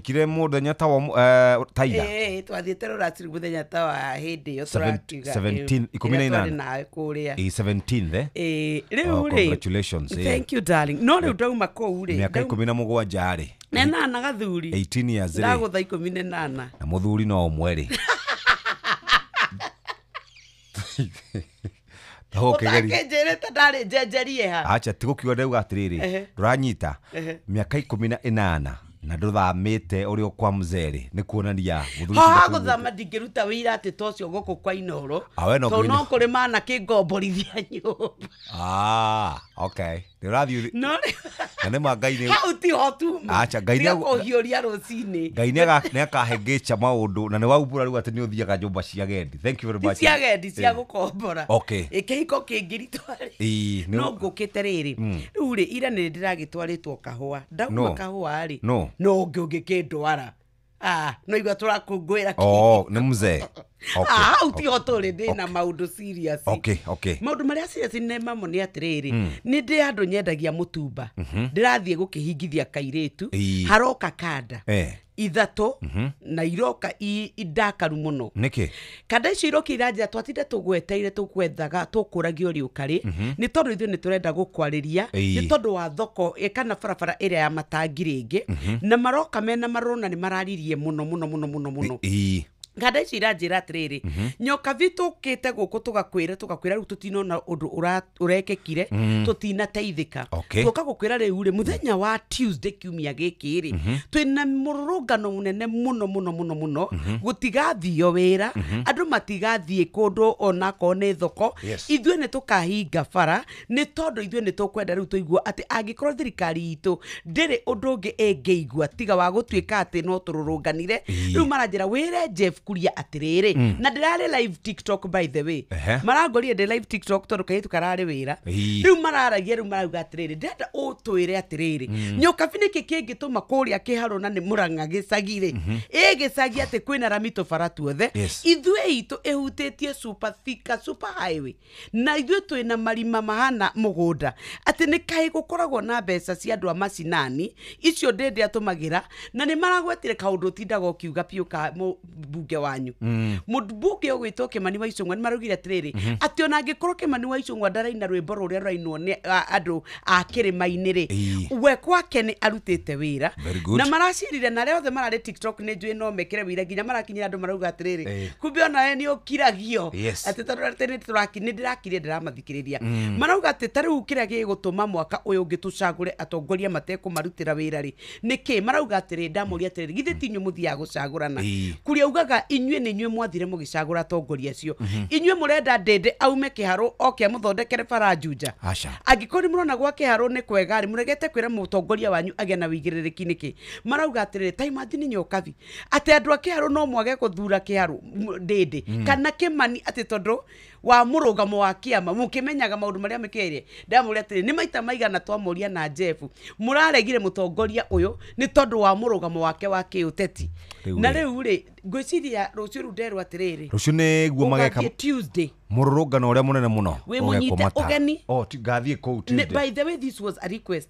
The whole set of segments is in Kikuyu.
Kire mũthenya ta wa taira. Twathiĩte rũracio mũthenya ta wa hĩndĩ ĩyo tũrakiuga 17, 18. Twarĩ nawe kũrĩa. 17th, eh? Rĩu Oh, rĩ, congratulations, eh. Thank you, darling. No rĩu ndauma kũu rĩ, Mĩaka 17 rĩ. Na ĩnana gathuri. 18 years rĩ. Ndagũtha 18. Na mũthuri no ũmwe rĩ. Ũkĩgeria. Ũtakĩnjĩrĩte ndarĩ njenjerie ha. Acha tigũkiuga ndauga atĩrĩrĩ, ndũranyita mĩaka 18 na ndũthamĩte ũrĩ o kwa mzee rĩ, nĩ kuonania mũthuri ũcio Haha ndakũiguĩte. gũthama ndingĩruta wĩira atĩ ta ũcio gũkũ kwa Inooro. Ah, we no Tondũ nginya- no kũrĩ manakĩngomborithia nyũmba. Ah, okay. Nĩ ũrathiĩ No rĩ- na nĩ ma Ngai nĩ hau tiho tuma. Acha, Ngai Tiga nĩ kũhiũria rũcinĩ. Ngai nĩ akahĩngĩca maũndũ na nĩ waumbũra rĩu atĩ nĩ ũthiaga nyũmba cia gendi. Thank you very Ti much. cia gendi, cia gũkombora. Okay. Ĩ, kĩhiko kĩngĩritũ rĩ. Ĩĩ, No ngũkĩte rĩrĩ, rĩu rĩ, ira nĩ ndĩragĩtwarĩtwo kahũa, ndauma No. kahũa rĩ, No. no ũngĩ ũngĩkĩndwara. Ah, no igua tũrakũngũĩra. Oh, nĩ mzee. Okay. Ah, hau tiho tũrĩ, ndĩna maũndũ serious. Okay. Maũndũ marĩa serious nĩ mamwe nĩ atĩrĩrĩ, nĩ ndĩ andũ nyendagia mũtumba, ndĩrathiĩ gũkĩhingithia kairĩtu. Haroka kanda 3 na iroka indakaru mũno. Nĩkĩ? Kanda icio iroka iranjĩra twatinda tũgweteire, tũgwethaga, tũkũragia ũrĩ ũkarĩ nĩ tondũ ithuĩ nĩ tũrenda gũkwarĩria nĩ tondũ wa thoko kana barabara ĩrĩa ya matangi rĩngĩ, na maroka mena marona nĩ mararirie mũno mũno mũno mũno mũno. Kanda icio iranjĩra atĩrĩrĩ, nyokabi, tũkĩte gũkũ tũgakwĩra, tũgakwĩra rĩu tũtinona ũndũ ũrekĩkire, tũtinateithĩka. Tũka gũkwĩra rĩu rĩ, mũthenya wa Tuesday kiumia gĩkĩ rĩ, twĩna mũrũrũngano mũnene mũno mũno mũno mũno, gũtigathio wĩra, andũ matigathiĩ kũndũ onakorwo nĩ thoko. Ithuĩ nĩ tũkahinga bara nĩ tondũ ithuĩ nĩ tũkwenda rĩu tũigua atĩ angĩkorwo thirikari itũ ndĩrĩ ũndũ ũngĩ ĩngĩigua tiga wa gũtuĩka atĩ no tũrũrũnganire. Rĩu maranjĩra wĩre Jeff Kuria atĩrĩrĩ, na ndĩrarĩ live TikTok, by the way. Marangorire ndĩ live TikTok tondũ kairĩtu kararĩ wĩra. Rĩu mararagia, rĩu marauga atĩrĩrĩ, ndĩrenda ũtwĩre atĩrĩrĩ, nyokabi, nĩkĩ kĩngĩtũma kũrĩa kĩharũ na nĩ Mũrang'a gĩcagi rĩ, ĩ gĩcagi atĩ kwĩna rami tũbara tuothe, ithuĩ itũ ĩhutĩtie super thika super highway na ithuĩ twĩna marima mahana mũgũnda, atĩ nĩ kaĩ gũkoragwo na mbeca cia andũ a macinani icio ndĩndĩ atũmagĩra, na nĩ maragwetire kaũndũ ũtindaga ũkiuga biũ ka mũmbunge wanyu, mũmbunge ũgwĩtwo Kĩmani wa Icũng'wa. Nĩ maraugire atĩrĩrĩ, atĩ ona angĩkorwo Kĩmani wa Icũng'wa ndaraina rwĩmbo rũrĩa rũrainwo nĩ andũ a kĩrĩma-inĩ rĩ, we kwake nĩ arutĩte wĩra. Very good. Na maracirire na arĩa othe mararĩ TikTok nĩ njũĩ no mekĩre wĩira, nginya marakinyĩra andũ marauga atĩrĩrĩ, kumbe onawe nĩ ũkiragio. Atĩ tondũ atĩ nĩ ndĩrakirie ndĩramathikĩrĩria, marauga atĩ ta rĩu kĩrĩa gĩgũtũma mwaka ũyũ ũngĩ tũcagũre atongoria matekũmarutĩra wĩra rĩ, nĩkĩ? Marauga atĩrĩ, ndamũria atĩrĩrĩ, githĩ ti inyuĩ mũthiaga gũcagũrana? Kuria ugaga inyuĩ nĩ inyuĩ mwathire mũgĩcagũra atongoria acio, inyuĩ mũrenda ndĩndĩ aume kĩharũ oke amũthondekere bara Juja? Aca. Angĩkorwo nĩ mũrona gwa kĩharũ nĩ kwega rĩ, mũregete kwĩra mũtongoria wanyu agĩe na wĩigĩrĩrĩki nĩkĩ? Marauga atĩrĩrĩ, ta imagine nyokabi, atĩ andũ a kĩharũ no mwage gũthura kĩharũ ndĩndĩ kana Kĩmani atĩ tondũ wa mũrũgamo wa kĩama, mũkĩmenyaga maũndũ marĩa mekĩire. Ndamũria atĩrĩ, nĩ maita maigana twamoria na Jeff mũraregire mũtongoria ũyũ nĩ tondũ wa mũrũgamo wake wa kĩũteti? Rĩu Na rĩ. rĩu rĩ, ngwĩciria rũciũ rĩu nderwo atĩrĩrĩ, Rũciũ nĩguo mageka ũgathiĩ Tuesday. Mũrũrũngano ũrĩa mũnene mũno Wĩ ũgekwo mũnyite Mata. ũgeni. Oh, ngathiĩ kũu Tuesday. By the way, this was a request.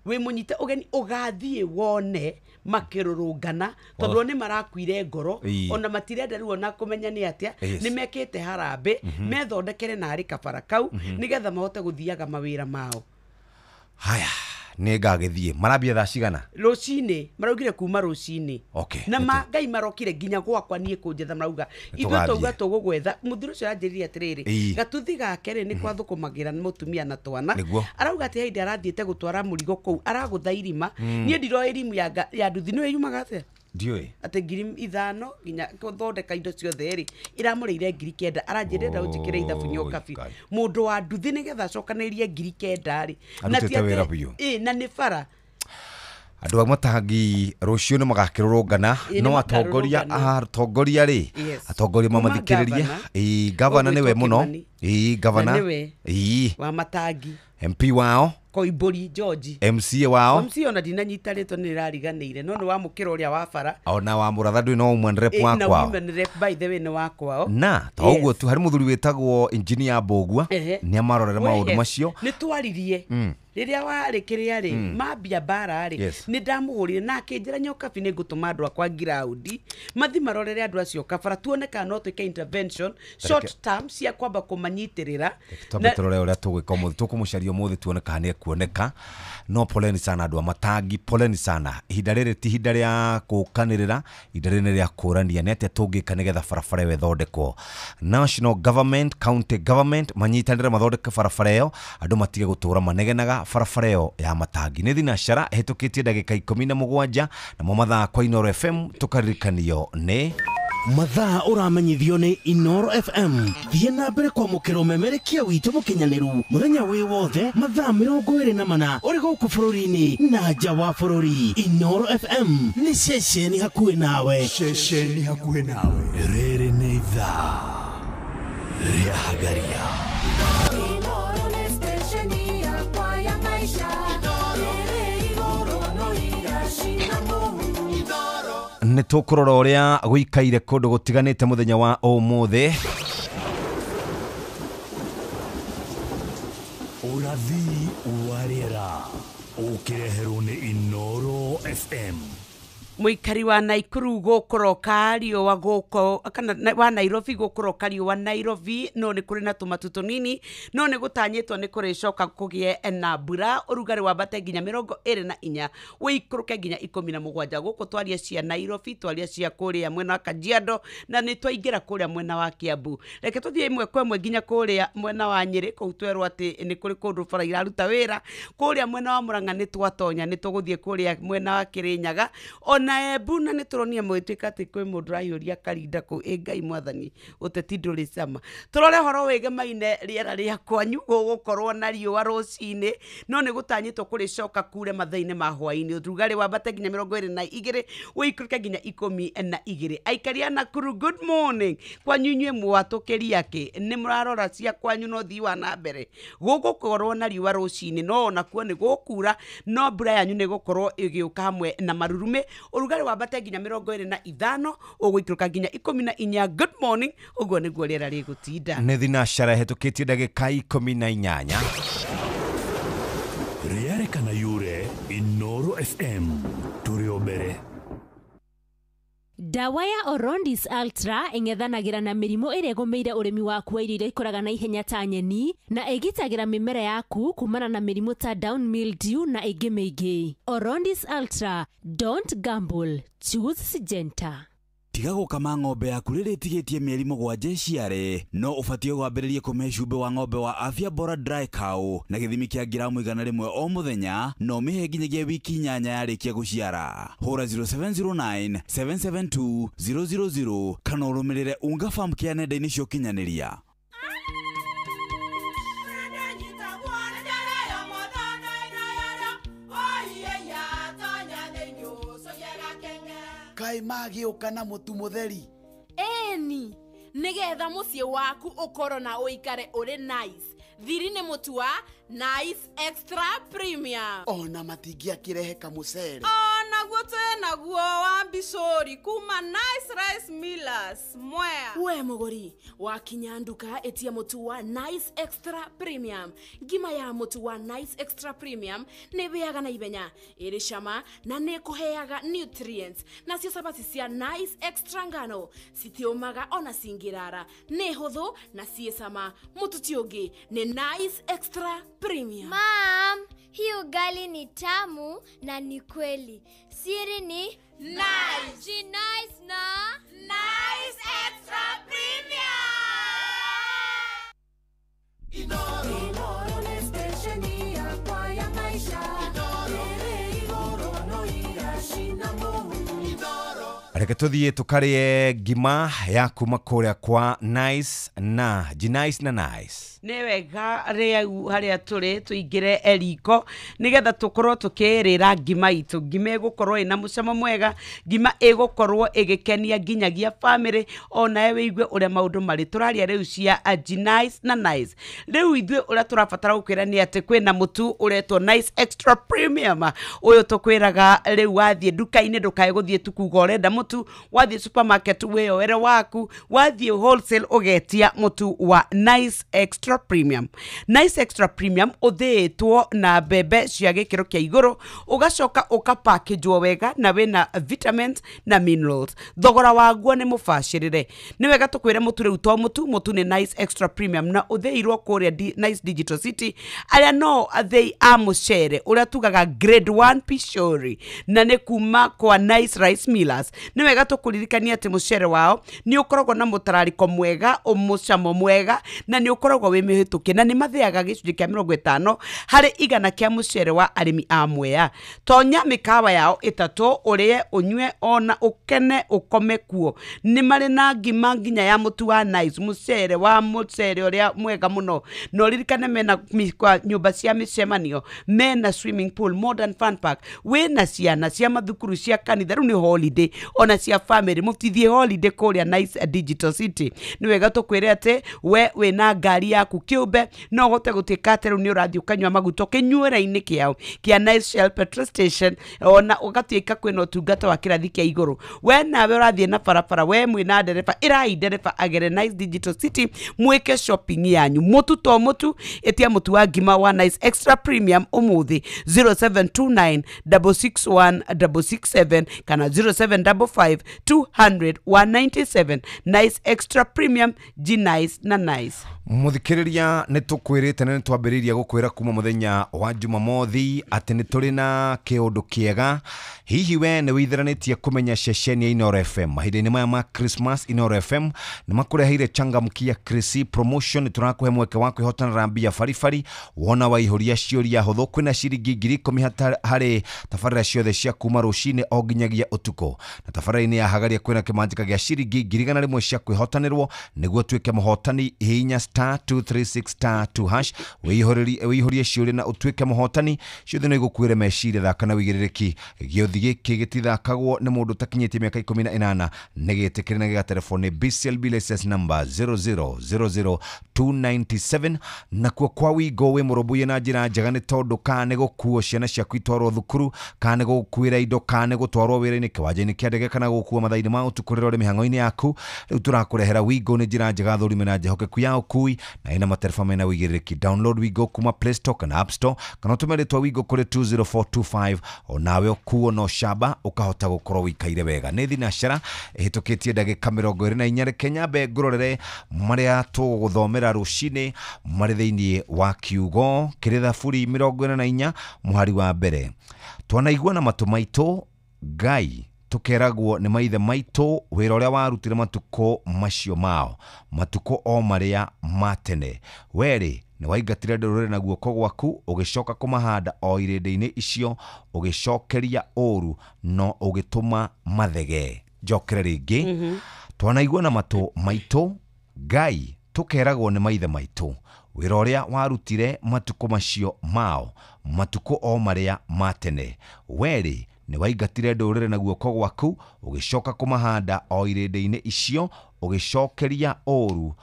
Wĩ mũnyite ũgeni ũgathiĩ wone makĩrũrũngana tondũ o nĩ marakuire ngoro. Ona matirenda rĩu ona kũmenya nĩ atĩa. Nĩ mekĩte harambĩ methondekere narĩ kabara kau nĩgetha mahote gũthiaga mawĩra mao. Haya, nĩ ngagĩthiĩ. Marambia thaa cigana? Rũcinĩ, maraugire kuma rũcinĩ. Na ma ngai marokire nginya gwakwa niĩ kũnjetha, marauga ithuĩ Tũgathiĩ. twauga tũgũgwetha. Mũthuri ũcio aranjĩrire atĩrĩrĩ, gatuthi gake rĩ, nĩ kwathũkũmagĩra mũtumia na twana. Arauga atĩ hĩndĩ arathiĩte gũtwara mũrigo kũu aragũtha irima. Niĩ ndiroĩ rimu ya nduthi nĩwe yumaga atĩa. Ndiũĩ. Atĩ 5,000 nginya gũthondeka indo ciothe rĩ, iramũrĩire 9,000. Aranjĩrĩra ũnjĩkĩre ithabu nyokabi. Ngai. Mũndũ wa nduthi nĩgetha acokanĩrie 9,000 rĩ, na ti Arutĩte wĩra atĩ- biũ. Ĩ, na nĩ bara. Andũ a matangi rũciũ nĩ magakĩrũrũngana. Nĩ No atongoria makarũrũngana. atongoria rĩ, atongoria Kuma mamathikĩrĩrie. gavana, Ĩĩ, gavana nĩwe ũgwĩtwo mũno. Kĩmani. Ii governor. Nĩwe. Ii wa Matangi. MP wao. Koimbũri George. MCA wao. MC ona ndinanyita rĩtwa nĩ rĩrariganĩire no nĩ wa mũkĩra ũrĩa wa bara. Ona wa Mũratha ndũĩ no woman rep wa na kwao. women rep by the way nĩ wa kwao. Na to ũguo tu harĩ mũthuri wĩtagwo engineer Mbũgua nĩ amarorere maũndũ macio. Nĩ twaririe rĩrĩa warĩ kĩrĩa rĩ mambia mbara rĩ nĩ ndamũhũrire na akĩnjĩra Nyokabi nĩ ngũtũma andũ akwa ngiraũndi mathi marorere andũ acio kabara tuone kana no twĩke intervention short term cia kwamba kũmanyitĩrĩra. Twambe tũrore ũrĩa tũgwĩka ũmũthĩ, tũkũmũcaria ũmũthĩ tuone kana nĩ ekuoneka. No poleni sana andũ a Matangi, poleni sana. Ihinda rĩrĩ ti ihinda rĩa kũkanĩrĩra, ihinda rĩrĩ nĩ rĩa kũrania nĩ atĩa tũngĩka nĩgetha barabara ĩyo ĩthondekwo. National government, county government manyitanĩre mathondeke barabara ĩyo, andũ matige gũtũra manegenaga barabara ĩyo ya Matangi. Nĩ thinacara ĩhĩtũkĩtie ndagĩka 17 namo mathaa kwa Inooro FM tũkaririkanio nĩ mathaa ũramenyithio nĩ Inooro FM. Thiĩ na mbere kwamũkĩra ũmemerekia witũ mũkinyanĩru mũthenya wĩ wothe mathaa 24 ũrĩ gũkũ bũrũri-inĩ na nja wa bũrũri. Inooro FM nĩ ceceni hakuhĩ nawe. Ceceni hakuhĩ nawe. Rĩrĩ nĩ ithaa rĩa Hagaria. Nĩ tũkũrora ũrĩa gũikaire kũndũ gũtiganĩte mũthenya wa ũmũthĩ. Ũrathi wa rĩera ũkĩreherwo nĩ Inooro FM. Mũikari wa Naikuru gũkũroka riũa gũkũ kana wa Nairobi gũkũroka riũa Nairobi no nĩ kũrĩ na tũmatu tũnini no nĩ gũtanyĩtwo nĩ kũrĩcoka kũgĩe na mbura ũrugarĩ wambate nginya 24 ũikũrũke nginya 17 gũkũ twaria cia Nairobi twaria cia kũrĩa mwena wa Kajiado na nĩ twaingĩra kũrĩa mwena wa Kiambu. Reke tũthiĩ ĩmwe kwa ĩmwe nginya kũrĩa mwena wa Nyĩrĩ kũu twerwo atĩ nĩ kũrĩ kũndũ bara iraruta wĩra. Kũrĩa mwena wa Murang'a nĩ twatonya nĩ tũgũthiĩ kũrĩa mwena wa Kĩrĩnyaga ona Embu na nĩ tũronia mũgĩtuĩka atĩ kwĩ mũndũ ũrahiũria karinda kũu. Ĩ Ngai mwathani ũteti ndũrĩ cama. Tũrore horo wĩgemaine rĩera rĩa kwanyu gũgũkorwo na riũa rũcinĩ no nĩ gũtanyĩtwo kũrĩcoka kure mathaa-inĩ ma hwaĩ-inĩ ũrugarĩ wambate nginya 22 ũikũrũke nginya 12. Aikari a Nakuru good morning kwanyu inyuĩ mwatũkĩria kĩ nĩ mũrarora cia kwanyu no thii wa na mbere gũgũkorwo na riũa rũcinĩ no onakuo nĩ gũkura no mbura yanyu nĩ gũkorwo ĩgĩũka hamwe na marurumĩ ũrugarĩ wambate nginya 25 ũgũikũrũka nginya 14. Good morning ũguo nĩguo rĩera rĩgũtinda. Nĩ thinacara ĩhĩtũkĩtie ndagĩka 18. Rĩarĩ kana yure Inooro FM tũrĩ o mbere. Dawa ya Orondis Ultra ĩng'ethanagĩra na mĩrimũ ĩrĩa ĩgũmĩire ũrĩmi waku wa irio iria ikũraga na ihenya ta nyeni na ĩgitagĩra mĩmera yaku kumana na mĩrimũ ta down mildew na ĩngĩ mĩingĩ. Orondis Ultra, don't gamble, choose Syngenta. Tiga gũkama ng'ombe yaku rĩrĩa ĩtigĩtie mĩeri 7 ĩciare no ũbatiĩ kwambĩrĩrie kũmĩhe cumbĩ wa ng'ombe wa Afya Bora Dry Cow na gĩthimi kĩa ngiramu 100 o mũthenya na ũmĩhe nginyagia wiki 8 yarĩkia gũciara. Hũra 0709 772 000 kana ũrũmĩrĩre Unga Farm Care nenda-inĩ cia ũkinyanĩria. Kai magĩũka na mũtu mũtheri. Ĩni nĩgetha mũciĩ waku ũkorwo na ũikare ũrĩ nice. Thiri nĩ mũtu wa Nice Extra Premium. Ona matingĩakĩrehe kamũcere. Onaguo twĩnaguo wa mbicũri kuma Nice Rice Millers Mwea. We mũgũri wakinya nduka ĩtia mũtu wa Nice Extra Premium. Ngima ya mũtu wa Nice Extra Premium nĩ ĩhĩaga na ihenya, ĩrĩ cama na nĩ ĩkũheaga nutrients. Nacio cabaci cia Nice Extra ngano citiũmaga ona cingĩrara, nĩ hũthũ na ciĩ cama. Mũtu ti ũngĩ nĩ Nice Extra Premium. Mom, hii ugali ni tamu na ni kweli. Siri ni Nice. Nice na Nice Extra Premium. Inoro nĩ stesheni yakwa ya maisha. Inoro no iracina mũhu. Inoro. Reke tũthiĩ tũkarĩe ngima ya kuma kũrĩa kwa Nice na Gnice na Nice. Nĩ wega rĩu harĩa tũrĩ tũingĩre eriko nĩgetha tũkorwo tũkĩrĩra ngima itũ. Ngima ĩgũkorwo ĩna mũcamo mwega, ngima ĩgũkorwo ĩgĩkenia nginyagia bamĩrĩ onawe wĩigue ũrĩa maũndũ marĩ. Tũraria rĩu cia Gnice na Nice. Rĩu ithuĩ ũrĩa tũrabatara gũkwĩra nĩ atĩ kwĩna mũtu ũretwo Nice Extra Premium. Ũyũ tũkwĩraga rĩu wathiĩ nduka-inĩ ndũkae gũthiĩ tu kuga ũrenda mũtu, wathiĩ supermarket wĩyoere waku, wathiĩ wholesale ũgetia mũtu wa Nice Extra Premium. Nice Extra Premium ũthĩĩtwo na mbembe cia gĩkĩro kĩa igũrũ, ũgacoka ũkapakĩnjwo wega na wĩna vitamins na minerals. Thogora waguo nĩ mũbacĩrĩre. Nĩ wega tũkwĩre mũtu rĩu to mũtu, mũtu nĩ Nice Extra Premium na ũthĩirwo kũrĩa Nice Digital City, arĩa no athĩi a mũcere ũrĩa tugaga grade 1 pishori, na nĩ kuma kwa Nice Rice Millers. Nĩ wega tũkũririkania atĩ mũcere wao nĩ ũkoragwo na mũtararĩko mwega, mũcamo mwega, na nĩ ũkoragwo wĩ mĩhĩtũkie, na nĩ mathĩaga gĩcunjĩ kĩa 50 harĩ igana kĩa mũcere wa arĩmi a Mwea. Tonya mĩkawa yao ĩtatũ ũrĩe ũnyue ona ũkene ũkome kuo. Nĩ marĩ na ngima nginya ya mũtu wa Nice, mũcere wa mũcere ũrĩa mwega mũno. Na ũririkane mena nyũmba cia mĩcemanio, mena swimming pool, modern fun park, wĩna ciana cia mathukuru cia kanitha, rĩu nĩ holiday ona cia family, mũtithiĩ holiday kũrĩa Nice Digital City. Nĩ wega tũkwĩre atĩ we wĩna ngari yaku kĩũmbe no ũhote gũtuĩka atĩ rĩu nĩ ũrathiĩ ũkanyua maguta kĩnyuĩra-inĩ kĩao kĩa Nice Shell petrol station, ona ũgatuĩka kwĩna ũtungata wa kĩrathi kĩa igũrũ. We nawe ũrathiĩ na barabara, we mwĩna ndereba, ĩrai ndereba agere Nice Digital City mwĩke shopping yanyu. Mũtu to mũtu, ĩtia mũtu wa ngima wa Nice Extra Premium ũmũthĩ 0729 661 667 kana 0755 200 197. Nice Extra Premium, Gnice na Nice. Mũthikĩrĩria, nĩ tũkwĩrĩte na nĩ twambĩrĩirie gũkwĩra kuma mũthenya wa Jumamothi atĩ nĩ tũrĩ na kĩũndũ kĩega. Hihi we nĩ wĩitheranĩtie kũmenya ceceni ya Inooro FM? Mahinda-inĩ maya ma Christmas, Inooro FM nĩ makũreheire changamkia Chrissy promotion. Nĩ tũrakũhe mweke wa kwĩhotanĩra mbia baribari wona waihũria ciũria hũthũ. Kwĩna ciringi 10,000 harĩ tabarĩra ciothe cia kuma rũcinĩ o nginyagia ũtukũ, na tabarĩra-inĩ ya hagaria kwĩna kĩmanjĩka gĩa ciringi 101,000 cia kwĩhotanĩrwo. Nĩguo tuĩke mũhotani, hihinya star 236 star 2 hash wĩihũrie ciũria na ũtuĩke mũhotani. Ciothe no igũkuĩre meciria. Thaka na wĩigĩrĩrĩki. Gĩothi gĩkĩ gĩtithakagwo nĩ mũndũ ũtakinyĩtie mĩaka 18, nĩ gĩtĩkĩre na gĩgatelefoni nĩ BCLB license number 0000297. Nakuo kwa Wigo wĩ mũrũmbũiye na njĩra njega, nĩ tondũ kana nĩ gũkuo ciana ciaku itwarwo thukuru, kana nĩ gũkuĩra indo, kana nĩ gũtwarwo wĩra-inĩ, kĩwanja-inĩ kĩa ndege, kana gũkuo mathaa-inĩ ma ũtukũ rĩrĩa ũrĩ mĩhang'o-inĩ yaku. Rĩu tũrakũrehera Wigo nĩ njĩra njega thũrime na njehokeku ya ũkui, na ĩna matereba mena wĩigĩrĩrĩki. Download Wigo kuma Play Store kana App Store, kana ũtũme rĩtwa Wigo kũrĩ 20425, onawe ũkuo no camba ũkahota gũkorwo wĩikaire wega. Nĩ thinacara ĩhĩtũkĩtie ndagĩka 24. Reke nyambe ngũrorere marĩa tũgũthomera rũcinĩ marĩ thĩinĩ wa kiugo kĩrĩ Thaburi 44 mũhari wa mbere. Twanaigua na matũ maitũ Ngai, tũkeragwo nĩ maithe maitũ wĩra ũrĩa warutire matukũ macio mao, matukũ o marĩa ma tene. Werĩ nĩ waingatire ndũrĩrĩ na guoko gwaku, ũgĩcoka kũmahanda o irĩndĩ-inĩ icio, ũgĩcokeria ũũru no ũgĩtũma mathege. Njokere rĩngĩ. Twanaigua na matũ maitũ Ngai, tũkeragwo nĩ maithe maitũ wĩra ũrĩa warutire matukũ macio mao, matukũ o marĩa ma tene. Werĩ nĩ waingatire ndũrĩrĩ na guoko gwaku, ũgĩcoka kũmahanda o irĩndĩ-inĩ icio, ũgĩcokeria ũũru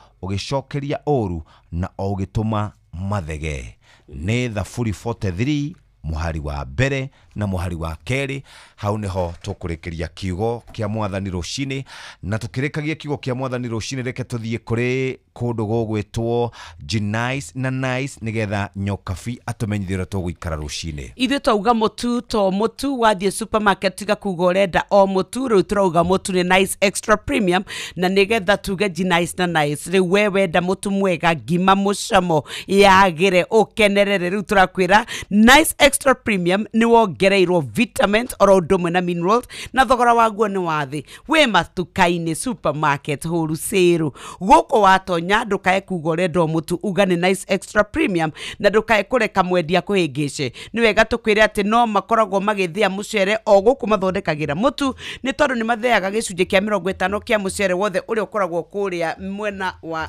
na ũgĩtũma mathege. Nĩ Thaburi 43 mũhari wa mbere na mũhari wa kerĩ. Hau nĩho tũkũrĩkĩria kiugo kĩa mwathani rũcinĩ, na tũkĩrĩkagia kiugo kĩa mwathani rũcinĩ, reke tũthiĩ kũrĩ kũndũ gũgwĩtwo Gnice na Nice nĩgetha Nyokabi atũmenyithie ũrĩa tũgũikara rũcinĩ. Ithuĩ twauga mũtu to mũtu, wathiĩ supermarket tiga kuga ũrenda o mũtu, rĩu tũrauga mũtu nĩ Nice Extra Premium, na nĩgetha tuge Gnice na Nice. Rĩu we wenda mũtu mwega, ngima mũcamo yagĩre ũkenerere, rĩu tũrakwĩra Nice Extra Premium nĩ wongerere wongereirwo vitamins oro ũndũ ũmwe na minerals, na thogora waguo nĩ wa thĩ. Wĩ matuka-inĩ, supermarket, wholesale, gũkũ watonya ndũkae kuga ũrenda o mũtu, uga nĩ Nice Extra Premium, na ndũkae kũreka mwendia kũhĩngĩce. Nĩ wega tũkwĩre atĩ no makoragwo magĩthĩa mũcere o gũkũ mathondekagĩra mũtu, nĩ tondũ nĩ matheaga gĩcunjĩ kĩa 50 kĩa mũcere wothe ũrĩa ũkoragwo kũrĩa mwena wa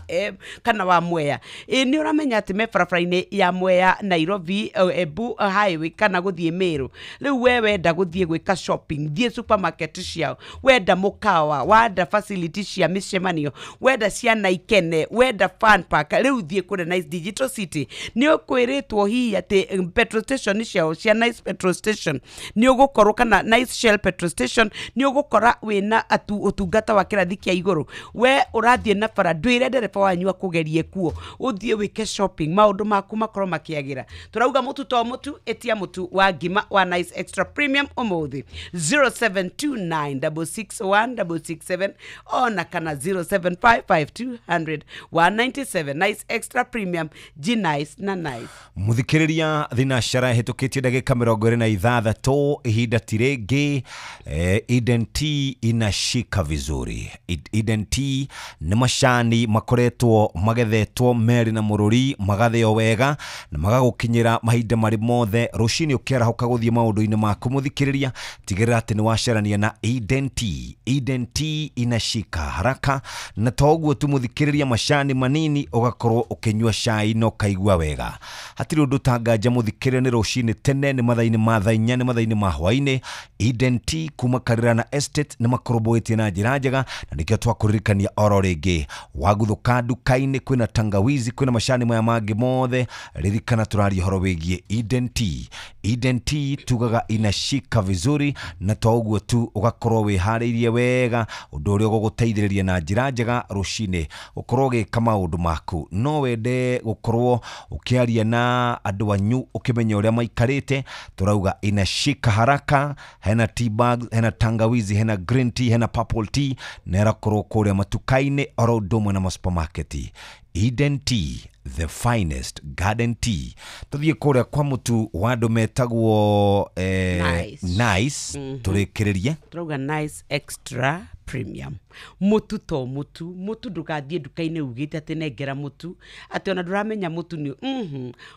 kana wa Mwea. Nĩ ũramenya atĩ me barabara-inĩ ya Mwea Nairobi, Embu Highway kana gũthiĩ Meru. Rĩu we wenda gũthiĩ gwĩka shopping, thiĩ supermarket ciao, wenda mũkawa, wenda facility cia mĩcemanio, wenda ciana ikene, wenda fun park, rĩu thiĩ kũrĩa Nice Digital City. Nĩ ũkwĩrĩtwo hihi atĩ petrol station ciao cia Nice petrol station nĩ ũgũkorwo, kana Nice Shell petrol station nĩ ũgũkora wĩna ũtungata wa kĩrathi kĩa igũrũ. We ũrathiĩ na bara, ndwĩre ndereba wanyu akũgerie kuo, ũthiĩ wĩke shopping, maũndũ maku makorwo makĩagĩra. Tũrauga mũtu to mũtu, ĩtia mũtu wa ngima wa Nice Extra Premium ũmũthĩ 0729661667 ona kana 0755200197. Nice Extra Premium, G Nice na Nice. Muthikiriria thinacara ĩhĩtũkĩtie ndagĩka 26, ihinda ti rĩngĩ. Eden Tea inashika vizuri. Eden Tea nĩ macani makoretwo magethetwo merĩ na mũrũri, magathĩo wega na magagũkinyĩra mahinda marĩ mothe. Rũcinĩ ũkĩarahũka gũthiĩ maũndũ-inĩ maku, mũthikĩrĩria, tigĩrĩra atĩ nĩ wacerania na Eden Tea. Eden Tea inashika haraka, na to ũguo tu mũthikĩrĩria, macani manini ũgakorwo ũkĩnyua cai na ũkaigua wega. Hatirĩ ũndũ tanganja mũthikĩrĩria, nĩ rũcinĩ tene, nĩ mathaa-inĩ ma thaa 4, nĩ mathaa-inĩ ma hwaĩ-inĩ. Eden Tea kuma Karirana Estate nĩ makorobũĩtie na njĩra njega, na nĩkĩo twakũririkania oro rĩngĩ, waguthũka nduka-inĩ kwĩna tangawizi, kwĩna macani maya mangĩ mothe, ririkana tũraria ũhoro wĩgiĩ Eden Tea. Eden Tea tugaga inashika vizuri, na to ũguo tu ũgakorwo wĩharĩirie wega, ũndũ ũrĩa ũgũgũteithĩrĩria na njĩra njega rũcinĩ ũkorwo ũgĩka maũndũ maku. No wende gũkorwo ũkĩaria na andũ anyu ũkĩmenya ũrĩa maikarĩte, tũrauga inashika haraka. Hena tea bags, hena tangawizi, hena green tea, hena purple tea, na ĩrakorwo kũrĩa matuka-inĩ oro ũndũ ũmwe na masupermarket. Eden Tea, the finest garden tea. Tuthiĩ kũrĩa kwa mũtu wa andũ metagwo Nice. Nice. Tũrĩkĩrĩrie. Tũrauga Nice Extra Premium. Mũtu to mũtu, mũtu ndũgathiĩ nduka-inĩ ugĩte atĩ nengera mũtu, atĩ ona ndũramenya mũtu nĩ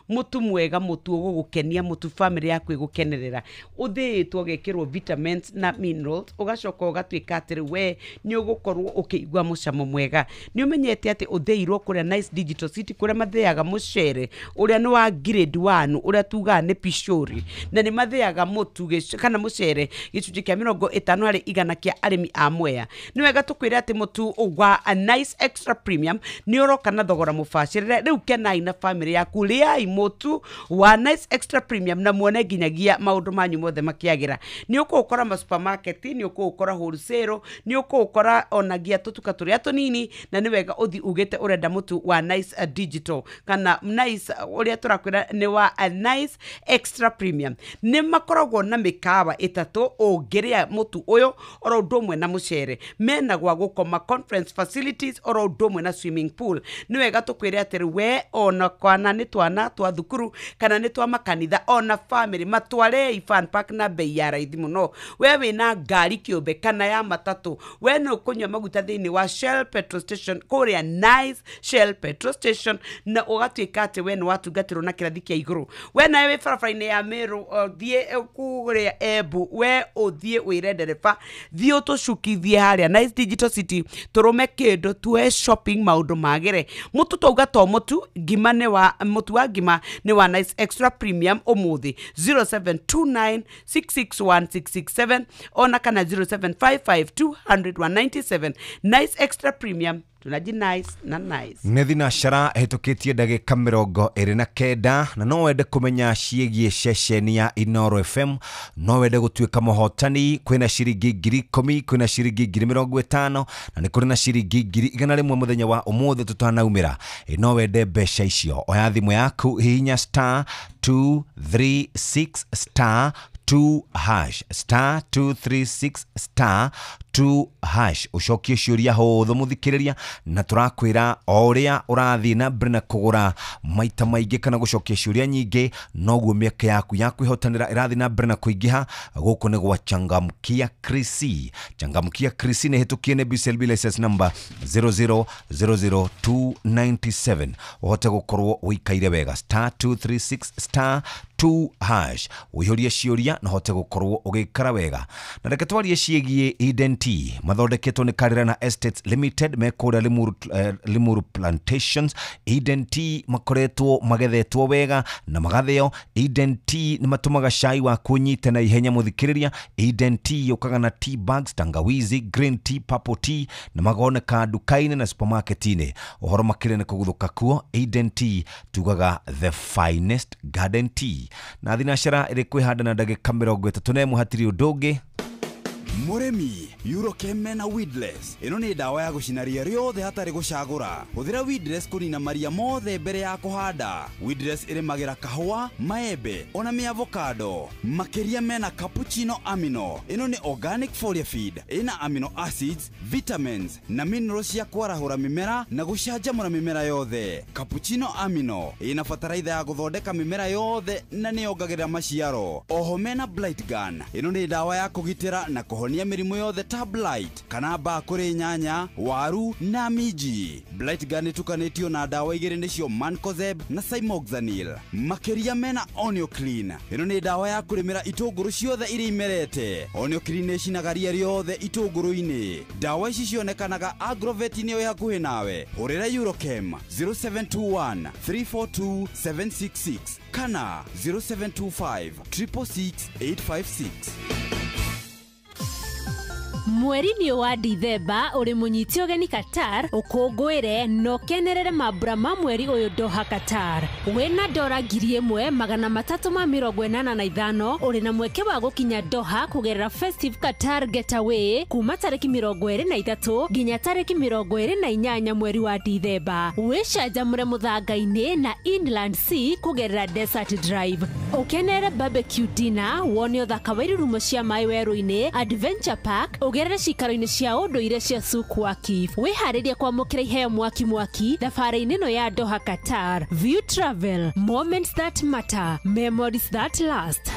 mũtu mwega, mũtu ũgũgũkenia, mũtu family yaku ĩgũkenerera, ũthĩĩtwo ũgekĩrwo vitamins na minerals, ũgacoka ũgatuĩka atĩ rĩu we nĩ ũgũkorwo ũkĩigua mũcamo mwega. Nĩ ũmenyete atĩ ũthĩirwo kũrĩa Nice Digital City, kũrĩa mathĩaga mũcere ũrĩa nĩ wa grade 1, ũrĩa tugaga nĩ pishori, na nĩ mathĩaga mũtu kana mũcere gĩcunjĩ kĩa 50 harĩ 100 kĩa arĩmi a Mwea. Nĩ wega tũkwĩre atĩ mũtu wa Nice Extra Premium nĩ ũroka na thogora mũbacĩrĩre. Rĩu kenai na family yaku, rĩai mũtu wa Nice Extra Premium na muone nginyagia maũndũ manyu mothe makĩagĩra. Nĩ ũkũũkora ma supermarket, nĩ ũkũũkora wholesale, nĩ ũkũũkora onagia tũtuka tũrĩa tũnini, na nĩ wega ũthi ugĩte ũrenda mũtu wa Nice Digital kana Nice ũrĩa tũrakwĩra nĩ wa Nice Extra Premium. Nĩ makoragwo na mĩkawa 3 ũngĩrĩa mũtu ũyũ oro ũndũ ũmwe na mũcere. Mena gwa gũkoma, conference facilities oro ũndũ ũmwe na swimming pool. Nĩ wega tũkwĩre atĩrĩ, we ona kana nĩ twana twa thukuru kana nĩ twa makanitha ona family, matwarei fun park na bei ya raithi mũno. We wĩna ngari kĩũmbe kana ya matatũ, we nĩ ũkũnyua maguta thĩinĩ wa Shell petrol station kũrĩa Nice Shell petrol station, na ũgatuĩka atĩ we nĩ watungatĩrwo na kĩrathi kĩa igũrũ. We nawe wĩ barabara-inĩ ya Meru, thiĩ kũrĩa Embu, we ũthiĩ wĩre ndereba thiĩ ũtũcukithie harĩa Nice Digital City, tũrũme kĩndũ, tuoe shopping, maũndũ magĩre. Mũtu twauga to mũtu, ngima nĩ wa mũtu wa ngima nĩ wa Nice Extra Premium ũmũthĩ 0729661667 ona kana 0755200197. Nice Extra Premium, tunaji nice na nice. Nĩ thinacara ĩhĩtũkĩtie ndagĩka 29, na no wende kũmenya ciĩgiĩ ceceni ya Inoro FM, no wende gũtuĩka mũhotani. Kwĩna ciringi 10,000, kwĩna ciringi 50,000, na nĩ kũrĩ na ciringi 100,000 mũthenya wa ũmũthĩ tũtanaumĩra. No wende mbeca icio, oya thimũ yaku, hihinya star 236 star 2 hash, star 236 star 2 hash, ucokie ciũria hũthũ mũthikĩrĩria, na tũrakwĩra o ũrĩa ũrathiĩ na mbere na kũgũra maita maingĩ kana gũcokia ciũria nyingĩ, noguo mĩeke yaku ya kwĩhotanĩra ĩrathiĩ na mbere na kũingĩha. Gũkũ nĩ gwa Changamkia Krisi. Changamkia Krisi nĩ hĩtũkie nĩ BCLB license number 0000297, ũhote gũkorwo ũikaire wega. Star 236 star 2 hash, ũihũrie ciũria na ũhote gũkorwo ũgĩikara wega. Na reke twarie ciĩgiĩ Eden Tea, mathondeketwo nĩ Karirana Estates Limited, me kũrĩa Limuru Plantations. Eden Tea makoretwo magethetwo wega na magatheo. Eden Tea nĩ matũmaga cai waku ũnyite na ihenya mũthikĩrĩria. Eden Tea yũkaga na tea bags, tangawizi, green tea, purple tea, na magoneka nduka-inĩ na supermarket-inĩ. Ũhoro makĩria nĩ kũguthũka kuo. Eden Tea tugaga the finest garden tea. Na thinacara ĩrĩ kwĩhanda na ndagĩka 31, hatirĩ ũndũ ũngĩ. Mũrĩmi, Eurochem mena weedless. Ĩno nĩ ndawa ya gũcina ria rĩothe hatarĩ gũcagũra. Hũthĩra weedless kũnina maria mothe mbere ya kũhanda. Weedless ĩrĩmagĩra kahũa, maembe ona mĩavocado. Makĩria mena cappuccino amino. Ĩno nĩ organic foliar feed. Ĩna amino acids, vitamins na minerals cia kwarahũra mĩmera na gũcanjamũra mĩmera yothe. Cappuccino amino ĩna bataraitha ya gũthondeka mĩmera yothe na nĩyongagĩrĩra maciaro. Oho mena blight gun. Ĩno nĩ ndawa ya kũgitĩra na kũhonia mĩrimũ yothe ta blight kana mbaa kũrĩ nyanya, waru na minji. Blight gun ĩtukanĩtio na ndawa igĩrĩ nĩcio Mancozeb na Cymoxanil. Makĩria mena Onioclean. Ĩno nĩ ndawa ya kũrĩmĩra itũngũrũ ciothe iria imerete. Onioclean ĩcinaga ria rĩothe itũngũrũ-inĩ. Ndawa ici cionekanaga agrovet-inĩ ĩ hakuhĩ nawe. Hũrĩra Eurochem 0721 342 766 kana 0725 666 856. Mweri-inĩ wa Dithemba ũrĩ mũnyiti ũgeni Qatar, ũkũngũĩre na ũkenerere mambura ma mweri ũyũ Doha Qatar. Wĩna dora 1385 ũrĩ na mweke wa gũkinya Doha kũgerera Festive Qatar Getaway kuma tarĩki 23 nginya tarĩki 28 mweri wa Dithemba. Wĩcanjamũre mũthanga-inĩ na Inland Sea kũgerera Desert Drive. Ũkenere barbecue dinner, wone ũthaka wa irurumo cia maĩ werũ-inĩ, Adventure Park, ũgerere cikaro-inĩ cia ũndũire cia Souk Waqif. Wĩharĩrie kwamũkĩra iheo mwaki mwaki thabarĩ-inĩ ĩno ya Doha Qatar. View Travel, moments that matter, memories that last.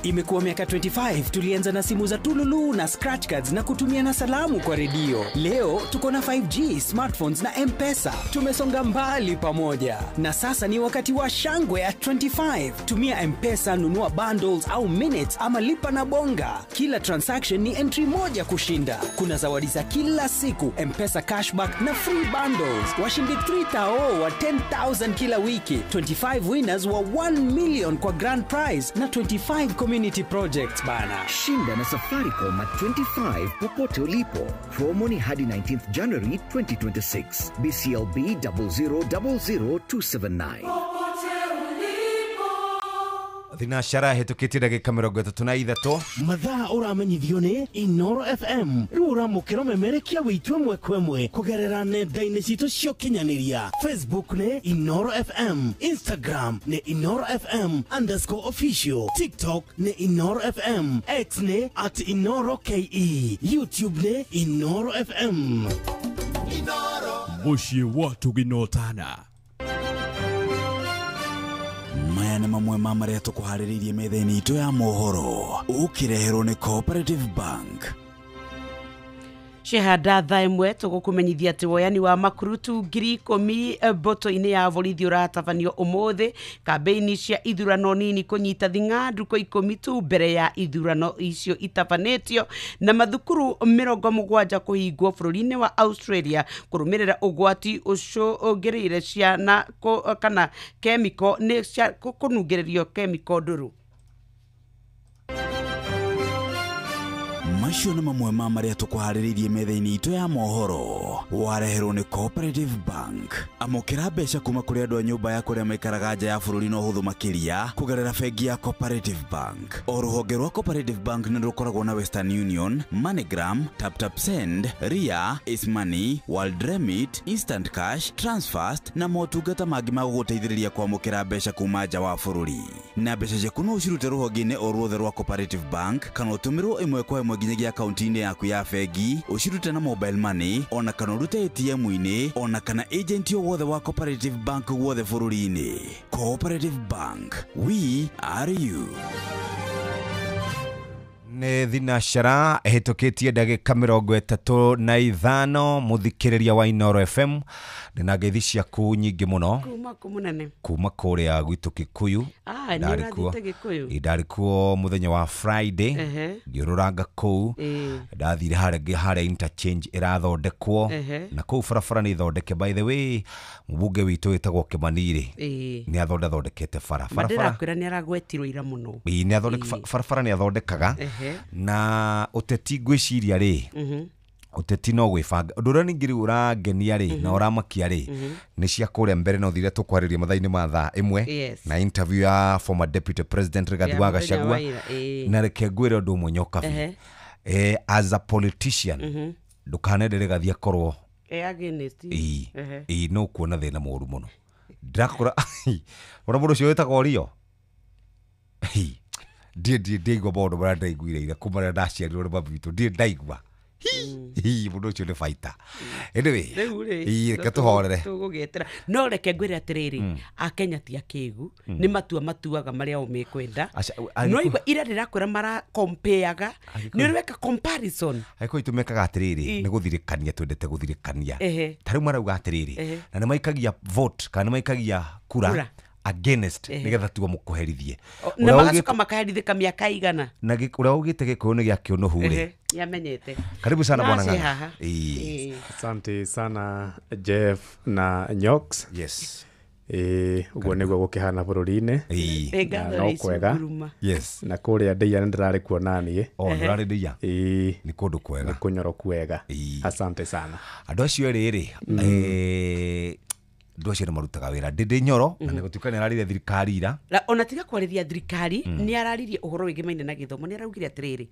Imekuwa miaka 25 tulianza na simu za tululu na scratch cards na kutumia na salamu kwa redio. Leo tuko na 5G, smartphones na M-Pesa. Tumesonga mbali pamoja. Na sasa ni wakati wa shangwe ya 25. Tumia M-Pesa, nunua bundles au minutes ama lipa na bonga. Kila transaction ni entry moja kushinda. Kuna zawadi za kila siku, M-Pesa cashback na free bundles. Washindi 3,000 wa 10,000 kila wiki. 25 winners wa 1 million kwa grand prize na 25 community projects bana. Shinda na Safaricom at 25 popote ulipo. Promo ni hadi 19th January 2026. BCLB 0000279. Thinacara hĩtũkĩtie ndagĩka 33. Mathaa ũramenyithio nĩ Inoro FM. Rĩu ũramũkĩra ũmemerekia witũ ĩmwe kwa ĩmwe kũgerera nenda-inĩ citũ cia ũkinyanĩria. Facebook nĩ Inoro FM, Instagram nĩ Inoro FM _official, TikTok nĩ Inoro FM, X nĩ @InoroKE, YouTube nĩ Inoro FM. Mũciĩ wa tũginotana. Maya nĩ mamwe ma marĩa tũkũharĩrĩirie metha-inĩ itũ ya mohoro ũkĩreherwo nĩ Cooperative Bank. Cihanda thaa ĩmwe tũgũkũmenyithia atĩ woyani wa makurutu 10,000 mbũtũ-inĩ ya borithi ũratabanio ũmũthĩ. Kambĩini cia ithurano nini kũnyita thing'a ndukũ 10 tu mbere ya ithurano icio itabanĩtio, na mathukuru 70 kũhingwo bũrũri-inĩ wa Australia kũrũmĩrĩra ũgwati ũcũngĩrĩire ciana kana kemiko nĩ cia kũnungĩrĩrio kemiko ndũrũ. Macio nĩ mamwe ma marĩa tũkũharĩrĩirie metha-inĩ itũ ya mohoro. Wareherwo nĩ Cooperative Bank. Amũkĩra mbeca kuma kũrĩ andũ a nyũmba yaku arĩa maikaraga nja ya bũrũri na ũhũthũ makĩria kũgerera bengi ya Cooperative Bank. O rũhonge rwa Cooperative Bank nĩ rũkoragwo na Western Union, MoneyGram, TapTap Send, Ria, Ace Money, World Remit, Instant Cash, Transfast na motungata mangĩ ma gũgũteithĩrĩria kwamũkĩra mbeca kuma nja wa bũrũri. Na mbeca ciaku no ũcirute rũhonge-inĩ o ruothe rwa Cooperative Bank kana ũtũmĩrwo ĩmwe kwa ĩmwe nginyagia akaunti-inĩ yaku ya bengi, ũcirute na mobile money ona kana ũrute ATM-inĩ ona kana agent o wothe wa Cooperative Bank guothe bũrũri-inĩ. Cooperative Bank, we are you. Nĩ thinashara ĩhĩtũkĩtie ndagĩka 35 mũthikĩrĩria wa Inooro FM ndĩna ngeithi ciaku nyingĩ mũno kuma kũ mũnene kuma kũrĩa gwitũ Kikuyu. Ah, nĩ ũrathiĩte Gĩkũyũ? Ndarĩ kuo mũthenya wa Friday ngĩũrũranga kũu, ndathire harĩa interchange ĩrathondekwo na kũu barabara nĩ ithondeke. By the way, mũbunge witũ wĩtagwo Kĩmani rĩ nĩ athondekete bara. Ndĩrakwĩra nĩ aragwetirwo ira mũno. Nĩ barabara nĩ athondekaga na ũteti ngwĩciria rĩ ũteti no gwĩbanga. Ũndũ ũrĩa ningĩ rĩu ũrangenia rĩ na ũramakia rĩ nĩ cia kũrĩa mbere no thire tũkwarĩria mathaa-inĩ ma thaa 1 na interview ya former deputy president Rigathi wa Gachagua. Na reke ngwĩre ũndũ ũmwe Nyokabi, as a politician ndũkanende Rigathi akorwo ĩ no kuona thĩna mũru mũno. Ndĩrakora ũrĩa mũndũ ũcio wĩtagwo Rio ndiĩ ndaigua maũndũ marĩa ndaiguire ira kuma rĩrĩa ndaciarirwo nĩ mami witũ, ndiĩ ndaigua hi mũndũ ũcio nĩ baita. Anyway, reke tũhorere tũgũgĩetera. No reke ngwĩre atĩrĩrĩ, Akenya ti akĩgu, nĩ matua matuaga marĩa o mekwenda. No igua ira ndĩrakwĩra marakompeaga, nĩ ũreka comparison. Agĩkũyũ itũ mekaga atĩrĩrĩ, nĩ gũthirĩkania, twendete gũthirĩkania. Ta rĩu marauga atĩrĩrĩ, na nĩ maikagia vote kana nĩ maikagia kura against nigetha tuo mukuherithie na magacoka makaherithika miaka igana na uria ugite gikuyu ni gia kiunuhu ri yamenyete. Karibu sana bwana Ng'ang'a. Asante sana Jeff na Nyox. Yes. Uguo niguo gukihana bururi-ini no kwega. Yes. Na kuria ndeia nĩ ndĩrarĩ kuo naniĩ. Oh, ndũrarĩ ndeia? Nĩ kũndũ kwega, nĩ kũnyoroku wega. Asante sana. Andũ acio erĩ rĩ andũ acio nĩ marutaga wĩra Ndĩndĩ Nyoro na nĩgũtuĩka nĩ araririe thirikari ira. Ona tiga kwarĩria thirikari, nĩ araririe ũhoro wĩgĩmaine na gĩthomo. Nĩ araugire atĩrĩrĩ,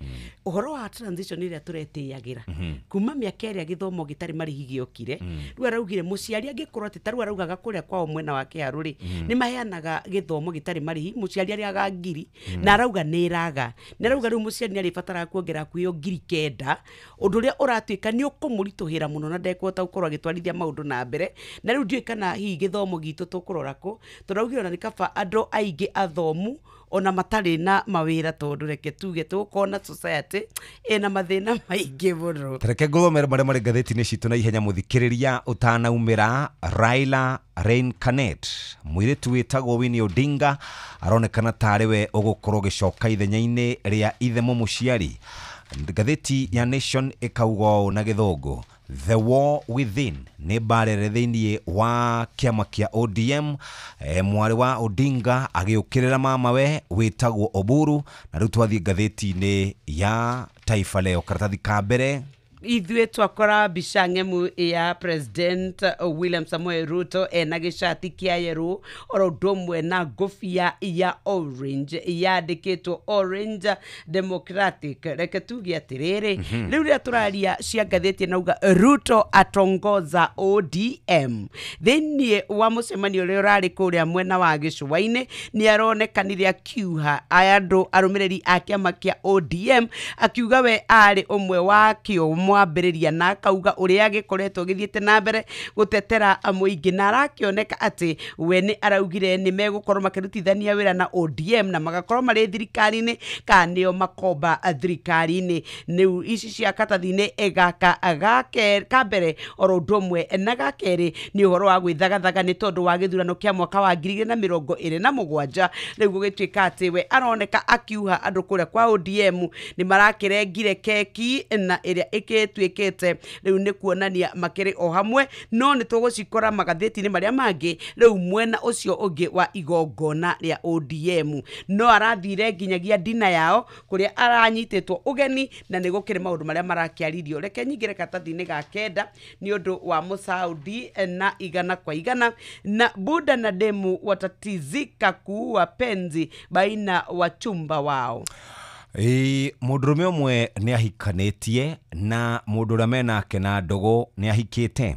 ũhoro wa transition ĩrĩa tũretĩyagĩra kuma mĩaka ĩrĩa gĩthomo gĩtarĩ marĩhi gĩokire, rĩu araugire mũciari angĩkorwo atĩ ta rĩu araugaga kũrĩa kwao mwena wa Kĩharũ rĩ, nĩ maheanaga gĩthomo gĩtarĩ marĩhi, mũciari arĩaga 1000 na arauga nĩ ĩraga, nĩ arauga rĩu mũciari nĩ arĩbataraga kuongerera kwĩyo 9,000, ũndũ ũrĩa ũratuĩka nĩ ũkũmũritũhĩra mũno na ndekũhota gũkorwo agĩtwarithia maũndũ na mbere. Na rĩu ndiũĩ kana hihi gĩthomo gitũ tũkũrora kũ, tũraugire ona nĩ kaba andũ aingĩ athomu ona matarĩ na mawĩra, tondũ reke tuge tũgũkorwo society ĩna mathĩna maingĩ mũno. Reke ngũthomere marĩa marĩ ngathĩti-inĩ citũ na ihenya mũthikĩrĩria ũtanaumĩra. Raila reincarnate, mũirĩtu wĩtagwo Winnie Odinga aronekana tarĩ we ũgũkorwo ũgĩcoka ithenya-inĩ rĩa ithe mũmũciari. Ngathĩti ya Nation ĩkauga ũũ na gĩthũngũ, The War Within nĩ mbarere thĩinĩ wa kĩama kĩa ODM. Mwarĩ wa Odinga agĩũkĩrĩra mamawe wĩtagwo Oburu. Na rĩu twathiĩ ngathĩti-inĩ ya Taifa Leo karatathi ka mbere. Ithuĩ twakora mbica ng'emu ya President William Samoei Ruto ena gĩcati kĩa yerũ oro ũndũ ũmwe na ngũbia ya orange yandĩkĩtwo Orange Democratic. Reke tuge atĩrĩrĩ, rĩu rĩrĩa tũraria cia ngathĩti nauga Ruto atongoza ODM. Thĩinĩ wa mũcemanio ũrĩa ũrarĩ kũrĩa mwena wa gĩcũa-inĩ, nĩ aronekanire akiuha andũ arũmĩrĩri a kĩama kĩa ODM, akiuga we arĩ ũmwe wa kĩo mwambĩrĩria, na akauga ũrĩa gĩkoretwo gĩthiĩte na mbere gũtetera mũingĩ, na arakĩoneka atĩ we nĩ araugire nĩ megũkorwo makĩrutithania wĩra na ODM na magakorwo marĩ thirikari-inĩ kana nĩo makomba thirikari-inĩ. Rĩu ici cia katathi-inĩ gaka ka mbere oro ũndũ ũmwe na ga kerĩ nĩ ũhoro wa gwĩthagathaga nĩ tondũ wa gĩthurano kĩa mwaka wa 2027. Rĩu gũgĩtuĩka atĩ we aroneka akiuha andũ kũrĩa kwa ODM nĩ marakĩrengire keki na ĩrĩa Ĩtuĩkĩte rĩu nĩ kuonania makĩrĩ o hamwe, no nĩ tũgũcikora magathĩti-inĩ marĩa mangĩ rĩu mwena ũcio ũngĩ wa igongona rĩa ODM. No arathire nginyagia dina yao kũrĩa aranyitĩtwo ũgeni, na nĩ gũkĩrĩ maũndũ marĩa marakĩaririo. Reke nyingĩre karatathi-inĩ ga 9 nĩ ũndũ wa Mũsaudi na 100 kwa 100 na Buda na demu watatizika kuua penzi baina wachumba wao. Mũndũrũme ũmwe nĩ ahikanĩtie na mũndũ ũrĩa menake na ndũgũ nĩ ahikĩte.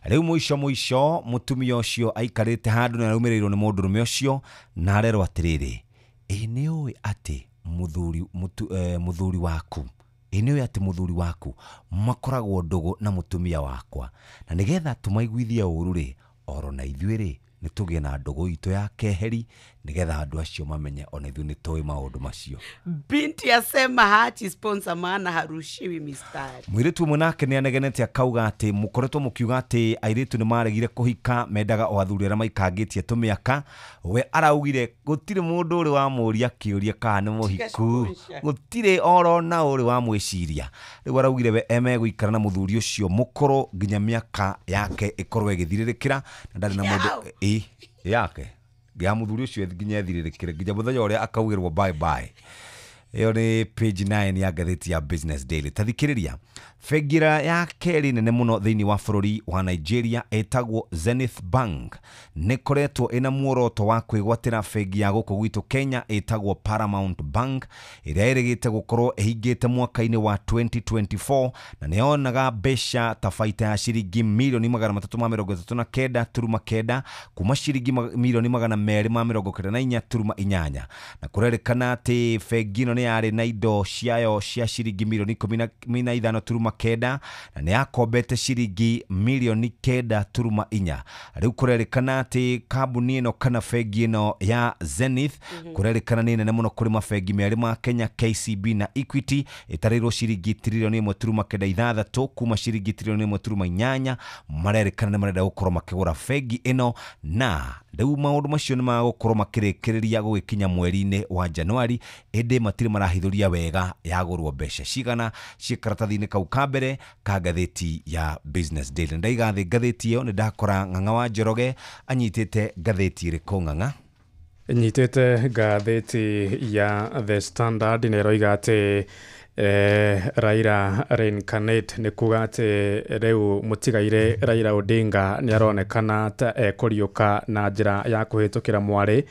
Rĩu mũico mũico mũtumia ũcio aikarĩte handũ na araumĩrĩirwo nĩ mũndũrũme ũcio na arerwo atĩrĩrĩ, ĩ nĩ ũĩ atĩ mũthuri waku, ĩ nĩ ũĩ atĩ mũthuri waku makoragwo ndũgũ na mũtumia wakwa, na nĩgetha tũmaiguithie ũru rĩ, oro na ithuĩ rĩ nĩ tũgĩe na ndũgũ itũ ya keheri nĩgetha andũ acio mamenye ona ithuĩ nĩ tũĩ maũndũ macio. Binti asema hachi sponsor maana harushiwi mistari. Mũirĩtu ũmwe nake nĩ anegenete akauga atĩ mũkoretwo mũkiuga atĩ airĩtu nĩ maregire kũhika, mendaga o athuri arĩa maikangĩtie tũmĩaka. We araugire gũtirĩ mũndũ ũrĩ wamũria kĩũria kana nĩ mũhiku, gũtirĩ orona ũrĩ wamwĩciria. Rĩu araugire we emegũikara na mũthuri ũcio mũkũrũ nginya mĩaka yake ĩkorwo ĩgĩthirĩrĩkĩra, na ndarĩ na mũndũ yake ya muthuri ucio nginya ethirĩrĩkĩre nginya mũthenya ũrĩa akaugĩrwo bye bye. Ĩyo nĩ page 9 ya ngathĩti ya Business Daily. Ta thikĩrĩria, bengi ya kerĩ nene mũno thĩinĩ wa bũrũri wa Nigeria ĩtagwo Zenith Bank nĩ koretwo ĩna muoroto wa kwĩgwatĩra bengi ya gũkũ gwitũ Kenya ĩtagwo Paramount Bank ĩrĩa ĩrĩgĩte gũkorwo ĩhingĩte mwaka-inĩ wa 2024 na nĩ yonaga mbeca ta baita ya ciringi mirioni 339.9 kuma ciringi mirioni 294.8, na kũrerĩkana atĩ bengi ĩno nĩ yarĩ na indo ciayo cia ciringi mirioni 15.9 na nĩ yakombete ciringi mirioni 9.4. Rĩu kũrerĩkana atĩ kambuni ĩno kana bengi ĩno ya Zenith kũrerĩkana nĩ nene mũno kũrĩ mabengi merĩ ma Kenya KCB na Equity, ĩtarĩirwo ciringi tririoni 1.96 kuma ciringi tririoni 1.8. Marerĩkana nĩ marenda gũkorwo makĩgũra bengi ĩno, na rĩu maũndũ macio nĩ magũkorwo makĩrĩkĩrĩria gũgĩkinya mweri-inĩ wa Januari, ĩndĩ matirĩ marahithũria wega yagũrwo mbeca cigana ciĩ karatathi-inĩ kau ka mbere ka ngathĩti ya Business Daily. Ndaiga thĩ ngathĩti ĩyo nĩ ndakora Ng'ang'a wa Njoroge anyitĩte ngathĩti ĩrĩkũ? Ng'ang'a nyitĩte ngathĩti ya The Standard na ĩroiga atĩ Raila reincarnate, nĩ kuga atĩ rĩu mũtigaire Raila Odinga nĩ aronekana ta ekũriũka na njĩra ya kũhĩtũkĩra mwarĩ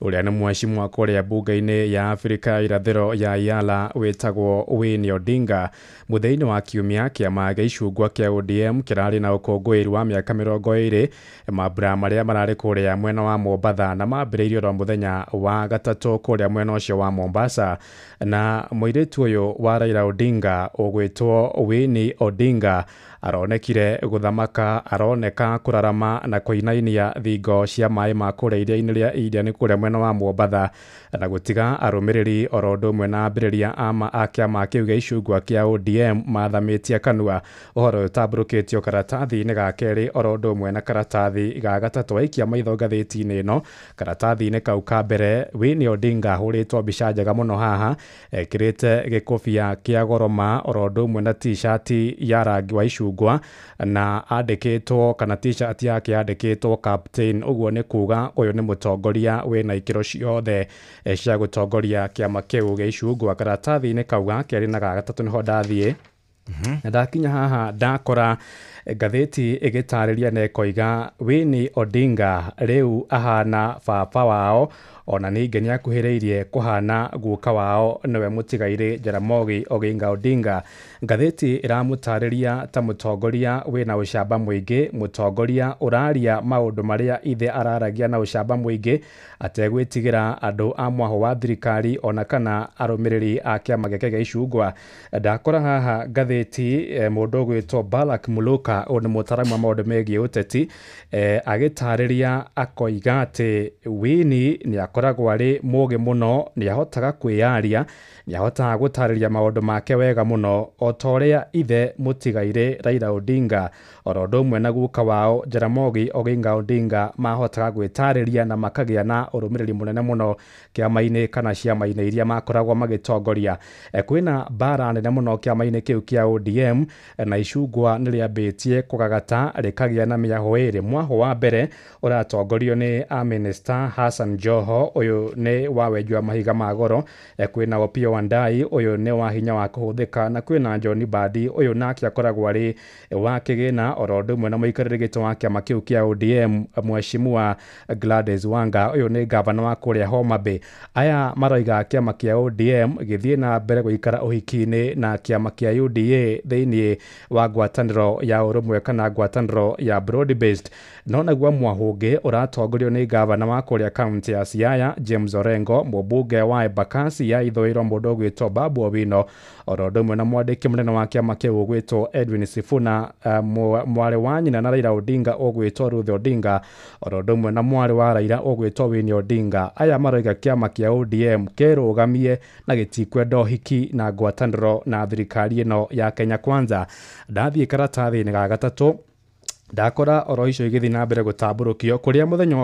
ũrĩa nĩ mheshimiwa kũrĩa bunge-inĩ ya Afrika ya irathĩro ya Yala wĩtagwo Winnie Odinga. Mũthenya-inĩ wa kiumia kĩama gĩa icungwa kĩa ODM kĩrarĩ na ũkũngũĩri wa mĩaka 20 mambura marĩa mararĩ kũrĩa mwena wa Mombatha na mambĩrĩirio oro mũthenya wa gatatũ kũrĩa mwena ũcio wa Mombasa, na mũirĩtu ũyũ wa Raila Odinga ũgwĩtwo Winnie Odinga aronekire gũthamaka, aroneka kũrarama na kũinainia thingo cia maĩ ma kũrĩa iria-inĩ rĩa India nĩ kũrĩa mwena wa Mombatha, na gũtiga arũmĩrĩri oro ũndũ ũmwe na ambĩrĩria a kĩama kĩu gĩa icungwa kĩa ODM mathamĩtie kanua. Ũhoro ũyũ ũtambũrũkĩtio karatathi-inĩ ga kerĩ oro ũndũ ũmwe na karatathi ga gatatũ. Aikia maitho ngathĩti-inĩ ĩno, karatathi-inĩ kau ka mbere Winnie Odinga ahũrĩtwo mbica njega mũno haha ekĩrĩte gĩkobia kĩa goroma oro ũndũ ũmwe na t-shirt ya rangi wa icungwa na andĩkĩtwo kana t-shirt yake yandĩkĩtwo captain, ũguo nĩ kuga ũyũ nĩ mũtongoria wĩna ikĩro ciothe cia gũtongoria kĩama kĩu gĩa icungwa. Karatathi-inĩ kau ga kerĩ na ga gatatũ nĩho ndathiĩ na ndakinya haha ndakora ngathĩti ĩgĩtarĩria na ĩkoiga Winnie Odinga rĩu ahana baba wao, ona ningĩ nĩ akuhĩrĩirie kũhana guka wao nĩwe mũtigairĩ Jaramogi Oginga Odinga. Ngathĩti ĩramũtarĩria ta mũtongoria wĩna ũcamba mũingĩ, mũtongoria ũraria maũndũ marĩa ithe araragia na ũcamba mũingĩ ategwĩtigĩra andũ a mwaho wa thirikari ona kana arũmĩrĩri a kĩama gĩake gĩa icungwa. Ndakora haha ngathĩti mũndũ ũgwĩtwo Balak Muluka, ũyũ nĩ mũtaaramu wa maũndũ megiĩ ũteti, agĩtarĩria akoiga atĩ Winnie nĩ Akoragwo arĩ mũgĩ mũno, nĩ ahotaga kwĩyaria, nĩ ahotaga gũtarĩria maũndũ make wega mũno o ta ũrĩa ithe mũtigairĩ Raila Odinga oro ũndũ ũmwe na guka wao Jaramogi Oginga Odinga mahotaga gwĩtarĩria na makagĩa na ũrũmĩrĩri mũnene mũno kĩama-inĩ kana ciama-inĩ iria makoragwo magĩtongoria. Kwĩna mbara nene mũno kĩama-inĩ kĩu kĩa ODM, na icungwa nĩ rĩambĩtie kũgagata rĩkagĩa na mĩaho ĩrĩ. Mwaho wa mbere ũratongorio nĩ Amminister Hassan Joho, ũyũ nĩ wa wenji wa mahiga ma goro. Kwĩna Opiyo Wandayi, ũyũ nĩ wa hinya wa kũhũthĩka, na kwĩna John Mbadi, ũyũ nake akoragwo arĩ wa kĩgĩna oro ũndũ ũmwe na mũikarĩri gĩtĩ wa kĩama kĩu kĩa ODM Mheshimiwa Gladys Wanga, ũyũ nĩ gavana wa kũrĩa Homa Bay. Aya maroiga kĩama kĩa ODM gĩthiĩ na mbere gũikara ũhiki-inĩ na kĩama kĩa UDA thĩinĩ wa ngwatanĩro ya ũrũmwe kana ngwatanĩro ya broad based. No naguo mwahũngĩ ũratongorio nĩ gavana wa kũrĩa kaunti ya Siaya James Orengo, mũmbunge wa Embakasi ya ithũĩro mũndũ ũgwĩtwo Babu Owino, oro ũndũ ũmwe na mwandĩki mũnene wa kĩama kĩu ũgwĩtwo Edwin Sifuna, mwarĩ wa nyina na Raila Odinga ũgwĩtwo Ruth Odinga, oro ũndũ ũmwe na mwarĩ wa Raila ũgwĩtwo Winnie Odinga. Aya maroiga kĩama kĩa ODM kĩrũgamie na gĩtikwenda ũhiki na ngwatanĩro na thirikari ĩno ya Kenya Kwanza. Ndathiĩ karatathi-inĩ ga gatatũ ndakora oro icio igĩthiĩ na mbere gũtambũrũkio kũrĩa mũthenya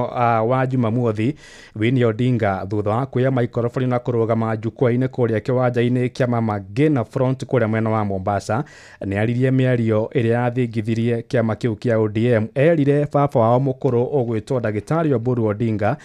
wa Jumamothi Winnie Odinga thutha wa kuoya maikoroboni na kũrũgama jukwaa-inĩ kũrĩa kĩwanja-inĩ kĩa Mama Ngina Front kũrĩa mwena wa Mombasa nĩ aririe mĩario ĩrĩa yathingithirie kĩama kĩu kĩa ODM. Erire baba wao mũkũrũ ũgwĩtwo ndagĩtarĩ Oburu Odinga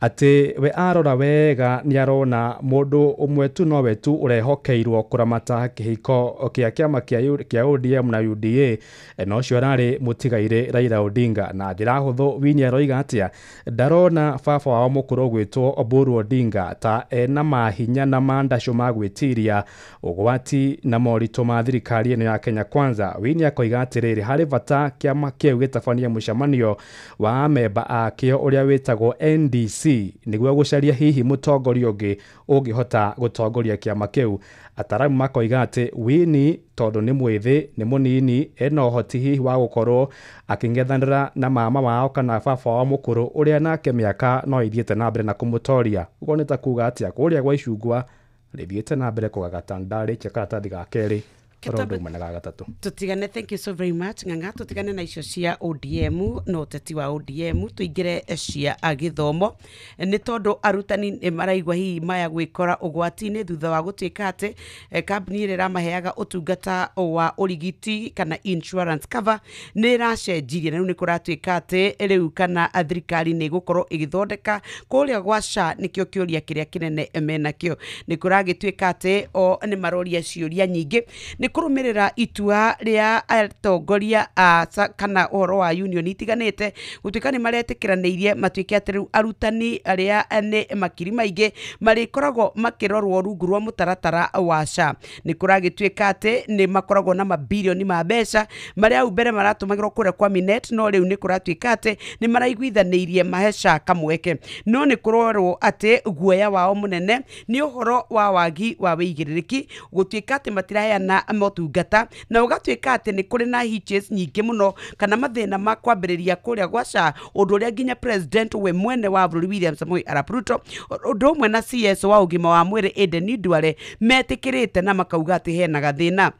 atĩ we arora wega nĩ arona mũndũ ũmwe tu nowe tu ũrehokeirwo kũramata kĩhiko kĩa kĩama kĩa ODM na UDA, na ũcio ararĩ mũtigairĩ Raila Odinga. Na njĩra hũthũ Winnie aroiga atĩa, ndarona baba wao mũkũrũ ũgwĩtwo Oburu Odinga ta ena mahinya na mandacũ ma gwĩtiria ũgwati na moritũ ma thirikari ĩno ya Kenya Kwanza. Winnie akoiga atĩrĩrĩ, harĩ bata kĩama kĩu gĩtabanie mũcemanio wa amemba akĩo ũrĩa wĩtagwo NDC nĩguo gũcaria hihi mũtongoria ũngĩ ũngĩhota gũtongoria kĩama kĩu. Ataramu makoiga atĩ Winnie tondũ nĩ mwĩthĩ, nĩ mũnini, ena ũhoti hihi wa gũkorwo akĩng'ethanĩra na mama wao kana baba wao mũkũrũ ũrĩa nake mĩaka no ithiĩte na mbere na kũmũtoria. Ũguo nĩ ta kuga atĩa, kũrĩa gwa icungwa rĩthiĩte na mbere kũgagata. Ndarĩkia karatathi ga kerĩ tutigane. Thank you so very much Ng'ang'a. Tutigane na icio cia ODM na ũteti wa ODM, tuingĩre cia gĩthomo nĩ tondũ arutani nĩ maraigua hihi maya gwĩkora ũgwati-inĩ thutha wa gũtuĩka atĩ kambuni ĩrĩa ĩramaheaga ũtungata wa ũrigiti kana insurance cover nĩ ĩracenjirie na rĩu nĩ kũratuĩka atĩ rĩu kana thirikari nĩ ĩgũkorwo ĩgĩthondeka kũrĩa gwa SHA. Nĩkĩo kĩũria kĩrĩa kĩnene menakĩo, nĩ kũragĩtuĩka atĩ o nĩ maroria ciũria nyingĩ nĩ kũrũmĩrĩra itua rĩa atongoria kana ũhoro wa union itiganĩte gũtuĩka nĩ maretĩkĩranĩirie matuĩke atĩ rĩu arutani arĩa nĩ makiri maingĩ marĩkoragwo makĩrorwo rungu rwa mũtaratara wa SHA. Nĩ kũragĩtuĩka atĩ nĩ makoragwo na mabirioni ma mbeca marĩa hau mbere maratũmagĩrwo kũrĩa kwa Minet, no rĩu nĩ kũratuĩka atĩ nĩ maraiguithanĩirie mahe SHA kamweke. No nĩ kũrorwo atĩ guoya wao mũnene nĩ ũhoro wa wagi wa wĩigĩrĩrĩki gũtuĩka atĩ matiraheana motungata na ũgatuĩka atĩ nĩ kũrĩ na hitches nyingĩ mũno kana mathĩna ma kwambĩrĩria kũrĩa gwa SHA, ũndũ ũrĩa nginya president we mwene wa bũrũri William Samoei Arap Ruto ũndũ ũmwe na CS wa ũgima wa mwĩrĩ Aden Duale metĩkĩrĩte na makauga atĩ hena gathĩna.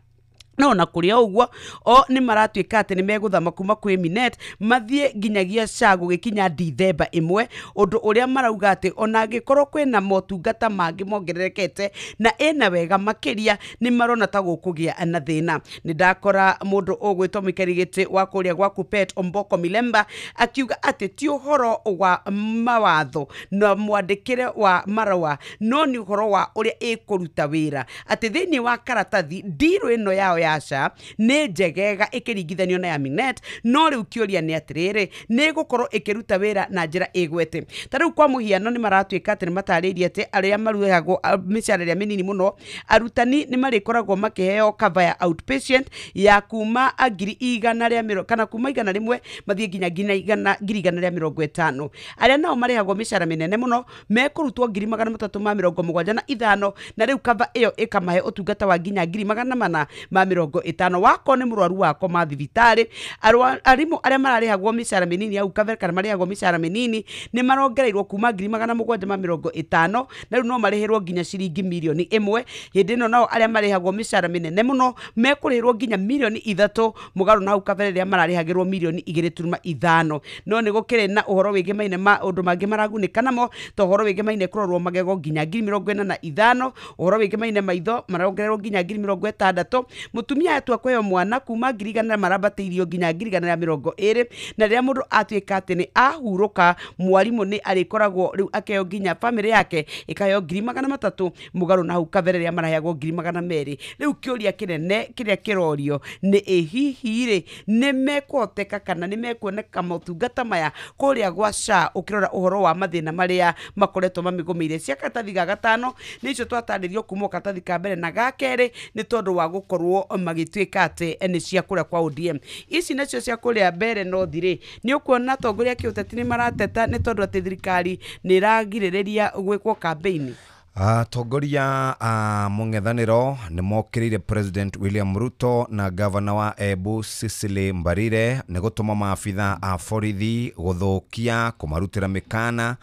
No na kũrĩa ũguo o nĩ maratuĩka atĩ nĩ megũthama kuma kwĩ Minet mathiĩ nginyagia SHA gũgĩkinya Dithemba 1, ũndũ ũrĩa marauga atĩ ona angĩkorwo kwĩna motungata mangĩ mongererekete na ĩna wega makĩria nĩ marona ta gũkũgĩa na thĩna. Nĩ ndakora mũndũ ũgwĩtwo mũikari gĩtĩ wa kũrĩa gwa Kuppet Omboko Milemba akiuga atĩ ti ũhoro wa mawatho na mwandĩkĩre wa marũa no nĩ ũhoro wa ũrĩa ĩkũruta wĩra, atĩ thĩinĩ wa karatathi ndirũ ĩno yao ya SHA nĩ njegega ĩkĩringithanio na ya Minet, no rĩu kĩũria nĩ atĩrĩrĩ, nĩ ĩgũkorwo ĩkĩruta wĩra na njĩra ĩgwete. Ta rĩu kwa mũhiano nĩ maratuĩka atĩ nĩ matarĩirie atĩ arĩa marĩhagwo mĩcara ĩrĩa mĩnini mũno arutani nĩ marĩkoragwo makĩheo cover ya outpatient ya kuma 100,000 kana kuma 100 mathiĩ nginya 150,000. Arĩa nao marĩhagwo mĩcara mĩnene mũno mekũrutwo 375,000 na rĩu cover ĩyo ĩkamahe ũtungata wa nginya 475,000. 50 wako nĩ mũrwaru wako ma thibitarĩ. Arimũ arĩa mararĩhagwo mĩcara mĩnini hau kabere kana marĩhagwo mĩcara mĩnini nĩ marongereirwo kuma 750 na rĩu no marĩhĩrwo nginya ciringi mirioni 1. Hĩndĩ ĩno nao arĩa marĩhagwo mĩcara mĩnene mũno mekũrĩhĩrwo nginya mirioni 3 mũgarũ na hau kabere rĩrĩa mararĩhagĩrwo mirioni 2.5. No nĩ gũkĩrĩ na ũhoro wĩgemaine maũndũ mangĩ maragunĩka namo ta ũhoro wĩgemaine kũrorwo magego nginya 45,000, ũhoro wĩgemaine maitho marongererwo nginya 60,000. Mũtumia atua kũheo mwana kuma 100,000 marambatĩirio nginya 120,000, na rĩrĩa mũndũ atuĩka atĩ nĩ ahurũka mwarimũ nĩ arĩkoragwo rĩu akeo nginya famĩlĩ yake ĩkaheo 300,000 mũgarũ na hau kabere rĩrĩa maraheagwo 200,000. Rĩu kĩũria kĩnene kĩrĩa kĩrorio nĩ ĩ hihi rĩ nĩ mekũhoteka kana nĩ mekuoneka motungata maya kũrĩa gwa SHA ũkĩrora ũhoro wa mathĩna marĩa makoretwo mamĩgũmĩire. Cia karatathi ga gatano nĩ icio twatarĩrio kuma karatathi ka mbere na ga kerĩ nĩ tondũ wa gũkorwo magĩtuĩka atĩ nĩ cia kũrĩa kwa ODM. Ici nacio cia kũrĩa mbere North rĩ nĩ ũkuona atongoria a kĩũteti nĩ marateta nĩ tondũ atĩ thirikari nĩ ĩragirĩrĩria gwĩkwo kambĩini. Atongoria a mũng'ethanĩro nĩ mokĩrĩire President William Ruto na gavana wa Embu Cecily Mbarire nĩ gũtũma maabitha a borithi gũthũkia, kũmarutĩra mĩkana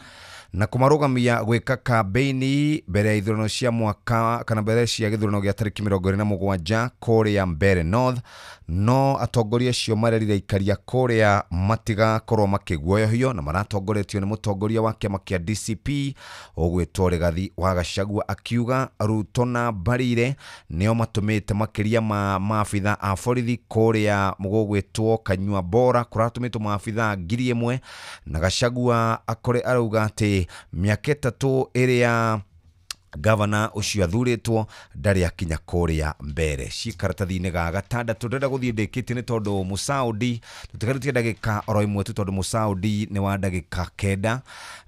na kũmarũgamia gwĩka kambĩini mbere ya ithurano cia mwaka kana mbere cia gĩthurano gĩa tarĩki 27 kũrĩa Mbeere North. No atongoria acio marerire aikaria kũrĩa matigakorwo makĩguoyohio na maratongoretio nĩ mũtongoria wa kĩama kĩa DCP ũgwĩtwo Rigathi wa Gachagua, akiuga Ruto na Mbarire nĩo matũmĩte makĩria ma maabitha a borithi kũrĩa gũgwĩtwo Kanyua Bora kũratũmĩtwo maabitha 1,000 na Gachagua akore arauga atĩ mĩaka 3 ĩrĩa gavana ũcio athurĩtwo ndarĩ akinya kũrĩa mbere. Ci karatathi-inĩ ga gatandatũ ndĩrenda gũthiĩ ndĩkĩtie nĩ tondũ Mũsaudi tũtigarĩtie ndagĩka oro ĩmwe tu tondũ Mũsaudi nĩ wa ndagĩka 9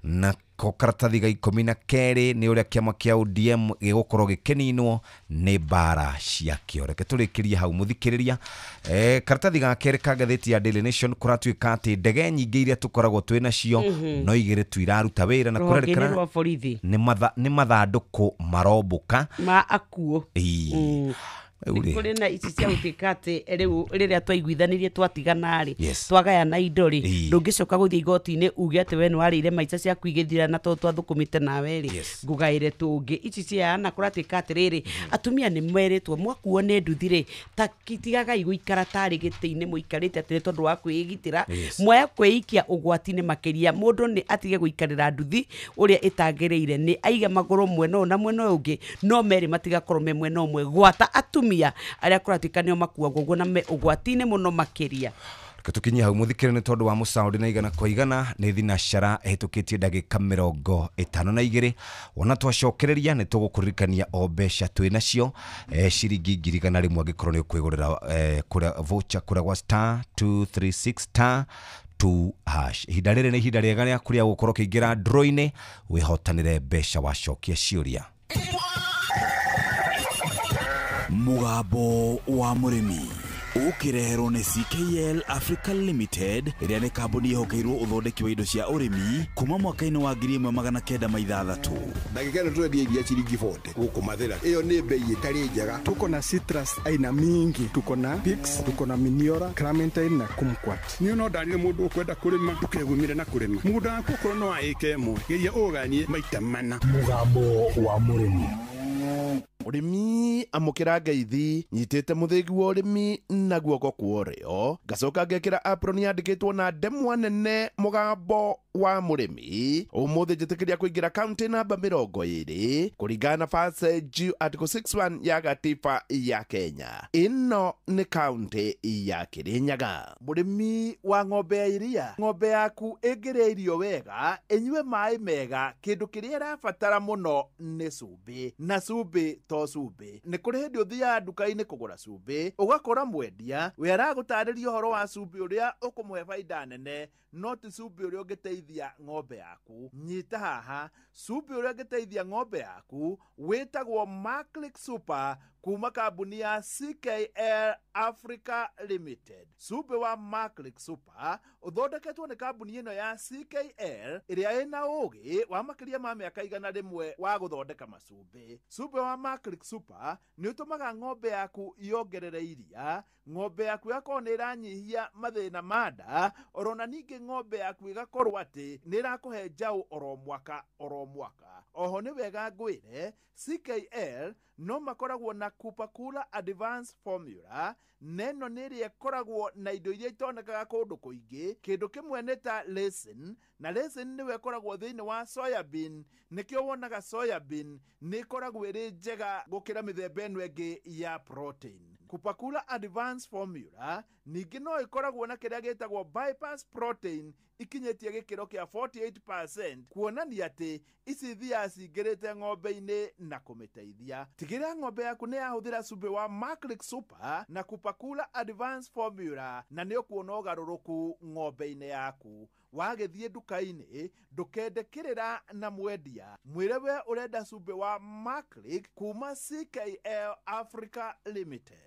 na ko karatathi ga 12 nĩ ũrĩa kĩama kĩa ODM gĩgũkorwo gĩkĩninwo nĩ mbara ciakĩo. Reke tũrĩkĩrie hau mũthikĩrĩria. Karatathi ga kerĩ ka ngathĩti ya Daily Nation kũratuĩka atĩ ndege nyingĩ iria tũkoragwo twĩ nacio no igĩrĩ tu iraruta wĩra na kũrerĩkana nĩ mathandũkũ marombũka ma akuo. Kũrĩ na ici cia gũtuĩka atĩ rĩu rĩrĩa twaiguithanirie twatigana rĩ twagayana indo rĩ ndũngĩcoka gũthiĩ igoti-inĩ uge atĩ we nĩ warĩire maica ciaku igĩthira na tondũ twathũkũmĩte nawe rĩ ngũgaĩre tũngĩ. Ici ciana kũratuĩka atĩrĩrĩ atumia nĩ merĩtwo mwakuo nĩ nduthi rĩ ta tigagai gũikara tarĩ gĩtĩ-inĩ mũikarĩte atĩ nĩ tondũ wa kwĩgitĩra mwaya kwĩikia ũgwati-inĩ makĩria. Mũndũ nĩ atige gũikarĩra nduthi ũrĩa ĩtagĩrĩire, nĩ aige magũrũ mwena ũyũ na mwena ũyũ ũngĩ no merĩ matigakorwo me mwena ũmwe. Gwata atumia arĩa kũratuĩka nĩo makuagwo ũguo na me ũgwati-inĩ mũno makĩria. Tukinyia hau mũthikĩre nĩ tondũ wa Mũsaudi na igana kwa igana nĩ thinacara ĩhĩtũkĩtie ndagĩka 52. Wona twacokereria nĩ tũgũkũririkania o mbeca twĩ nacio ciringi 100,000 angĩkorwo nĩ ũkwĩgũrĩra kũrĩa voucher kũrĩa gwa *236 *2#. Ihinda rĩrĩ nĩ ihinda rĩega rĩa kũrĩa gũkorwo ũkĩingĩra draw-inĩ wĩhotanĩre mbeca wacokia ciũria. Mũgambo wa mũrĩmi ũkĩreherwo nĩ CKL Africa Limited ĩrĩa nĩ kambuni ĩhokeirwo ũthondeki wa indo cia ũrĩmi kuma mwaka-inĩ wa 1906. Ndagĩka ĩno tũrendia iria ciringi 40 gũkũ Mathĩra. Ĩyo nĩ bei ĩtarĩ njega. Tuko na citrus aina mingi, tuko na Pix, tuko na Miniora, Clementine na Kumquat. Niĩ no ndarire mũndũ ũkwenda kũrĩma ndũkegumire na kũrĩma. Mũgũnda waku okorwo no wa ĩka ĩmwe geria ũganie maita mana. Mũgambo wa mũrĩmi. Ũrĩmi amũkĩra ngeithi nyitĩte mũthĩgi wa ũrĩmi na guoko kwa ũrĩo ngacoka ngekĩra apron yandĩkĩtwo na ndemwa nene mũgambo wa mũrĩmi. Ũmũthĩ njĩtĩkĩria kũingĩra kaunti namba 20 kũringana na Passage Article 61 ya gatiba ya Kenya. Ĩno nĩ kaunti ya Kirinyaga. Mũrĩmi wa ng'ombe ya iria, ng'ombe yaku ĩngĩrĩa irio wega ĩnyue maĩ mega, kĩndũ kĩrĩa ĩrabatara mũno nĩ cumbĩ, na cumbĩ to cumbĩ. Nĩ kũrĩ hĩndĩ ũthiaga nduka-inĩ kũgũra cumbĩ ũgakora mwendia we aragũtarĩria ũhoro wa cumbĩ ũrĩa ũkũmũhe baida nene, no ti cumbĩ ũrĩa ũngĩteithia ng'ombe yaku. Nyita haha, cumbĩ ũrĩa ũngĩteithia ng'ombe yaku wĩtagwo Maclick Super kuma kambuni ya CKL Africa Limited. Cumbĩ wa Maclick Super ũthondeketwo nĩ kambuni ĩno ya CKL ĩrĩa ĩna ũũgĩ wa makĩria ma mĩaka 100 wa gũthondeka macumbĩ. Cumbĩ wa Maclick Maclick Super nĩ ũtũmaga ng'ombe yaku yongerere iria, ng'ombe yaku yakorwo nĩ ĩranyihia mathĩna ma nda, orona ningĩ ng'ombe yaku ĩgakorwo atĩ nĩ ĩrakũhe njaũ oro mwaka oro mwaka. Oho nĩ wega ngwĩre CKL no makoragwo na Kupakula Advanced Formula, neno nĩ ĩrĩa ĩkoragwo na indo iria itonekaga kũndũ kũingĩ. Kĩndũ kĩmwe nĩ ta leucine, na leucine nĩwe ĩkoragwo thĩinĩ wa soyabean, nĩkĩo wonaga soyabean nĩ ĩkoragwo ĩrĩ njega gũkĩra mĩthemba ĩno ĩngĩ ya protein. Kupakula Advanced Formula ningĩ no ĩkoragwo na kĩrĩa gĩtagwo bypass protein ikinyĩtie gĩkĩro kĩa 48%, kuonania atĩ ici thiaga cingĩrĩte ng'ombe-inĩ na kũmĩteithia. Tigĩrĩra ng'ombe yaku nĩ yahũthĩra cumbĩ wa Maclick Super na Kupakula Advanced Formula, na nĩ ũkuona ũgarũrũku ng'ombe-inĩ yaku. Wagĩthiĩ nduka-inĩ ndũkende kĩrĩra na mwendia, mwĩre we ũrenda cumbĩ wa Maclick kuma CKL Africa Limited.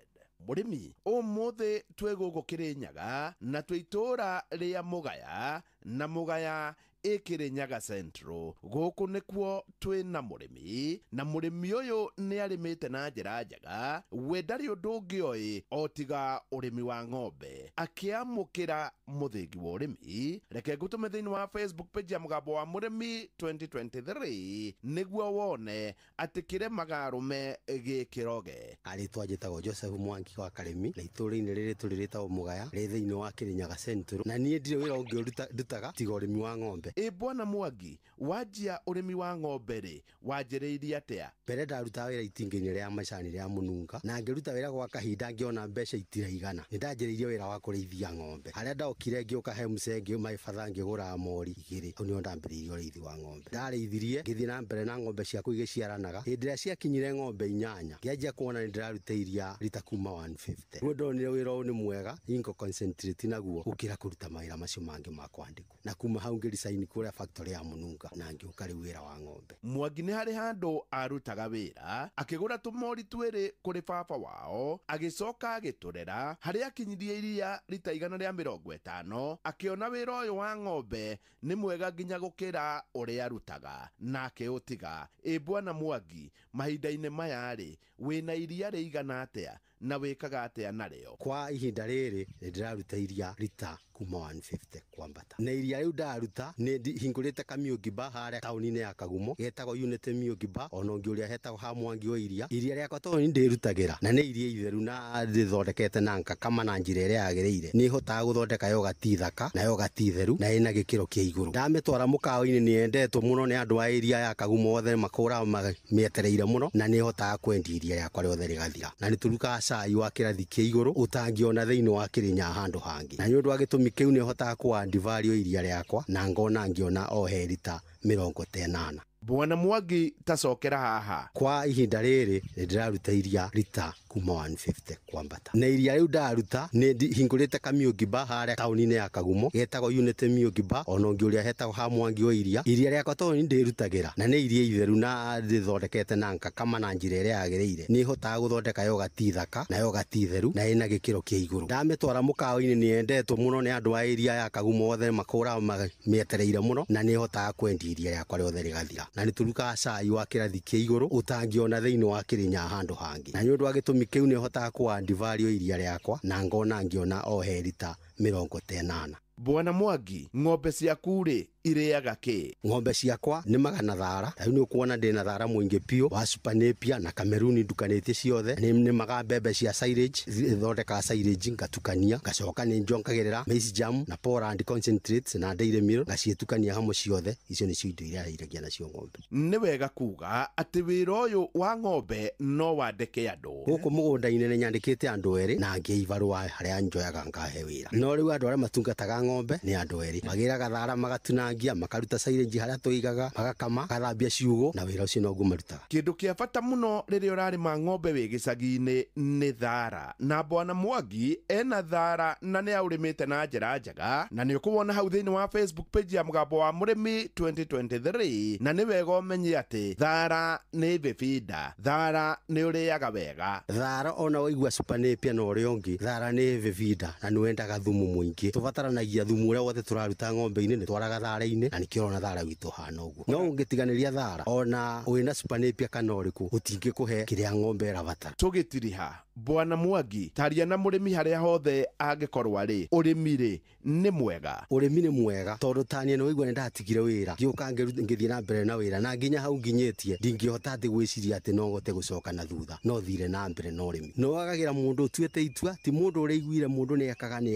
Mũrĩmi, ũmũthĩ twĩ gũkũ Kĩrĩnyaga na twĩ itũũra rĩa Mũgaya, na Mũgaya ĩ Kĩrĩnyaga Central. Gũkũ nĩkuo twĩ na mũrĩmi, na mũrĩmi ũyũ nĩ arĩmĩte na njĩra njega. We ndarĩ ũndũ ũngĩ oĩ o tiga ũrĩmi wa ng'ombe. Akĩamũkĩra mũthĩgi wa ũrĩmi, reke ngũtũme thĩinĩ wa Facebook page ya Mũgambo wa Mũrĩmi 2023 nĩguo wone atĩ kĩremaga arũme gĩkĩroge. Arĩtwa njĩtagwo Joseph Mwangi wa Karĩmi, na itũũra-inĩ rĩrĩ tũrĩ rĩtagwo Mũgaya, rĩ thĩinĩ wa Kĩrĩnyaga Central, na niĩ ndirĩ wĩra ũngĩ ndutaga tiga ũrĩmi wa ng'ombe. Ĩ bwana Mwangi, wanjia ũrĩmi wa ng'ombe rĩ, wanjĩrĩirie atĩa? Mbere ndarutaga wĩra itinga-inĩ rĩa macani rĩa Mũnunga, na ngĩruta wĩra gwa kahinda ngĩona mbeca itiraigana. Nĩ ndanjĩrĩirie wĩra wa kũrĩithia ng'ombe, harĩa ndokire ngĩũka he mzee my father ngĩgũra mori igĩrĩ. Hau nĩho ndambĩrĩirie ũrĩithi wa ng'ombe. Ndarĩithirie ngĩthiĩ na mbere na ng'ombe ciakwa igĩciaranaga. Hĩndĩ ĩrĩa ciakinyire ng'ombe 8, ngĩanjia kuona nĩ ndĩraruta iria rita kuma 150. Rĩu ndonire wĩra ũyũ nĩ mwega, ingo concentrate naguo gũkĩra kũruta mawĩra macio mangĩ ma kwandĩkwo. Na kuma hau ngĩresign kũrĩa factory ya Mũnunga na ngĩũka rĩu wĩra wa ng'ombe. Mwangi nĩ harĩ handũ arutaga wĩra, akĩgũra tũmori twĩrĩ kũrĩ baba wao, agĩcoka agĩtũrera harĩa akinyirie iria rita 150, akĩona wĩra ũyũ wa ng'ombe nĩ mwega nginya gũkĩra ũrĩa arutaga, na akĩũtiga. Ĩ bwana Mwangi, mahinda-inĩ maya rĩ, wĩna iria rĩigana atĩa na wĩkaga atĩa narĩo? Kwa ihinda rĩrĩ nĩ ndĩraruta iria rita kuma 150 kwambata, na iria rĩu ndaruta nĩ hingũrĩte kamiũngi bar harĩa taũni-inĩ ya Kagumo, getagwo Unity Mĩũngi Bar, ona ũngĩ ũrĩa hetagwo ha Mwangi wa iria. Iria rĩakwa tondũ nĩ ndĩrutagĩra na nĩ iria itheru na ndĩthondekete na ngakama na njĩra ĩrĩa yagĩrĩire, nĩ hotaga gũthondeka yogati thaka na yogati theru na ĩna gĩkĩro kĩa igũrũ. Ndamĩtwara mũkawa-inĩ nĩ yendetwo mũno nĩ andũ a area ya Kagumo othe, makũraga mĩetereire mũno, na nĩ hotaga kwendia iria rĩakwa rĩothe rĩgathira. Na nĩ tũrugaga cai wa kĩrathi kĩa igũrũ ũtangĩona thĩinĩ wa Kĩrĩnyaga handũ hangĩ, na nĩ ũndũ wa gĩtũmi kĩu nĩ hotaga kũ-add value iria rĩakwa na ngona ngĩona o he rita 80. Bwana Mwangi, tacokera haha. Kwa ihinda rĩrĩ nĩ ndĩraruta iria rita kuma 150 kwambata, na iria rĩu ndaruta nĩ hingũrĩte kamiũngi bar harĩa taũni-inĩ ya Kagumo, getagwo Unity Mĩũngi Bar, ona ũngĩ ũrĩa hetagwo ha Mwangi wa iria. Iria rĩakwa tondũ nĩ ndĩrutagĩra na nĩ iria itheru na ndĩthondekete na ngakama na njĩra ĩrĩa yagĩrĩire, nĩ hotaga gũthondeka yogati thaka na yogati theru na ĩna gĩkĩro kĩa igũrũ. Ndamĩtwara mũkawa-inĩ nĩ yendetwo mũno nĩ andũ a area ya Kagumo othe, makũraga mĩetereire mũno, na nĩ hotaga kwendia iria rĩakwa rĩothe rĩgathira. Na nĩ tũrugaga cai wa kĩrathi kĩa igũrũ ũtangĩona thĩinĩ wa Kĩrĩnyaga handũ hangĩ, na nĩ ũndũ wa gĩtũmi kĩu nĩ hotaga kũ-add value iria rĩakwa na ngona ngĩona o he rita 80. Bwana Mwangi, ng'ombe ciaku rĩ irĩaga kĩ? Ng'ombe ciakwa nĩ magana thara. Rĩu nĩ ũkuona ndĩna thara mũingĩ biũ wa Super Napier na Kameruni ndukanĩtie ciothe. Nĩ nĩmaga mbembe cia silage, thondekaga silage ngatukania, ngacoka nĩ njongagĩrĩra maize jam na Poland concentrates na dairy meal, ngacitukania hamwe ciothe. Icio nĩcio indo iria iragia nacio ng'ombe. Nĩ wega kuga atĩ wĩra ũyũ wa ng'ombe no wandĩke andũ. Gũkũ mũgũnda-inĩ nĩ nyandĩkĩte andũ erĩ na ngĩ ibarũa harĩa njoyaga ngahe wĩra. No rĩu andũ arĩa matungataga ng'ombe nĩ andũ erĩ, magĩraga thara magatunangia, makaruta silage harĩa tũigaga, magakama, magathambia ciugũ, na wĩra ũcio noguo marutaga. Kĩndũ kĩa bata mũno rĩrĩa ũrarĩma ng'ombe wĩ gĩcagi-inĩ nĩ thara, na bwana Mwangi ena thara na nĩ aũrĩmĩte na njĩra njega, na nĩ ũkũwona hau thĩinĩ wa Facebook page ya Mũgambo wa Mũrĩmi 2023. Na nĩ wega ũmenye atĩ thara nĩ bĩbinda, thara nĩ ũrĩaga wega. Thara ona waigua Super Napier na ũrĩa ũngĩ, thara nĩ bĩbinda na nĩ wendaga thumu mũingĩ. Tũbataranagia thumu ũrĩa wothe tũraruta ng'ombe-inĩ, nĩ twaraga thara thara-inĩ na nĩkĩo ũrona thara witũ hana ũguo. No ũngĩtiganĩria thara ona wĩna supanepia kana ũrĩkũ ũtingĩkũhe kĩrĩa ng'ombe ĩrabatara. Tũgĩtiriha Bwana Mwangi taria na mũrĩmi harĩa hothe angĩkorwo arĩ, ũrĩmi rĩ nĩ mwega? Ũrĩmi nĩ mwega tondũ tanie nĩ waigua nĩ ndatigire wĩra ngĩũka ngĩthiĩ na mbere na wĩra na nginya hau nginyĩtie ndingĩhota atĩ gwĩciria atĩ no hote gũcoka na thutha, no thire na mbere na ũrĩmi. No wagagĩra mũndũ ũtuĩte itua, ti mũndũ ũrĩiguire mũndũ nĩ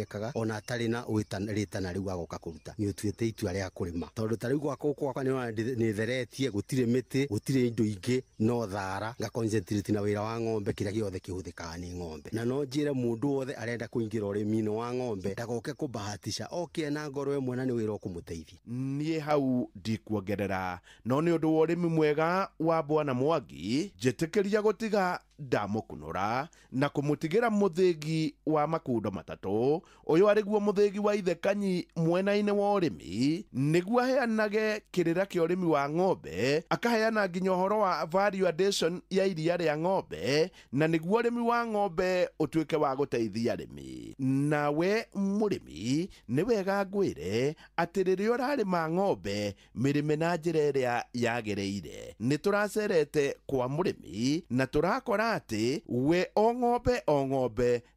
ekaga ona atarĩ na rĩtana rĩu agoka kũruta, nĩ ũtuĩte itua rĩa kũrĩma tondũ ta rĩu gwakwa gwakwa nĩ theretie, gũtirĩ mĩtĩ, gũtirĩ indo ingĩ, no thara nga concentrate na wĩra wa ng'ombe kĩrĩa gĩothe kĩhũthĩkaga nĩ ng'ombe. Na no njĩre mũndũ wothe arenda kũingĩra ũrĩmi-inĩ wa ng'ombe ndagoke kũbahatisha, oke na ngoro ĩmwe na nĩ wĩra ũkũmũteithia. Niĩ hau ndikuongerera, no nĩ ũndũ wa ũrĩmi mwega wa Bwana Mwangi njĩtĩkĩria gũtiga ndamũkunũra na kũmũtigĩra mũthĩgi wa makundo matatũ. Ũyũ arĩguo mũthĩgi wa ithe Kanyi mwena-inĩ wa ũrĩmi, nĩguo aheanage kĩrĩra kĩa ũrĩmi wa ng'ombe, akaheana nginya ũhoro wa value addition ya iria rĩa ng'ombe, na nĩguo ũrĩmi wa ng'ombe ũtuĩke wa gũteithia arĩmi. Nawe mũrĩmi nĩ wega ngwĩre atĩ rĩrĩa ũrarĩma ng'ombe mĩrĩme na njĩra ĩrĩa yagĩrĩire. Nĩ tũracerete kwa mũrĩmi na tũrakora atĩ we o ng'ombe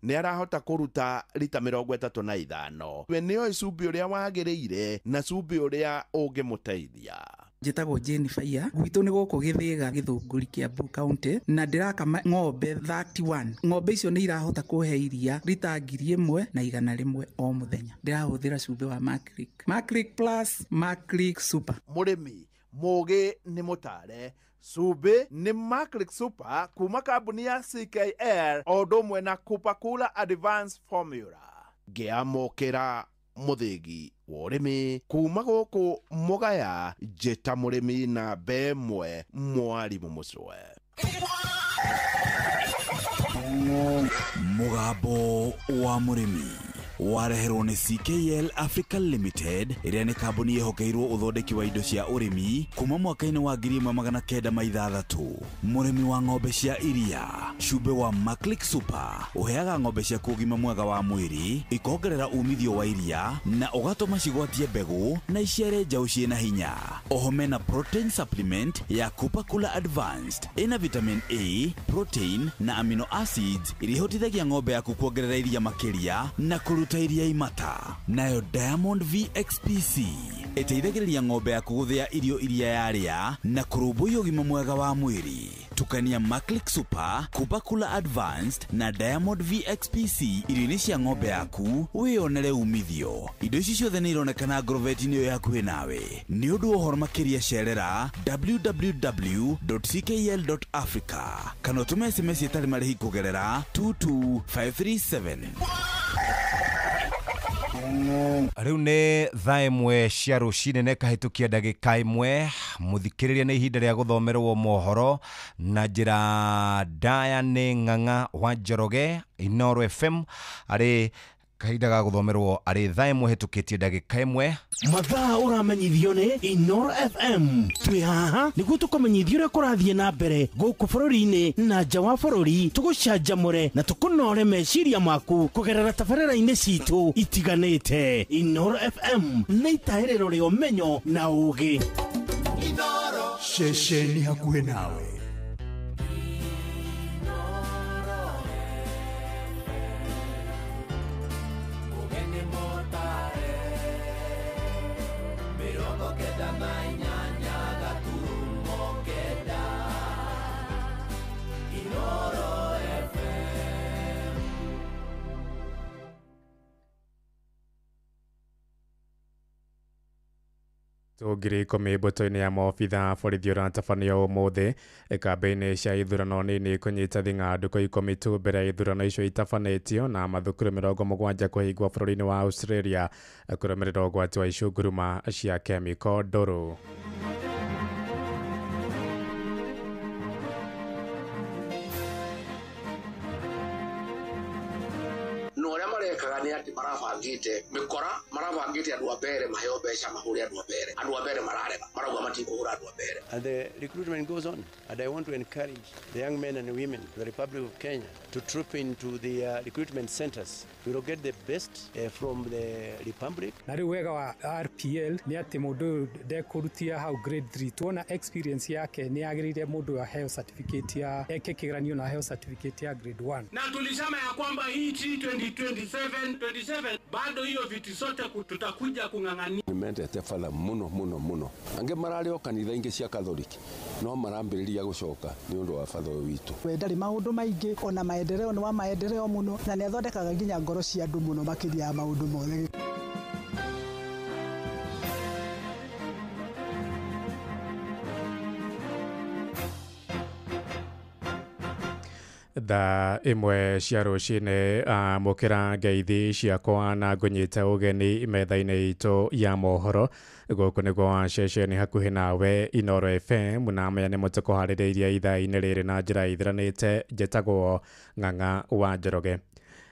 nĩ arahota kũruta rita 35. We nĩoĩ cumbĩ ũrĩa wagĩrĩire na cumbĩ ũrĩa ũngĩmũteithia. Njĩtagwo Jane Faia, gwitũ nĩ gũkũ Gĩthĩga Gĩthũngũri Kiambu County, na ndĩrakama ng'ombe 31. Ng'ombe icio nĩ irahota kũhe iria rita 1100 o mũthenya. Ndĩrahũthĩra cumbĩ wa Maclick, Maclick Plus, Maclick Super. Mũrĩmi mũgĩ nĩ mũtare, cumbĩ nĩ Maclick Super kuma kambuni ya CKL o ũndũ ũmwe na Coca-Cola Advanced Formula. Ngĩamũkĩra mũthĩgi wa ũrĩmi kuma gũkũ Mũgaya, njĩta mũrĩmi na 1 mwarimũ mũcwe. Mũgambo wa mũrĩmi wareherwo nĩ CKL Africa Limited, ĩrĩa nĩ kambuni ĩhokeirwo ũthondeki wa indo cia ũrĩmi kuma mwaka-inĩ wa 1906. Mũrĩmi wa ng'ombe cia iria, cumbĩ wa Maclick Super ũheaga ng'ombe ciaku ũgima mwega wa mwĩrĩ, ikongerera umithio wa iria na ũgatũma cigwatie mbegũ na iciare njaũ ciĩna hinya. Oho mena protein supplement ya Coca-Cola Advanced ĩna vitamin A, protein na amino acids iria ihotithagia ng'ombe yaku kuongerera iria makĩria na kũruta iria imata. Nayo Diamond VXPC ĩteithagĩrĩria ng'ombe yaku gũthĩa irio iria yarĩa na kũrũmbũiya ũgima mwega wa mwĩrĩ. Tukania Maclick Super, Coca-Cola Advanced na Diamond VXPC irio-inĩ cia ng'ombe yaku wĩyonere umithio. Indo ici ciothe nĩ ironekana ngorobeti-inĩ ĩyo hakuhĩ nawe. Nĩ ũndũ wa ũhoro makĩria cerera www.ckl.africa kana ũtũme SMS ĩtarĩ marĩhi kũgerera 22537. Rĩu nĩ thaa 1 cia rũcinĩ na ĩkahĩtũkia ndagĩka 1. Mũthikĩrĩria nĩ ihinda rĩa gũthomerwo mohoro na njĩra ndaya nĩ Ng'ang'a wa Njoroge, Inooro FM, arĩ kahinda ga gũthomerwo arĩ thaa 1 hĩtũkĩtie ndagĩka 1. Mathaa ũramenyithio nĩ Inooro FM. Twĩ haha nĩguo tũkũmenyithie ũrĩa kũrathiĩ na mbere gũkũ bũrũri-inĩ na nja wa bũrũri, tũgũcanjamũre na tũkũnore meciria maku kũgerera tabarĩra-inĩ citũ itiganĩte. Inooro FM nĩ itahĩrĩro rĩa ũmenyo na ũũgĩ. Ceceni hakuhĩ nawe. 10,000 mbũtũ-inĩ ya maobitha borithi ũratabanio ũmũthĩ kambĩ-inĩ cia ithurano nini kũnyita thing'a ndukũ 10 tu mbere ya ithurano icio itabanĩtio na mathukuru 70 kũhingwo bũrũri-inĩ wa Australia kũrũmĩrĩra ũgwati wa icunguruma cia kemiko ndũrũ. Marekaga nĩ atĩ marabangĩte mĩkora, marabangĩte andũ a mbere maheo mbeca mahũre andũ a mbere. Andũ a mbere mararega, marauga matikũhũra andũ a mbere. And the recruitment goes on. And I want to encourage the young men and women of the Republic of Kenya to troop into the recruitment centers. We will get the best from the Republic. Na rĩu wega wa RPL nĩ atĩ mũndũ ũyũ ndekũrutia hau grade 3, tuona experience yake nĩ yagĩrĩire mũndũ aheo certificate ya eke kĩgeranio na aheo certificate ya grade 1. Na tulisema ya kwamba hii 2027 27 bado hiyo viti zote tutakuja kung'ang'ania. Nĩmendete batha mũno mũno mũno, angĩ mararĩ o kanitha ingĩ cia Catholic no marambĩrĩria gũcoka nĩ ũndũ wa batha ũyũ witũ. We ndarĩ maũndũ maingĩ, ona maendeleo nĩ wa maendeleo mũno, na nĩ athondekaga nginya ngoro cia andũ mũno makĩria ya maũndũ mothe. Thaa 1 cia rũcinĩ, amũkĩra ngeithi ciakwa na ngũnyite ũgeni metha-inĩ itũ ya mohoro. Gũkũ nĩguo wa ceceni hakuhĩ nawe Inooro FM, na maya nĩmo tũkũharĩrĩirie ithaa-inĩ rĩrĩ na njĩra ithiranĩte. Njĩtagwo Ng'ang'a wa Njoroge.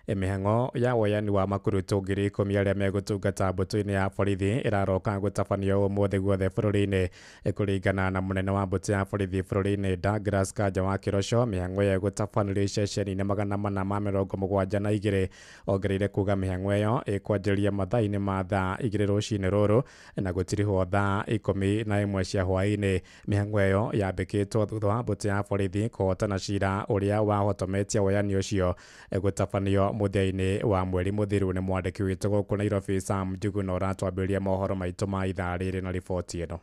Mĩhang'o ya woyani wa makurutu 10,000 arĩa megũtungata mbũtũ-inĩ ya borithi ĩraroka gũtabanio ũmũthĩ guothe bũrũri-inĩ. Kũringana na mũnene wa mbũtũ ya borithi bũrũri-inĩ Douglas Kanja wa Kĩroco, mĩhang'o ĩyo ĩgũtabanĩrio iceceni-inĩ 472. Ongereire kuga mĩhang'o ĩyo ĩkwanjĩrĩria mathaa-inĩ ma thaa 2 rũcinĩ rũrũ na gũtirihwo thaa 11 cia hwaĩ-inĩ. Mĩhang'o ĩyo yambĩkĩtwo thutha wa mbũtũ ya borithi kũhotana cira ũrĩa wahotometie woyani ũcio gũtabanio mũthia-inĩ wa mweri mũthiru. Nĩ mwandĩki witũ gũkũ Nairobi Sam Njuguna ũratwambĩrĩria mohoro maitũ ma ithaa rĩrĩ na riboti ĩno.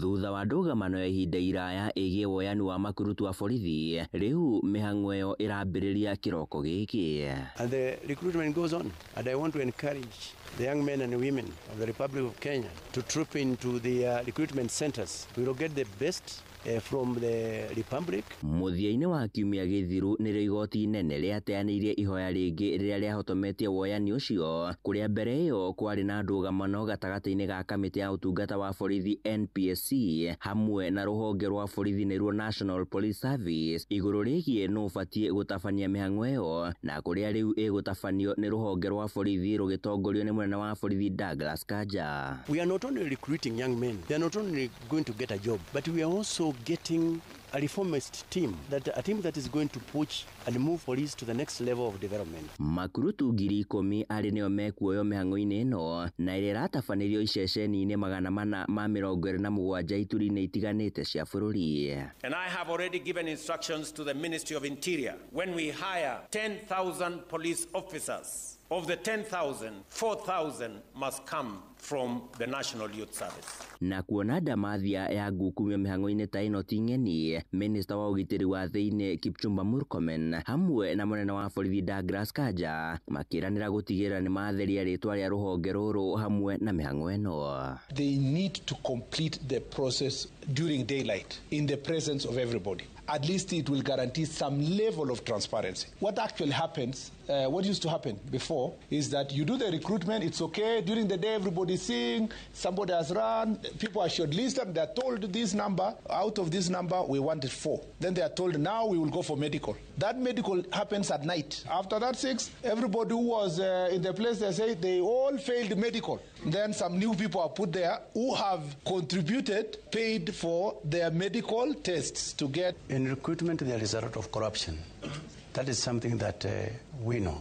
Thutha wa ndũgamano ya ihinda iraya ĩgiĩ woyani wa makurutu wa borithi, rĩu mĩhang'o ĩyo ĩrambĩrĩria kĩroko gĩkĩ. And the recruitment goes on. And I want to encourage the young men and women of the Republic of Kenya to troop into the recruitment centers. We will get the best from the Republic. Mũthia-inĩ wa kiumia gĩthiru nĩrĩo igoti inene rĩateanĩirie ihoya rĩngĩ rĩrĩa rĩahotometie woyani ũcio, kũrĩa mbere ĩyo kwarĩ na ndũgamano gatagatĩ-inĩ ga kamĩtĩ ya ũtungata wa borithi NPSC hamwe na rũhonge rwa borithi nĩruo National Police Service igũrũ rĩgiĩ nũ ũbatiĩ gũtabania mĩhang'o ĩyo, na kũrĩa rĩu ĩgũtabanio nĩ rũhonge rwa borithi rũgĩtongorio nĩ mũnene wa borithi Douglas Kanja. We are not only recruiting young men, they are not only going to get a job, but we are also getting a reformist team, that a team that is going to push and move police to the next level of development. Makurutu 10,000 arĩ nĩo mekuoywo mĩhang'o-inĩ ĩno na ĩrĩa ĩratabanĩrio iceceni-inĩ 427 ituri-inĩ itiganĩte cia bũrũri. And I have already given instructions to the Ministry of Interior. When we hire 10,000 police officers, of the 10,000, 4,000 must come from the National Youth Service. Na kuona ndamathia ya ngukumio mĩhang'o-inĩ ta ĩno ti ng'eni, Minister wa ũgitĩri wa thĩinĩ Kipchumba Murkomen hamwe na mũnene wa borithi Douglas Kanja makĩranĩra gũtigĩrĩra nĩ matheria rĩtwa rĩa rũhonge rũrũ hamwe na mĩhang'o ĩno. They need to complete the process during daylight in the presence of everybody. At least it will guarantee some level of transparency. What actually happens, what used to happen before, is that you do the recruitment, it's okay, during the day everybody's seeing, somebody has run, people are shortlisted, they are told this number, out of this number we wanted 4. Then they are told now we will go for medical. That medical happens at night. After that 6, everybody who was in the place, they say they all failed medical. Then some new people are put there who have contributed, paid for their medical tests to get. In recruitment, there is a lot of corruption. That is something that we know.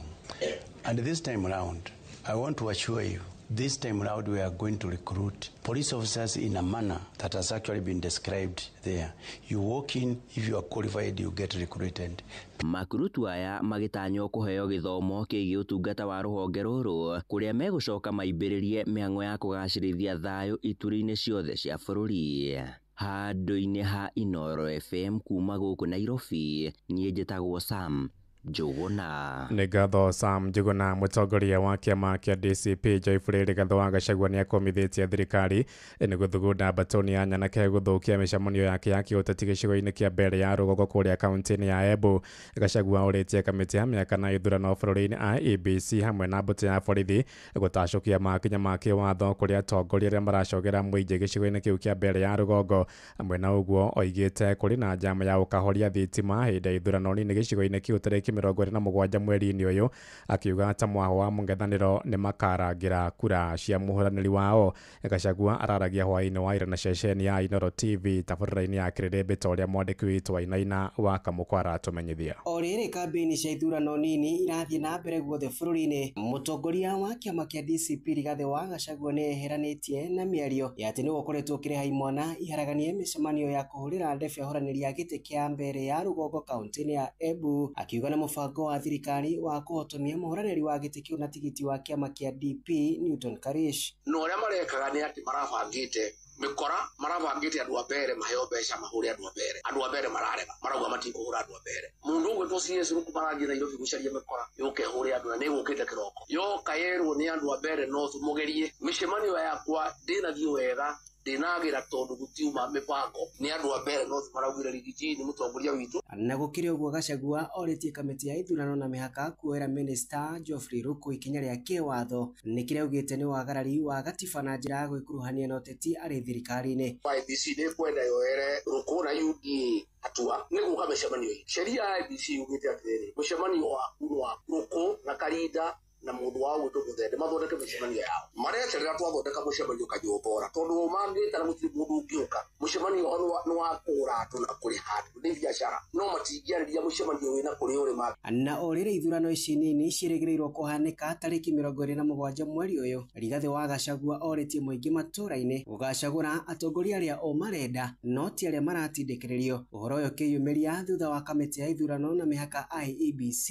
And this time around, I want to assure you, this time around we are going to recruit police officers in a manner that has actually been described there. You walk in, if you are qualified, you get recruited. Makurutu aya magĩtanywo kũheo gĩthomo kĩgiĩ ũtungata wa rũhonge rũrũ kũrĩa megũcoka maimbĩrĩrie mĩhang'o ya kũgacĩrithia thayũ ituri-inĩ ciothe cia bũrũri. Handũ-inĩ ha Inooro FM kuma gũkũ Nairobi, niĩ njĩtagwo Sam Njuguna. Nĩ ngatho Sam Njuguna. Mũtongoria wa kĩama kĩa DCP Geoffrey Rigathĩ wa Gachagua nĩ akomithĩtie thirikari nĩ gũthugunda mbatoni ya nyanake gũthũkia mĩcemanio yake ya kĩũteti gĩcigo-inĩ kĩa mbere ya rũgongo kũrĩa kaunti-inĩ ya Embu. Gachagua orĩtie kamĩtĩ ya mĩaka na ithurano bũrũri-inĩ IEBC hamwe na mbũtũ ya borithi gũtacũkia makinya ma kĩwatho kũrĩ atongoria arĩa maracogera mũingĩ gĩcigo-inĩ kĩu kĩa mbere ya rũgongo. Hamwe na ũguo oigĩte kũrĩ na njama ya ũkahoria thitima hĩndĩ ya ithurano nini gĩcigo-inĩ kĩu tarĩki tarĩki 27 mweri-inĩ ũyũ, akiuga ta mwaho wa mũng'ethanĩro nĩ makarangĩra kura cia mũhũranĩri wao. Gachagua araragia hwaĩ-inĩ wa ira na ceceni ya Inooro TV tabarĩra-inĩ ya Kĩrĩrĩmbĩ ta ũrĩa mwandĩki witũ Wainaina wa Kamũkwa aratũmenyithia. O rĩrĩ kambĩini cia ithurano nini irathiĩ na mbere guothe bũrũri-inĩ, mũtongoria wa kĩama kĩa DCP Rigathĩ wa Gachagua nĩ eheranĩtie na mĩario ya atĩ nĩwe ũkoretwo ũkĩrĩha imwana iharaganie mĩcemanio ya kũhũrĩra ndebe ahũranĩri a gĩtĩ kĩa mbere ya rũgongo kaunti-inĩ ya Embu, akiuga na mũbango wa thirikari wa kũhotomia mũhũranĩri wa gĩtĩ kĩu na tigiti wa kĩama kĩa DP Newton Karish. No ũrĩa marekaga nĩ atĩ marabangĩte mĩkora, marabangĩte andũ a mbere maheo mbeca mahũre andũ a mbere. Andũ a mbere mararega, marauga matikũhũra andũ a mbere. Mũndũ ũgwĩtwo CS Ruku marathiĩ Nairobi gũcaria mĩkora yũke ĩhũre andũ, na nĩ ĩgũkĩte kĩroko. Yoka yerwo nĩ andũ a mbere no mũgerie. Mĩcemanio yakwa ndĩnathiĩ wega, ndĩnagĩra tondũ gũtiuma mĩbango. Nĩ andũ a mbere no maraugire Rigiji nĩ mũtongoria witũ. Na gũkĩrĩ ũguo, Gachagua orĩtie kamĩtĩ ya ithurano na mĩhaka kuoera Minister Geoffrey Ruku ikinya rĩa kĩwatho nĩ kĩrĩa augĩte nĩ wagarari wa gatiba na njĩra ya gwĩkuruhania na ũteti arĩ thirikari-inĩ. IEBC nĩ kwenda yoere Ruku na UDA hatua nĩ gũka mĩcemanio ĩyo. Sheria ya IEBC yugĩte atĩrĩrĩ, mũcemanio waku nĩ wa Ruku na Karinda na mũndũ wa gwĩtwo Mũthende mathondeke mĩcemanio yao. Mareterera twathondeka mũcemanio Kanyũmbora tondũ mangĩta na gũtirĩ mũndũ ũngĩũka. Mũcemanio wao nĩ wa kũgũra andũ na kũrĩha andũ, nĩ biacara, no matingĩarĩria mũcemanio wĩna kũrĩa ũrĩ ma. Na o rĩrĩ ithurano ici nini ciĩrĩgĩrĩirwo kũhanĩka tarĩki 27 mweri ũyũ, Rigathĩ wa Gachagua orĩtie mũingĩ matũũra-inĩ gũgacagũra atongoria arĩa o marenda no ti arĩa maratindĩkĩrĩrio. Ũhoro ũyũ ũkĩyumĩria thutha wa kamĩtĩ ya ithurano na mĩhaka IEBC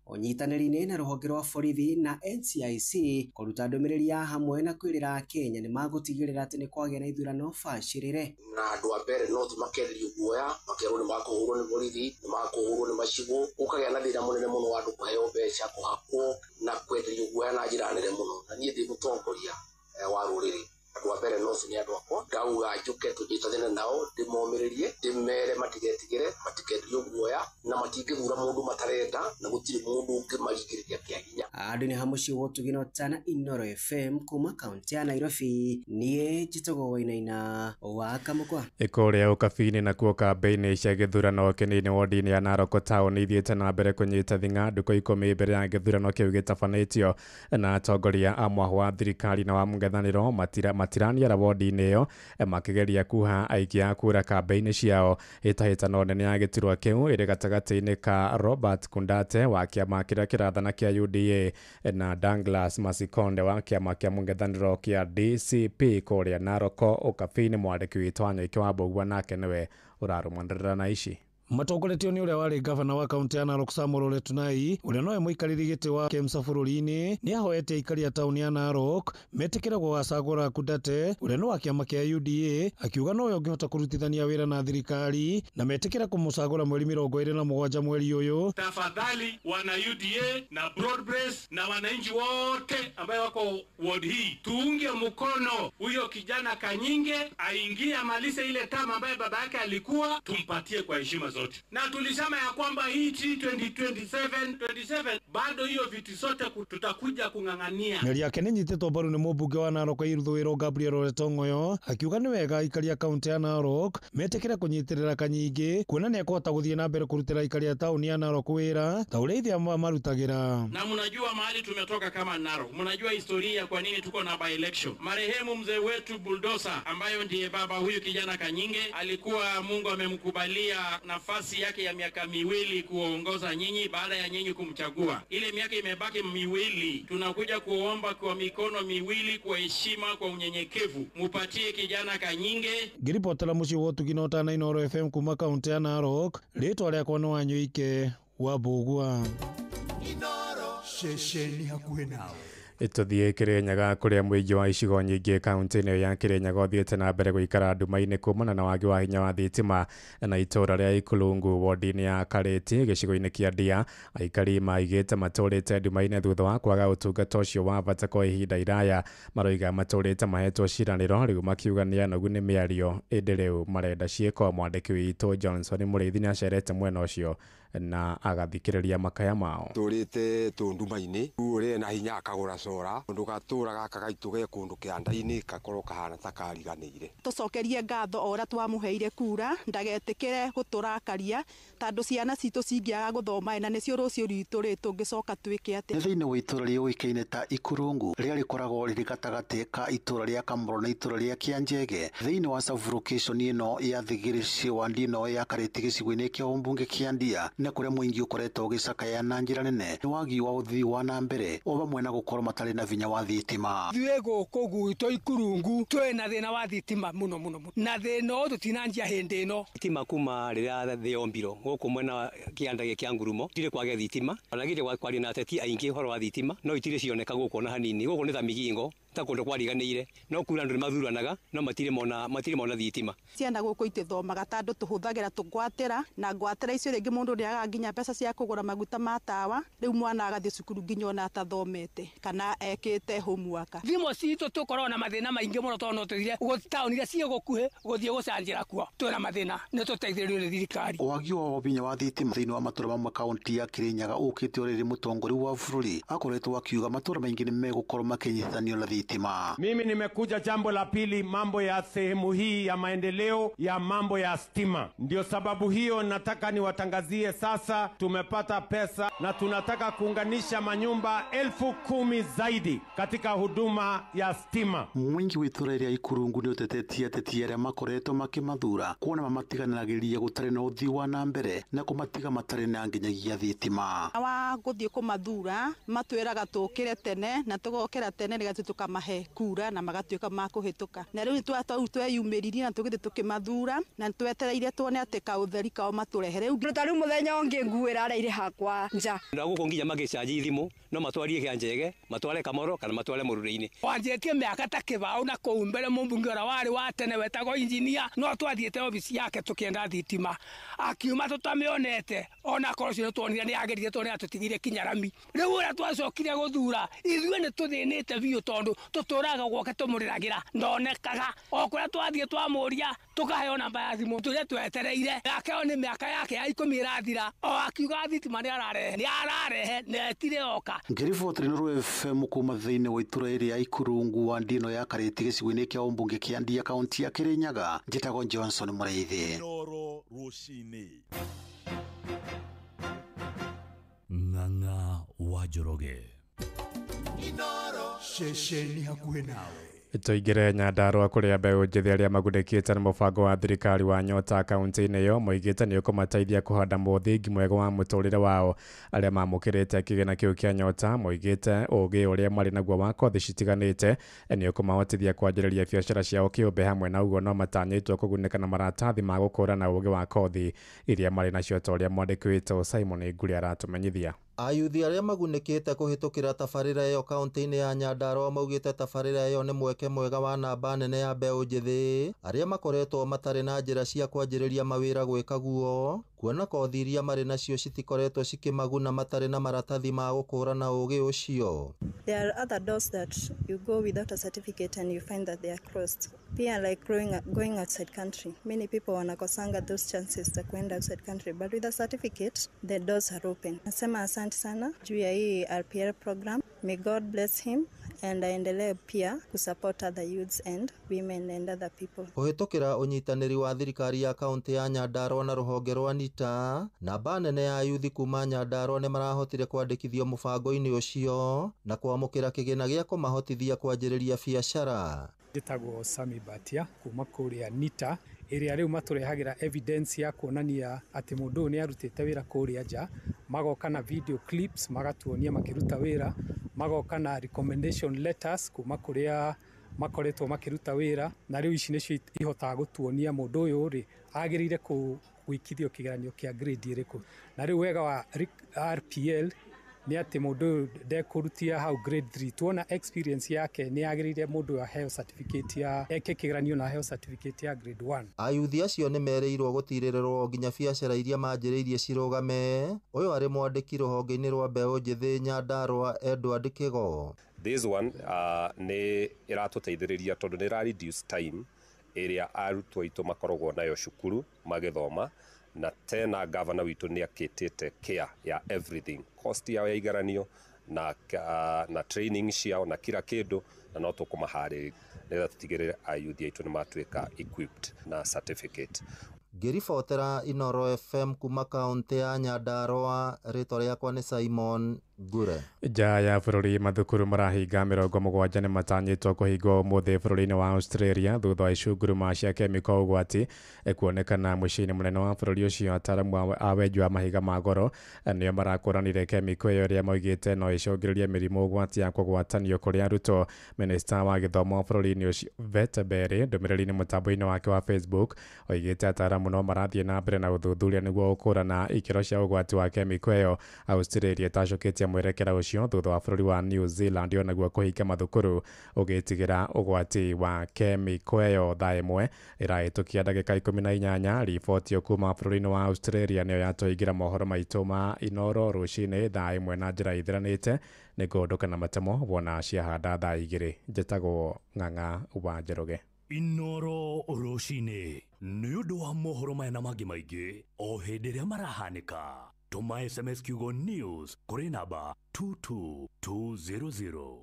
ũnyitanĩri-inĩ na rũhonge rwa borithi na NCIC kũruta ndũmĩrĩri ya hamwe na kwĩrĩra Akenya nĩ magũtigĩrĩra atĩ nĩ kwagĩa na ithurano bacĩrĩre. Na andũ a mbere no makenderio guoya, makerwo nĩ makũhũrwo nĩ borithi, nĩ makũhũrwo nĩ macibũ, gũkagĩa na thĩna mũnene mũno wa andũ kũheo mbeca, kũhakwo na kwenderio guoya na njĩra nene mũno. Na niĩ ndĩ mũtongoria wa rũrĩrĩ, andũ a mbere no nĩ andũ akwa, ngauga njũke tũnyitanĩre nao, ndĩmomĩrĩrie, ndĩmere matigetigĩre, matikenderio guoya na matingĩthura mũndũ matarenda, na gũtirĩ mũndũ ũngĩmaringĩrĩria kĩa hinya. Andũ nĩ hamũciĩ wa Ũtugi na Ũtana, Inooro FM kuma kaunti ya Nairobi, niĩ njĩtagwo Wainaina wa Kamũkwa. Ĩkũrĩa Ũkabi-inĩ nakuo kambĩini cia gĩthurano kĩnini wodi-inĩ ya Narok Town ithiĩte na mbere kũnyita thing'a ndukũ 10 mbere ya gĩthurano kĩu gĩtabanĩtio, na atongoria a mwaho wa thirikari na wa mũng'ethanĩro matiraniara wodi-inĩ ĩyo makĩgeria kuha aikia a kura kambĩini ciao. Hĩtahĩtano nene ya gĩturwa kĩu ĩrĩ gatagatĩ-inĩ ka Robert Kundate wa kĩama kĩrĩa kĩrathana kĩa UDA na Douglas Masikonde wa kĩama kĩa mũng'ethanĩro kĩa DCP kũrĩa Narok Ũkabi-inĩ. Mwandĩki witũ Wanyoike wa Mbũgua nake nĩwe ũrarũmanĩrĩra na ici. Matongoretio nĩ ũrĩa warĩ gavana wa kaunti ya Narok Samuel Ole Tunai, ũrĩa nowe mũikarĩri gĩtĩ wa KEMSA bũrũri-inĩ, nĩ ahoete aikari a taũni ya Narok metĩkĩre gũgacagũra Kundate ũrĩa nĩ wa kĩama kĩa UDA, akiuga nowe ũngĩhota kũrutithania wĩra na thirikari na metĩkĩre kũmũcagũra mweri 27 mweri ũyũ. Tafadhali wana UDA na broad base na wananchi wote ambayo wako ward hii, tuunge mkono huyo kijana Kanyinge aingie amalize ile tama ambayo baba yake alikuwa, tumpatie kwa heshima zote. Na tulisema ya kwamba hii 2027 bado hiyo viti zote tutakuja kung'ang'ania. Mĩario yake nĩ nyitĩtwo mbaru nĩ mũmbunge wa Narok ithũĩro Gabriel Ole Tong'oyo, akiuga nĩ wega aikari a kaunti ya Narok metĩkĩre kũnyitĩrĩra Kanyingi kuona nĩ ekũhota gũthiĩ na mbere kũrutĩra aikari a taũni ya Narok wĩra ta ũrĩa ithe marutagĩra. Na mnajua mahali tumetoka kama Narok, mnajua historia kwa nini tuko na by election. Marehemu mzee wetu Bulldozer ambayo ndiye baba huyu kijana Kanyinge, alikuwa Mungu amemkubalia nafasi yake ya miaka miwili kuongoza nyinyi baada ya nyinyi kumchagua. Ile miaka imebaki miwili, tunakuja kuomba kwa mikono miwili, kwa heshima, kwa unyenyekevu, mupatie kijana Kanyinge. Ngiripotera mũciĩ wa Ũtugi na Ũtana Inooro FM kuma kaunti ya Narok, rĩtwa rĩakwa nĩ Wanyoike wa Mbũgua. Inooro ceceni hakuhĩ nawe. Tũthiĩ Kĩrĩnyaga kũrĩa mũingĩ wa icigo nyingĩ kaunti-inĩ ya Kĩrĩnyaga ũthiĩte na mbere gũikara nduma-inĩ kumana na wagi wa hinya wa thitima na itũũra rĩa Ikulungu wodi-inĩ ya Karĩti gĩcigo-inĩ kĩa Ndia. Aikari maigĩte matũrĩte nduma-inĩ thutha wa kwaga ũtungata ũcio wa bata kwa ihinda iraya. Maroiga matũrĩte mahetwo ciranĩro rĩu makiuga nĩ anogu nĩ mĩario ĩndĩ rĩu marenda ciĩko. Mwandĩki witũ Johnson Mũrĩithi nĩacerete mwena ũcio Na agathikĩrĩria makaya mao. Tũrĩte tũnduma-inĩ ũrĩa na hinya akagũra cora ũndũ gatũra gaka gaitũ ge kũndũ kĩanda-inĩ gakorwo kahana ta kariganĩire. Tũcokerie ngatho o ũrĩa twamũheire kura ndagetĩkĩre gũtũrakaria tondũ ciana citũ cingĩaga gũthoma na nĩcio rũciũ rwitũ rĩ tũngĩcoka twĩke atĩa. Thĩinĩ wa itũra rĩũĩkaine ta Ikurungu rĩrĩa rĩkoragwo rĩrĩ gatagatĩ ka itũra rĩa Kamũro na itũra rĩa Kĩanjege thĩinĩ wa sub-location ĩno ya Thigĩrĩci wa ndino ya Karĩtĩ gĩcigo-inĩ kĩa ũmbunge kĩa Ndia nĩ kũrĩa mũingĩ ũkoretwo ũgĩcakaya na njĩra nene nĩ wagi wa ũthii wa na mbere o vamwe na gũkorwo matarĩ na vinya wa thitima. Ithuĩ gũkũ gwitũ Ikurungu twĩ na thĩna wa thitima mũno mũno na thĩna ũyũ tũtinanjia hĩndĩ ĩno. Thitima kuma rĩrĩa thĩ yombirwo gũkũ mwena kĩanda gĩkĩ kĩa Ngurumo tirĩ kwage thitima ona githĩ kwaria na ateti aingĩ ũhoro wa thitima no itirĩ cioneka gũkũ ona hanini. Gũkũ nĩ ta Migingo ta kũndũ kwariganĩire no kura andũ nĩmathuranaga no matirĩ mona thitima. Ciana gũkũ itithomaga tondũ tũhũthagĩra tũngwatĩra na ngwatĩra icio rĩngĩ mũndũ nĩagaga nginya mbeca cia kũgũra maguta ma tawa rĩu mwana agathiĩ cukuru nginya ona atathomete kana ekĩte homework. Thimũ citũ tũkoragwo na mathĩna maingĩ mũno tondũ no tũthire taũni iria ciĩ gũkuhĩ gũthiĩ gũcanjĩra kuo twĩna mathĩna nĩ tũteithĩrĩrio nĩ thirikari. Wagi wa ũbinya wa thitima thĩinĩ wa matũra mamwe kaunti ya Kirinyaga ũkĩte o rĩrĩ mũtongoria wa bũrũri akoretwo akiuga matũra maingĩ nĩ megũkorwo makĩnyitithanio na thitima. Mimi nimekuja jambo la pili, mambo ya sehemu hii ya maendeleo ya mambo ya stima. Ndio sababu hiyo nataka niwatangazie sasa tumepata pesa na tunataka kuunganisha manyumba 10,000 zaidi katika huduma ya stima. Mwingi wa itũra rĩa Ikurungu nĩ ũtetetie ateti arĩa makoretwo makĩmathura kuona mamatiganagĩria gũtarĩ na ũthii wa na mbere na kũmatiga matarĩ na nginyagia thitima. Wa gũthiĩ kũmathura matwĩraga tũkĩre tene na tũgokĩra tene nĩgetha tũkamahe kura na magatuĩka ma kũhĩtũka. Na rĩu tweyumĩririe na tũgĩthiĩ tũkĩmathura na twetereire tuone atĩ kaũtheri kao matũrehe rĩu. Ta rĩu mũthenya ũngĩ nguo ĩrareire hakwa nja. Na gũkũ nginya magĩcanji thimũ no matwarie Kĩanjege matware Kamoro kana matware Mũrũrĩ-inĩ. Wanjĩtie mĩaka ta kĩbaũ na kũu mbere mũmbunge ũrĩa warĩ wa tene wetagwo injinia no twathiĩte obici yake tũkĩenda thitima akiuma tũtamĩonete ona korwo ũcio nĩtuonire nĩageririe tondũ nĩatũtigire kinya rami. Rĩu ũrĩa twacokire gũthura ithuĩ nĩtũthĩnĩte biũ tondũ tũtũraga gwake tũmũrĩragĩra ndonekaga o kũrĩa twathiĩ twamũria tũkaheo namba ya thimũ tũrĩa twetereire yake nĩ mĩaka yake ya 10 ĩrathira o akiuga thitima nĩararehe netire oka. Ngĩriboti Inooro FM kuma thĩinĩ wa itũra rĩa Ikurungu wa ndino ya Karĩtĩ gĩcigo-inĩ kĩa ũmbunge kĩa Ndia kaunti ya Kirinyaga njĩtagwo Johnson Mũrĩithi. Inooro rũcinĩ. Ng'ang'a wa Njoroge. Inooro ceceni hakuhĩ nawe. Tũingĩre Nyandarũa kũrĩa mbeũ njĩthĩ arĩa magunĩkĩte nĩ mũbango wa thirikari wa Nyota kaunti-inĩ ĩyo moigĩte nĩ ũkũmateithia kũhanda mũthingi mwega wa mũtũrĩre wao. Arĩa mamũkĩrĩte kĩgĩna kĩu kĩa Nyota moigĩte ũgĩ ũrĩa marĩ naguo wa kothi citiganĩte nĩ ũkũmahotithia kwanjĩrĩria biacara ciao kĩũmbe hamwe na ũguo no matanyĩtwo kũgunĩka na maratathi ma gũkũrana ũgĩ wa kothi iria marĩ nacio ta ũrĩa mwandĩki witũ Simon Nguri aratũmenyithia. Ayuthi arĩa magunĩkĩte kũhĩtũkĩra tabarĩra ĩyo kaunti-inĩ ya Nyandarũa maugĩte tabarĩra ĩyo nĩ mweke mwega wa namba nene ya mbeũ njĩthĩ arĩa makoretwo matarĩ na njĩra cia kwanjĩrĩria mawĩra gwĩka guo kuona kothi iria marĩ nacio citikoretwo cikĩmaguna matarĩ na maratathi ma gũkũrana ũgĩ ũcio. There are other doors that you go without a certificate and you find that they are closed. Pia like going outside country. Many people wanakosanga those chances za kuenda outside country, but with a certificate the doors are open. Nasema asante sana juu ya hii RPL program. May God bless him and aendelee pia kusupport other youths and women and other people. Kũhĩtũkĩra ũnyitanĩri wa thirikari ya kaunti ya Nyandarũa na rũhonge rwa NITA, namba nene ya yuthi kuma Nyandarũa nĩ marahotire kwandĩkithio mũbango-inĩ ũcio na kwamũkĩra kĩgĩna gĩa kũmahotithia kwanjĩrĩria biacara. Njĩtagwo Sami Batia kuma kũrĩa NITA ĩrĩa rĩu matũrehagĩra evidence ya kuonania atĩ mũndũ ũyũ nĩ arutĩte wĩra kũrĩa nja, magoka na video clips magatuonia makĩruta wĩra, magoka na recommendation letters kuma kũrĩa makoretwo makĩruta wĩra, na rĩu ici nĩcio ihotaga gũtuonia mũndũ ũyũ rĩ agĩrĩire gwĩkithio kĩgeranio kĩa grade ĩrĩkũ. Na rĩu wega wa RPL nĩ atĩ mũndũ ũyũ ndekũrutia hau grade 3 tuona experience yake nĩ agĩrĩire mũndũ ũyũ aheo certificate ya eke kĩgeranio na aheo certificate ya grade 1. Ayuthi acio nĩ merĩirwo gũtirĩrĩrwo nginya biacara iria manjĩrĩirie cirũgame. Ũyũ arĩ mwandĩki rũhonge-inĩ rwa mbeũ njĩthĩ Nyandarũa Edward Kĩgo. This one nĩ ĩratũteithĩrĩria tondũ nĩ ĩra reduce time ĩrĩa arutwo aitũ makoragwo nayo cukuru magĩthoma, Na tena gavana witũ nĩ akĩtĩte care ya everything, cost yao ya igaranio na training ciao na kila kĩndũ, na no tũkũmaharĩrĩria nĩgetha tũtigĩrĩre ayuthi aitũ nĩ matuĩka equipped na certificate. Ngĩribotera Inooro FM kuma kaũntĩ ya Nyandarũa, rĩtwa rĩakwa nĩ Simon Ngure. Nja ya bũrũri, mathukuru marahinga 70 nĩ matanyĩtwo kũhingwo ũmũthĩ bũrũri-inĩ wa Australia thutha wa icunguruma cia kemiko ũgwati kuonekana mũciĩ-inĩ mũnene wa bũrũri ũcio. Ataaramu a wenji wa mahiga ma goro nĩo marakũranire kemiko ĩyo ĩrĩa moigĩte no ĩcũngĩrĩrie mĩrimũ ũgwati ya kũgwatanio kũrĩ arutwo. Minista wa gĩthomo bũrũri-inĩ ũcio Vet Berry ndũmĩrĩri-inĩ mũtambo-inĩ wake wa Facebook oigĩte ataaramu no marathiĩ na mbere na ũthuthuria nĩguo gũkũrana ikĩro cia ũgwati wa kemiko ĩyo. Australia ĩtacũkĩtie mwerekera ũcio thutha wa bũrũri wa New Zealand onaguo kũhinga mathukuru ũgĩtigĩra ũgwati wa kemiko ĩyo. Thaa 1 ĩrahĩtũkia ndagĩka 18. Riboti kuma bũrũri-inĩ wa Australia nĩyo yatũhingĩra mohoro maitũ ma Inooro rũcinĩ thaa 1 na njĩra ithĩranĩte. Nĩ ngũndũka na matemo wona ciahanda thaa 2. Njĩtagwo Ng'ang'a wa Njoroge. Inooro rũcinĩ nĩ ũndũ wa mohoro maya na mangĩ maingĩ o hĩndĩ ĩrĩa marahanĩka. Tũma SMS kiugo news kũrĩ namba 22200.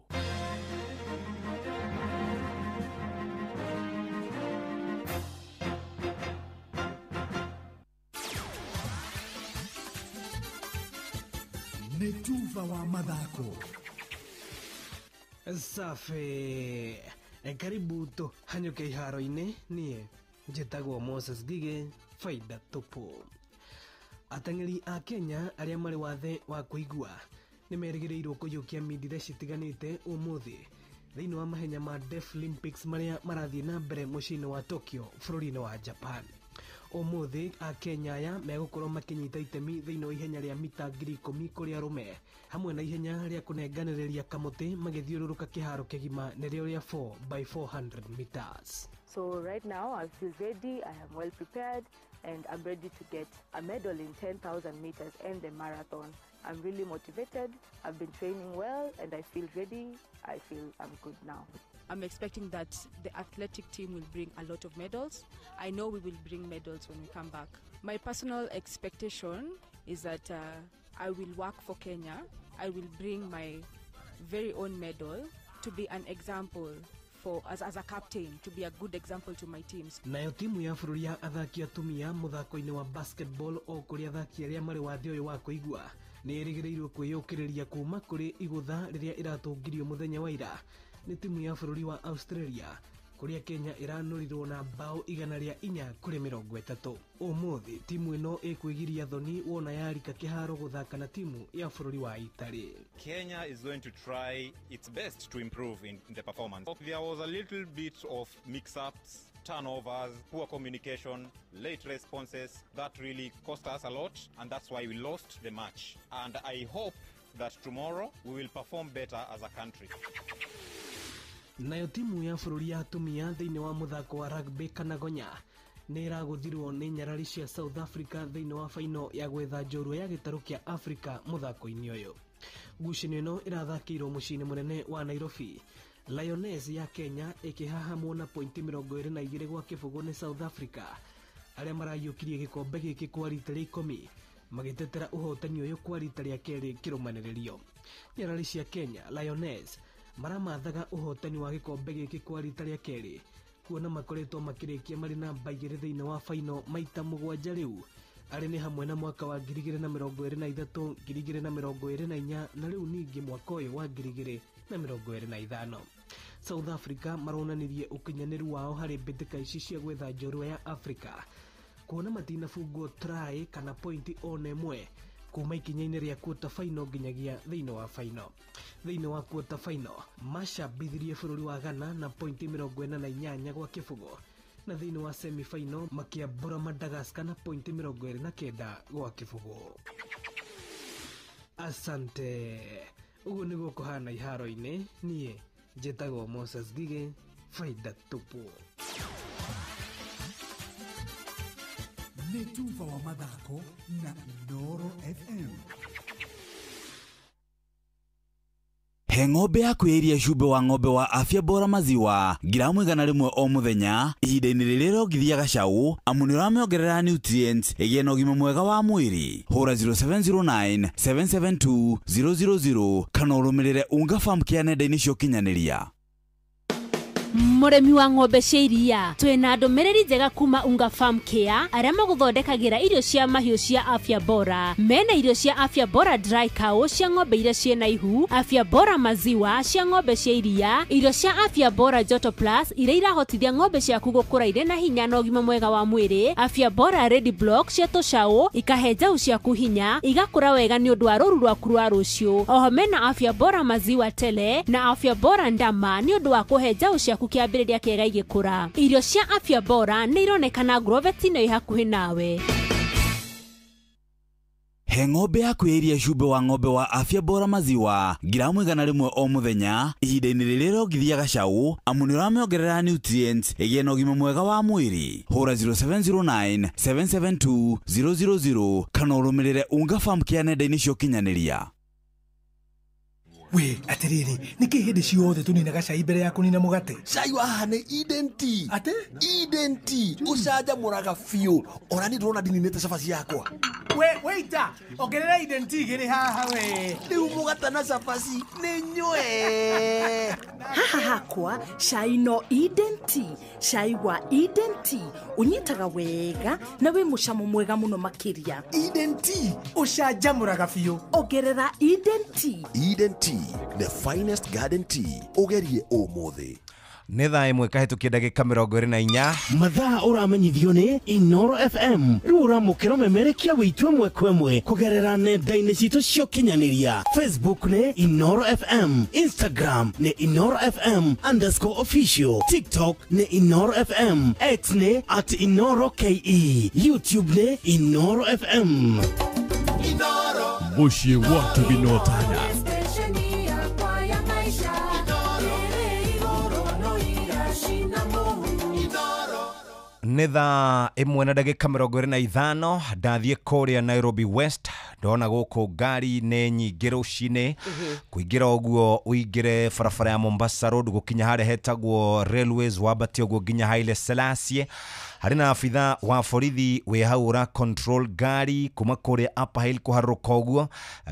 Nĩ tuba wa mathako. Safi, karibu tu hanyuke iharo-inĩ. Niĩ njĩtagwo Moses Ngigĩ, faida tupu. Ateng'eri a Kenya arĩa marĩ wathe wa kũigua nĩ merĩgĩrĩirwo kũiyũkia mindira citiganĩte ũmũthĩ thĩinĩ wa mahenya ma Deaflympics marĩa marathiĩ na mbere mũciĩ-inĩ wa Tokyo bũrũri-inĩ wa Japan. Ũmũthĩ a Kenya aya megũkorwo makĩnyita itemi thĩinĩ wa ihenya rĩa mita 10,000 kũrĩ arũme hamwe na ihenya rĩa kũnenganĩrĩria kamũtĩ magĩthiũrũrũka kĩharo kĩgima nĩrĩo rĩa 4x400 meters. So right now I feel ready, I am well prepared, and I'm ready to get a medal in 10,000 meters and the marathon. I'm really motivated, I've been training well, and I feel ready, I feel I'm good now. I'm expecting that the athletic team will bring a lot of medals. I know we will bring medals when we come back. My personal expectation is that I will work for Kenya. I will bring my very own medal to be an example for as a captain, to be a good example to my teams. Nayo timu ya bũrũri ya athaki atumia mũthako-inĩ wa basketball o kũrĩ athaki arĩa marĩ wathe ũyũ wa kũigua nĩ ĩrĩgĩrĩirwo kwĩyũkĩrĩria kuma kũrĩ igũtha rĩrĩa ĩratũngirio mũthenya wa ira nĩ timu ya bũrũri wa Australia kũrĩa Kenya ĩranũrirwo na bao 104 kũrĩ 30. Ũmũthĩ timu ĩno ĩkwĩgiria thoni wona yarika kĩharo gũthaka na timu ya bũrũri wa Italy. Kenya is going to try its best to improve in the performance. There was a little bit of mix-ups, turnovers, poor communication, late responses that really cost us a lot, and that's why we lost the match. And I hope that tomorrow we will perform better as a country. Nayo timu ya bũrũri ya atumia thĩinĩ wa mũthako wa rugby kana gonya nĩ ĩragũthirwo nĩ nyarari cia South Africa thĩinĩ wa faino ya gwetha njorua ya gĩtarũ kĩa Africa mũthako-inĩ ũyũ. Ngucanio ĩno ĩrathakĩirwo mũciĩ-inĩ mũnene wa Nairobi. Lioness ya Kenya ĩkĩhahamwo na pointi 22 gwa kĩbũgũ nĩ South Africa arĩa maraiyũkirie gĩkombe gĩkĩ kwa rita rĩa 10 magĩtetera ũhotani ũyũ kwa rita rĩa kerĩ kĩrũmanĩrĩrio. Nyarari cia Kenya Lioness maramathaga ũhotani wa gĩkombe gĩkĩ kwa rita rĩa kerĩ kuona makoretwo makĩrĩkia marĩ namba 2 thĩinĩ wa faino maita 7 rĩu arĩ nĩ hamwe na mwaka wa 2023, 2024 na rĩu ningĩ mwaka ũyũ wa 2025. South Africa maronanirie ũkinyanĩru wao harĩ mbĩtĩka ici cia gwetha njorua ya Africa kuona matinabungwo try kana pointi ona ĩmwe kuma ikinya-inĩ rĩa quarter final nginyagia thĩinĩ wa final. Thĩinĩ wa quarter final macambithirie bũrũri wa Ghana na pointi 48 gwa kĩbũgũ na thĩinĩ wa semi final makĩambũra Madagascar na pointi 29 gwa kĩbũgũ. Asante. Ũguo nĩguo kũhana iharo-inĩ. Niĩ njĩtagwo Moses Ngigĩ, faida tupu. Nĩ tuba wa mathako na Inooro FM. He ng'ombe yaku ya iria cumbĩ wa ng'ombe wa afya bora maziwa giramu 100 o mũthenya ihinda-inĩ rĩrĩa ĩrongithia gacau amu nĩ ũramĩongerera nutrients ĩgĩe na ũgima mwega wa mwĩrĩ. Hũra 0709 772 000 kana ũrũmĩrĩre Unga Farm Care nenda-inĩ cia ũkinyanĩria. Mũrĩmi wa ng'ombe cia iria twĩna ndũmĩrĩri njega kuma Unga Farm Care arĩa magũthondekagĩra irio cia mahiũ cia afya bora. Mena irio cia afya bora dry cow cia ng'ombe iria ciĩna ihu, afya bora maziwa cia ng'ombe cia iria, irio cia afya bora joto plus iria irahotithia ng'ombe ciaku gũkũra irĩ na hinya na ũgima mwega wa mwĩrĩ, afya bora ready block cia tũcaũ ikahe njaũ ciaku hinya igakũra wega nĩ ũndũ wa rũru rwaku rwa rũciũ. Oho mena afya bora maziwa tele na afya bora ndama nĩ ũndũ wa kũhe njaũ ciaku kĩambĩrĩria kĩega igĩkũra. Irio cia afya bora nĩ ironekana Grovet-inĩ ĩ hakuhĩ nawe. He ng'ombe yaku ya iria cumbĩ wa ng'ombe wa afya bora maziwa giramu 100 o mũthenya ihinda-inĩ rĩrĩa ĩrongithia gacau amu nĩ ũramĩongerera nutrients ĩgĩe na ũgima mwega wa mwĩrĩ. Hũra 0709 772 000 kana ũrũmĩrĩre Unga Farm Care nenda-inĩ cia ũkinyanĩria. We atiriri niki hindi ciothe tuninaga cai mbere ya kunina mugate? Cai wa haha ni Eden Tea. Ate? Eden Tea ucanjamũraga biũ. Ona niĩ ndĩrona ndininĩte cabaci yakwa. We waiter, ongerera Eden Tea igĩrĩ haha we. Rĩu mũgate na cabaci nĩ nyue. Haha hakwa cai no Eden Tea. Cai wa Eden Tea unyitaga wega na wĩ mũcamo mwega mũno makĩria. Eden Tea ucanjamũraga biũ. Ongerera Eden Tea. Eden Tea, the finest garden tea. Ugerie ũmũthĩ. Nĩ thaa 1 kahĩtũkia ndagĩka 24. Mathaa ũramenyithio nĩ Inoro FM. Rĩu ũramũkĩra ũmemerekia wĩitũ ĩmwe kwa ĩmwe kũgerera nenda-inĩ citũ cia ũkinyanĩria. Facebook nĩ Inoro FM, Instagram nĩ Inoro FM _official, TikTok nĩ Inoro FM, X nĩ @InoroKE, YouTube nĩ Inoro FM. Inoro Mũciĩ wa Tubinotana. Nĩ thaa 1 na ndagĩka 25. Ndathiĩ kũrĩa Nairobi West ndona gũkũ ngari nĩ nyingĩ rũcinĩ. Kũingĩra ũguo ũingĩre barabara ya Mombasa Road gũkinya harĩa hetagwo Railways wambate ũguo nginya Haile Selassie. Harĩ na abitha wa borithi wĩ hau ũra control ngari kuma kũrĩa Upper Hill kũharũrũka ũguo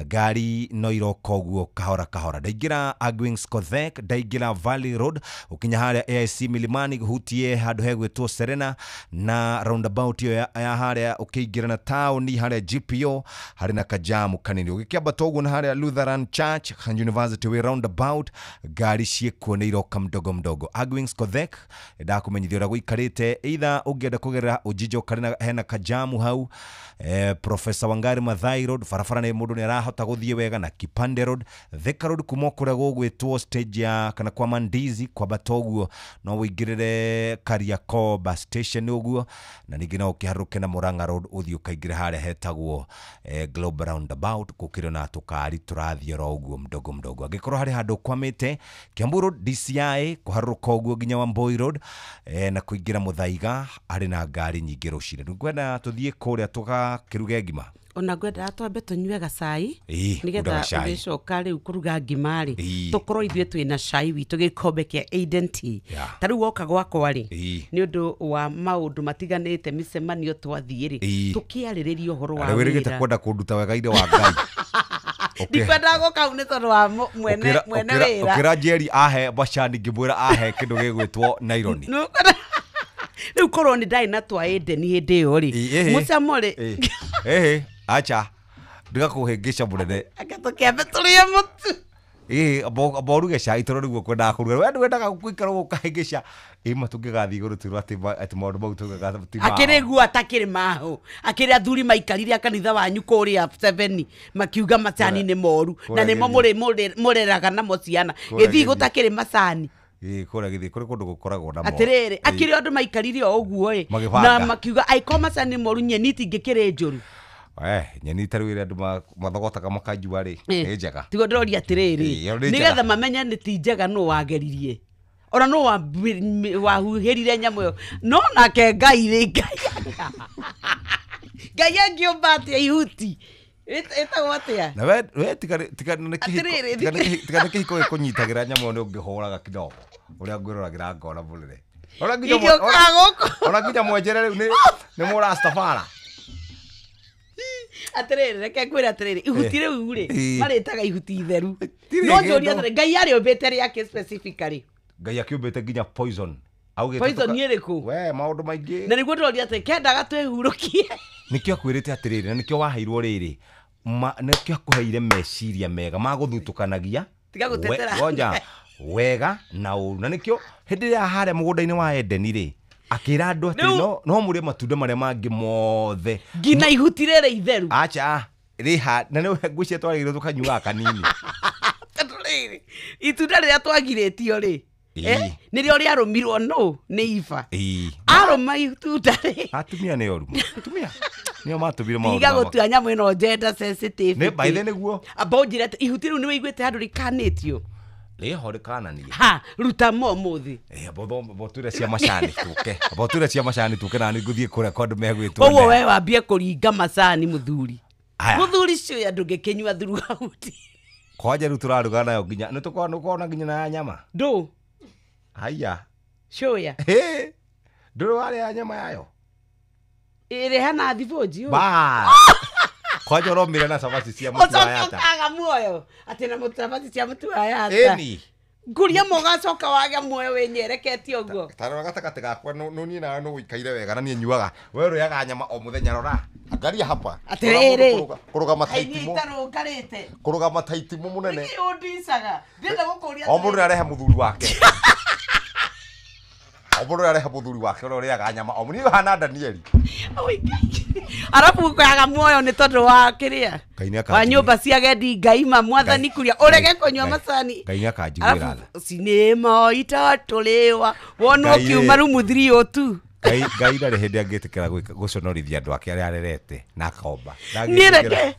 ngari no iroka ũguo kahora kahora. Ndaingĩra Agwings Kothek, ndaingĩra Valley Road ũkinya harĩa AIC Milimani hutie handũ hegwĩtwo Serena na roundabout iyo ya harĩa ũkĩingĩra na taũni harĩa GPO harĩ na kajamu kanini. Ũgĩkĩambata ũguo na harĩa Lutheran Church University wĩ roundabout ngari ciĩkuo nĩ iroka mdogo mdogo. Agwings Kothek ndakũmenyithia ũrĩa gũikarĩte either ũngĩenda kũgerera Ujiji karĩ hena kajamu hau. Professor Wangari Maathai Road barabara nĩ mũndũ nĩ arahota gũthiĩ wega na Kipande Road, Thika Road kuma kũrĩa gũgwĩtwo stage ya kana kwa Mandizi kwambata ũguo no ũingĩrĩre Kariakoo bus station ũguo na ningĩ no ũkĩharũke na Murang'a Road ũthiĩ ũkaingĩre harĩa hetagwo Global Roundabout gũkĩrĩ na tũkari tũrathiĩ oro ũguo mdogo mdogo. Angĩkorwo harĩ handũ ũkwamĩte Kiambu Road DCI kũharũrũka ũguo nginya Wambui Road na kũingĩra Muthaiga harĩ na ngari nyingĩ rũcinĩ. Ngwenda tũthiĩ kũrĩa tũgakĩruge ngima. Ona ngwendaga twambe tũnyue gacai nĩgetha ũgĩcoka rĩu kũruga ngima rĩ tũkorwo ithuĩ twĩna cai witũ gĩkombe kĩa Eden Tea. Ta rĩu woka gwakwa rĩ nĩ ũndũ wa maũndũ matiganĩte mĩcemanio twathiĩ rĩ tũkĩarĩrĩria ũhoro wa wĩra. Wĩrĩgĩte kwenda kũnduta wega-inĩ wa Ngai. Ndikwendaga gũka hau nĩ tondũ wa mwene wĩra. Ũkĩra Njeri ahe macani ngĩmwĩra ahe kĩndũ gĩgwĩtwo naironi. Rĩu korwo nĩ ndarĩ na twa Eden hĩndĩ ĩyo rĩ mũcamo rĩ acha ndigakũhĩngĩca mũnene. Ake tũkĩambe tũrĩe mũtu. Amba ũruge cai tondũ nĩguo kwendaga kũruga. We ndwendaga gũikara ũguo ũkahĩngĩca. Ĩ tũngĩgathiĩ igũrũ twĩrwo atĩ maũndũ mau tũngĩgathiĩ ti maho. Akĩrĩ guo atakĩrĩ maho. Akĩrĩ athuri maikarire a kanitha wanyu kũrĩa Seveni makiuga macani nĩ moru na nĩmo mũreraga namo ciana. Gĩthii gũtakĩrĩ macani. Kũrĩa gĩthii kũrĩ kũndũ gũkoragwo namo. Atĩrĩrĩ akĩrĩ andũ maikarire o ũguo ĩ na makiuga angĩkorwo macani nĩ moru nyeni itingĩkĩrĩ njũru. Nyeni ta rĩu ĩrĩa andũ mathogotaga makanjua rĩ nĩ njega. Tiguo ndĩroria atĩrĩrĩ nĩgetha mamenye nĩ ti njega nũ wageririe ona nũ wahuhĩrire nyamũ ĩyo no nake Ngai rĩ Ngai angĩũmba atĩa ihuti. Ĩtagwo atĩa? Na we tiga nĩ kĩhiko, tiga nĩ kĩhiko gĩkũnyitagĩra nyamũ nĩ ũngĩhũraga kidogo ũrĩa ngwĩroragĩra ngona mũrĩre. Ona nginya ona nginya mwenjere rĩu nĩ mũrastafara. Atĩrĩrĩ, reke ngwĩre atĩrĩrĩ, ihuti rĩu rĩ marĩtaga ihuti itheru. No njũrie atĩrĩ, Ngai arĩũmbĩte rĩake specifically? Ngai akĩũmbĩte nginya poison. Poison nĩ ĩrĩkũ? We maũndũ maingĩ. Na nĩguo ndĩroria atĩrĩ, kendaga twĩhurũkie. Nĩkĩo akwĩrĩte atĩrĩrĩ, na nĩkĩo waheirwo rĩrĩ, nĩkĩo akũheire meciria mega ma gũthutũkanagia. Tiga gũtetera. Ngoja, wega na ũru. Na nĩkĩo hĩndĩ ĩrĩa harĩa mũgũnda-inĩ wa Edeni rĩ, akĩra andũ atĩ no mũrĩe matunda marĩa mangĩ mothe. Nginya ihuti rĩrĩ itheru. Acha, rĩha, na nĩwe ngwĩciria twarĩgĩrĩirwo tũkanyuaga kanini. Tondũ rĩrĩ, itunda rĩrĩa twagirĩtio rĩ, nĩrĩo rĩarũmirwo nũ? Nĩ Iba. Arũma itunda rĩ. Atumia nĩ oru. Atumia nĩo matũmire maũndũ. Tiga gũtua nyamũ ĩno gender sensitive. Nĩ baithe nĩguo. Amba ũnjĩre atĩ ihuti rĩu nĩ wĩiguĩte handũ rĩkanĩtio? Rĩho rĩkananio. Ha, ruta mo ũmũthĩ. Mbotũre cia macani tũke. Mbotũre cia macani tũke na nĩngũthiĩ kũrĩa kwa andũ megwĩtwo. Koguo we wambie kũringa macani mũthuri. Mũthuri cio ndũngĩkĩnyua throughout. Kwanja rĩu tũraruga nayo nginya nĩ tũkorwo nginya na nyama. Ndũ. Haya. Coya. Ndũrĩ warĩa nyama yayo? Ĩrĩ hana thibũnji. Ba. Kwanja ũromire na cabaci cia mũtu wa yata. Ũcoke ũkaga muoyo. Atĩ na cabaci cia mũtu wa yata. Ĩni. Nguria mũgacoka wage muoyo wĩnyereketie ũguo. Ta rora gatagatĩ gakwa niĩ nawe nĩ ũikaire wega na niĩ nyuaga. We ũrĩaga nyama o mũthenya, rora. Angalia hapa. Atĩrĩrĩ. Kũrũgama ta itimũ. Itarũngarĩte. Kũrũgama ta itimũ mũnene. Nĩkĩ ũndicaga? Ndĩrenda gũkũria. O mũndũ nĩarehe mũthuri wake. O mũndũ nĩarehe mũthuri wake ũrĩa ũrĩaga nyama. O niĩ hana Danieli. Arabu kwaga muoyo nĩ tondũ wa kĩrĩa? Wa nyũmba cia agendi Ngai ma mwathani kuria ũrege kũnyua macani. Ngai nĩakanjiguĩra tha. Cinema itatũrĩwa wonwo ũkiuma rumu 302. Ngai ndarĩ hĩndĩ angĩtĩkĩra gũconorithia andũ ake arĩa arerete na akomba. Niĩ reke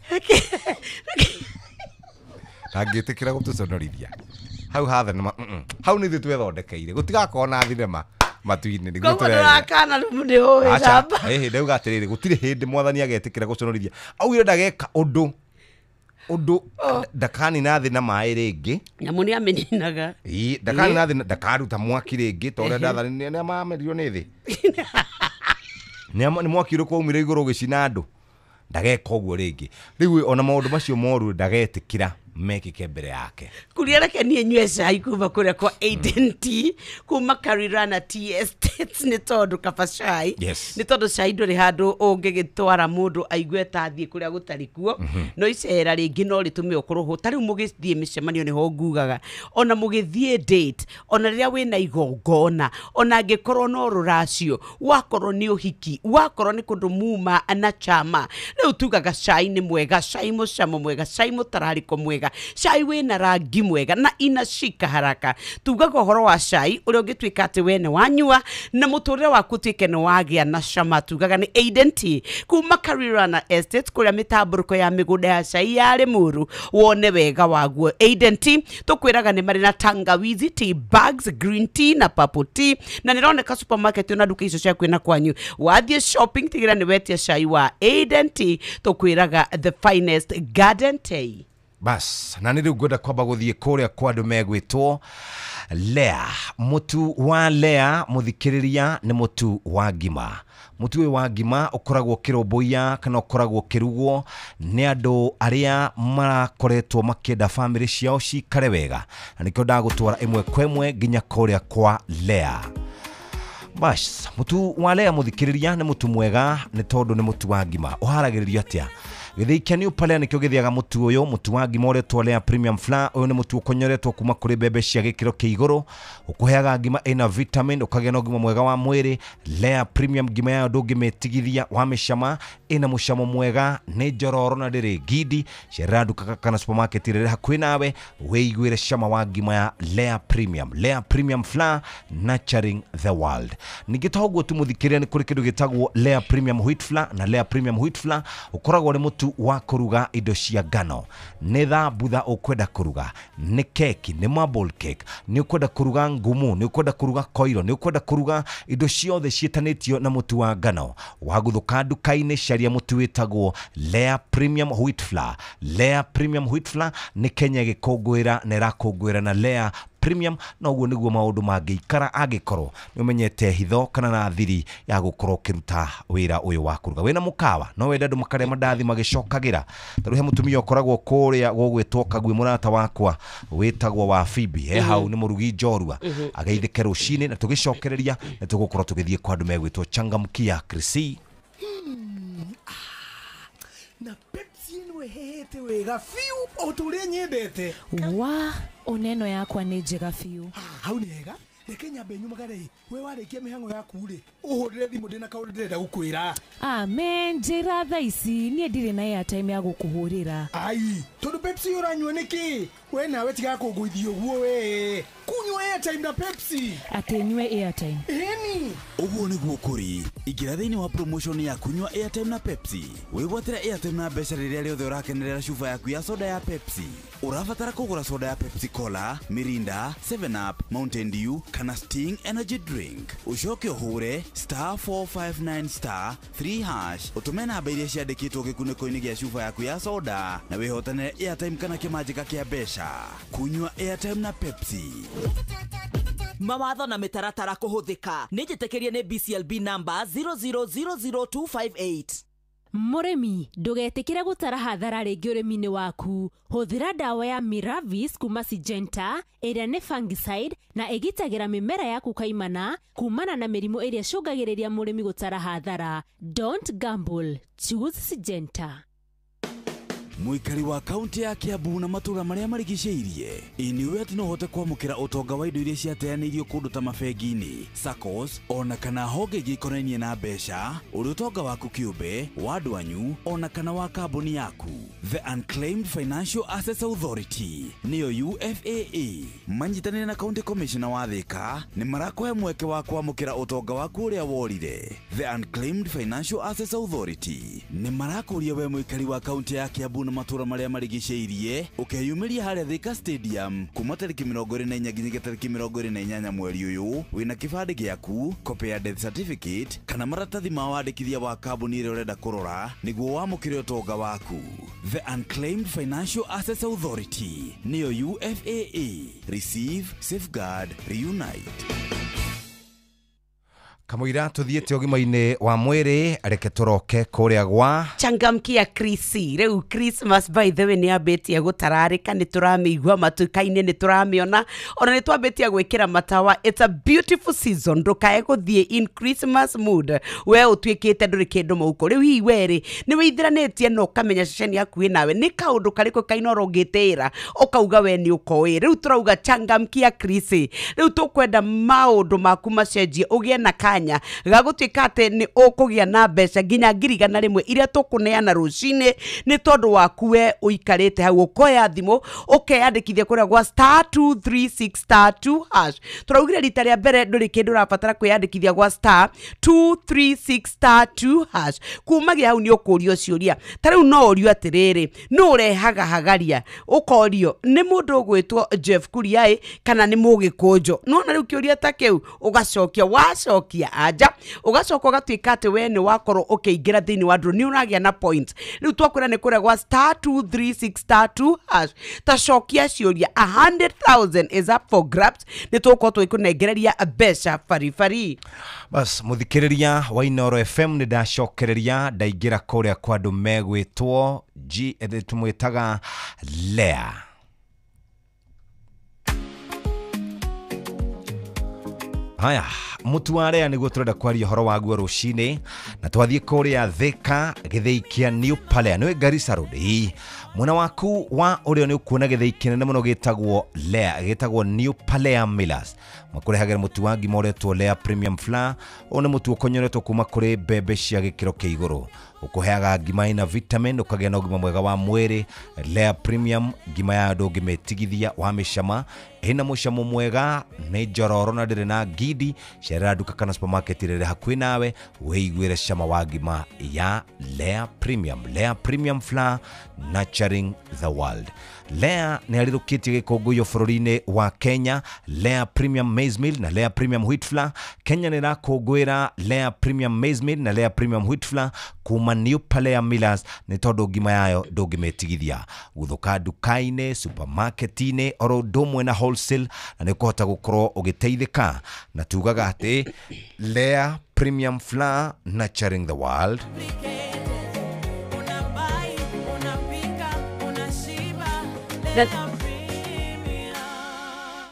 ndangĩtĩkĩra gũtũconorithia. Hau ha thenema, hau nĩ ithuĩ twethondekeire. Gũtigakorwo na thinema matu-inĩ nĩguo tũrerera. Koguo ndũrakana rumu nĩ ũĩ namba. Aca, ndauga atĩrĩrĩ, gũtirĩ hĩndĩ mwathani agetĩkĩra gũconorithia. Augire ndageka ũndũ ndakanina thĩ na maĩ rĩngĩ. Nyamũ nĩ amĩninaga. Ĩĩ, ndakanina thĩ, ndakaruta mwaki rĩngĩ ta ũrĩa ndathani nĩ mamerio nĩ thĩ. Nĩ mwaki ũrĩkũ waumire igũrũ ũgĩcina andũ. Ndageka ũguo rĩngĩ. Rĩu ona maũndũ macio moru ndagetĩkĩra mekĩke mbere yake. Kuria reke niĩ nyue cai kuma kũrĩa kwa Aiden Tea kuma Karirana Tea Estates nĩ tondũ kaba cai. Yes. Nĩ tondũ cai ndũrĩ handũ ũngĩgĩtwara mũndũ aigue ta athiĩ kũrĩa gũtarĩ kuo. No icera rĩngĩ no rĩtũme ũkorwo ho. Ta rĩu mũgĩthiĩ mĩcemanio nĩho ngugaga. Ona mũgĩthiĩ date, ona rĩrĩa wĩna igongona, ona angĩkorwo no rũracio, wakorwo nĩ ũhiki, wakorwo nĩ kũndũ muma na chama. Rĩu tugaga cai nĩ mwega, cai mũcamo mwega, cai mũtararĩko mwega, cai wĩna rangi mwega na inashika haraka. Tugaga ũhoro wa cai ũrĩa ũngĩtuĩka atĩ we nĩ wanyua na mũtũrĩre waku ũtuĩke nĩ wagĩa na cama. Tugaga nĩ Aiden Tea kuma Karirana Estate kũrĩa mĩtambũrũko ya mĩgũnda ya cai ya Limuru, wone wega waguo. Aiden Tea tũkwĩraga nĩ marĩ na tangawizi tea bags, green tea na purple tea, na nĩroneka supermarket na nduka icio cia kwĩna kwanyu. Wathiĩ shopping tigĩra nĩ wetia cai wa Aiden Tea, tũkwĩraga the finest garden tea. Bas, na nĩ rĩu ngwenda kwamba gũthiĩ kũrĩa kwa andũ megwĩtwo Lea. Mũtu wa Lea mũthikĩrĩria nĩ mũtu wa ngima. Mũtu ũyũ wa ngima ũkoragwo ũkĩrũmbũiya kana ũkoragwo ũkĩrugwo nĩ andũ arĩa marakoretwo makĩenda bamĩrĩ ciao cikare wega, na nĩkĩo ndagũtwara ĩmwe kwa ĩmwe nginya kũrĩa kwa Lea. Bas, mũtu wa Lea mũthikĩrĩria nĩ mũtu mwega nĩ tondũ nĩ mũtu wa ngima. Ũharagĩrĩrio atĩa? Gĩthĩi kĩa New Palea nĩkĩo gĩthĩaga mũtu ũyũ, mũtu wa ngima ũretwo Lea Premium Flour. Ũyũ nĩ mũtu ũkonyoretwo kuma kũrĩ mbembe cia gĩkĩro kĩa igũrũ, ũkũheaga ngima ĩna vitamin, ũkagĩa na ũgima mwega wa mwĩrĩ. Lea Premium ngima yayo ndũngĩmĩtigithia, wamĩcama ĩna mũcamo mwega, nĩ njororo na ndĩrĩ ngindi. Cerera nduka kana supermarket ĩrĩa ĩrĩ hakuhĩ nawe wĩiguĩre cama wa ngima ya Lea Premium. Lea Premium Flour, nurturing the world. Ningĩ to ũguo tu mũthikĩrĩria, nĩ kũrĩ kĩndũ gĩtagwo Lea Premium Wheat Flour, na Lea Premium Wheat Flour ũkoragwo nĩ mũtu Mũtu wa kũruga indo cia ngano, nĩ thambutha ũkwenda kũruga, nĩ keki, nĩ marble cake, nĩ ũkwenda kũruga ngumu, nĩ ũkwenda kũruga koiro, nĩ ũkwenda kũruga indo ciothe ciĩtanĩtio na mũtu wa ngano. Waguthũka nduka-inĩ caria mũtu wĩtagwo Lea Premium Wheat Flour. Lea Premium Wheat Flour nĩ Kenya ĩgĩkũngũĩra na ĩrakũngũĩra na Lea Premium, na ũguo nĩguo maũndũ mangĩikara angĩkorwo nĩ ũmenyete hitho kana na thiri ya gũkorwo ũkĩruta wĩra ũyũ wa kũruga. Wĩna mũkawa no wende andũ makarĩa mandathi magĩcokagĩra. Ta rĩu he mũtumia ũkoragwo kũrĩa gũgwĩtwo Kagui, mũrata wakwa wĩtagwo wa Phoebe, he hau nĩ mũrugi njorua, ageithĩke rũcinĩ na tũgĩcokereria nĩ tũgũkorwo tũgĩthiĩ kwa andũ megwĩtwo Changamkia Krisi. Na Pepsi ĩno ĩhĩhĩte wega biũ o ta ũrĩa nyendete. Wa oneno yakwa nĩ njega biũ. Hau nĩ hega. Reke nyambe nyumagare. We warĩkia mĩhang'o yaku rĩ, ũhũrĩre thimũ ndĩna kaũndũ ndĩrenda gũkwĩra. Amen, njĩra thaa ici niĩ ndirĩ na airtime ya gũkũhũrĩra. Ai, tondũ Pepsi ũranyua nĩkĩ? We nawe tiga kũngũithia ũguo we. Kunyua airtime na Pepsi. Atĩ nyue airtime. Ĩni. Ũguo nĩguo kũrĩ. Ingĩra thĩinĩ wa promotion ya kunyua airtime na Pepsi. Wĩgwatĩre airtime na mbeca rĩrĩa rĩothe ũrakenerera cuba yaku ya soda ya Pepsi. Ũrabatara kũgũra soda ya Pepsi Cola, Mirinda, 7 Up, Mountain Dew kana Sting Energy Drink. Ũcoke ũhũre *459*3# ũtũme namba iria ciandĩkĩtwo gĩkunĩko-inĩ gĩa cuba yaku ya soda na wĩhotanĩre airtime kana kĩmanjĩka kĩa mbeca. Kunyua airtime na Pepsi. Mawatho na mĩtaratara kũhũthĩka nĩ njĩtĩkĩrie nĩ BCLB number 0000258. Mũrĩmi ndũgetĩkĩre gũtara hathara rĩngĩ ũrĩmi-inĩ waku. Hũthĩra ndawa ya Miravis kuma Syngenta ĩrĩa nĩ fungicide na ĩgitagĩra mĩmera yaku kaimana kumana na mĩrimũ ĩrĩa ĩcũngagĩrĩria mũrĩmi gũtara hathara. Don't gamble, choose Syngenta. Mũikari wa kaunti ya Kiambu na matũũra marĩa marigicĩirie, ĩ nĩũĩ atĩ no ũhote kwamũkĩra ũtonga wa indo iria ciateanĩirio kũndũ ta mabengi-inĩ, SACCOs ona kana honge ingĩ ikonainie na mbeca, ũrĩ ũtonga waku kĩũmbe, wa andũ anyu ona kana wa kambuni yaku. The Unclaimed Financial Assets Authority nĩyo UFAA manyitanĩire na County Commissioner wa Thika nĩ marakũhe mweke wa kwamũkĩra ũtonga waku ũrĩa worire. The Unclaimed Financial Assets Authority nĩ marakũria we mũikari wa kaunti ya Kiambu na matũũra marĩa marigicĩirie ũkeyumĩria harĩa Thika Stadium kuma tarĩki 24 nginyagia tarĩki 28 mweri ũyũ wĩna kĩbandĩ gĩaku, copy ya death certificate kana maratathi ma wandĩkithia wa kambuni ĩrĩa ũrenda kũrora nĩguo wamũkĩre ũtonga waku. The Unclaimed Financial Assets Authority nĩyo UFAA. Receive, safeguard, reunite. Kamũira tũthiĩte ũgima-inĩ wa mwĩrĩ, reke tũroke kũrĩa gwa Changamkia Krisi. Rĩu Christmas by the way nĩ ambĩtie gũtararĩka, nĩ tũramĩigua matuka-inĩ, nĩ tũramĩona ona nĩ twambĩtie gwĩkĩra matawa. It's a beautiful season, ndũkae gũthiĩ in Christmas mood we ũtuĩkĩte ndũrĩ kĩndũ mũhuko. Rĩu hihi werĩ nĩ wĩithiranĩtie na ũkamenya ceceni hakuhĩ nawe nĩ kaũndũ karĩkũ kainoro ũngĩtĩĩra ũkauga we nĩ ũkoĩ. Rĩu tũrauga Changamkia Krisi. Rĩu tũkwenda maũndũ maku macenjie, ũgĩe na kanya ga gũtuĩka atĩ nĩ ũkũgĩa na mbeca nginya 100,000 iria tũkũneana rũcinĩ nĩ tondũ waku we ũikarĩte hau. Ũkoya thimũ ũkeyandĩkithia kũrĩa gwa *236*2#. Tũraugire rita rĩa mbere ndũrĩ kĩndũ ũrabatara kwĩyandĩkithia gwa *236*2#. Kumagia hau nĩ ũkũrio ciũria ta rĩu no ũrio atĩrĩrĩ, nũ ũrehaga hagaria? Ũkorio nĩ mũndũ ũgwĩtwo Jeff Kuria kana nĩ Mũgĩkũnjũ. Nona rĩu kĩũria ta kĩu ũgacokia, wacokia anja ũgacoka ũgatuĩka atĩ we nĩ wakorwo ũkĩingĩra thĩinĩ wa draw, nĩ ũragĩa na point. Rĩu twakwĩra nĩ kũrĩa gwa *236*2# ta cokia ciũria, 100,000 is up for grabs. Nĩ tũgũkorwo tũgĩkũnengereria mbeca baribari. Bas mũthikĩrĩria wa Inooro FM, nĩ ndacokereria ndaingĩra kũrĩa kwa andũ megwĩtwo G, tũmwĩtaga Lea. Haya, mũtu wa Lea nĩguo tũrenda kwaria ũhoro waguo rũcinĩ, na twathiĩ kũrĩa Thika gĩthĩi kĩa New Palea, nĩwe Garissa Road. Ĩĩ, mwena waku wa ũrĩo nĩ ũkuona gĩthĩi kĩnene mũno gĩtagwo Lea, gĩtagwo New Palea Millers. Makũrehagĩra mũtu wa ngima ũretwo Lea Premium Flour. Ũyũ nĩ mũtu ũkonyoretwo kuma kũrĩ mbembe cia gĩkĩro kĩa igũrũ. Ũkũheaga ngima ĩna vitamin ũkagĩa na ũgima mwega wa mwĩrĩ. Lea Premium ngima ya ndũngĩmĩtigithia wa mĩcama, ĩna mũcamo mwega, nĩ njororo na ndĩrĩ na ngindi. Cerera nduka kana supermarket ĩrĩa hakuhĩ nawe wĩiguĩre cama wa ngima ya Lea Premium. Lea Premium Flour, nurturing the world. Lea nĩ arirũkĩtie gĩkũngũĩro bũrũri-inĩ wa Kenya. Lea Premium Maize Meal na Lea Premium Wheat Flour. Kenya nĩ ĩrakũngũĩra Lea Premium Maize Meal na Lea Premium Wheat Flour kuma New Palea Millers, nĩ tondũ ngima yayo ndũngĩmĩtigithia. Gũthũka nduka-inĩ, supermarket-inĩ, oro ũndũ ũmwe na wholesale, na nĩ ũkũhota gũkorwo ũgĩteithĩka. Na tugaga atĩ Lea Premium Flour, nurturing the world.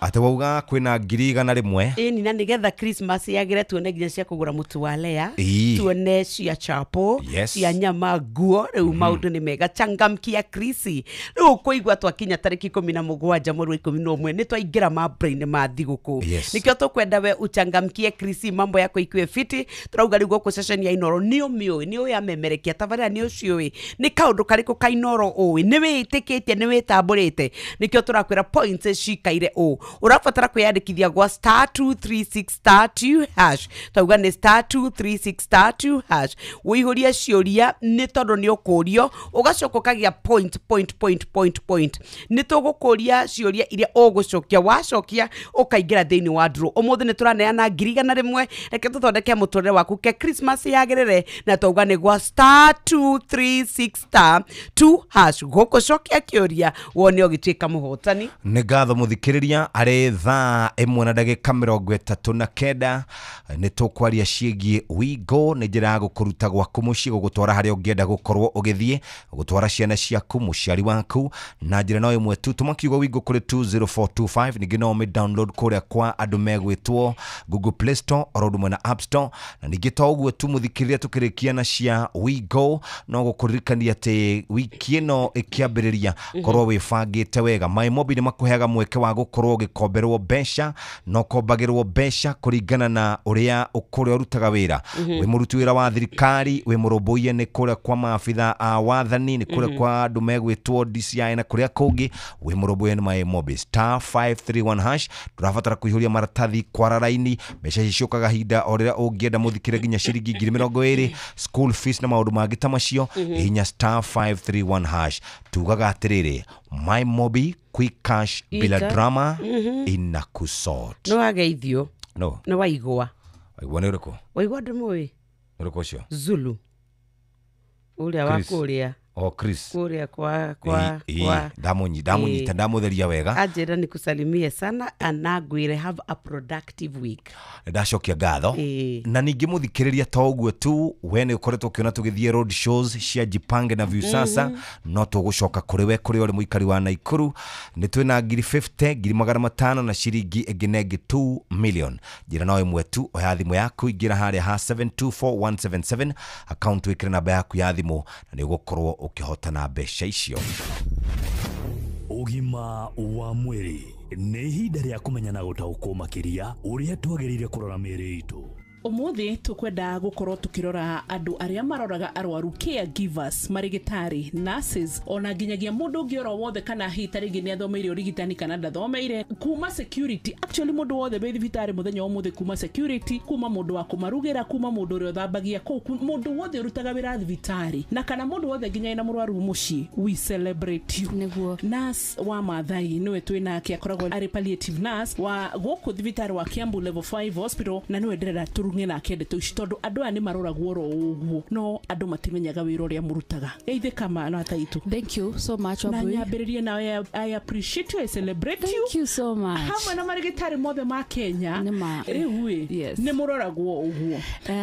Ate wauga kwina 100,000. Ĩni, na nĩgetha Christmas yagĩre tuone nginya cia kũgũra mũtu wa Lea, tuone cia chapo, cia nyama, nguo. Rĩu maũndũ nĩ mega, changamkia krisi. Rĩu kũigua twakinya tarĩki 17 mweri wa 11 nĩ twaingĩra mambura-inĩ ma thigũkũ. Nĩkĩo tũkwenda we uchangamkie krisi, mambo yako ikue fiti. Tũrauga rĩu gũkũ ceceni ya Inoro nĩ ũmĩũĩ, nĩ ũĩ amemerekia tabarĩra nĩ ũciũĩ, nĩ kaũndũ karĩkũ ka Inoro ũĩ, nĩ wĩtĩkĩtie, nĩ wĩtambũrĩte. Nĩkĩo tũrakwĩra points cikaire ũũ. Ũrabatara kwĩyandĩkithia gwa star 236 star 2 hash. Tauga nĩ star 236 star 2 hash. Ũihũrie ciũria nĩ tondũ nĩ ũkũrio, ũgacoka ũkagĩa point point point point point. Nĩ tũgũkũria ciũria iria ũgũcokia, wacokia ũkaingĩra thĩinĩ wa draw. Ũmũthĩ nĩ tũraneana 100,000. Reke tũthondeke mũtũrĩre waku ke Christmas yagĩrĩre, na tauga nĩ gwa star 236 star 2 hash. Gũkũcokia kĩũria wone ũgĩtuĩka mũhotani. Nĩ ngatho mũthikĩrĩria. Arĩ thaa 1:39 nĩ tũkwaria ciĩgiĩ Wigo. Nĩ njĩra ya gũkũruta gwaku mũciĩ gũgũtwara harĩa ũngĩenda gũkorwo ũgĩthiĩ, gũtwara ciana ciaku, mũciari waku, na njĩra no ĩmwe tu. Tũma kiugo Wigo kũrĩ 20425. Ningĩ no ũmĩ download kũrĩa kwa andũ megwĩtwo Google Play Store oro ũndũ ũmwe na App Store. Na ningĩ to ũguo tu mũthikĩrĩria, tũkĩrĩkia na cia Wigo no gũkũririkania atĩ wiki ĩno ĩkĩambĩrĩria korwo wĩbangĩte wega. MyMobi nĩ makũheaga mweke wa gũkorwo ũgĩkomberwo mbeca, na ũkombagĩrwo mbeca kũringana na ũrĩa ũkũrĩa ũrutaga wĩra. Wĩ mũruti wĩra wa thirikari, wĩ mũrũmbũiye nĩ kũrĩa kwa maabitha a wathani, nĩ kũrĩa kwa andũ megwĩtwo DCI na kũrĩa kũngĩ, wĩ mũrũmbũiye nĩ MyMobi. Star 531 hash. Ndũrabatara kũihũria maratathi, kwara raini, mbeca ici ciũkaga hinda o rĩrĩa ũngĩenda mũthikĩre, nginya ciringi 20,000, school fees na maũndũ mangĩ ta macio. Hihinya star 531 hash. Tugaga atĩrĩrĩ, MyMobi quick cash bila drama inakusort. No wageithio. No. Nĩ waigua. Waigua nĩ ũrĩkũ? Waigua ndũmũĩ? Ũrĩkũ ũcio? Zulu. Ũrĩa wa kũrĩa. O Chris. Kũrĩa kwa ndamunyita, ndamutheria wega. Anjĩra nikusalimie sana anagwire have a productive week. Ndacokia ngatho. Na ningĩ mũthikĩrĩria to ũguo tu, we nĩ ũkoretwo ũkĩona tũgĩthiĩ road shows cia Jipange na Viusasa, no tũgũcoka kũrĩ we kũrĩa ũrĩ mũikari wa Naikuru. Nĩ twĩna 50,000, 500,000 na ciringi ĩngĩ na ĩngĩ 2 million. Njĩra no ĩmwe tu, oya thimũ yaku, ingĩra harĩa ha 724177 account, wĩkĩre namba yaku ya thimũ na nĩ ũgũkorwo ũkĩhotana mbeca icio. Ũgima wa mwĩrĩ nĩ ihinda rĩa kũmenya na gũtaũkwo makĩria ũrĩa twagĩrĩire kũrora mĩĩrĩ itũ. Umuthi tukwenda gukorwo tukirora andu aria maroraga arwaru, caregivers, marigitari, nurses, ona nginyagia mundu ungi oro wothe kana hihi ta ringi ni athomeire urigitani kana ndathomeire, kuma security. Actually mundu wothe wi thibitari muthenya umuthi, kuma security, kuma mundu wa kumarugira, kuma mundu uria uthambagia kuu, mundu wothe urutaga wira thibitari, na kana mundu wothe nginya ina murwaru mucii, we celebrate you. Niguo nurse wa Mathai niwe twinake, akoragwo ari palliative nurse wa guku thibitari wa Kiambu level 5 hospital, na niwe ndirenda turunge nake ndeto ici tondu andu aya ni maroragwo oro uguo no andu matimenyaga wira uria murutaga. Geithe kama na taitu. Thank you so much. Na nyambiririe nawe, I appreciate you, I celebrate you. Thank you so much. Hamwe na marigitari mothe ma Kenya riu ĩ ni muroragwo uguo,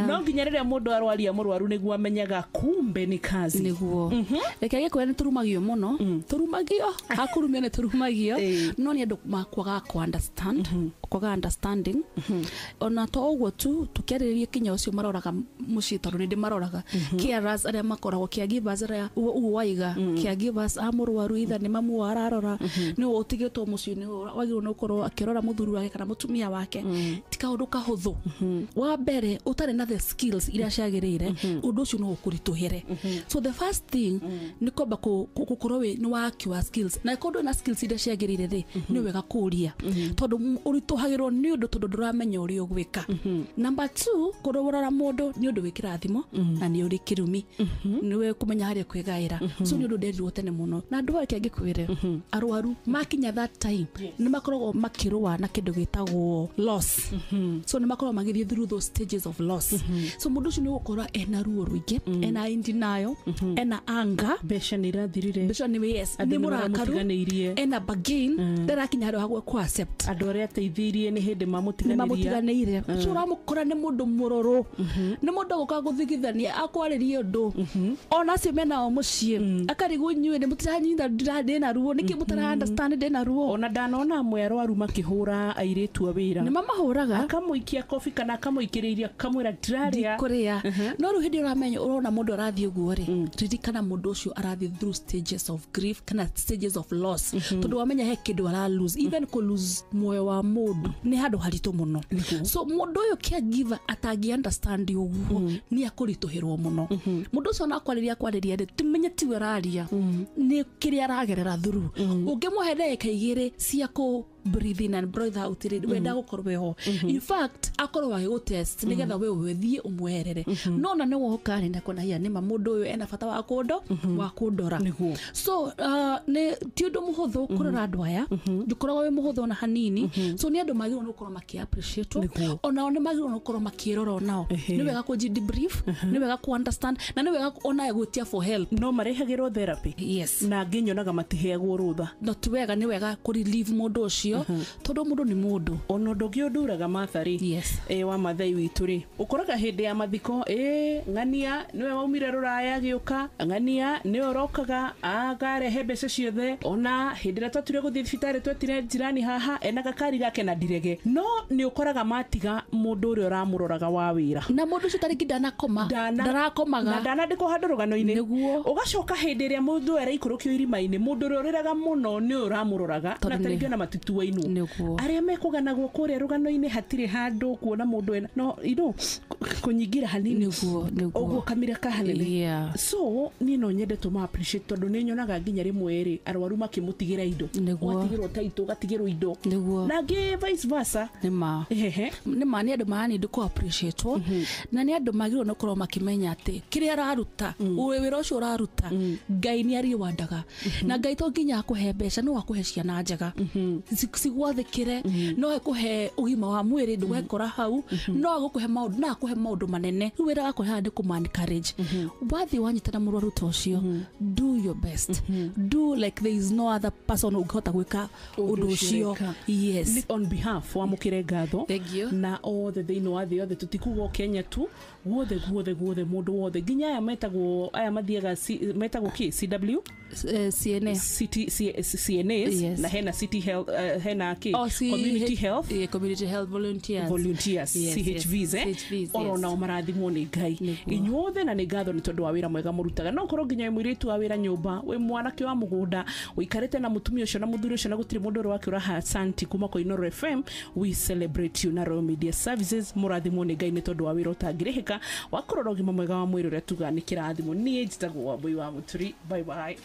no nginya riria mundu arwaria murwaru niguo amenyaga kumbe ni kazi. Niguo reke gikuo ni turumagio muno, turumagio hakurumio ni turumagio, no ni andu makwaga ku understand, kwaga understanding. Ona to uguo tu Tũkĩarĩrĩria kinya ũcio maroraga mũciĩ tondũ nĩ ndĩmaroraga carers arĩa makoragwo caregivers arĩa ũguo waiga caregivers a mũrwaru either nĩ mamu wao ararora nĩ ũtigĩtwo mũciĩ nĩ wagĩrĩirwo nĩ gũkorwo akĩrora mũthuri wake kana mũtumia wake ti kaũndũ kahũthũ. Wa mbere ũtarĩ na the skills iria ciagĩrĩire ũndũ ũcio no ũkũritũhĩre. So the first thing nĩ kwamba gũkorwo wĩ nĩ wakiwa skills, na ĩkorwo ndũrĩ na skills iria ciagĩrĩire rĩ nĩ wega kũria tondũ ũritũhagĩrwo nĩ ũndũ tondũ ndũramenya ũrĩa ũgwĩka. Number 2 kũrora mũndũ nĩ ũndũ wĩ kĩrathimo na nĩ ũrĩ kĩrumi, nĩwe kũmenya harĩa kwĩgaĩra. So nĩ ũndũ nderirwo tene mũno na andũ ake ngĩkwĩre arwaru makinya that time nĩ makoragwo makĩrũa na kĩndũ gĩtagwo loss. So nĩ makoragwo magĩthiĩ through those stages of loss. So mũndũ ũcio nĩ ũgũkora ena ruo rũingĩ, ena in denial, ena anger, mbeca nĩ irathirire, mbeca nĩ yes, nĩ mũrakaru, ena bargain, ndarakinya handũ ha ku accept andũ arĩa ateithirie nĩ hĩndĩ mamũtiganĩirie. So ũramũkora nĩ mũndũ mũrũrũ, nĩ mũndũ agũka gũthigithania akwarĩrie ũndũ ona acio menao mũciĩ akarigwo inyuĩ nĩ mũtiranyita ndĩna ruo nĩkĩ mũtara understand ndĩna ruo. Ona ndanona amwe arwaru makĩhũra airĩtu a wĩra, nĩ mamahũraga, akamũikia kobi kana akamũikĩrĩria akamwĩra ndirarĩa ndikũrĩa. No rĩu hĩndĩ ũramenya ũrona mũndũ arathiĩ ũguo rĩ, ririkana mũndũ ũcio arathiĩ through stages of grief kana stages of loss, tondũ wamenya he kĩndũ ara lose, even kũ lose muoyo wa mũndũ nĩ handũ haritũ mũno. So mũndũ ũyũ caregiver atangĩ understand ũguo nĩ akũritũhĩrwo mũno. Mũndũ ũcio ona akwarĩria akwarĩria rĩ, tumenye tiwe araria, nĩ kĩrĩa aragerera through. Ũngĩmũhe ndagĩka igĩrĩ cia kũ breathe in and breathe out rĩ, wenda gũkorwo weho. In fact akorwo agĩgũtest nĩgetha we ũthiĩ ũmweherere. No na nĩ woka rĩ na kona hiya nĩma mũndũ ũyũ ena bata wa kũndo wa kũndora. So nĩ ti ũndũ mũhũthũ kũrora andũ aya, ndũkoragwo wĩ mũhũthũ ona hanini. So nĩ andũ magĩrĩirwo nĩ gũkorwo makĩ appreciate, onao nĩ magĩrĩirwo nĩ gũkorwo makĩrora onao. Nĩ wega kũ debrief, nĩ wega kũ understand, na nĩ wega ona gwĩtia for help. No marehagĩrwo therapy, yes, na angĩ nyonaga matiheagwo rũtha. No ti wega, nĩ wega kũ relieve mũndũ ũcio tondũ mũndũ nĩ mũndũ. Ona ũndũ ũngĩ ũnduraga Martha rĩ, yes, wa Mathai witũ rĩ, ũkoraga hĩndĩ ya mathiko ng'ania nĩwe waumire rũraya agĩũka, ng'ania nĩwe ũrokaga akarehe mbeca ciothe. Ona hĩndĩ ĩrĩa twatuire gũthiĩ thibitarĩ twetire jirani haha ena gakari gake na ndirege. No nĩ ũkoraga matiga mũndũ ũrĩa ũramũroraga wa wĩra, na mũndũ ũcio tarĩngĩ ndanakoma, ndarakomaga na ndanandĩkwo handũ rũgano-inĩ. Ũgacoka hĩndĩ ĩrĩa mũndũ araikũrũkio irima-inĩ, mũndũ ũrĩa ũrĩraga mũno nĩ ũramũroraga na tarĩngĩ ona matituainwo. Arĩa mekũganagwo kũrĩa rũgano-inĩ hatirĩ handũ kuona mũndũ ena no you kũnyingira hanini ũguo kamira kahanene. So niĩ no nyende tũma appreciate tondũ nĩ nyonaga nginya rĩmwe rĩ arwaru makĩmũtigĩra indo, ũgatigĩrwo taitũ, ũgatigĩrwo indo, na angĩ vice versa. Nĩma nĩma nĩ andũ marani kũ appreciate, na nĩ andũ magĩrĩirwo nĩ gũkorwo makĩmenya atĩ kĩrĩa araruta, wĩra ũcio ũraruta, Ngai nĩ ariwandaga, na Ngai to nginya akũhe mbeca, no akũhe ciana njega cigwathĩkĩre, no akũhe ũgima wa mwĩrĩ ndũgekora hau, no agũkũhe maũndũ, no akũhe maũndũ manene. Rĩu wĩra wakwa haha nĩ kũma encourage. Wathiĩ wanyitana mũrwaru ta ũcio, do your best, do like there is no other person ũngĩhota gwĩka ũndũ ũcio. Yes, on behalf wa mũkĩre ngatho na othe thĩinĩ wa thĩ yothe, tũtikuga o Kenya tu, guothe guothe guothe mũndũ wothe nginya aya metagwo aya mathiaga metagwo kĩ CW CNA CT CNAs, yes. Na hena City Health, hena kĩ Community Health, Community Health Volunteers, yes, CHVs, yes. CHVs, oro nao marathimwo nĩ Ngai inyuothe, na nĩ ngatho nĩ tondũ wa wĩra mwega mũrutaga. No ũkorwo nginya wĩ mũirĩtu wa wĩra nyũmba, wĩ mwanake wa mũgũnda, ũikarĩte na mũtumia ũcio na mũthuri ũcio na gũtirĩ mũndũ ũrĩa wake ũraha asanti kuma kwa Inooro FM, we celebrate you na Royal Media Services. Mũrathimwo nĩ Ngai nĩ tondũ wa wĩra ũtangĩrĩhĩka wa kũrora ũgima mwega wa mwĩrĩ ũrĩa tugaga nĩ kĩrathimo. Niĩ njĩtagwo Wambui wa Mũturi. Bye bye.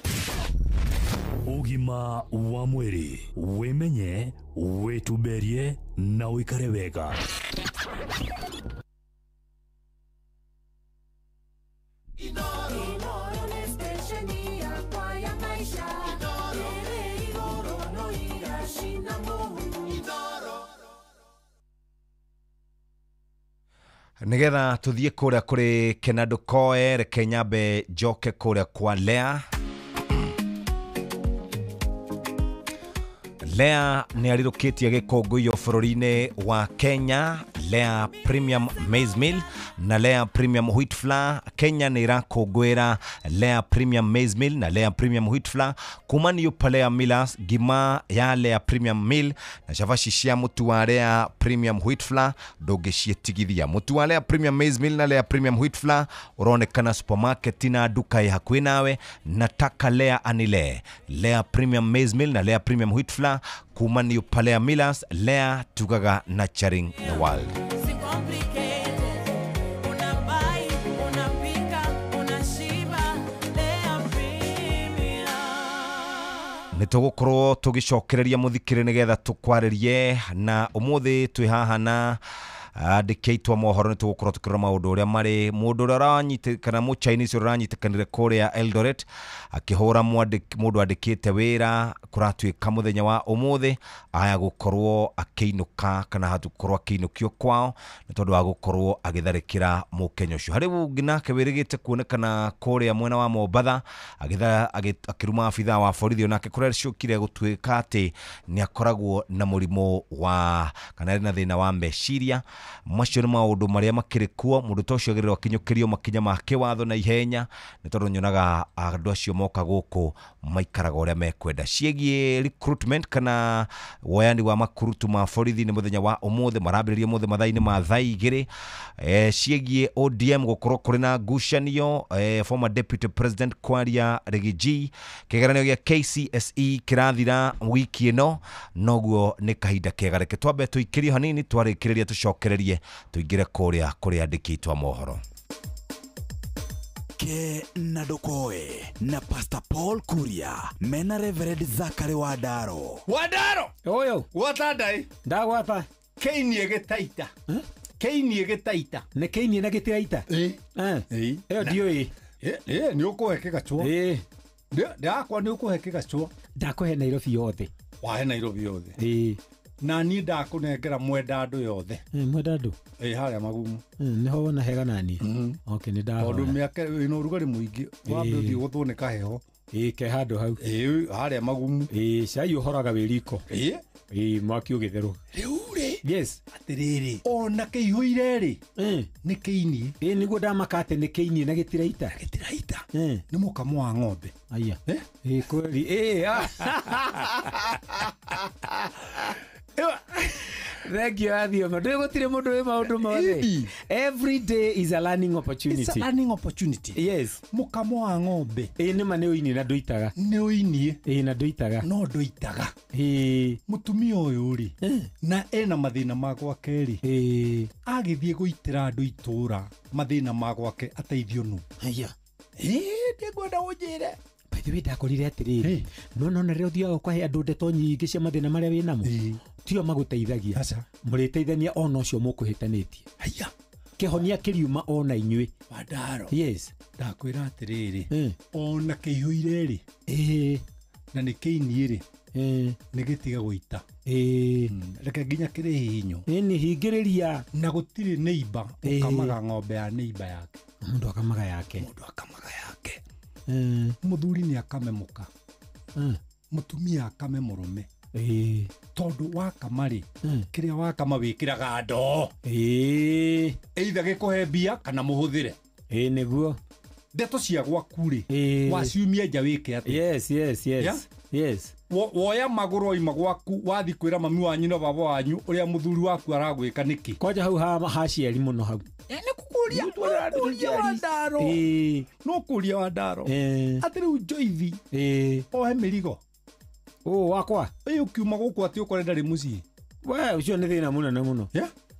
Ũgima wa mwĩrĩ, wĩmenye, wĩtumberie na ũikare wega. Nigetha tuthie kuria kuri Kenado Koe, reke nyambe njoke kuria kwa Lea. Lea nĩ arirũkĩtie gĩkũngũiyo bũrũri-inĩ wa Kenya. Lea Premium Maize Meal na Lea Premium Wheat Flour. Kenya nĩ ĩrakũngũĩra Lea Premium Maize Meal na Lea Premium Wheat Flour kuma New Palea Millers, ngima ya Lea Premium Meal na cabaci cia mũtu wa Lea Premium Wheat Flour ndũngĩciĩtigithia. Mũtu wa Lea Premium Maize Meal na Lea Premium Wheat Flour ũronekana supermarket na nduka ĩ hakuhĩ nawe. Nataka Lea anile Lea Premium Maize Meal na Lea Premium Wheat Flour kuma New Palea Millers. Lea tugaga nurturing the world. Nĩ tũgũkorwo tũgĩcokereria mũthikĩrĩ nĩgetha tũkwarĩrie na ũmũthĩ twĩ haha na andĩki aitũ a mohoro. Nĩ tũgũkorwo tũkĩrora maũndũ ũrĩa marĩ. Mũndũ ũrĩa ũranyitĩkana, mũchinese ũrĩa ũranyitĩkanire kũrĩa Eldoret akĩhũra mũndũ andĩkĩte wĩra, kũratuĩka mũthenya wa ũmũthĩ aya gũkorwo akĩinũka kana hatũkorwo akĩinũkio kwao nĩ tondũ wa gũkorwo agĩtharĩkĩra mũkenya ũcio. Harĩ ũngĩ nake wĩrĩgĩte kuonekana kũrĩa mwena wa Mombatha akĩruma abithaa wa borithi, onake kũrĩa gũtuĩka atĩ nĩ akoragwo na mũrimũ wa kana arĩ na thĩna wa meciria. Macio nĩ maũndũ marĩa makĩrĩ kuo. Mũndũ ta ũcio agĩrĩirwo akinyũkĩrio makinya ma kĩwatho na ihenya nĩ tondũ nyonaga andũ acio moka gũkũ maikaraga ũrĩa mekwenda. Ciĩgiĩ recruitment kana woyani wa makurutu ma borithi nĩ mũthenya wa ũmũthĩ, marambĩrĩria ũmũthĩ mathaa-inĩ ma thaa 2. Ciĩgiĩ ODM gũkorwo kũrĩ na ngucanio, former deputy president kwaria Rigiji, kĩgeranio gĩa KCSE kĩrathira wiki ĩno, noguo nĩ kahinda kega. Reke twambe tũikĩrie hanini, twarĩkĩrĩria tũcokererie tũingĩre kũrĩa kũrĩa andĩki aitũ a mohoro. Ke na Ndokoe na Pastor Paul Kuria mena Reverend Zachary Wandaro. Wandaro oyo gwata ndai ndagwata keinie gĩtaita keinie gĩtaita nĩ keinie na gĩtiraita ĩyo ndiũĩ. Nĩ ũkũhe kĩgacũa. Ndakwa nĩ ũkũhe kĩgacũa. Ndakũhe Nairobi yothe. Wahe Nairobi yothe. Na niĩ ndakũnengera mwenda andũ yothe. Mwenda andũ harĩa magumu nĩho wona hega naniĩ. Okay, nĩ ndahoya tondũ mĩaka ĩno ũrugarĩ mũingĩ wambe ũthiĩ gũthwo nĩ kaheho. Ke handũ hau harĩa magumu. Cai ũhoraga wĩ riko. Mwaki ũgĩtherũka rĩu rĩ. Yes, atĩrĩrĩ ona kĩihũire rĩ nĩ kĩinie. Nĩguo ndamaka atĩ nĩ kĩinie na gĩtiraita. Gĩtiraita nĩ mũkamo wa ng'ombe. Aya kweli. Thank you, Athio. Ndĩ gũtirĩ mũndũ wĩ maũndũ mothe. Every day is a learning opportunity. It's a learning opportunity. Yes. Mũkamo wa ng'ombe. Nĩ ma nĩ ũinie na ndũitaga. Nĩ ũinie. Na ndũitaga. No ndũitaga. Mũtumia ũyũ rĩ na ena mathĩna ma gwake rĩ agĩthiĩ gũitĩra andũ itũra mathĩna ma gwake ateithio nũ. Haya. Ndĩngwenda ũnjĩre. By the way, ndakorire atĩrĩrĩ, no no rĩrĩa ũthiaga ũkahe andũ ndeto nyingĩ cia mathĩna marĩa wĩ namo tio magũteithagia. Mũrĩteithania ona ũcio mũkũhĩtanĩtie. Haya. Kĩhonia kĩriuma ona inyuĩ. Wandaro. Yes. Ndakwĩra atĩrĩrĩ, ona kĩihũire rĩ na nĩ kĩinie rĩ nĩ gĩtiga gũita. Reke nginya kĩrĩ hihinyo. Nĩ hingĩrĩria. Na gũtirĩ neighbor ũkamaga ng'ombe ya neighbor yake. Mũndũ akamaga yake. Mũndũ akamaga yake. Mũthuri nĩ akame mũka. Mũtumia akame mũrũme. Tondũ wakama rĩ kĩrĩa wakama wĩkĩraga ndoo. Either gĩkũhe mbia kana mũhũthĩre. Nĩguo. Ndeto cia gwaku rĩ waciumia nja wĩke atĩa? Yes, yes, yes. Yes. Woya magũrũ oima gwaku wathi kwĩra mami wanyu na baba wanyu ũrĩa mũthuri waku aragwĩka nĩkĩ? Kwanja hau haciari mũno hau. Nĩ kũkũria Wandaro. No kũria Wandaro atĩ rĩu Njoithi ohe mĩrigo wakwa ũkiuma gũkũ atĩ ũkore ndarĩ mũciĩ. We ũcio nĩ thĩna mũnene mũno.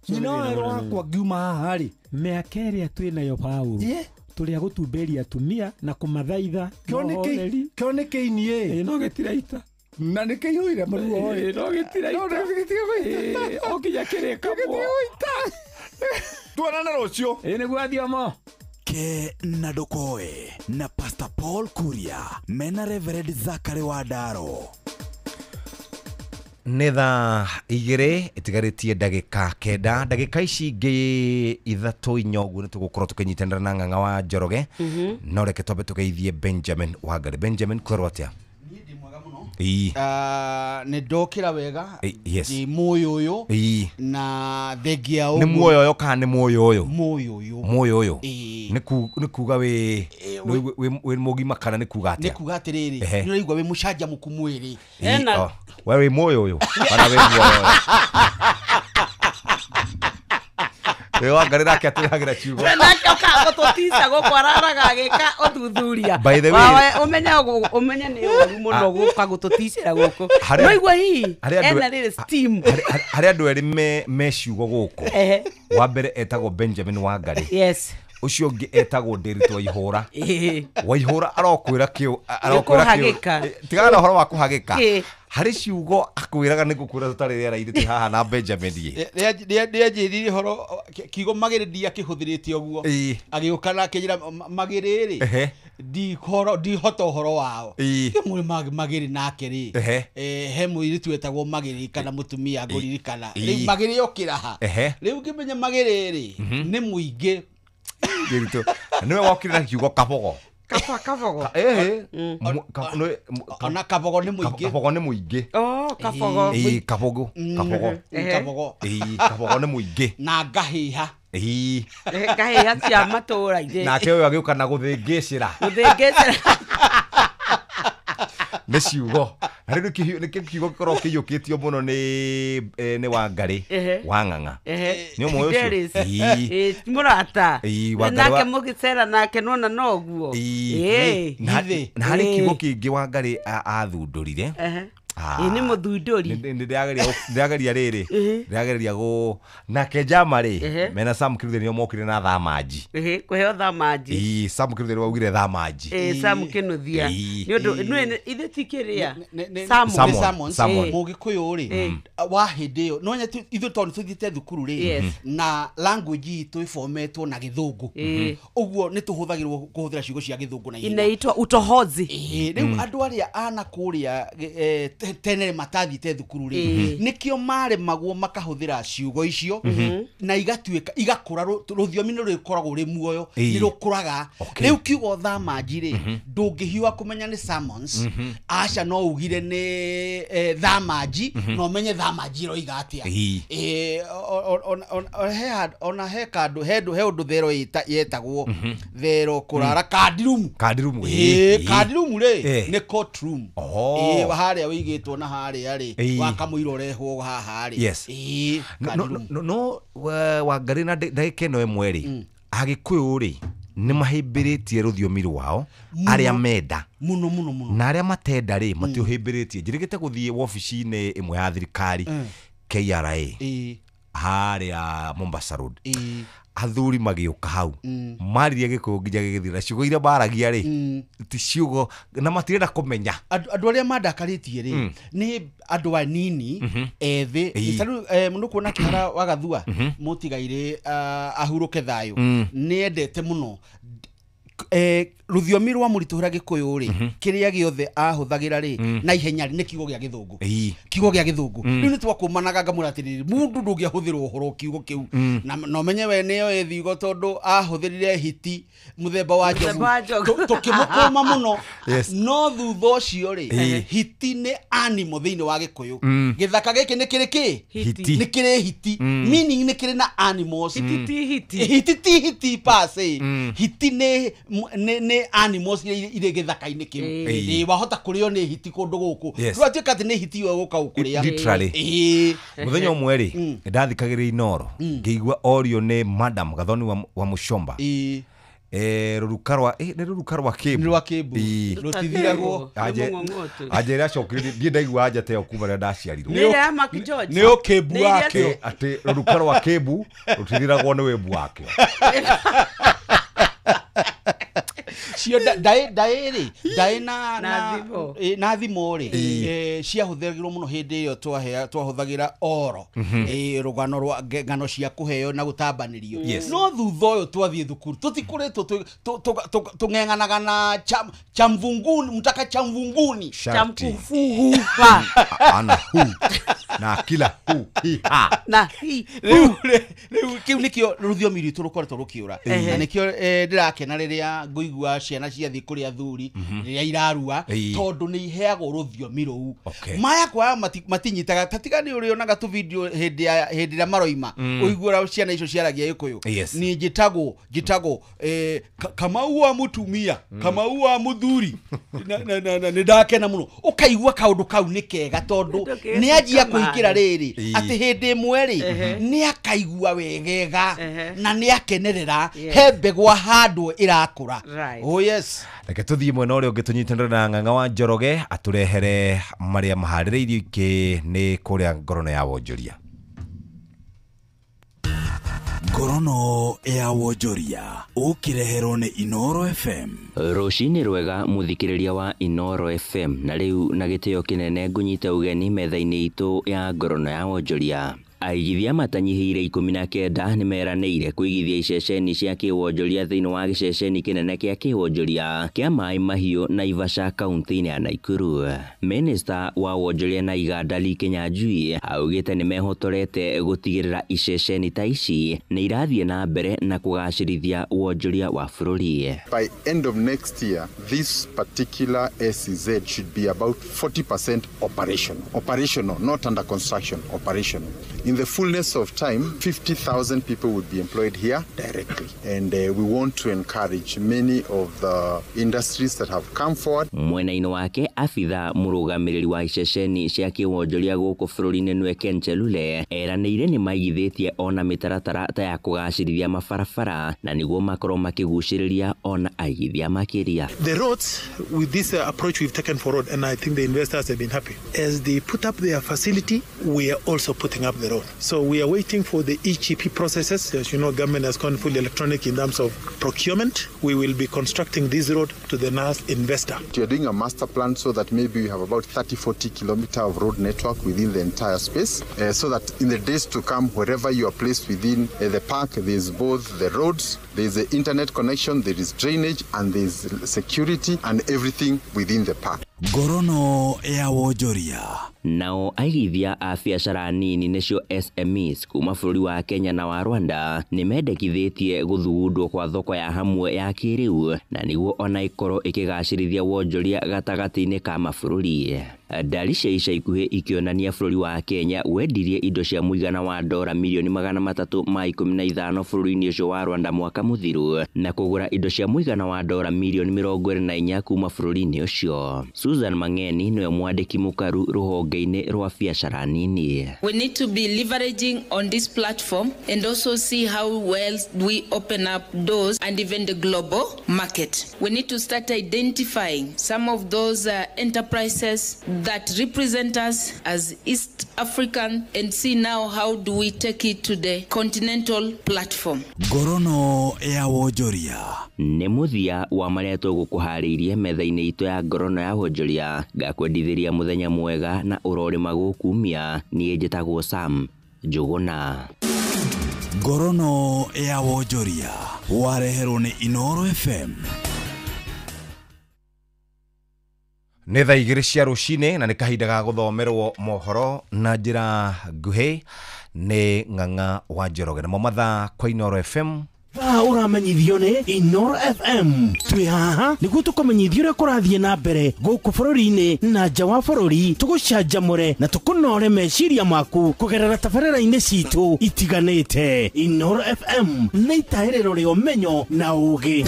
Nyina werũ wakwa ngiuma haha rĩ mĩaka ĩrĩa twĩ nayo Paũlũ tũrĩa gũtumberia atumia na kũmathaitha. Kĩo nĩ kĩinie. No gĩtiraita. Na nĩ kĩihũire maruo. No gĩtiraita. O nginya kĩrĩkamwo. Tuonane rũciũ. Nĩguo Athiomo. Ke na Ndokoe na Pastor Paul Kuria mena Reverend Zachary Wandaro. Nĩ thaa 2 ĩtigarĩtie ndagĩka 9, ndagĩka ici ingĩ 3 4 ũguo nĩ tũgũkorwo tũkĩnyitanĩra na Ng'ang'a wa Njoroge. No reke twambe tũgeithie Benjamin Wangari. Benjamin, kwerwo atĩa? Niĩ ndĩ mwega mũno. Nĩ ndokĩra wega. Yes. Ndĩ muoyo ũyũ na thengia ũguo. Nĩ muoyo ũyũ kana nĩ muoyo ũyũ? Muoyo ũyũ. Muoyo ũyũ. Nĩ kuga wĩ mũgima kana nĩ kuga atĩa? Nĩ kuga atĩrĩrĩ, nĩ ũraigua wĩ mũcanjamũku mwĩrĩ. We wĩ muoyo ũyũ kana wĩ muoyo ũyũ? Wangari nake atwĩhagĩra ciugo. Nake okaga gũtũtica gũkũ araraga agĩka ũthuthuria. By the way, ũmenye nĩ ũru mũno gũka gũtũticĩra gũkũ. No igua hihi ena rĩrĩ steam. Harĩ andũ erĩ me ciugo gũkũ. Wa mbere etagwo Benjamin Wangari. Yes. Ũcio ũngĩ etagwo Ndiritu Waihũra. Waihũra arokwĩra kĩu, arokwĩra kĩu. Tigana na ũhoro wa kũhagĩka. Harĩ ciugo akwĩraga nĩ ngũkwĩra tũtarĩ rĩera-inĩ twĩ haha na Benjamin ĩ. Nĩanjĩrire ũhoro kiugo magĩrĩ ndiakĩhũthĩrĩte ũguo. Agĩũka na akĩnjĩra magĩrĩ rĩ ndihota ũhoro wao. Kĩmwe magĩrĩ nake rĩ he mũirĩtu wetagwo magĩrĩ kana mũtumia ngũririkana. Rĩu magĩrĩ okĩra ha. Rĩu ngĩmenya magĩrĩ rĩ nĩ mũingĩ. Ndiritu nĩwe wokire na kiugo kabogo. Kabogo. Ona kabogo nĩ mũingĩ. Kabogo nĩ mũingĩ. Oh, kabogo. Kabogo. Kabogo. Kabogo. Kabogo nĩ mũingĩ. Na ngahĩha. Ngahĩha cia matũũra-inĩ. Nake ũyũ agĩũka na gũthĩngĩcĩra. Gũthĩngĩcĩra. Nĩ ciugo. Na rĩu nĩ kiugo gĩkoragwo kĩiyũkĩtio mũno nĩ Wangari wa Ng'ang'a. Nĩ ũmwe ũcio? Mũrata. Nake mũgĩcera nake nona noguo. Na harĩ kiugo kĩngĩ Wangari athundũrire. Nĩ mũthundũri. Ndĩrageria rĩrĩ. Ndĩrageria gũ nake Jama rĩ mena Sam Kiruthi nĩo mokire na thamanji. Kũheo thamanji. Sam Kiruthi nĩwe waugire thamanji. Sam Kinuthia. Nĩ ũndũ ithuĩ ti kĩrĩa. Salmon. Mũgĩkũyũ rĩ wa hĩndĩ ĩyo no ithuĩ tondũ tũthiĩte thukuru rĩ na language itũ ĩbometwo na gĩthũngũ. Ũguo nĩ tũhũthagĩrwo kũhũthĩra ciugo cia gĩthũngũ na ihenya. Inaitwa utohozi. Rĩu andũ arĩa ana kũrĩa tene matathiĩte thukuru rĩ nĩkĩo maremagwo makahũthĩra ciugo icio na igatuĩka igakũra rũthiomi nĩ rũkoragwo rĩ muoyo nĩ rũkũraga. Rĩu kiugo thamanji rĩ ndũngĩhiũha kũmenya nĩ salmons, aca no ugire nĩ thamanji na ũmenye thamanji ĩroiga atĩa. Ona he kandũ he ũndũ thero yetagwo thero kũrara kandirumu. Kandirumu. Kandirumu rĩ nĩ courtroom. Harĩa wĩigĩtwo na harĩa rĩ wakamũira ũrehwo haha rĩ. Yes. No Wangari na ndagĩka ĩno ĩmwe rĩ Agĩkũyũ rĩ nĩ mahĩmbĩrĩtie rũthiomi rwao arĩa menda mũno mũno mũno na arĩa matenda rĩ matiũhĩmbĩrĩtie. Njĩrĩgĩte gũthiĩ wabici-inĩ ĩmwe ya thirikari KRA harĩa Mombasa Road. Athuri magĩũka hau maririe gĩkũyũ nginya gĩgĩthira. Ciugo iria maragia rĩ ti ciugo na matirenda kũmenya. Andũ arĩa mandakarĩtie rĩ nĩ andũ anini ethĩ. Tarĩu mũno kuona Kĩhara wa Gathua mũtigairĩ ahurũke thayũ nĩ endete mũno rũthiomi rwa mũritũhĩra gĩkũyũ rĩ kĩrĩa gĩothe ahũthagĩra rĩ na ihenya rĩ nĩ kiugo gĩa gĩthũngũ. Kiugo gĩa gĩthũngũ. Rĩu nĩ twakũmanaga ngamwĩra atĩrĩrĩ mũndũ ndũngĩahũthĩra ũhoro kiugo kĩu na ũmenye we nĩyo ĩthigo tondũ ahũthĩrire hiti mũthemba wa njogu tũkĩmũkũma mũno. No thutha ũcio rĩ hiti nĩ animal thĩinĩ wa gĩkũyũ. Gĩthaka gĩkĩ nĩ kĩrĩ kĩ? Nĩ kĩrĩ hiti. Meaning nĩ kĩrĩ na animals. Hiti ti hiti. Hiti ti hiti pase. Hiti nĩ animals irĩ gĩthaka-inĩ kĩu. Wahota kũrĩo nĩ hiti kũndũ gũkũ. Rĩu atuĩka atĩ nĩ hiti ĩyo gũka gũkũrĩa. Literally. Mũthenya ũmwe rĩ ndathikagĩrĩria Inooro ngĩigua orio nĩ Madam Gathoni wa Mũcomba. Rũruka rwa nĩ rũruka rwa Kĩmbu. Rwa Kĩmbu. Rũtithiragwo. Anjĩra acokire ndiĩ ndaigua anja ta ĩyo kuma rĩrĩa ndaciarirwo. Nĩ ya Mark George. Nĩ ũkĩmbu wakĩo. Atĩ rũruka rwa Kĩmbu rũtithiragwo nĩ wĩmbu wakĩo. Cio ndaĩ rĩ ndaĩ na thimo rĩ ciahũthagĩrwo mũno hĩndĩ ĩyo twahũthagĩra oro rũgano rwa ng'ano cia kũheo na gũtambanĩrio. No thutha ũyũ twathiĩ thukuru tũtikoretwo tũng'eng'anaga na chamvunguni mtaka chamvunguni chamkufuhufa ana hu na kila hu hi ha na hi. Rĩu kĩu nĩkĩo rũthiomi rwitũ rũkoretwo rũkĩũra na nĩkĩo ndĩrakena rĩrĩa ngũigua ciana ciathiĩ kũrĩ athuri rĩrĩa irarua tondũ nĩ iheagwo rũthiomi rũu. Maya kwa matinyitaga tatiga nĩ ũrĩonaga tu video hĩndĩ ĩrĩa maroima ũiguaga ciana icio ciaragia Gĩkũyũ. Niĩ njĩtagwo Kamau wa mũtumia, Kamau wa mũthuri, nĩ ndakena mũno. Ũkaigua kaũndũ kau nĩ kega tondũ nĩ anjia kũingĩra rĩrĩ atĩ hĩndĩ ĩmwe rĩ nĩ akaigua wegega na nĩ akenerera he mbegũ ahandwo ĩrakũra. Oh yes. Reke tũthiĩ mwena ũrĩa ũngĩ tũnyitanĩre na Ng'ang'a wa Njoroge atũrehere marĩa maharĩrĩirio ingĩ nĩ kũrĩa Ngorono ya Wonjoria. Ngorono ya Wonjoria ũkĩreherwo nĩ Inoro FM. Rũcinĩ rwega mũthikĩrĩria wa Inoro FM, na rĩu na gĩtĩo kĩnene ngũnyite ũgeni metha-inĩ itũ ya Ngorono ya Wonjoria. Aigithia matanyihĩire 19 nĩmeranĩire kũigithia iceceni cia kĩwonjoria thĩinĩ wa gĩceceni kĩnene kĩa kĩwonjoria kĩa Maĩ Mahiũ Naivasha kaunti-inĩ ya Nakuru. Minista wa wonjoria na iganda Lee Kinyanjui augĩte nĩmehotorete gũtigĩrĩra iceceni ta ici nĩ irathiĩ na mbere na kũgacĩrithia wonjoria wa bũrũri. By end of next year, this particular SEZ should be about 40% operational. Operational, not under construction, operational. In the fullness of time, 50,000 people would be employed here directly. And we want to encourage many of the industries that have come forward. Mwena-inĩ wake abitha mũrũgamĩrĩri wa iceceni cia kĩwonjoria gũkũ bũrũri-inĩ nĩwe Ken Chelule eranĩire nĩ maigithĩtie ona mĩtaratara ta ya kũgacĩrithia mabarabara na nĩguo makorwo makĩgucĩrĩria ona aigithia makĩria. The roads, with this approach we've taken forward, and I think the investors have been happy. As they put up their facility, we are also putting up the road. So we are waiting for the EGP processes. As you know, government has gone fully electronic in terms of procurement. We will be constructing this road to the next investor. We are doing a master plan so that maybe we have about 30-40 kilometers of road network within the entire space, so that in the days to come, wherever you are placed within the park, there is both the roads, there is the internet connection, there is drainage, and there is security and everything within the park. Ngorono ya Wonjoria. Nao aigithia a biacara nini nĩcio SMEs kuma bũrũri wa Kenya na wa Rwanda nĩmendekithĩtie gũthugundwo kwa thoko ya hamwe ya kĩrĩu na nĩguo ona ĩkorwo ĩkĩgacĩrithia wonjoria gatagatĩ-inĩ ka mabũrũri. Ndari cia ica ikuhĩ ikĩonania bũrũri wa Kenya wendirie indo cia mũigana wa dora milioni 315 bũrũri-inĩ ũcio wa Rwanda mwaka mũthiru na kũgũra indo cia mũigana wa dora milioni 24 kuma bũrũri-inĩ ũcio. Susan Mangeni nĩwe mwandĩki mũkaru rũhonge-inĩ rwa biacara nini. We need to be leveraging on this platform and also see how well we open up doors and even the global market. We need to start identifying some of those enterprises that represent us as East African and see now how do we take it to the continental platform. Ngorono ya Wonjoria. Nĩ mũthia wa marĩa tũgũkũharĩirie metha-inĩ itũ ya Ngorono ya Wonjoria. Ngakwendithĩria mũthenya mwega na ũrorĩma gũkumia. Niĩ njĩtagwo Sam Njũgũna. Ngorono ya Wonjoria wareherwo nĩ Inoro FM. Nĩ thaa 2 cia rũcinĩ na nĩ kahinda ga gũthomerwo mohoro na njĩra nguhĩ nĩ Ng'ang'a wa Njoroge. Namo mathaa kwa Inoro FM. Thaa ũramenyithio nĩ Inoro FM. Twĩ haha nĩguo tũkũmenyithie ũrĩa kũrathiĩ na mbere gũkũ bũrũri-inĩ na nja wa bũrũri, tũgũcanjamũre na tũkũnore meciria maku kũgerera tabarĩra-inĩ citũ itiganĩte. Inoro FM nĩ itahĩrĩro rĩa ũmenyo na ũũgĩ.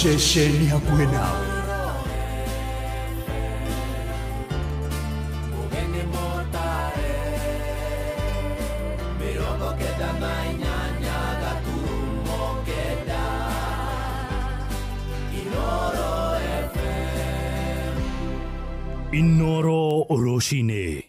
Ceceni hakuhĩ nawe. Inoro Rũcinĩ.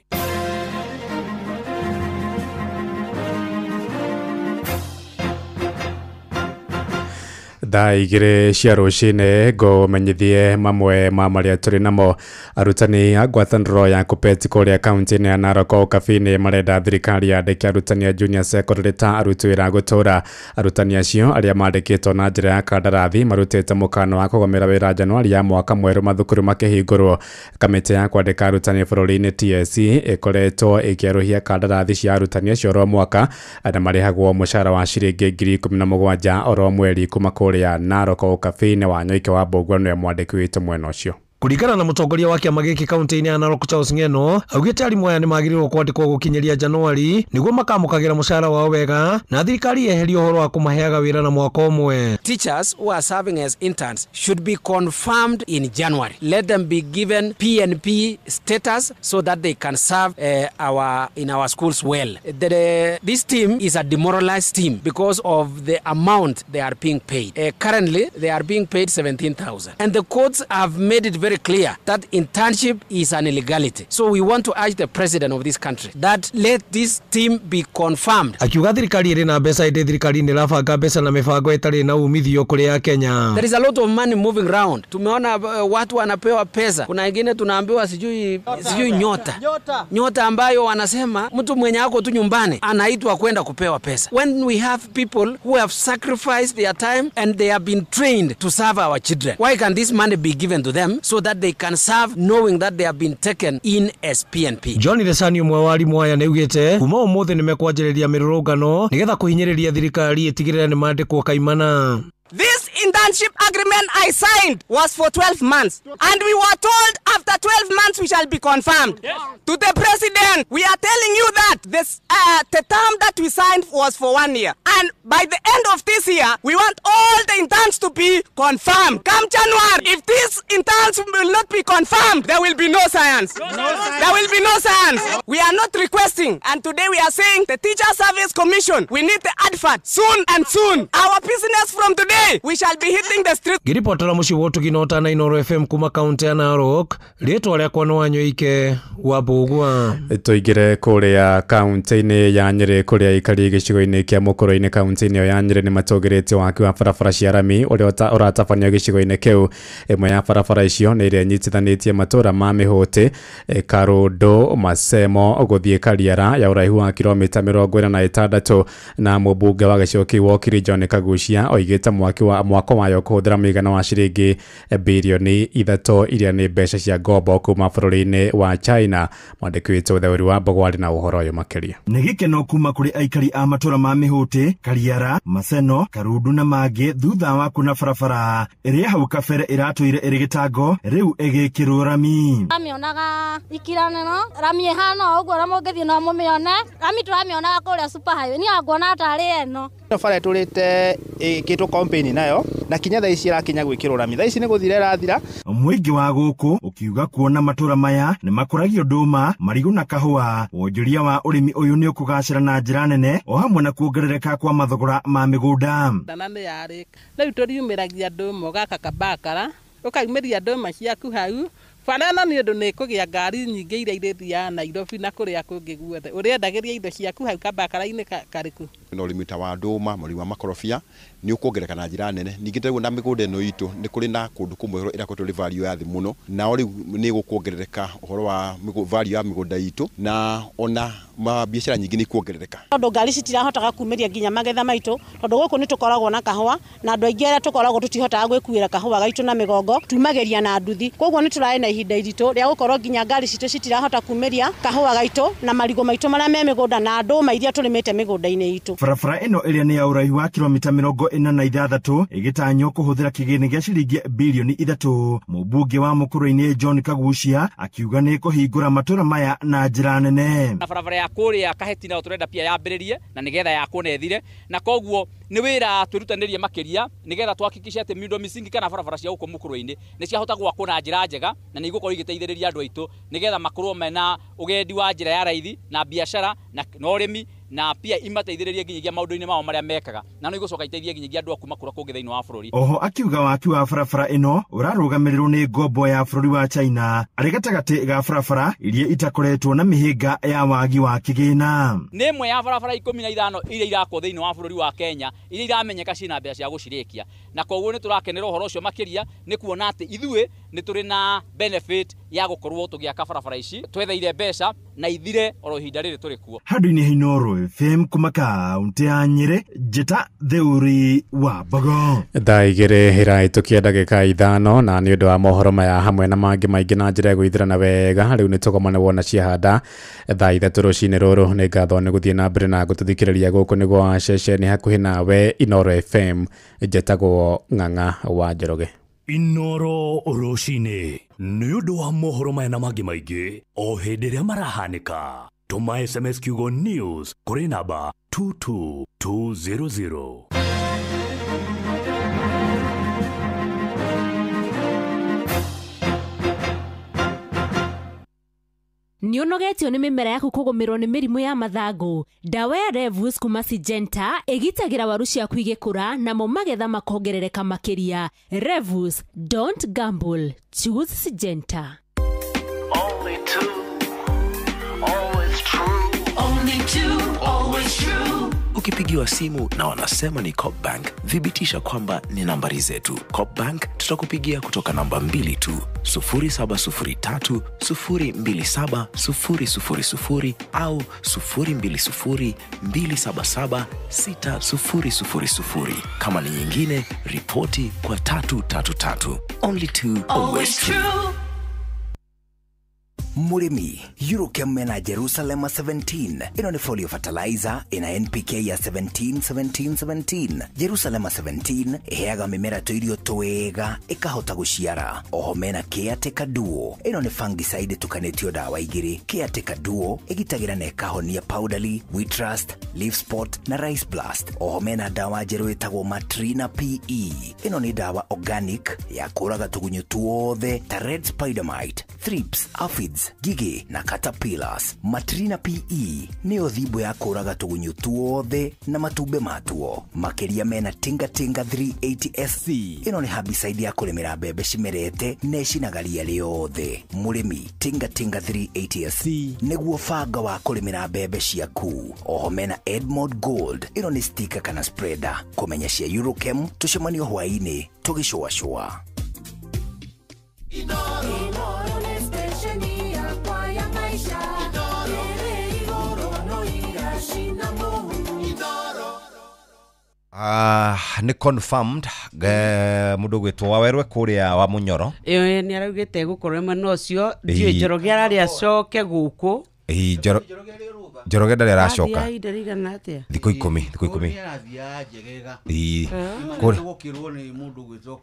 Thaa 2 cia rũcinĩ ngũmenyithie mamwe ma marĩa tũrĩ namo. Arutani a ngwatanĩro ya Kuppet kũrĩa kaunti-inĩ ya Narok Ũkabi-inĩ marenda thirikari yandĩke arutani a junior secondary ta aruti wĩra gũtũũra. Arutani acio arĩa mandĩkĩtwo na njĩra ya kandarathi marutĩte mũkano wa kũgomera wĩra Januari ya mwaka mwerũ mathukuru makĩhingũrwo. Kamĩtĩ ya kwandĩka arutani bũrũri-inĩ TSC ĩkoretwo ĩkĩerũhia kandarathi cia arutani acio oro mwaka na marĩhagwo mũcara wa ciringi 17,000 oro mweri kuma kũrĩa ya Narok Ũkabi-inĩ. Wanyoike wa Mbũgua nĩwe mwandĩki witũ mwena ũcio. Kũringana na mũtongoria wa kĩama gĩkĩ kaunti-inĩ ya Narok Charles Ng'eno, augĩte arimũ aya nĩmagĩrĩirwo kwandĩkwo gũkinyĩria Januari nĩguo makamũkagĩra mũcara wao wega na thirikari yeherie ũhoro wa kũmaheaga wĩra na mwaka ũmwe. Teachers who are serving as interns should be confirmed in January. Let them be given PNP status so that they can serve in our schools well. This team is a demoralized team because of the amount they are being paid. Currently, they are being paid 17,000. And the courts have made it very clear that internship is an illegality. So we want to urge the president of this country that let this team be confirmed. Akiuga thirikari ĩrĩ na mbeca ĩndĩ thirikari nĩ ĩrabanga mbeca na mĩbango ĩtarĩ na umithio kũrĩ a Kenya. There is a lot of money moving round. Tumeona watu wanapewa pesa. Kuna wengine tunaambiwa sijui nyota ambayo wanasema mtu mwenye ako tu nyumbani anaitwa kwenda kupewa pesa. When we have people who have sacrificed their time and they have been trained to serve our children, why can this money be given to them so that they can serve knowing that they have been taken in as PNP? John Lesani ũmwe wa arimũ aya nĩaugĩte kuma ũmũthĩ nĩmekwanjĩrĩria mĩrũrũngano nĩgetha kũhinyĩrĩria thirikari ĩtigĩrĩre nĩmandĩkwo kaimana. This internship agreement I signed was for 12 months, and we were told after 12 months we shall be confirmed. Yes. To the president, we are telling you that this, the term that we signed was for 1 year, and by the end of this year, we want all the interns to be confirmed. Come January, if these interns will not be confirmed, there will be no science. No science. There will be no science. We are not requesting, and today we are saying the Teacher Service Commission, we need the advert soon and soon. Our business from today, we shall be hitting the street. Ngĩribotera mũciĩ wa ũtugi na ũtana Inooro FM kuma kaunti ya Narok, rĩtwa rĩakwa nĩ Wanyoike wa Mbũgua. Tũingĩre kũrĩa kaunti-inĩ ya Nyĩrĩ kũrĩa aikari gĩcigo-inĩ kĩa Mũkũrũ-inĩ kaunti-inĩ ya Nyĩrĩ nĩmatũgĩrĩtie waki wa barabara cia rami ũrĩa ũratabanio gĩcigo-inĩ kĩu. Ĩmwe ya barabara icio nĩ ĩrĩa ĩnyitithanĩtie matũũra ma Mĩhũtĩ, Karũndũ, Masemo gũthiĩ Kariara ya ũraihu wa kilomita 46 na mũmbunge wa gĩcigo kĩu Wokiri John Kagucia oigĩte mwako wayo kũhũthĩra mũigana wa ciringi birioni 3 iria nĩ mbeca cia ngombo kuma bũrũri-inĩ wa China. Mwandĩki witũ Theuri wa Mbogwa arĩ na ũhoro ũyũ makĩria. Nĩ gĩkeno kuma kũrĩ aikari a matũũra ma Mĩhũtĩ, Kariara, Maseno, Karundu na mangĩ thutha wa kuona barabara ĩrĩa hau kabere ĩratũire ĩrĩ gĩtango rĩu ĩgĩkĩrwo rami. Ramĩonaga ikiranĩro, rami ĩhana ũguo na mũngĩthiĩ no mũmĩone. Rami tũramĩonaga kũrĩa super highway, niĩ nguona tarĩ ĩno. Ĩno bara ĩtũrĩte ĩkĩtwo campaign nayo na kinya thaa ici ĩrakinya gwĩkĩrwo rami, thaa ici nĩ gũthira ĩrathira. Mũingĩ wa gũkũ ũkiuga kuona matũũra maya nĩ makũragio ndũma, marigũ na kahũa. Wonjoria wa ũrĩmi ũyũ nĩ ũkũgacĩra na njĩra nene o hamwe na kuongerereka kwa mathogora ma mĩgũnda. Ndana nĩ yarĩka rĩu tũriumĩragia ndũma ũgaka kabakara ũkaumĩria ndũma ciaku hau bara ĩno nĩ ũndũ nĩ ĩkũgĩa ngari nyingĩ iria irĩthiaga Nairobi na kũrĩa kũngĩ guothe ũrĩendagĩria indo ciaku hau kabakara-inĩ karĩku. Na ũrĩmi ta wa ndũma, ũrĩmi wa makorobia nĩ ũkuongerereka na njĩra nene. Ningĩ ta rĩu na mĩgũnda ĩno itũ nĩ kũrĩ na kũndũ kũmwe ĩrakoretwo ĩrĩ value ya thĩ mũno, nao rĩu nĩ gũkuongerereka ũhoro wa value ya mĩgũnda itũ na ona mabiacara nyingĩ nĩ ikuongerereka. Tondũ ngari citirahotaga kumĩria nginya magetha maitũ tondũ gũkũ nĩ tũkoragwo na kahũa na andũ aingĩ arĩa tũkoragwo tũtihotaga gwĩkuĩra kahũa gaitũ na mĩgongo tumagĩria na nduthi, koguo nĩ tũrarĩ na ihinda iritũ rĩa gũkorwo nginya ngari citũ citirahota kumĩria kahũa gaitũ na marigũ maitũ marĩa me mĩgũnda na ndũma iria tũrĩmĩte mĩgũnda-inĩ itũ. Barabara ĩno ĩrĩa nĩ ya ũraihu wa kilomita 46 ĩgĩtanywo kũhũthĩra kĩgĩna gĩa ciringi birioni 3. Mũmbunge wa Mũkũrũ-inĩ John Kagucia akiuga nĩ kũhingũra matũũra maya na njĩra nene. Na barabara ya kũrĩa Kaheti nayo tũrenda pia yambĩrĩrie na nĩgetha yakwo na ĩthire, na koguo nĩ wĩra twĩrutanĩrie makĩria nĩgetha tuhakikishe atĩ miundo misingi kana barabara cia gũkũ Mũkũrũ-inĩ nĩ ciahota gwakwo na njĩra njega na nĩ igũkorwo igĩteithĩrĩria andũ aitũ nĩgetha makorwo mena ũgendi wa njĩra ya raithi na biacara na ũrĩmi na pia imateithĩrĩrie nginyagia maũndũ-inĩ mao marĩa mekaga na no igũcoka iteithie nginyagia andũ a kuma kũrĩa kũngĩ thĩinĩ wa bũrũri. Oho akiuga waki wa barabara ĩno ũrarũgamĩrĩrwo nĩ ngombo ya bũrũri wa China arĩ gatagatĩ ga barabara iria itakoretwo na mĩhĩnga ya wagi wa kĩgĩna. Nĩ ĩmwe ya barabara 15 iria irakwo thĩinĩ wa bũrũri wa Kenya iria iramenyeka ciĩna mbeca cia gũcirĩkia, na koguo nĩ tũrakenera ũhoro ũcio makĩria nĩ kuona atĩ ithuĩ nĩ tũrĩ na benefit ya gũkorwo tũgĩaka barabara ici twetheire mbeca na ithire oro ihinda rĩrĩ tũrĩ kuo. Handũ-inĩ ha Inooro FM kuma kaunti ya Nyĩrĩ, Njĩta Theuri wa Mbogo. Thaa 2 ĩrahĩtũkia ndagĩka 5 na nĩ ũndũ wa mohoro maya hamwe na mangĩ maingĩ na njĩra ya gwĩthirana wega rĩu nĩ tũgomane wona ciahanda thaa 3 rũcinĩ rũrũ. Nĩ ngatho nĩ gũthiĩ na mbere na gũtũthikĩrĩria gũkũ nĩ gwa ceceni hakuhĩ nawe Inooro FM. Njetagwo Ng'ang'a wa Njoroge. Inooro rũcinĩ nĩ ũndũ wa mohoro maya na mangĩ maingĩ o hĩndĩ ĩrĩa marahanĩka. Tũma SMS kiugo news kũrĩ namba 22200. Nĩ ũnogetio nĩ mĩmera yaku kũgũmĩrwo nĩ mĩrimũ ya mathangũ. Ndawa ya Revus kuma Syngenta ĩgitagĩra waru ciaku igĩkũra namo magetha makongerereka makĩria. Revus, don't gamble, choose Syngenta. Only two, always true. Only two, always true. Ukipigiwa simu na wanasema ni Coop Bank, thibitisha kwamba ni nambari zetu. Coop Bank tutakupigia kutoka namba 2 tu, 0703 027 000 au 020 277 6000. Kama ni nyingine, ripoti kwa 333. Only two, always true. Murimi, Eurochem mena Jerusalema 17. Ino ni folio fertilizer ina NPK ya 17 17 17. Jerusalema 17 iheaga mimera tuirio twega ikahota guciara. Oho mena Caretaker Duo. Ino ni fungicide tukanetio dawa igiri. Caretaker Duo igitagira na ikahonia powderly, wheat rust, leaf spot na rice blast. Oho mena dawa njeru itagwo Matrina PE. Ino ni dawa organic ya kuraga tugunyu tuothe ta red spider mite, thrips, aphids, gige na caterpillars. Matrina PE niyo thibo ya kuraga tugunyu tuothe na matumbe matuo. Makiria mena Tinga Tinga 380 SC. Ino ni herbicide ya kurimira mbembe cimerete na icinaga ria riothe. Murimi, Tinga Tinga 380 SC niguo banga wa kurimira mbembe ciaku. Oho mena Edmond Gold. Ino ni sticker kana spreader. Kumenya cia Eurochem tucemanio hwaini tugicũacũa. Nĩ confirmed mũndũ gwĩtwo Wawerwe kũrĩa wa Mũnyoro. Ĩĩ nĩ araugĩte gũkorwo mwena ũcio ndiũĩ Njoroge ararĩ acoke gũkũ. Ĩĩ Njoroge ndarĩ aracoka. Thikũ 10 thikũ 10. Ĩĩ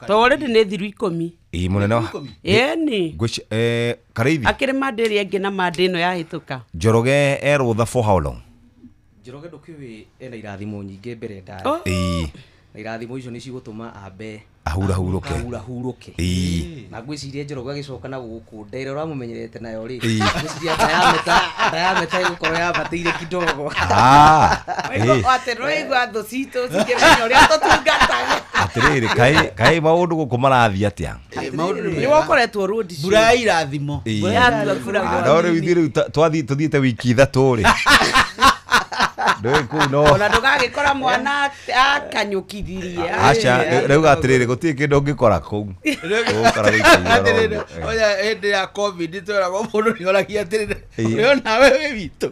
to already nĩ thiru 10. Ĩĩ mũnene wa ĩni Karĩithi akĩrĩ mande ĩrĩa ĩngĩ na mande ĩno yahĩtũka. Njoroge e rũtha for how long? Njoroge ndũkĩũĩ ena irathimo nyingĩ mbere ndaya. Ĩĩ na irathimo icio nĩ cigũtũma ambe ahurahurũke. Ĩĩ na ngwĩciria Njoroge agĩcoka na gũkũ ndere ũramũmenyerete nayo rĩ, ngwĩciria diameter ĩgũkorwo yambatĩire kidogo. Atĩ rũigua thũ citũ cikĩmenya ũrĩa tũtungataga. Atĩrĩrĩ, kaĩ maũndũ gũkũ marathiĩ atĩa? Nĩ wokoretwo road mbura ya irathimo. No rĩu ithuĩ rĩu tũthiĩte wiki 3 rĩ. Ona ndũgagĩkora mwana akanyũkithirie. Aca rĩu atĩrĩrĩ gũtirĩ kĩndũ ũngĩkora kũu. Atĩrĩrĩ oya hĩndĩ ya COVID twĩragwo mũndũ nĩoragia atĩrĩrĩ ũrĩ onawe wĩ witũ.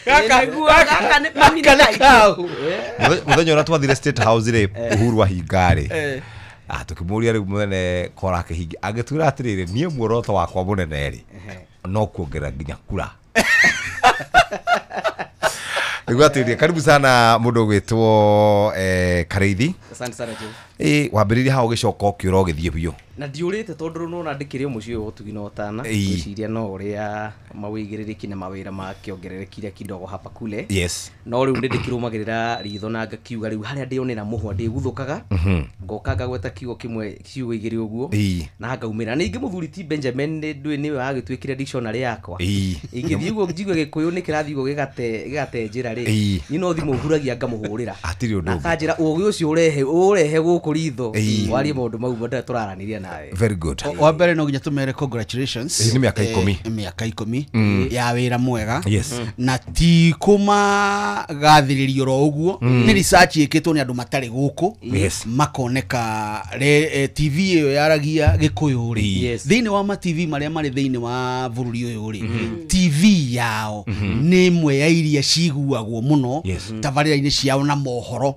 Gaka mami nĩ kau. Mũthenya ũrĩa twathire State House rĩ, Uhuru ahinga rĩ, tũkĩmũria rĩu mũnene kora akĩhinga agĩtwĩra atĩrĩrĩ niĩ muoroto wakwa mũnene rĩ no kuongerera nginya kura. Nĩguo atĩrĩrĩ, karibu sana mũndũ ũgwĩtwo Karĩithi. Asante sana Joe. Wambĩrĩria hau ũgĩcoka ũkĩũra ũgĩthiĩ biũ. Na ndiũrĩte tondũ nona ndĩkĩrĩ o mũciĩ ũyũ ũtugi na ũtana. Ngwĩciria no ũrĩa mawĩigĩrĩrĩki na mawĩra makĩongererekire kidogo hapa kule. Yes. No rĩu nĩ ndĩkĩrũmagĩrĩra ritho na ngakiuga rĩu harĩa ndĩonera mũhwa ndĩguthũkaga. Ngoka ngagweta kiugo kĩmwe ciugo igĩrĩ ũguo na ngaumĩra. Ningĩ mũthuri ti Benjamin ndũĩ nĩwe wagĩtuĩkire dictionary yakwa. Ingĩthiĩ ũguo njigue gĩkũyũ nĩ kĩrathiĩ ũguo gĩgate njĩra rĩ, niĩ no thimũ huragia ngamũhũrĩra. Hatirĩ ũndũ ũngĩ. Akanjĩra ũgĩ ũcio ũrehe gũkũ ritho warie maũndũ mau tũraranĩria. nawe. Very good. Wa mbere no nginya tumere congratulations. Nĩ mĩaka 10. Mĩaka 10 ya wĩra mwega. Yes. Na ti kũmagathĩrĩrio ro ũguo, nĩ research ĩkĩtwo nĩ andũ matarĩ gũkũ. Yes. Makoneka TV ĩyo yaragia Gĩkũyũ rĩ. Yes. Thĩinĩ wa ma TV marĩa marĩ thĩinĩ wa bũrũri ũyũ rĩ, TV yao nĩ ĩmwe ya iria ciguagwo mũno tabarĩra-inĩ ciao na mohoro.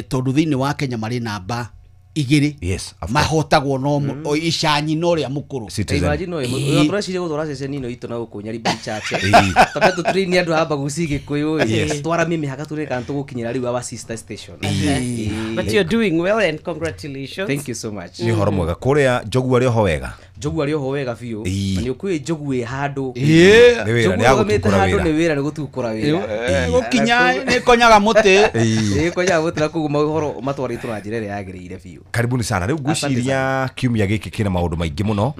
Tondũ thĩinĩ wa Kenya marĩ namba 2. Yes, mahotagwo no icanyi no rĩa mũkũrũ. Imagine no tũreciria gũtwara ceceni ĩno itũ na gũkũ Nyaribari Chache. Twambe tũtrain andũ a Bagusi Gĩkũyũ, twaramie mĩhaka tũrĩ kana tũgũkinyĩra rĩu our sister station. But you're doing well and congratulations. Thank you so much. Nĩ ũhoro mwega kũrĩa Njogu arĩ oho wega. Njogu arĩ oho wega biũ. Na nĩ ũkũĩ Njogu ĩ handũ. Nĩ wĩra, nĩ agũtukũra wĩra. Nĩ wĩra, nĩ gũtukũra wĩra. Gũkinya nĩ konyaga mũtĩ. Ĩ konyaga mũtĩ na koguo mohoro matwarĩtwo na njĩra ĩrĩa yagĩrĩire biũ. Karibuni sana. Rĩu ngwĩciria kiumia gĩkĩ kĩna maũndũ maingĩ mũno.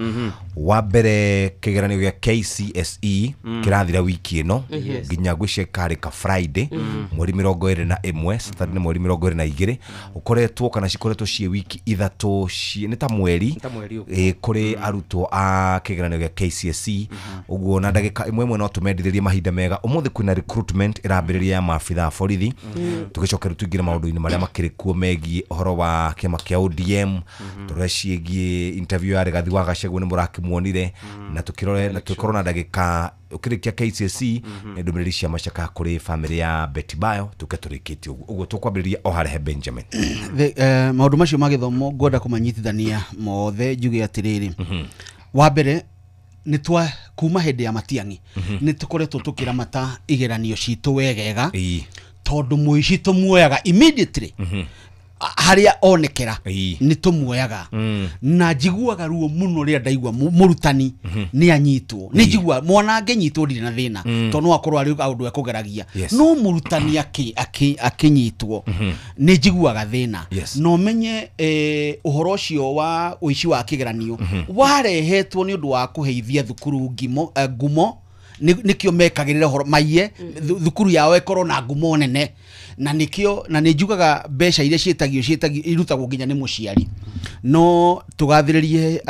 Wa mbere kĩgeranio gĩa KCSE kĩrathira wiki ĩno nginya ngwĩciria karĩ ka Friday mweri 21, Saturday mweri 22, ũkoretwo kana cikoretwo ciĩ wiki 3 nĩ ta mweri kũrĩ arutwo a kĩgeranio gĩa KCSE. Ũguo na ndagĩka ĩmwe no tũmendithĩrie mahinda mega. Ũmũthĩ kwĩna recruitment ĩrambĩrĩria ya maabitha a borithi. Tũgĩcoke rĩu tũingĩre maũndũ-inĩ marĩa makĩrĩ kuo megiĩ ũhoro wa kĩama kĩa ODM, tũrore ciĩgiĩ interview ya Rigathi wa Gachagua nĩ mũrakĩmuonire, na tũkĩrore na tũkorwo na ndagĩka ũkĩrĩkia KCSE nĩ ndũmĩrĩri cia macaka kũrĩ famĩlĩ ya Betty Bayo tũke tũrĩkĩtie ũguo. Ũguo tũkwambĩrĩria o harĩa he Benjamin. Maũndũ macio ma gĩthomo ngwenda kũmanyitithania mothe njuge atĩrĩrĩ. Wa mbere nĩ twa kuma hĩndĩ ya Matiang'i nĩ tũkoretwo tũkĩramata igeranio citũ wegega, tondũ mũici tũmuoyaga immediately harĩa onekera nĩ tũmuoyaga. Na njiguaga ruo mũno rĩrĩa ndaigua mũrutani nĩ anyitwo. Nĩ njigua mwana angĩnyitwo ndirĩ na thĩna, tondũ no akorwo arĩ kaũndũ ekũgeragia, no mũrutani akĩnyitwo nĩ njiguaga thĩna. Na ũmenye ũhoro ũcio wa ũici wa kĩgeranio warehetwo nĩ ũndũ wa kũheithia thukuru ngumo, nĩkĩo mekagĩrĩra ũhoro maiye thukuru yao ĩkorwo na ngumo nene, na nĩkĩo na nĩ njugaga mbeca iria ciĩtagio irutagwo nginya nĩ mũciari. No tũgathĩrĩrie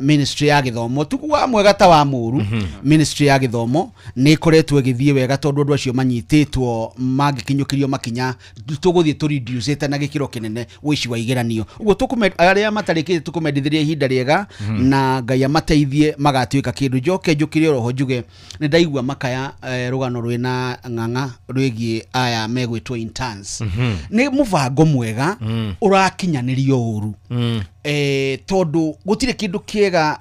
ministry ya gĩthomo, tukuga mwega ta wa mũru. Ministry ya gĩthomo nĩ ĩkoretwo ĩgĩthiĩ wega, tondũ andũ acio manyitĩtwo mangĩkinyũkĩrio makinya tũgũthiĩ tũreducĩte na gĩkĩro kĩnene ũici wa igeranio. Ũguo arĩa matarĩkĩtie tũkũmendithĩria ihinda rĩega, na Ngai amateithie magatuĩka kĩndũ. Njoke njũkĩre oroho njuge nĩ ndaigua makaya rũgano rwĩna ng'ang'a rwĩgiĩ aya megwĩtwo interns. Nĩ mũbango mwega ũrakinyanĩrio ũru, tondũ gũtirĩ kĩndũ kĩega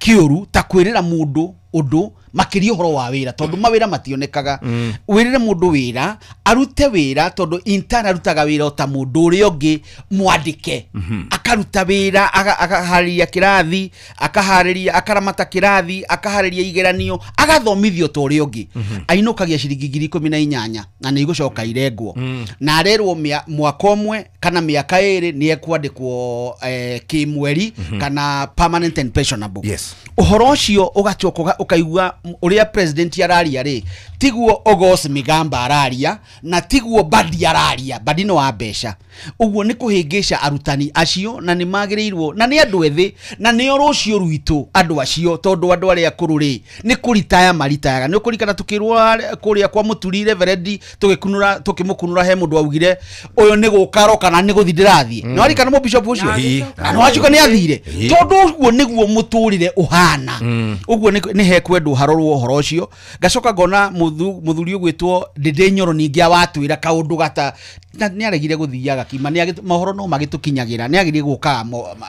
kĩũru ta kwĩrĩra mũndũ ũndũ makĩria ũhoro wa wĩra, tondũ mawĩra mationekaga. Wĩrĩre mũndũ wĩra arute wĩra, tondũ intern arutaga wĩra ota mũndũ ũrĩa ũngĩ mwandĩke. Akaruta wĩra, akaharĩria kĩrathi, akaharĩria, akaramata kĩrathi, akaharĩria igeranio, agathomithio ta ũrĩa ũngĩ. Ainũkagia ciringi 18,000 na nĩ igũcoka irengwo. Na arerwo mwaka ũmwe kana mĩaka 2 nĩ ekwandĩkwo kĩmweri kana permanent and pensionable. Ũhoro ũcio ũgacoka ũkaigua ũrĩa president araria rĩ, tiguo Ogosi Migamba araria na tiguo Badi araria. Badi nĩ wa mbeca. Ũguo nĩ kũhĩngĩca arutani acio, na nĩ magĩrĩirwo, na nĩ andũ ethĩ, na nĩo rũciũ rwitũ andũ acio, tondũ andũ arĩa akũrũ rĩ nĩ kũritaya maritayaga. Nĩ ũkũririkana tũkĩrwo kũrĩa kwa Mũturi Reverend, tũgĩkunũra tũkĩmũkunũra, he mũndũ augire ũyũ nĩ gũka aroka na nĩ gũthiĩ ndĩrathiĩ. Nĩ warikana mũbishop ũcio? Na nĩ wacoka nĩ athire. Tondũ ũguo nĩguo mũtũrĩre ũhana. Ũguo nĩ hekwendwo harorwo ũhoro ũcio. Ngacoka ngona mũthuri ũgwĩtwo Ndĩndĩ Nyoro ningĩ awatwĩra kaũndũ gata nĩ aregire gũthiaga kima, mohoro no magĩtũkinyagĩra, nĩ agĩrĩire gũkaga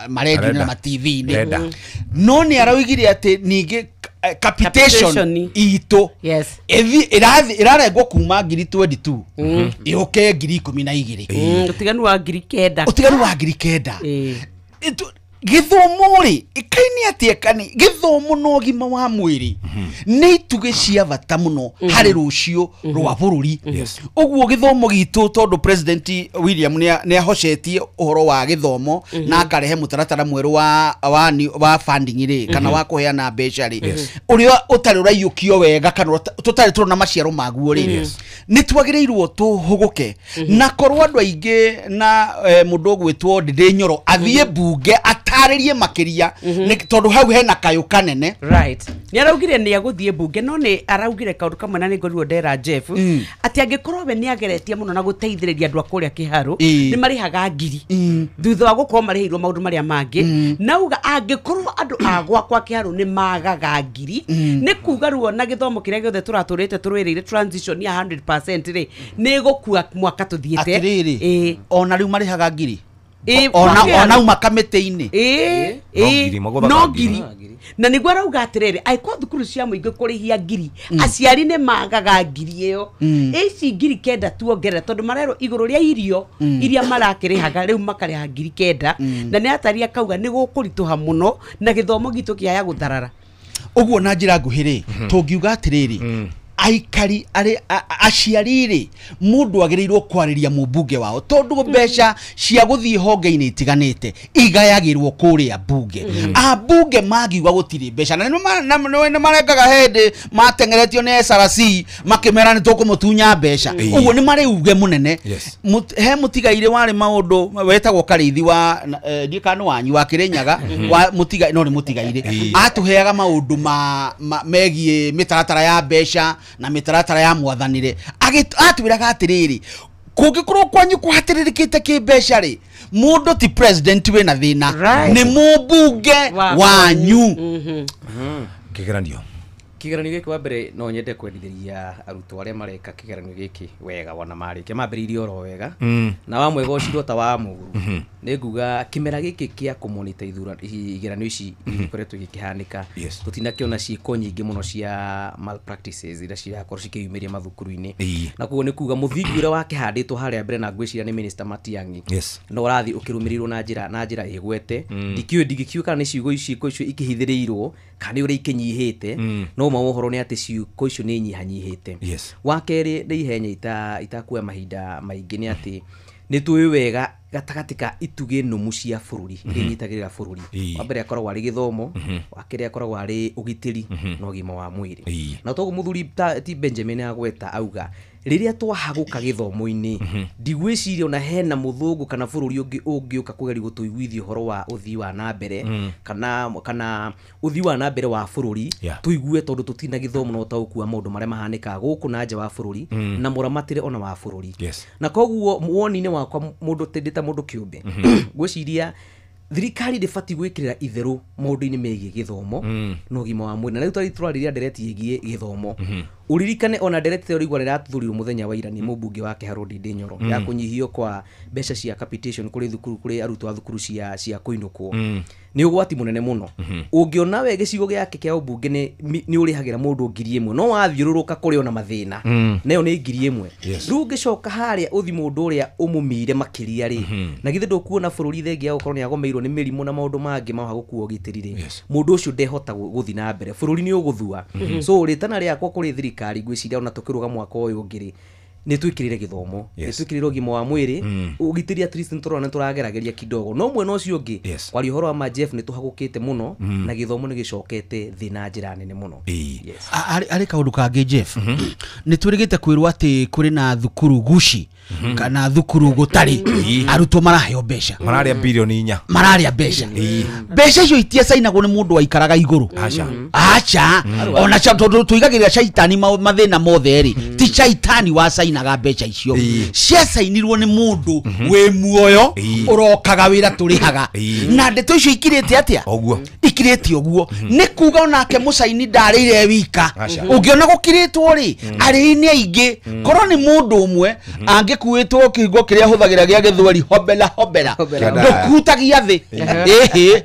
marendio na ma TV-inĩ. No nĩ araugire atĩ ningĩ capitation itũ ĩrarengwo kuma 22,000 ĩũke 12,000. Ũtiganu wa 9,000. Ũtiganu wa 9,000. Gĩthomo rĩ ĩkaini atĩa kani gĩthomo na ũgima wa mwĩrĩ nĩ itugĩ cia bata mũno harĩ rũciũ rwa bũrũri. Ũguo gĩthomo gitũ, tondũ President William nĩ ahocetie ũhoro wa gĩthomo na akarehe mũtaratara mwerũ wa funding rĩ, kana wa kũheana mbeca rĩ, ũrĩa ũtarĩ ũraiyũkio wega kana tũtarĩ tũrona maciaro maguo rĩ, nĩ twagĩrĩirwo tũhũgũke. Na korwo andũ aingĩ na mũndũ ũgwĩtwo Ndĩndĩ Nyoro athiĩ mbunge Atarĩrie makĩria tondũ hau hena kayũ kanene. Right. Nĩ araugire nĩ agũthiĩ mbunge no nĩ araugire kaũndũ kamwe na nĩ ngorirwo ndera Jeff atĩ angĩkorwo we nĩ ageretie mũno na gũteithĩrĩria andũ a kũrĩa Kĩharũ nĩ marĩhaga ngiri thutha wa gũkorwo marĩhĩirwo maũndũ marĩa mangĩ nauga angĩkorwo andũ a gwakwa Kĩharũ nĩ magaga ngiri nĩ kuga ruo na gĩthomo kĩrĩa gĩothe tũratũrĩte tũrũĩrĩire transition ya 100% rĩ nĩ gũkua mwaka tũthiĩte. Atĩrĩrĩ, ona rĩu marĩhaga ngiri ona uma kamĩtĩ-inĩ no ngiri na nĩguo arauga atĩrĩrĩ angĩkorwo thukuru cia mũingĩ kũrĩhia ngiri aciari nĩ magaga ngiri ĩyo ici 9,000 tuongerera tondũ marerwo igũrũ rĩa irio iria marakĩrĩhaga rĩu makarĩha 9,000 na nĩ ataria akauga nĩ gũkũritũha mũno na gĩthomo gitũ kĩaya gũtharara. Ũguo na njĩra nguhĩ rĩ tũngiuga atĩrĩrĩ aikari aciari rĩ mũndũ agĩrĩirwo kwarĩria mũmbunge wao tondũ mbeca cia gũthiĩ honge-inĩ itiganĩte igayagĩrwo kũrĩa mbunge. Ambunge mangiuga gũtirĩ mbeca na nĩ marengaga hĩndĩ mateng'eretio nĩ SRC makĩmera nĩ tũkũmũtunya mbeca. Ũguo nĩ marĩ uge mũnene. He mũtigairĩ warĩ maũndũ wetagwo Karĩithi wa ndiĩ kana nĩ wanyu wa Kĩrĩnyaga wa mũtiga no nĩ mũtigairĩ atũheaga maũndũ megiĩ mĩtaratara ya mbeca na mĩtaratara ya mwathanire atwĩraga atĩrĩrĩ kũngĩkorwo kwanyu kũhatĩrĩrĩkĩte kĩmbeca rĩ mũndũ ti president wĩna thĩna nĩ mũmbunge wanyu. Kĩgeranio gĩkĩ wa mbere no nyende kwendithĩria arutwo arĩa mareka kĩgeranio gĩkĩ wega wona marĩkia mambĩrĩirie oro wega na wa mwega ũcirwo ta wa mũguru nĩ nguga kĩmera gĩkĩ kĩa kũmonita igeranio ici ikoretwo igĩkĩhanĩka tũtinakĩona ciĩko nyingĩ mũno cia malpractices iria cirakorwo cikĩyumĩria mathukuru-inĩ na koguo nĩ kuga mũthingi ũrĩa wakĩhandĩtwo harĩa mbere na ngwĩciria nĩ Minister Matiang'i no ũrathiĩ ũkĩrũmĩrĩirwo na njĩra ĩgwete. Ndikĩũĩ ndingĩkiuga kana nĩ ciugo ciĩko icio ikĩhithĩrĩirwo kana nĩ ũrĩa ikĩnyihĩte no ma ũhoro nĩ atĩ ciugo icio nĩ inyihanyihĩte. Wa kerĩ nĩ ihenya itakuoya mahinda maingĩ nĩ atĩ nĩ tũĩ wega gatagatĩ ka itugĩ nũmu cia bũrũri iria inyitagĩrĩra bũrũri wa mbere akoragwo arĩ gĩthomo wa kerĩ akoragwo arĩ ũgitĩri na ũgima wa mwĩrĩ na toguo mũthuri ti Benjamin agweta auga rĩrĩa twahagũka gĩthomo-inĩ ndigwĩciria ona hena mũthũngũ kana bũrũri ũngĩ ũngĩũka kũgeria gũtũiguithia ũhoro wa ũthii wa na mbere kana ũthii wa na mbere wa bũrũri tũigue tondũ tũtirĩ na gĩthomo na ũtaũku wa maũndũ marĩa mahanĩkaga gũkũ na nja wa bũrũri na mũramatĩre ona wa bũrũri. Na koguo woni-inĩ wakwa mũndũ ndĩ ta mũndũ kĩũmbe ngwĩciria thirikari ndĩbatiĩ gwĩkĩrĩra itherũ maũndũ-inĩ megiĩ gĩthomo na ũgima wa mwĩrĩ na rĩu twarĩria ndereti ĩgiĩ gĩthomo uririkane ona ndereti ĩyo ũraigua nĩrathurirwo mũthenya wa ira nĩ mũmbunge wa Kĩharũ Ndindi Nyoro ya kũnyihio kwa mbeca cia capitation kũrĩ thukuru kũrĩ arutwo a thukuru cia kũinũkwo nĩ ũgwati mũnene mũno. Ũngĩona we gĩcigo gĩake kĩa ũmbunge nĩ ũrĩhagĩra mũndũ 1,000 no wathiũrũrũka kũrĩ ona mathĩna nayo nĩ 1,000. Rĩu ũngĩcoka harĩa ũthi mũndũ ũrĩa ũmũmire makĩria rĩ na githĩ ndũkuona bũrũri thengia ya gũkorwo nĩ agomeirwo nĩ mĩrimũ na maũndũ mangĩ ma gũkuo ũgitĩri rĩ mũndũ ũcio ndehota gũthiĩ na mbere bũrũri nĩ ũgũthua. So rĩtana rĩakwa kũrĩ thirikari ngwĩciria ona tũkĩrũga mwaka ũyũ ũngĩ rĩ nĩ twĩkĩrĩre gĩthomo nĩ twĩkĩrĩre ũgima wa mwĩrĩ ũgitĩri at least nĩ tũrona nĩ tũragerageria kidogo no mwena ũcio ũngĩ kwaria ũhoro wa ma Jeff nĩ tũhagũkĩte mũno na gĩthomo nĩ gĩcokete thĩ na njĩra nene mũno. Arĩ kaũndũ kangĩ Jeff nĩ twĩrĩgĩte kwĩrwo atĩ kũrĩ na thukuru guci kana thukuru gũtarĩ arutwo maraheo mbeca mararĩa bilioni 4 mararĩa mbeca mbeca icio itiacainagwo nĩ mũndũ waikaraga igũrũ aca ona tondũ tũigagĩrĩra caitani mathĩna mothe rĩ ti caitani wacainaga mbeca icio ciacainirwo nĩ mũndũ wĩ muoyo ũrokaga wĩra tũrĩhaga na ndeto icio ikirĩte atĩa ikirĩte ũguo nĩ kuga onake mũcaini ndarĩire wika ũngĩona gũkirĩtwo rĩ arĩi nĩ aingĩ korwo nĩ mũndũ ũmwe angĩkuĩtwo kĩhingo kĩrĩa ahũthagĩra gĩa gĩthweri hobela hobela ndũkutagia thĩ ĩhĩ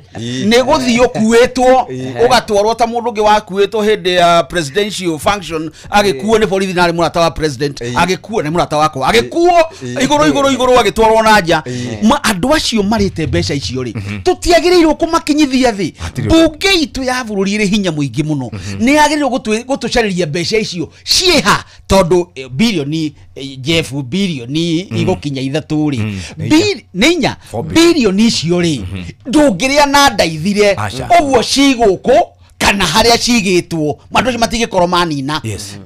nĩ gũthiĩ ũkuĩtwo ũgatwarwo ta mũndũ ũngĩ wakuĩtwo hĩndĩ ya presidential function agĩkuo nĩ borithi na arĩ mũrata wa president agĩkuo nĩ mũrata wakwa agĩkuo igũrũ igũrũ igũrũ agĩtwarwo na nja. Andũ acio marĩte mbeca icio rĩ tũtiagĩrĩirwo kũmakinyithia thĩ. Mbunge itũ ya bũrũri ĩrĩ hinya mũingĩ mũno nĩ yagĩrĩirwo gũtũcarĩria mbeca icio ciĩha tondũ bilioni Jeff bilioni igũkinya 3 rĩ nĩ 4 bilioni icio rĩ ndũngĩrĩa na ndaithire ũguo cigũkũ Kana harĩa cigĩtwo andũ acio matingĩkorwo manina.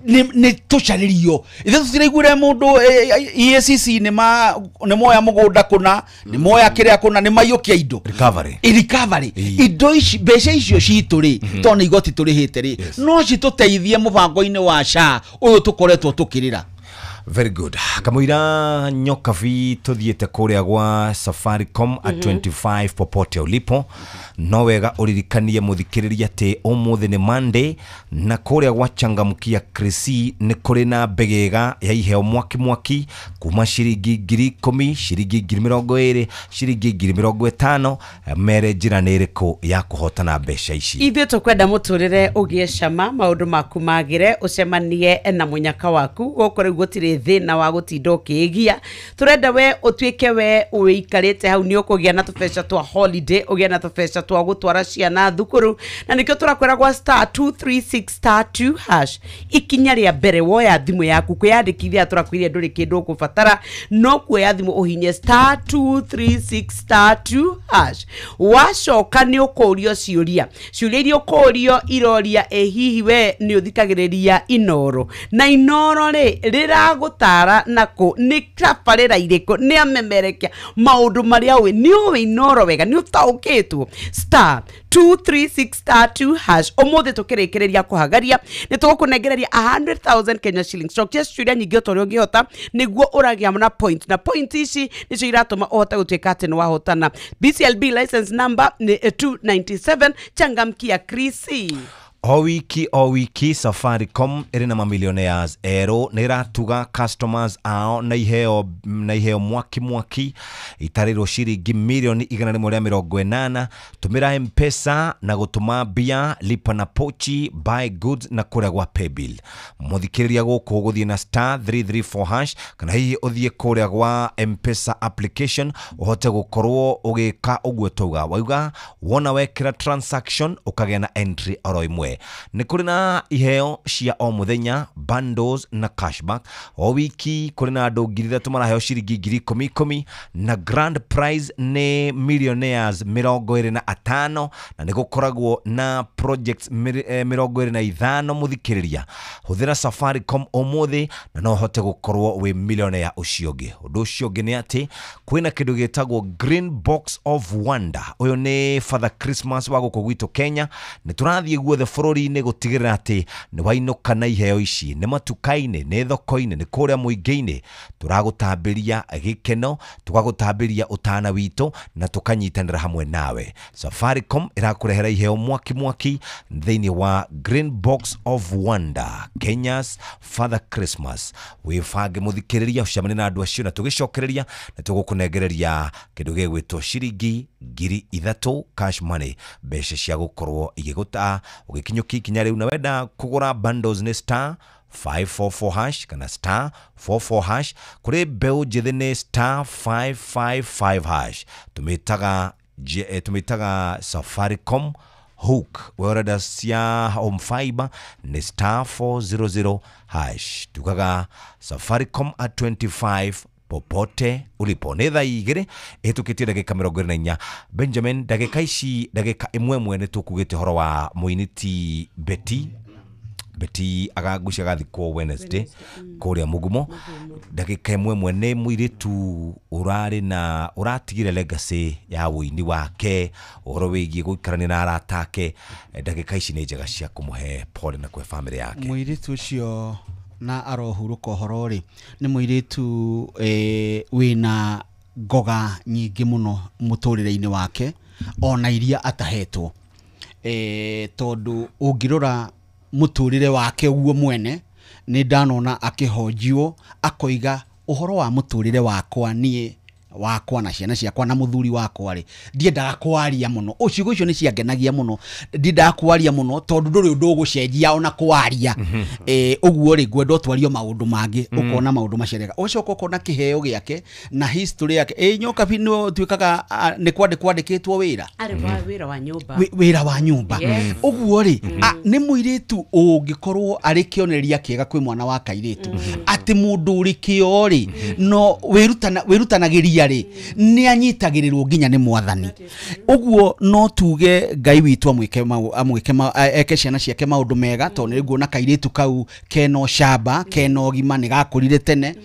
Nĩ tũcarĩrio ithuĩ tũtiraiguire mũndũ EACC nĩ moya mũgũnda kũna, nĩ moya kĩrĩa kũna, nĩ maiyũkia indo recovery. Recovery indo ici, mbeca icio citũ rĩ, tondũ nĩ igoti tũrĩhĩte rĩ, no citũteithie mũbango-inĩ wa SHA ũyũ tũkoretwo tũkĩrĩra. Very good. Kamũira Nyokabi, tuthiĩte kũrĩa gwa Safaricom at 25 popote ulipo. No wega ũririkanie mũthikĩrĩria atĩ ũmũthĩ nĩ Monday, na kũrĩa gwa Changamkia Krisi nĩ kũrĩ na mbegega ya iheo mwaki mwaki kuma ciringi 10,000, ciringi 20,000, ciringi 50,000. Mere njĩra nĩ ĩrĩkũ ya kũhotana mbeca ici? Ithuĩ tũkwenda mũtũrĩre ũgĩe cama, maũndũ maku magĩre, ũcemanie na mũnyaka waku. Gũkũ rĩu gũtirĩ thĩna wa gũtinda ũkĩĩgia. Tũrenda we ũtuĩke we ũikarĩte hau nĩ ũkũgĩa na tũbeca twa holiday, ũgĩe na tũbeca twa gũtwara ciana thukuru, na nĩkĩo tũrakwĩra gwa star 236 star 2 hash. Ikinya rĩa mbere woya thimũ yaku kwĩyandĩkithia, tũrakwĩrire ndũrĩ kĩndũ ũkũbatara, no kuoya thimũ ũhinye star 236 star 2 hash. Wacoka nĩ ũkũrio ciũria, ciũria iria ũkũrio iroria ĩ hihi we nĩ ũthikagĩrĩria Inoro, na Inoro rĩ rĩragũtara nakũ, nĩ tabarĩra irĩkũ, nĩ amemerekia maũndũ marĩa ũĩ, nĩ ũĩ Inoro wega, nĩ ũtaũkĩtwo. Star 236 star 2 hash. Ũmũthĩ tũkĩrĩkĩrĩria kũhagaria nĩ tũgũkũnengereria 100,000 Kenya shillings. Cokia ciũria nyingĩ o ta ũrĩa ũngĩhota nĩguo ũragĩa na point, na point ici nĩcio iratũma ũhote gũtuĩka atĩ nĩ wahotana. BCLB license number nĩ 297. Changamkia Krisi. O wiki Safaricom ĩrĩ na mamillionaires erũ, nĩ ĩratuga customers ao na iheo mwaki mwaki itarĩrwo ciringi milioni 180. Tũmĩra M-Pesa na gũtũma mbia, lipa na pochi, buy goods na kũrĩa gwa paybill. Mũthikĩrĩria gũkũ ũgũthiĩ na star 334 hash, kana hihi ũthiĩ kũrĩa gwa M-Pesa application ũhote gũkorwo ũgĩka ũguo tauga. Wauga wona wekĩra transaction ũkagĩa na entry oro ĩmwe. Nĩ kũrĩ na iheo cia o mũthenya, bundles na cashback. O wiki kũrĩ na andũ 3,000 maraheo ciringi 10,000 na grand prize nĩ millionaires 25, na nĩ gũkoragwo na projects 25. Mũthikĩrĩria, hũthĩra Safaricom ũmũthĩ na no ũhote gũkorwo wĩ millionaire ũcio ũngĩ. Ũndũ ũcio ũngĩ nĩ atĩ kwĩna kĩndũ gĩtagwo Green Box of Wonder. Ũyũ nĩ Father Christmas wa gũkũ gwitũ Kenya. Nĩ tũrathiĩ guothe bũrũri-inĩ gũtigĩrĩra atĩ nĩ wainũka na iheo ici, nĩ matuka-inĩ, nĩ thoko-inĩ, nĩ kũrĩa mũingĩ-inĩ. Tũragũtambĩria gĩkeno, tũgagũtambĩria ũtana witũ na tũkanyitanĩra hamwe nawe. Safaricom ĩrakũrehera iheo mwaki mwaki thĩinĩ wa Green Box of Wonder, Kenya's Father Christmas. Wĩbange mũthikĩrĩria, ũcemanie na andũ acio na tũgĩcokereria na tũgũkũnengereria kĩndũ gĩgwĩtwo ciringi 3,000 cash money, mbeca cia gũkorwo igĩgũta ũgĩkinyũkia ikinya rĩu. Na wenda kũgũra bundles nĩ star 544 hash kana star 44 hash. Kũrĩ mbeũ njĩthĩ nĩ star 555 hash. Tũmĩtaga Safaricom hook. We ũrenda cia home fiber nĩ star 400 hash. Tugaga Safaricom at 25 popote ulipo. Nĩ thaa 2 ĩhĩtũkĩtie ndagĩka 24. Benjamin, ndagĩka ici ndagĩka ĩmwe nĩ tũkugĩte ũhoro wa mũini ti Betty. Betty agagucia agathikwo Wednesday kũrĩa Mugumo. Ndagĩka ĩmwe nĩ mũirĩtu ũrarĩ na ũratigire legacy ya ũini wake, ũhoro wĩgiĩ gũikarania na arata ake. Ndagĩka ici nĩ njega cia kũmũhe pole na kũhe family yake. Mũirĩtu ũcio na arohurũka ũhoro rĩ, nĩ mũirĩtu wĩna ngoga nyingĩ mũno mũtũrĩre-inĩ wake, ona iria atahetwo. Tondũ ũngĩrora mũtũrĩre wake ũguo mwene, nĩ ndanona akĩhonjio akoiga ũhoro wa mũtũrĩre wakwa niĩ wakwa na ciana ciakwa na muthuri wakwa ri ndiendaga kwaria muno. Ciugo icio ni ciangenagia muno, ndiendaga kwaria muno tondu nduri undu ugucenjia ona kwaria. Uguo ri ngwenda twario maundu mangi, ukona maundu macerega, ucoka ukona kiheo giake na history yake. Nyoka bi no tuikaga ni kwandikitwo wira ari wa wira wa nyumba, wira wa nyumba. Uguo ri ni muiritu ungikorwo ari kionereria kiega kwi mwana wa kairitu, ati mundu uri kio ri no wirutanagiria ehia rĩ nĩ anyitagĩrĩrwo nginya nĩ mwathani. Ũguo no tuge Ngai witũ amwĩke eke ciana ciake maũndũ mega, tondũ nĩ nguona kairĩtu kau kena ũcamba, kena ũgima, nĩ gakũrire tene.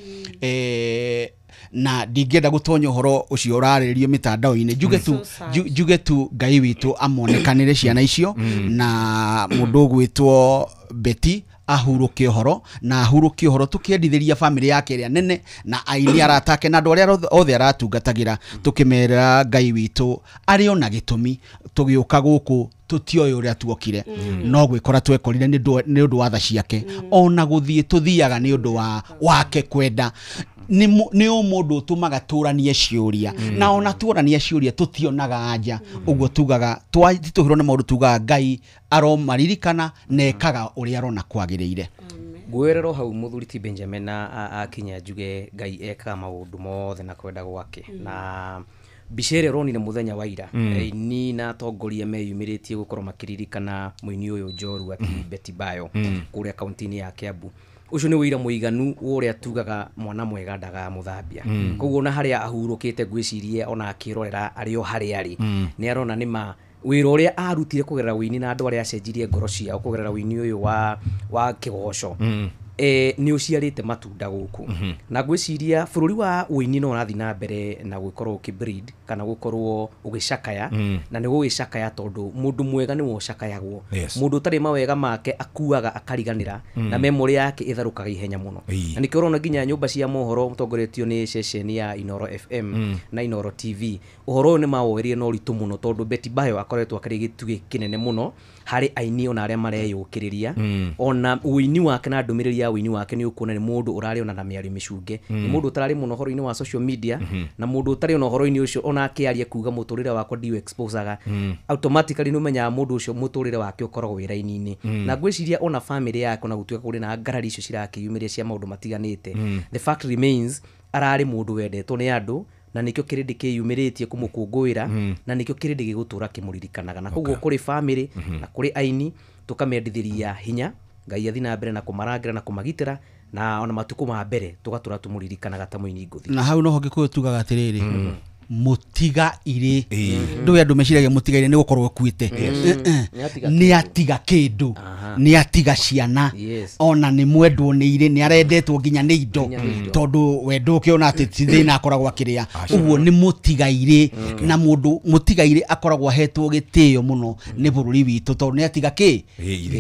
Na ndingĩenda gũtonya ũhoro ũcio ũrarĩrĩrio mĩtandao-inĩ, njuge tu Ngai witũ amonekanĩre ciana icio, na mũndũ ũgwĩtwo Betty ahurũke ũhoro, na ahurũke ũhoro tũkĩendithĩria famĩlĩ yake ĩrĩa nene na aini aratake na andũ arĩa othe aratungatagĩra, tũkĩmerera Ngai witũ arĩ ona gĩtũmi tũgĩũka gũkũ tũtioĩ ũrĩa tuokire, no gwĩkora twekorire nĩ ũndũ wa tha ciake, ona gũthiĩ tũthiaga nĩ ũndũ wa wake kwenda. Nĩ o mũndũ ũtũmaga tũranie ciũria, na ona tuorania ciũria tũtionaga anja. Ũguo tugaga twatitũhĩrwo nĩ maũndũ, tugaga Ngai aromaririkana na ekaga ũrĩa arona kwagĩrĩire. Ngwĩrerwo hau mũthuri ti Benjamin na akinya njuge Ngai ekaga maũndũ mothe na kwenda gwake. Na mbica ĩrĩa ũronire mũthenya wa ira, aini na atongoria meyumĩrĩtie gũkorwo makĩririkana mũini ũyũ njorua ti Betty Bayo kũrĩa kaunti-inĩ ya Kiambu. Ũcio nĩ ũira mũiganu ũrĩa tugaga mwana mwega ndagamũthambia. Koguo ona harĩa ahurũkĩte ngwĩciria ona akĩrorera arĩ o harĩa arĩ, nĩ arona nĩ ma wĩra ũrĩa arutire kũgerera ũini na andũ arĩa acenjirie ngoro ciao kũgerera ũini ũyũ wa kĩgoco, nĩ ũciarĩte matunda gũkũ. Na ngwĩciria bũrũri wa ũini no ũrathiĩ na mbere na gũkorwo ũkĩbreed kana gũkorwo ũgĩcakaya, na nĩ gũgĩcakaya tondũ mũndũ mwega nĩwe ũcakayagwo. Mũndũ ũtarĩ mawega make akuaga akariganĩra, na memory yake ĩtharũkaga ihenya mũno. Na nĩkĩo ũrona nginya nyũmba cia mohoro mũtongoretio nĩ ceceni ya Inoro FM na Inoro TV, ũhoro ũyũ nĩ mawoerie na ũritũ mũno tondũ Betty Bayo akoretwo akĩrĩ gĩtugĩ kĩnene mũno harĩ aini ona arĩa mareyũkĩrĩria. Ona ũini wake na ndũmĩrĩri ya ũini wake nĩ ũkuona nĩ mũndũ ũrarĩ ona na mĩario mĩcunge, nĩ mũndũ ũtararĩ mũno ũhoro-inĩ wa social media, na mũndũ ũtarĩ ona ũhoro-inĩ ũcio ona akĩaria kuga mũtũrĩre wakwa ndiũ exposaga, automatically nĩ ũmenyaga mũndũ ũcio mũtũrĩre wake ũkoragwo wĩ raini-inĩ. Na ngwĩciria ona famĩlĩ yake ona gũtuĩka kũrĩ na ngarari icio cirakĩyumĩria cia maũndũ matiganĩte, the fact remains ararĩ mũndũ wendetwo nĩ andũ, na nĩkĩo kĩrĩndĩ kĩyumĩrĩtie kũmũkũngũĩra, na nĩkĩo kĩrĩndĩ gĩgũtũra kĩmũririkanaga. Na koguo kũrĩ famĩlĩ na kũrĩ aini tũkamendithĩria hinya Ngai athi na mbere na kũmarangĩra na kũmagitĩra, na ona matukũ ma mbere tũgatũra tũmũririkanaga ta mũini ngũthi. Na hau noho Gĩkũyũ tugaga atĩrĩrĩ, mũtiga irĩ, ndũĩ andũ meciragia mũtiga irĩ nĩ gũkorwo akuĩte, nĩ atiga kĩndũ, nĩ atiga ciana, ona nĩ mwendwo nĩ irĩ, nĩ arendetwo nginya nĩ indo, tondũ wendo ũkĩona atĩ ti thĩna akoragwo akĩrĩa. Ũguo nĩ mũtiga irĩ, na mũndũ mũtiga irĩ akoragwo ahetwo gĩtĩo mũno nĩ bũrũri witũ, tondũ nĩ atiga kĩ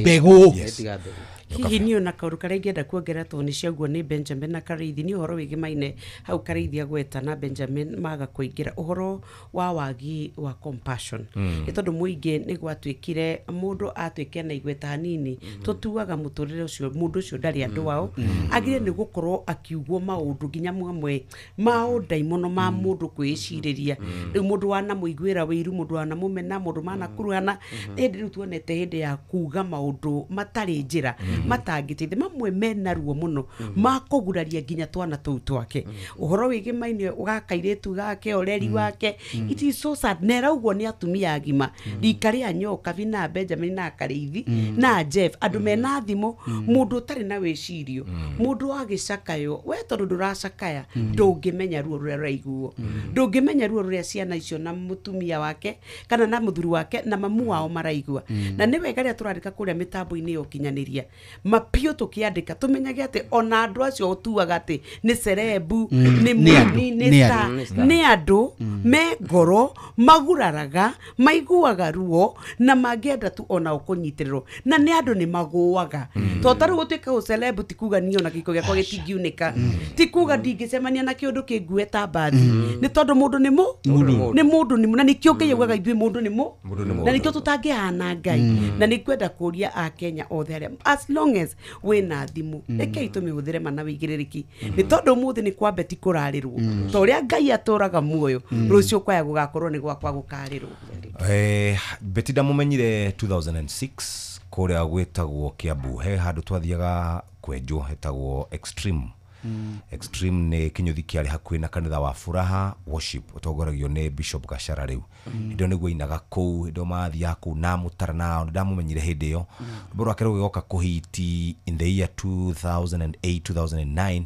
mbegũ. Hihi niĩ ona kaũndũ karĩa ingĩenda kuongerera tondũ nĩ ciaguo nĩ Benjamin na Karĩithi, nĩ ũhoro wĩgĩmaine hau Karĩithi agweta na Benjamin maga kũingĩra ũhoro wa wagi wa compassion. Nĩ tondũ mũingĩ nĩ gwatuĩkire mũndũ atuĩke na igweta hanini, tũtuaga mũtũrĩre ũcio mũndũ ũcio ndarĩ andũ ao, agĩrĩire nĩ gũkorwo akiugwo maũndũ nginya mamwe ma ũndaimono ma mũndũ kwĩcirĩria. Rĩu mũndũ wanamũiguĩra wĩiru, mũndũ wanamũmena, mũndũ manakuruhana, hĩndĩ rĩu tuonete hĩndĩ ya kuga maũndũ matarĩ njĩra, matangĩteithia, mamwe mena ruo mũno makũguraria nginya twana tũu twake. Ũhoro wĩgĩmaine ũgakairĩtu gake ũreri wake, it is so sad. Na ĩraugwo nĩ atumia agima rika rĩa Nyoka na Benjamin na Karĩithi na Jeff, andũ mena thimũ, mũndũ ũtarĩ na wĩcirio, mũndũ wagĩcakayo we tondũ ndũracakaya ndũngĩmenya ruo rũrĩa rũraiguo, ndũngĩmenya ruo rũrĩa ciana icio na mũtumia wake kana na mũthuri wake na mamu wao maraigua. Na nĩ wega rĩrĩa tũrandĩka kũrĩa mĩtambo-inĩ ya ũkinyanĩria mapiũ tũkĩandĩka tũmenyage atĩ ona andũ acio ũtuaga atĩ nĩ cerebu, nĩ mũini, nĩ star, nĩ andũ me ngoro maguraraga, maiguaga ruo na mangĩenda tu ona ũkũnyitĩrĩrwo, na nĩ andũ nĩ magũaga. Tondũ ta rĩu gũtuĩka ũcelebu ti kuga niĩ ona gĩko gĩakwa gĩtingiunĩka, ti kuga ndingĩcemania na kĩũndũ kĩngue ta mbathi, nĩ tondũ mũndũ nĩ mũndũ nĩ na nĩkĩo Ngai augaga ithuĩ mũndũ nĩ na nĩkĩo tũtangĩhana Ngai. Na nĩ ngwenda kũria Akenya othe arĩa as long as wĩna thimũ, rekei tũmĩhũthĩre mana wĩigĩrĩrĩki, nĩ tondũ ũmũthĩ nĩ kwa Betty kũrarĩrwo, ta ũrĩa Ngai atũraga muoyo, rũciũ kwaya gũgakorwo nĩ gwakwa gũkarĩrwo. Betty ndamũmenyire 2006 kũrĩa gwĩtagwo Kiambu, he handũ twathiaga kwenjwo hetagwo Extreme. Extreme nĩ kĩnyũthi kĩarĩ hakuhĩ na kanitha wa Furaha Worship ũtongoragio nĩ Bishop Gachara rĩu. Hĩndĩ ĩyo nĩguo ainaga kũu, hĩndĩ ĩyo mathiaga kũu na mũtara nao, nĩ ndamũmenyire hĩndĩ ĩyo. Rwĩmbo rwake rũgĩgoka kũhiti in the year 2008 2009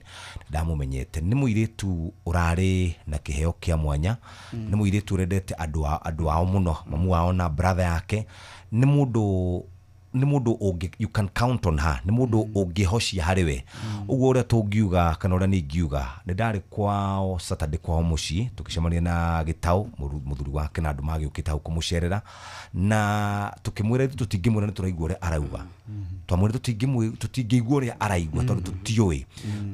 ndamũmenyete. Nĩ mũirĩtu ũrarĩ na kĩheo kĩa mwanya, nĩ mũirĩtu ũrendete andũ ao mũno, mamu wao na brother yake. Nĩ mũndũ ũngĩ, you can count on her, nĩ mũndũ ũngĩhocia harĩ we. Ũguo ũrĩa tũngiuga kana ũrĩa niĩ ingiuga, nĩ ndarĩ kwao Saturday kwao mũciĩ tũgĩcemania na Gĩtaũ mũthuri wake na andũ magĩũkĩte hau kũmũcerera, na tũkĩmwĩra ithuĩ tũtingĩmwĩra nĩ tũraigua ũrĩa arauga. Twamwĩra tũtingĩigua ũrĩa araigua tondũ tũtiũĩ,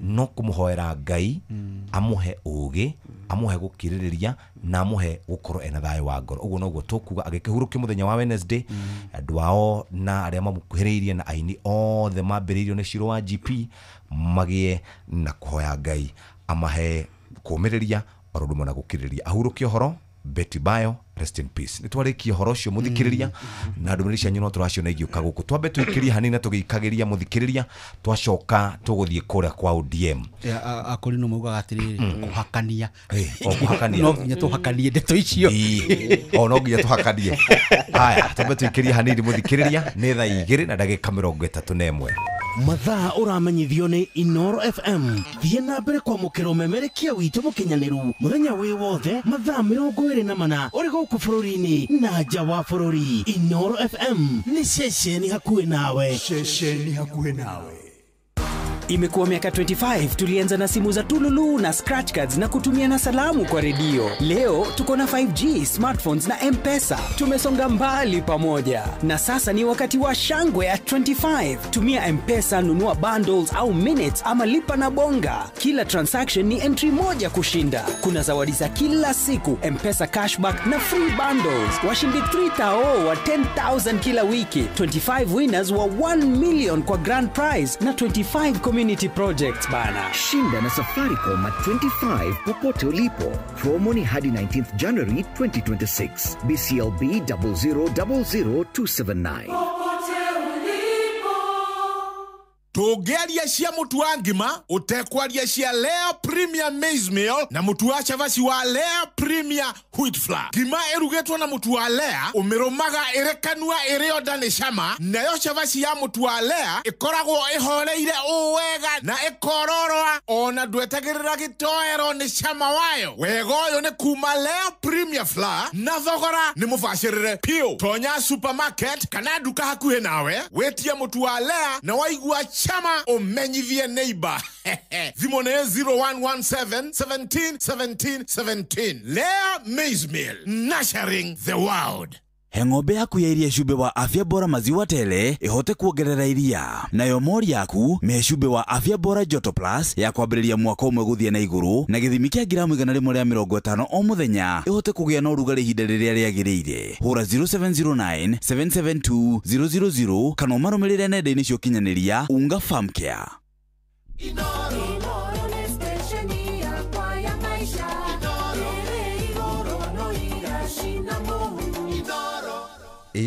no kũmũhoera Ngai amũhe ũũgĩ, amũhe gũkirĩrĩria na amũhe gũkorwo ena thayũ wa ngoro. Ũguo noguo tũkuga agĩkĩhurũkio mũthenya wa Wednesday. Andũ ao na arĩa mamũkuhĩrĩirie na aini othe mambĩrĩirio nĩ Shiro wa GP magĩe na kũhoya Ngai amahe kũũmĩrĩria oro ũndũ ũmwe na gũkirĩrĩria. Ahurũkie ũhoro. Betty Bayo, rest in peace. Nĩ twarĩkia ũhoro ũcio mũthikĩrĩria, na ndũmĩrĩri cianyu no tũraciona igĩũka gũkũ. Twambe tũikĩrie hanini na tũgĩikagĩria mũthikĩrĩria, twacoka tũgũthiĩ kũrĩa kwa ODM. Akorino maugaga atĩrĩrĩ, kũhakania. O kũhakania. No nginya tũhakanie ndeto icio. O no nginya tũhakanie. Haya, twambe tũikĩrie hanini mũthikĩrĩria, nĩ thaa 2:31. Mathaa ũramenyithio nĩ Inoro FM. Thiĩ na mbere kwamũkĩra ũmemerekia witũ mũkinyanĩru mũthenya wĩ wothe mathaa 24 ũrĩ gũkũ bũrũri-inĩ na nja wa bũrũri. Inoro FM nĩ ceceni hakuhĩ nawe. Ceceni hakuhĩ nawe. Imekuwa miaka 25 tulianza na simu za tululu na scratch cards na kutumia na salamu kwa redio. Leo tuko na 5G, smartphones na M-Pesa. Tumesonga mbali pamoja. Na sasa ni wakati wa shangwe ya 25. Tumia M-Pesa, nunua bundles au minutes ama lipa na bonga. Kila transaction ni entry moja kushinda. Kuna zawadi za kila siku, M-Pesa cashback na free bundles. Washindi 3,000 wa 10,000 kila wiki. 25 winners wa 1 million kwa grand prize na 25 community projects bana. Shinda na Safaricom at 25 popote ulipo. Promo ni hadi 19th January 2026. BCLB 0000279. Tũngĩaria cia mũtu wa ngima ũtekwaria cia Lea Premier Maize Meal na mũtu wa cabaci wa Lea Premier Wheat Flour. Ngima ĩrugĩtwo na mũtu wa Lea ũmĩrũmaga ĩrĩ kanua ĩrĩ onda nĩ cama, nayo cabaci ya mũtu wa Lea ĩkoragwo ĩhoreire ũũ wega na ĩkororoa ona ndwetagĩrĩra gĩtoero nĩ cama wayo. Wega ũyũ nĩ kuma Lea Premier Flour na thogora nĩ mũbacĩrĩre piũ. Tonya supermarket kana nduka hakuhĩ nawe wĩtie mũtu wa Lea na waigua chama umenyithie neighbor. Thimũ nĩ 0117 17 17 17. Lea Maize Meal, nurturing the world. He ng'ombe yaku ya iria cumbĩ wa afya bora maziwa tele ihote kuongerera iria, nayo mori yaku mehe cumbĩ wa afya bora joto plus ya kwambĩrĩria mwaka ũmwe gũthiĩ na igũrũ na gĩthimi kĩa ngiramu 150 o mũthenya ihote kũgĩa na ũrugarĩ ihinda rĩrĩa rĩagĩrĩire. Hũra 0709 772 000 kana ũmarũmĩrĩre nenda-inĩ cia ũkinyanĩria Unga Farm Care.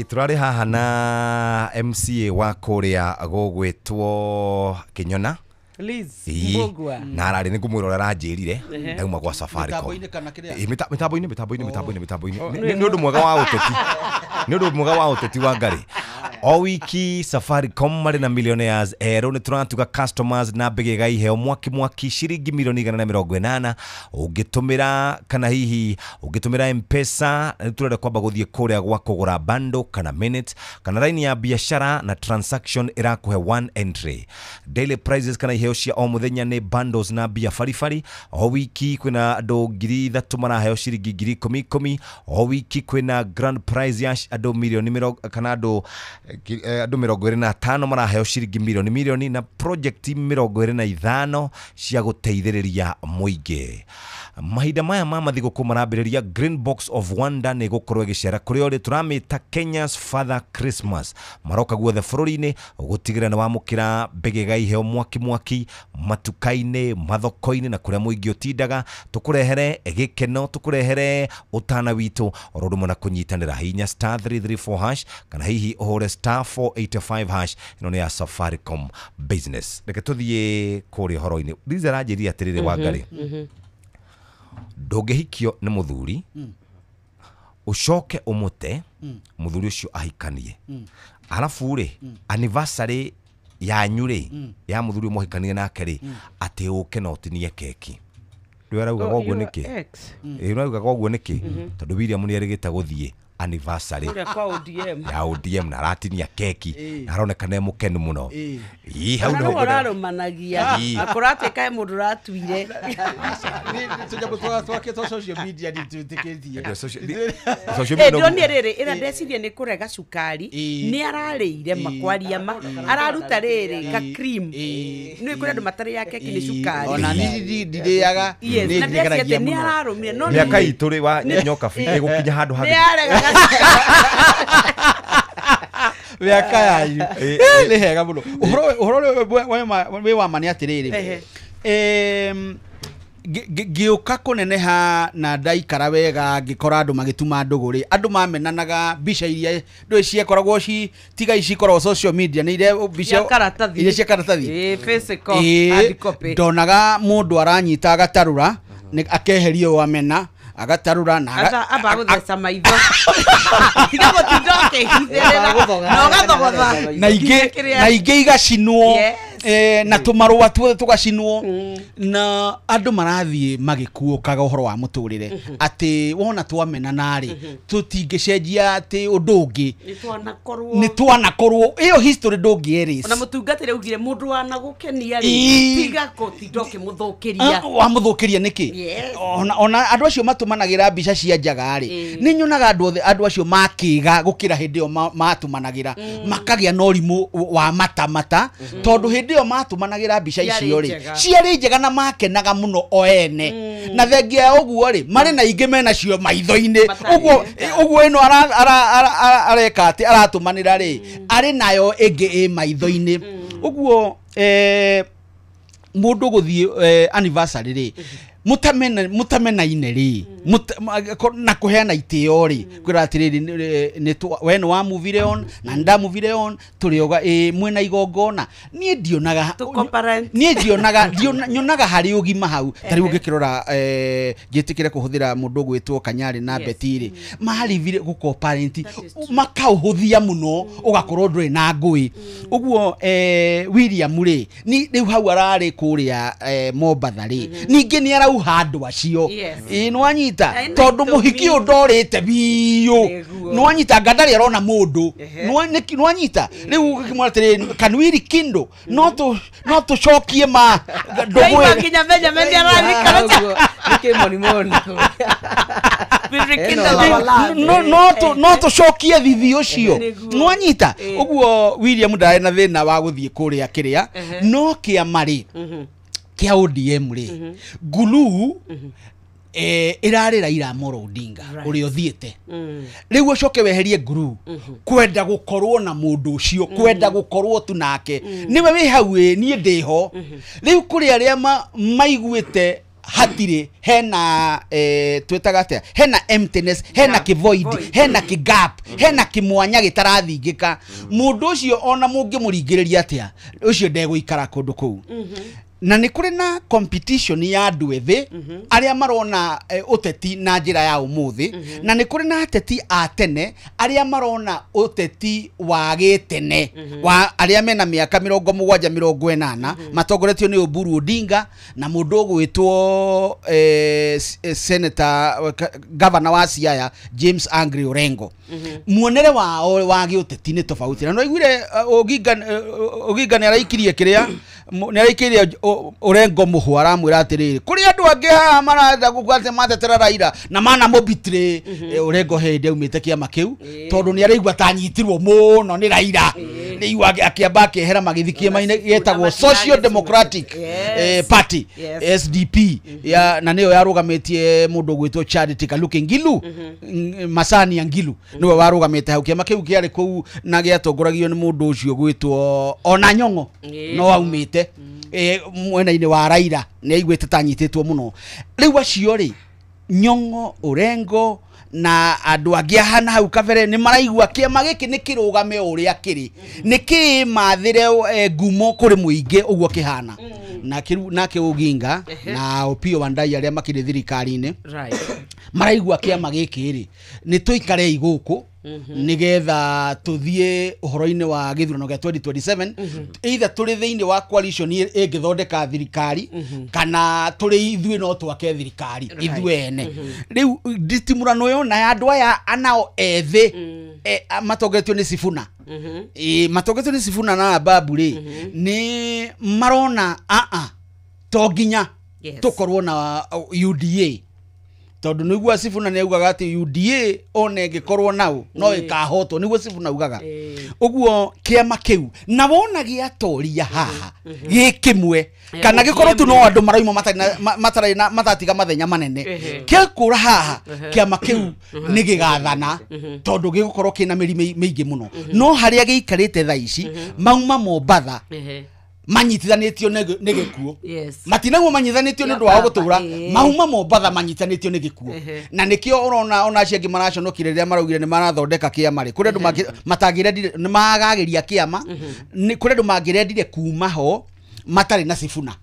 Turarĩ haha na MCA wa kũrĩa gũgwĩtwo Kĩnyona Liz Mbugua, na ararĩ nĩ ngũmwĩra ũrĩa aranjĩrire ndauma gwa Safaricom. Mĩtambo-inĩ nĩ ũndũ mwega wa ũteti, nĩ ũndũ mwega wa ũteti wa Ngarĩ. O wiki Safaricom marĩ na millionaires erũ, nĩ tũratuga customers na mbĩgĩga iheo mwaki mwaki ciringi milioni 180 ũngĩtũmĩra kana hihi ũngĩtũmĩra M-Pesa. Nĩ tũrenda kwamba gũthiĩ kũrĩa gwa kũgũra bundle kana minute kana raini ya biashara na transaction ĩrakũhe one entry. Daily prizes kana iheo cia o mũthenya nĩ bundles na mbia baribari. O wiki kwĩna andũ 3,000 maraheo ciringi 10,000. O wiki kwĩna grand prize ya andũ milioni kana andũ 25 maraheo ciringi milioni na project 25 cia gũteithĩrĩria mũingĩ. Mahinda maya ma mathigũkũ marambĩrĩria, Green Box of Wonder nĩ ĩgũkorwo ĩgĩcera kũrĩa ũrĩ. Tũramĩta Kenya's Father Christmas. Maroka guothe bũrũri-inĩ gũtigĩrĩra nĩ wamũkĩra mbegega iheo mwaki mwaki matuka-inĩ, mathoko-inĩ na kũrĩa mũingĩ ũtindaga. Tũkũrehere gĩkeno, tũkũrehere ũtana witũ oro ũndũ ũmwe na kũnyitanĩra. Hihinya star 334 hash kana hihi ũhũre star 485 hash. Ĩno nĩ ya Safaricom Business. Reke tũthiĩ kũrĩa ũhoro-inĩ. Liz aranjĩrire atĩrĩrĩ, Wangarĩ, ndũngĩhikio nĩ mũthuri ũcoke ũmũte mũthuri ũcio ahikanie, arabu rĩ anniversary yanyu rĩ ya mũthuri ũmwe ũhikanie nake rĩ atĩ ũke na ũtinie keki. Rĩu araugaga ũguo nĩkĩ? Ĩĩ, araugaga ũguo nĩkĩ? Tondũ William nĩ erĩgĩte gũthiĩ anniversary kũrĩa kwa ODM ya ODM na aratinia keki na aroneka nĩ mũkenu mũno. Ĩĩ, hau Ona nĩho nĩwe ũrarũmanagia Ĩĩ. na kũratuĩka he mũndũ ũratuire. Tũnyamũ twake twa social media nĩtwĩtĩkĩtie. Social media Ndonire rĩrĩ ĩra ndeciria nĩ kũrega cukari, nĩ ararĩire makwaria ma araruta rĩrĩ ka cream. Nĩ kũrĩ andũ matarĩaga keki nĩ cukari. Ona niĩ ndirĩaga, Yes, nĩ na ndeciria ndĩgeragia atĩ nĩ mũno. ararũmire no Mĩaka itũ rĩ wa nyoka ĩgũkinya handũ nĩ hangĩ. aregaga Mĩaka yanyu nĩ hega mũno. Ũhoro ũrĩa wĩ wa ma nĩ atĩrĩrĩ, ngĩũka kũneneha na ndaikara wega ngĩkora andũ magĩtuma ndũgũ rĩ, andũ mamenanaga mbica iria ndũĩ ciakoragwo ci tiga ici ikoragwo social media nĩ iria mbica Cia karatathi. iria cia karatathi. Ĩĩ, physical, Ĩĩ, hard copy. ndonaga mũndũ aranyita agatarũra akeheria ũyũ amena agatarũra na Amba gũtheca maitho. Tiga gũtinda ũkĩhithĩrĩra na ũgathogotha. Na ingĩ na ingĩ igacinwo, na tũmarũa tuothe tũgacinwo, na andũ marathiĩ magĩkuũkaga ũhoro wa mũtũrĩre atĩ wona twamenana rĩ tũtingĩcenjia atĩ ũndũ ũngĩ Nĩ twanakorwo nĩ twanakorwo ĩyo history ndũngĩ erase. Ona mũtungatĩri augire mũndũ wanagũkenia rĩ tiga gũtinda ũkĩmũthũkĩria. Wamũthũkĩria nĩkĩ? Yes. Ona andũ acio matũmanagĩra mbica cia njaga rĩ, nĩ nyonaga andũ othe andũ acio makĩga gũkĩra hĩndĩ ĩyo matũmanagĩra, makagĩa na ũrimũ wa matamata, tondũ hĩndĩ ĩyo matũmanagĩra mbica Ciarĩ icio rĩ njega. ciarĩ njega na makenaga mũno o ene, na thengia ya ũguo rĩ marĩ na ingĩ menacio maitho-inĩ. Ũguo ũguo ĩno areka atĩ aratũmanĩra rĩ arĩ nayo ĩngĩ ĩ maitho-inĩ. Ũguo mũndũ gũthiĩ anniversary rĩ mutamenaine rĩ na kũheana itĩo rĩ kwĩra atĩrĩrĩ we nĩ wa move on na nĩ nda move on tũrĩoga ĩ mwĩna igongona. Niĩ ndionaga niĩ ndionaga nyonaga harĩ ũgima hau. Ta rĩu ũngĩkĩrora njĩtĩkĩre kũhũthĩra mũndũ ũgwĩtwo Kanyarĩ na Betty rĩ marivire gũko parent makaũhũthia mũno ũgakorwo ndũrĩ na ngũĩ. Ũguo William rĩ rĩu hau ararĩ kũrĩa Mombatha rĩ ningĩ nĩ arauha andũ acio. Ĩ nĩwanyita tondũ mũhiki ũyũ ndorĩte biũ, nĩwanyita nga ndarĩ arona mũndũ, nĩwanyita rĩu ũgĩkĩmwĩra atĩrĩrĩ can we rekindle no tũcokie ma ndũgũ nginya Benjamin nĩararikana no tũcokie thithi ũcio, nĩwanyita. Ũguo William ndarĩ na thĩna wa gũthiĩ kũrĩa kĩrĩa no kĩama rĩ kĩa ODM rĩ ngulu ĩrarĩ Raila Amolo Odinga ũrĩa ũthiĩte. Rĩu ũcoke weherie nguru kwenda gũkorwo na mũndũ ũcio, kwenda gũkorwo tu nake nĩwe wĩ hau ĩ niĩ ndĩho. Rĩu kũrĩ arĩa maiguĩte hatirĩ hena twĩtaga atĩa hena emptiness, hena kĩ void, hena kĩ gap, hena kĩmwanya gĩtarathingĩka. Mũndũ ũcio ona mũngĩmũringĩrĩria atĩa ũcio ndegũikara kũndũ kũu. Na nĩ kũrĩ na competition ya andũ ethĩ arĩa marona ũteti na njĩra ya ũmũthĩ, na nĩ kũrĩ na ateti a tene arĩa marona ũteti wa gĩtene wa arĩa mena mĩaka 70 80 matongoretio nĩ Oburu Odinga na mũndũ ũgwĩtwo senator governor wa Siaya James Angry Orengo. Muonere wao wa gĩũteti nĩ tofauti. Na nĩwaiguire Oginga nĩ araikirie kĩrĩa nĩ araikirie Orengo mũhũ aramwĩra atĩrĩrĩ kũrĩ andũ angĩ haha marenda gũkua matetera Raila na mana mũbitire. Orengo hĩndĩ aumĩte kĩama kĩu tondũ nĩ araigua ta anyitirwo mũno nĩ Raila. Rĩu akĩamba akĩehera magĩthiĩ kĩama-inĩ gĩtagwo Social Democratic Party, SDP, ya na nĩyo yarũgamĩtie mũndũ ũgwĩtwo Charity Kaluki Ngilu. Masani ya Ngilu nĩwe warũgamĩte hau. Kĩama kĩu kĩarĩ kũu na gĩatongoragio nĩ mũndũ ũcio ũgwĩtwo ona Nyong'o, no aumĩte mwena-inĩ wa Raila, nĩ aiguĩte ta anyitĩtwo mũno. Rĩu acio rĩ, Nyong'o, Orengo na andũ angĩ ahana hau kabere nĩ maraigua kĩama gĩkĩ nĩ kĩrũgame o ũrĩa kĩrĩ, nĩ kĩmathĩre ngumo kũrĩ mũingĩ ũguo kĩhana. Nake Oginga na Opiyo Wandayi arĩa makĩrĩ thirikari-inĩ maraigua kĩama gĩkĩ rĩ, nĩ tũikarei gũkũ nigetha tuthie uhoro-inĩ wa gĩthurano gĩa 2027, either tũrĩ thĩinĩ wa coalition ĩngĩthondeka thirikari kana tũrĩ ithuĩ no twake thirikari ithuĩ ene. Rĩu nditimũrano ĩyo na andũ aya anao ethĩ matongoretio nĩ Sifuna, matongoretio nĩ Sifuna na Ababu rĩ, nĩ marona to nginya tũkorwo na UDA, tondu niguo Sifuna nĩ augaga atĩ UDA one ĩngĩkorwo nao no ĩkahotwo, niguo Sifuna augaga ũguo. Kĩama kĩu na wona gĩatoria haha gĩ kĩmwe kana gĩkorwo tu no andũ marauma matarĩ na matatiga mathenya manene, gĩakũra haha kĩama kĩu nĩ gĩgathana tondũ gĩgũkorwo kĩna mĩri mĩingĩ mũno. No harĩa gĩikarĩte thaa ici mauma Mombatha manyitithanĩtio nĩ gĩkuũ, matinagwo manyitithanĩtio nĩ ũndũ wao gũtũra, mauma Mombatha manyitithanĩtio nĩ gĩkuũ. Na nĩkĩo ũrona ona acio angĩ maraconokire rĩrĩa maraugire nĩ marathondeka kĩama rĩ, kũrĩ andũ matangĩrendire nĩ magagĩria kĩama, kũrĩ andũ mangĩrendire kuma ho matarĩ na Sifuna.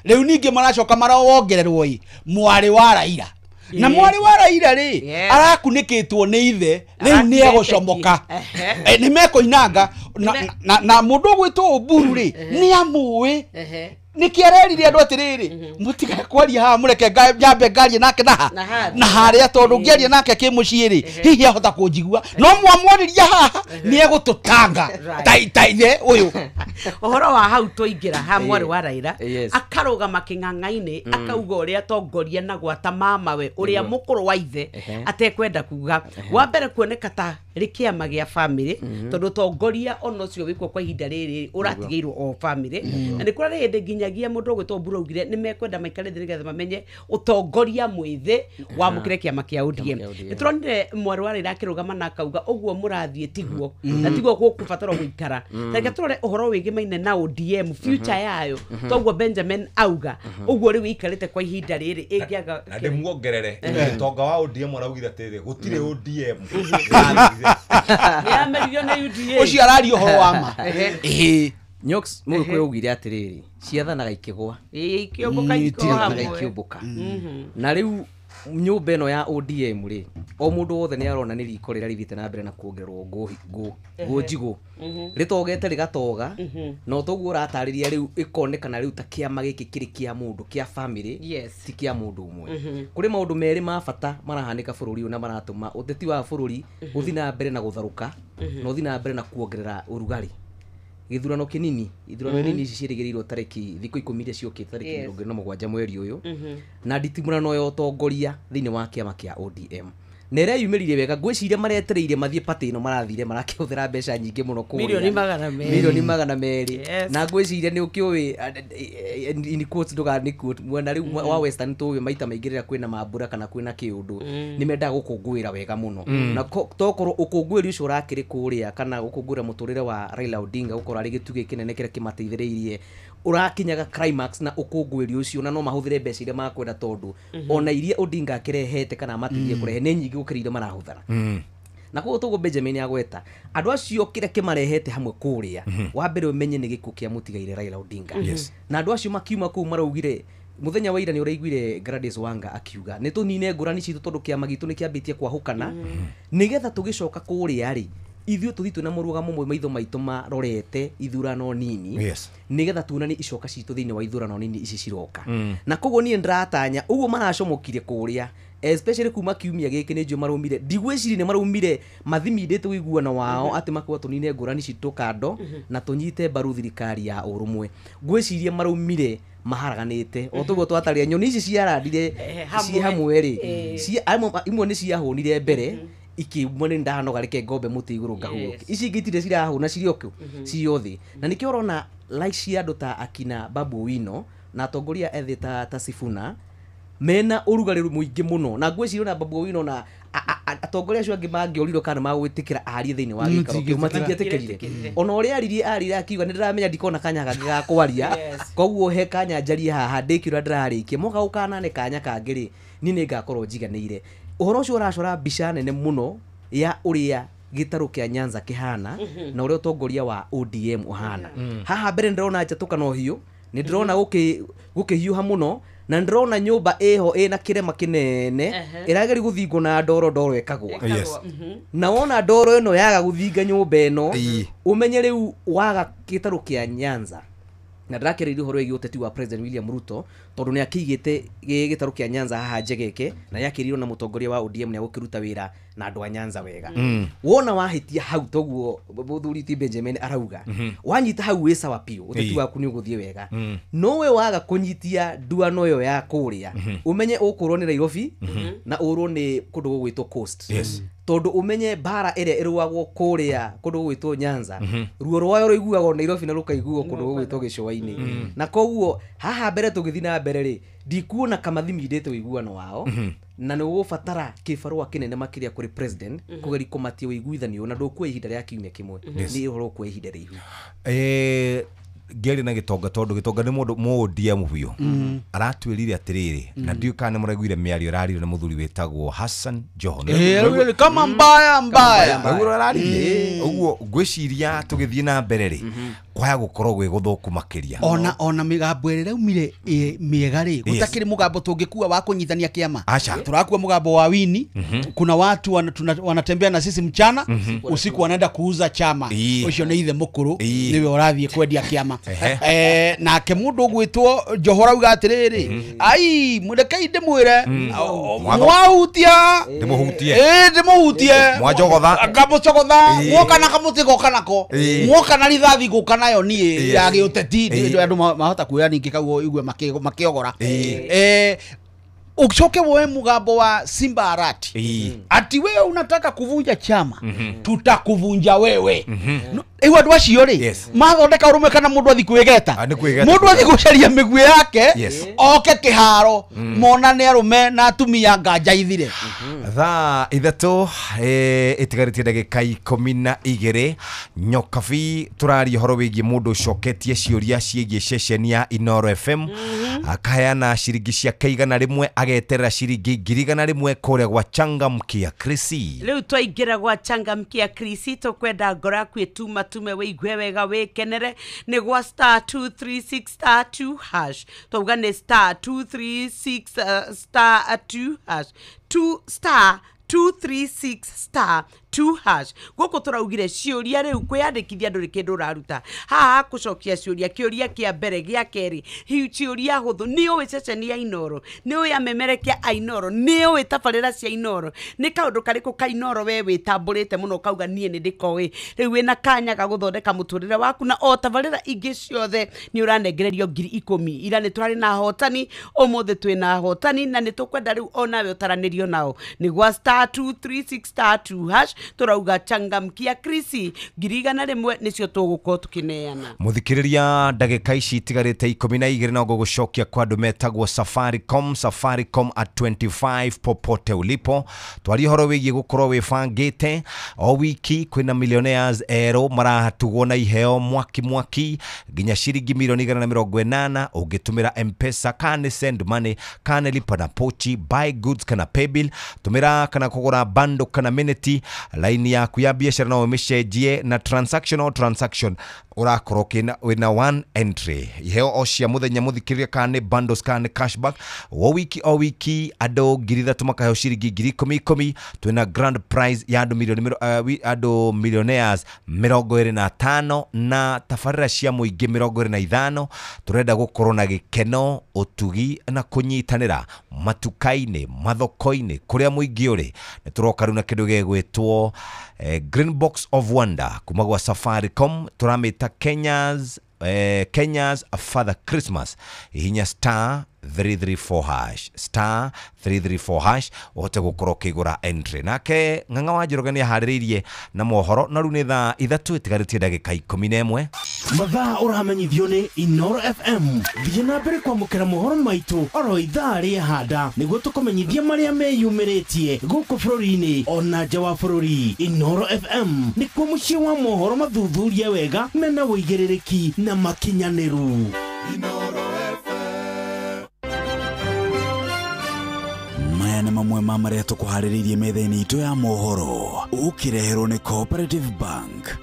Rĩu ningĩ maracoka marawongererwo ĩ mwarĩ wa Raila, na mwarĩ wa Raila rĩ arakunĩkĩtwo nĩ ithe, rĩu nĩ egũcomoka, nĩ mekoinanga na mũndũ ũgwĩtwo Oburu rĩ nĩ amũĩ, nĩkĩ arerire andũ atĩrĩrĩ, mũtigae kwaria haha, mũreke nyambe ngarie nake na harĩa, tondũ ngĩaria nake kĩ mũciĩ rĩ hihi ahota kũnjigua, no mwamwarĩria haha nĩ egũtũtanga ta ithe ũyũ. Ũhoro wa hau tũingĩra ha mwarĩ wa Raila akarũgama kĩng'ang'a-inĩ akauga ũrĩa atongoria na gwata mamawe ũrĩa mũkũrũ wa ithe atekwenda kuga. Wa mbere kuoneka ta rĩ kĩama gĩa family, tondũ tongoria ona ũcio wĩkuo kwa ihinda rĩrĩ ũratigĩirwo o family, na nĩ kũrarĩ hĩndĩ nginyagia mũndũ ũgwĩtwo Oburu augire nĩ mekwenda maikare thĩ nĩgetha mamenye ũtongoria mwĩthĩ wamũkĩre kĩama kĩa ODM. Nĩ tũronire mwarĩ wa Raila akĩrũgama na akauga ũguo mũrathiĩ tiguo na tiguo gũkũbatara gũikara. Reke tũrore ũhoro wĩgĩmaine na ODM future yayo, toguo Benjamin auga ũguo rĩu ĩikarĩte kwa ihinda rĩrĩ ĩngĩaga. Na ndĩmuongerere ũtonga wa ODM araugire atĩrĩ gũtirĩ ODM nĩameririo nĩ UDA, ũcio araria ũhoro wa ma. Nyox mũgĩkũyũ augire atĩrĩrĩ ciathanaga ikĩgwa, ikĩũmbũka. Na rĩu nyũmba ĩno ya ODM rĩ, o mũndũ wothe nĩ arona nĩ riko rĩrĩa rĩthiĩte na mbere na kuongererwo ngũ njigũ, rĩtogete rĩgatoga, na toguo ũratarĩria rĩu ĩkonekana rĩu ta kĩama gĩkĩ kĩrĩ kĩa mũndũ kĩa family, ti kĩa mũndũ ũmwe. Kũrĩ maũndũ merĩ ma bata marahanĩka bũrũri ũyũ na maratũma ũteti wa bũrũri ũthiĩ na mbere na gũtharũka na ũthiĩ na mbere na kuongerera ũrugarĩ. Gĩthurano kĩnini, ithurano nini ici ciĩrĩgĩrĩirwo tarĩki thikũ 10 iria ciũkĩte, tarĩki 27 mweri ũyũ, na nditimũrano ya ũtongoria thĩinĩ wa kĩama kĩa ODM na ĩreyumĩririe wega. Ngwĩciria maretereire mathiĩ party ĩno marathire marakĩhũthĩra mbeca nyingĩ mũno kũrĩa milioni 200, na ngwĩciria nĩ ũkĩũĩ in quotes ndũgani quote mwena rĩu wa Western tũĩ maita maingĩ rĩrĩa kwĩna mambura kana kwĩna kĩũndũ nĩ mendaga gũkũngũĩra wega mũno, na tokorwo ũkũngũĩri ũcio ũrakĩrĩ kũrĩa kana gũkũngũĩra mũtũrĩre wa Raila Odinga gũkorwo arĩ gĩtugĩ kĩnene kĩrĩa kĩmateithĩrĩirie ũrakinyaga climax na ũkũngũĩri ũcio, na no mahũthĩre mbeca iria makwenda tondũ ona iria Odinga akĩrehete kana amateithie kũrehe nĩ nyingĩ gũkĩra iria marahũthĩra. Na koguo toguo Benjamin agweta andũ acio kĩrĩa kĩmarehete hamwe kũrĩa, wa mbere ũmenye nĩ gĩkuũ kĩa mũtigaire Raila Odinga, na andũ acio makiuma kũu maraugire mũthenya wa ira nĩ ũraiguire Gladys Wanga akiuga nĩ tũnine ngũrani citũ tondũ kĩama gitũ nĩ kĩambĩtie kwahũkana, nĩgetha tũgĩcoka kũrĩa rĩ ithuĩ tũthiĩ twĩna mũrũgamo ũmwe maitho maitũ marorete ithurano nini, nĩgetha tuonanie icoka citũ thĩinĩ wa ithurano nini ici ciroka. Na koguo niĩ ndĩratanya ũguo maracomokire kũrĩa especially kuma kiumia gĩkĩ nĩ njũĩ maraumire, ndigwĩciria nĩ maraumire mathimindĩte ũiguano wao atĩ makuga tũnine ngũrani citũ kando na tũnyite mbaru thirikari ya ũrũmwe. Ngwĩciria maraumire maharaganĩte o toguo twataria nyoni ici ciarandire ci hamwe rĩ, imwe nĩ ciahũnire mbere, ikiumwo nĩ ndanoga reke ngombe mũtĩ igũrũ ngahurũke. Ici ingĩ itirĩ cirahũna cirĩ o kũ cirĩ o thĩ. Na nĩkĩo ũrona like cia andũ ta akina Babu Owino na atongoria ethĩ ta Sifuna mena ũrugarĩ mũingĩ mũno, na ngwĩciria ona Babu Owino na atongoria acio angĩ mangĩorirwo kana magwĩtĩkĩra arie thĩinĩ wa gĩikaro kĩu matingĩetĩkĩrire. Ona ũrĩa aririe akiuga nĩ ndĩramenya ndikona kanya kangĩ ga kwaria, koguo he kanya njarie haha ndĩkie ũrĩa ndĩrarĩkia, moka gũkanane kanya kangĩ rĩ niĩ nĩ ngakorwo njiganĩire. Ũhoro ũcio ũracora mbica nene mũno ya ũrĩa gĩtarũ kĩa Nyanza kĩhana na ũrĩa ũtongoria wa ODM ũhana. Haha mbere ndĩrona njatũkano hiũ, nĩ ndĩrona gũkĩhiũha mũno, na ndĩrona nyũmba ĩho ĩna kĩrema kĩnene ĩrageria gũthingwo na ndoro ĩkagwa. Na wona ndoro ĩno yaga gũthinga nyũmba ĩno, ũmenye rĩu waga gĩtarũ kĩa Nyanza. Na ndĩrakĩrĩirie ũhoro wĩgiĩ ũteti wa President William Ruto tondũ nĩ akĩigĩte gĩtarũ kĩa Nyanza haha Njegeke, na nĩakĩrirwo na mũtongoria wa ODM nĩ agũkĩruta wĩra na andũ a Nyanza wega. Wona wahĩtia hau toguo mũthuri ti Benjamin arauga, wanyita hau wĩ sawa biũ, ũteti waku nĩ ũgũthiĩ wega. No we waga kũnyitia nduano ĩyo ya kũrĩa, ũmenye ũkũrwo nĩ Nairobi na ũrwo nĩ kũndũ gũgwĩtwo Coast. Tondũ ũmenye mbara ĩrĩa ĩrũagwo kũrĩa kũndũ gũgwĩtwo Nyanza, ruo rwayo rũiguagwo Nairobi na rũkaiguo kũndũ gũgwĩtwo gĩcũa-inĩ. Na koguo haha mbere tũgĩthiĩ na mbere rĩ, ndikuona Kamathi mindĩte ũiguano wao, na nĩ ũgũbatara kĩbarũa kĩnene makĩria kũrĩ president kũgeria kũmatia ũiguithanio, na ndũkuoya ihinda rĩa kiumia kĩmwe, nĩ ũhoro ũkuoya ihinda rĩihu. Ngĩaria na Gĩtonga tondũ Gĩtonga nĩ mũndũ mũ ODM biũ, aratwĩrire atĩrĩrĩ, na ndiũĩ kana nĩ mũraiguire mĩario ĩraririo nĩ mũthuri wĩtagwo Hassan Joho. Kama mbaya mbaya ũguo araririe ũguo, ngwĩciria tũgĩthiĩ na mbere rĩ kwaya gũkorwo gwĩ gũthũku makĩria. Ona mĩgambo ĩrĩa ĩraumire mĩega rĩ, gũtakĩrĩ mũgambo tũngĩkua wa kũnyitania kĩama. Turakua mũgambo wa Wini, kuna watu wanatembea na sisi mchana, usiku wanaenda kuuza chama. Ũcio nĩ ithe mũkũrũ, nĩwe ũrathiĩ kwendia kĩama. Nake mũndũ ũgwĩtwo Joho arauga atĩrĩrĩ, ai mũrekei ndĩmwĩre, mwahutia ndĩmũhutie, mwajogotha ngamũcogotha, mwoka na kamũtĩ goka nako, mwoka na rithathi gũka nayo niĩ ya gĩũteti, andũ mahota kuoya ningĩ kau igue makĩogora. Ukichoke woe mugambo wa Simba Arati, ati wewe unataka kuvunja chama, tutakuvunja wewe. Igu andũ acio rĩ, mathondeka ũrũme kana mũndũ athi kwĩgeta, mũndũ athi gũcaria mĩguĩ yake, oke kĩharo, monane arũme na atumia nganja ithire. Thaa 3 ĩtigarĩtie ndagĩka 12. Nyokabi tũraria ũhoro wĩgiĩ mũndũ ũcoketie ciũria ciĩgiĩ ceceni ya Inooro FM, akaheana ciringi ciake 100 ageterera ciringi 100,000 kũrĩa gwa Changamkia Krisi. Rĩu twaingĩra gwa Changamkia Krisi, tũkwenda ngoro yaku ĩtuma tume wĩigue wega wĩkenere, nĩ gwa star 236 star 2 hash. Twauga nĩ star 236 star 2 hash, 2 star 236 star 2 hash. Gũkũ tũraugire ciũria rĩu kwĩyandĩkithia ndũrĩ kĩndũ ũraruta haha kũcokia ciũria, kĩũria kĩa mbere gĩa kerĩ, hiu ciũria hũthũ. Nĩ ũĩ ceceni ya Inooro, nĩ ũĩ amemerekia a Inooro, nĩ ũĩ tabarĩra cia Inooro, nĩ kaũndũ karĩkũ ka Inooro we wĩtambũrĩte mũno ũkauga niĩ nĩ ndĩkoĩ. Rĩu wĩna kanya ga gũthondeka mũtũrĩre waku, na o tabarĩra ingĩ ciothe nĩ ũranengererio 10,000. Ira nĩ tũrarĩ na ahotani, ũmũthĩ twĩna ahotani, na nĩ tũkwenda rĩu onawe ũtaranĩrio nao. Nĩ gwa star 236 star 2 hash tũrauga Changamkia Krisi 100,000 nĩcio tũgũkorwo tũkĩneana. Mũthikĩrĩria, ndagĩka ici itigarĩte 12 no ngũgũcokia kwa andũ metagwo Safaricom, Safaricom at 25 popote ulipo. Twarie ũhoro wĩgiĩ gũkorwo wĩbangĩte o wiki kwĩna millionaires erũ marahatugwo na iheo mwaki mwaki nginya ciringi milioni 180 ũngĩtũmĩra M-Pesa kana send money kana lipa na pochi, buy goods kana paybill, tũmĩra kana kũgũra bando kana minute, laini yaku ya biashara no ũmĩcenjie na transaction o transaction ũrakorwo wĩna one entry. Iheo o cia mũthenya mũthikĩrĩria, kana nĩ bundles kana nĩ cashback o wiki o wiki andũ 3,000 makaheo ciringi 10,000. Twĩna grand prize ya andũ milioni andũ millionaires 25 na tabarĩra cia mũingĩ 25. Tũrenda gũkorwo na gĩkeno, ũtugi na kũnyitanĩra matuka-inĩ, mathoko-inĩ, kũrĩa mũingĩ ũrĩ. Nĩ tũroka rĩu na kĩndũ gĩgwĩtwo Green Box of Wonder kuma gwa Safaricom, tũramĩta Kenya's Father Christmas. Hihinya star 334 hash, star 334 hash uhote gukorwo ukigura entry. Nake Ng'ang'a wa Njoroge nĩ aharĩrĩirie na mohoro, na rĩu nĩ thaa 3 itigarĩtie ndagĩka 11. Mathaa ũramenyithio nĩ Inoro FM. Thiĩ na mbere kwamũkĩra mohoro maitũ oro ithaa rĩa handa nĩguo tũkũmenyithia marĩa meyumĩrĩtie gũkũ bũrũri-inĩ ona nja wa bũrũri. Inoro FM nĩkuo mũciĩ wa mohoro mathuthurie wega mena ũigĩrĩrĩki na makinyanĩru. Maya nĩ mamwe ma marĩa tũkũharĩrĩirie metha-inĩ itũ ya mohoro, ũkĩreherwo nĩ Cooperative Bank.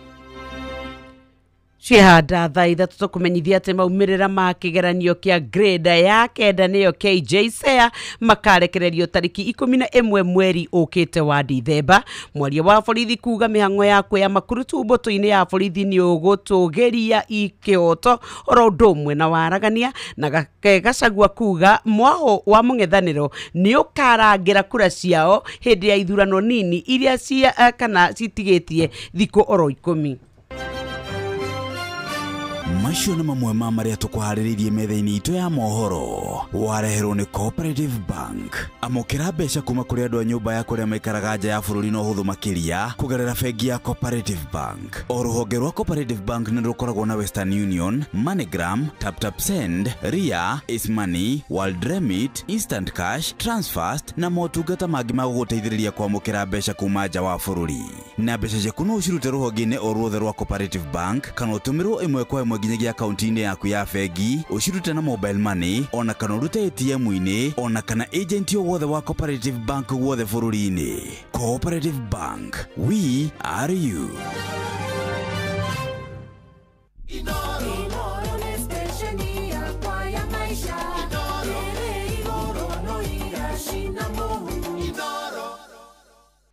Ciehanda thaa 3 tũkũmenyithia atĩ maumĩrĩra ma kĩgeranio kĩa grade ya 9 nĩyo KJSEA makarekererio tarĩki 11 mweri ũkĩte wa Dithemba. Mwaria wa borithi kuga mĩhang'o ya kwĩa makurutu mbũtũ-inĩ ya borithi nĩ ũgũtũgĩria ikĩhoto oro ũndũ ũmwe na waragania, na Gachagua kuga mwaho wa mũng'ethanĩro nĩ ũkarangĩra kura ciao hĩndĩ ya ithurano nini iria cia kana citigĩtie thikũ oro 10. Macio nĩ mamwe ma marĩa tũkũharĩrĩirie metha-inĩ itũ ya mohoro, wareherwo nĩ Cooperative Bank. Amũkĩra mbeca kuma kũrĩ andũ a nyũmba ya kũrĩa maikaraga nja ya bũrũri na ũhũthũ makĩria kũgerera bengi ya Cooperative Bank. O rũhonge rwa Cooperative Bank nĩ rũkoragwo na Western Union, MoneyGram, TapTap Send, Ria, Ace Money, World Remit, Instant Cash, Transfast na motungata mangĩ ma gũgũteithĩrĩria kwamũkĩra mbeca kuma nja wa bũrũri. Na mbeca ciaku no ũcirute rũhonge-inĩ o ruothe rwa Cooperative Bank kana ũtũmĩrwo ĩmwe kwa ĩmwe nginyagia akaunti-inĩ yaku ya bengi, ũcirute na mobile money ona kana ũrute ATM-inĩ ona kana agent o wothe wa Cooperative Bank guothe bũrũri-inĩ. Cooperative Bank, we are you.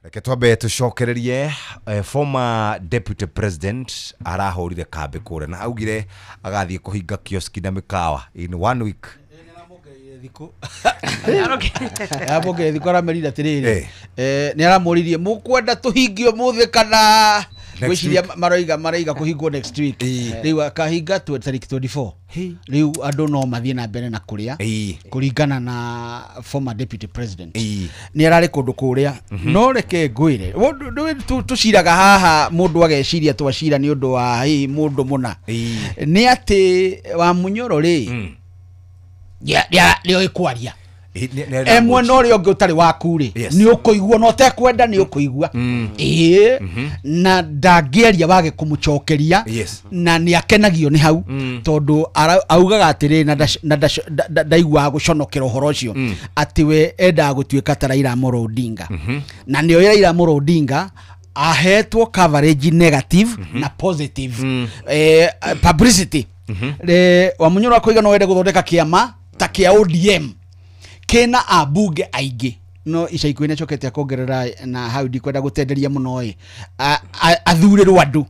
Reke twambe tucokererie. Former deputy president arahũrire kambĩ kũrĩa na augire agathiĩ kũhinga kioski na mĩkawa in 1 week. Aramũongereire thikũ, aramerire atĩrĩrĩ, nĩ aramũririe mũkwenda tũhingie ũmũthĩ kana ngwĩciria maraiga kũhingwo next week. Rĩu akahinga tarĩki 24. Rĩu andũ no mathiĩ na mbere na kũrĩa kũringana na former deputy president. Nĩ ararĩ kũndũ kũrĩa, no reke ngwĩre tũciraga haha mũndũ ageciria twacira nĩ ũndũ wa hihi mũndũ mũna, nĩ atĩ wa Munyoro rĩ nĩoĩ kwaria mwena ũrĩa ũngĩ ũtarĩ waku rĩ nĩ ũkũigua na ũtekwenda nĩ ũkũigua, ĩĩ, na ndangĩaria wage kũmũcokeria, na nĩ akenagio nĩ hau tondũ augaga atĩrĩ na ndaiguaga gũconokera ũhoro ũcio atĩ we endaga gũtuĩka ta Raila Amolo Odinga, na nĩoĩ Raila Amolo Odinga ahetwo coverage negative na positive publicity. Wa Munyoro akoiga no wende gũthondeka kĩama ta kĩa ODM kena abunge aingĩ, no ica ikuhĩ nĩacokete akongerera na hau ndikwenda gũtenderia mũno ĩ, athurĩrwo andũ.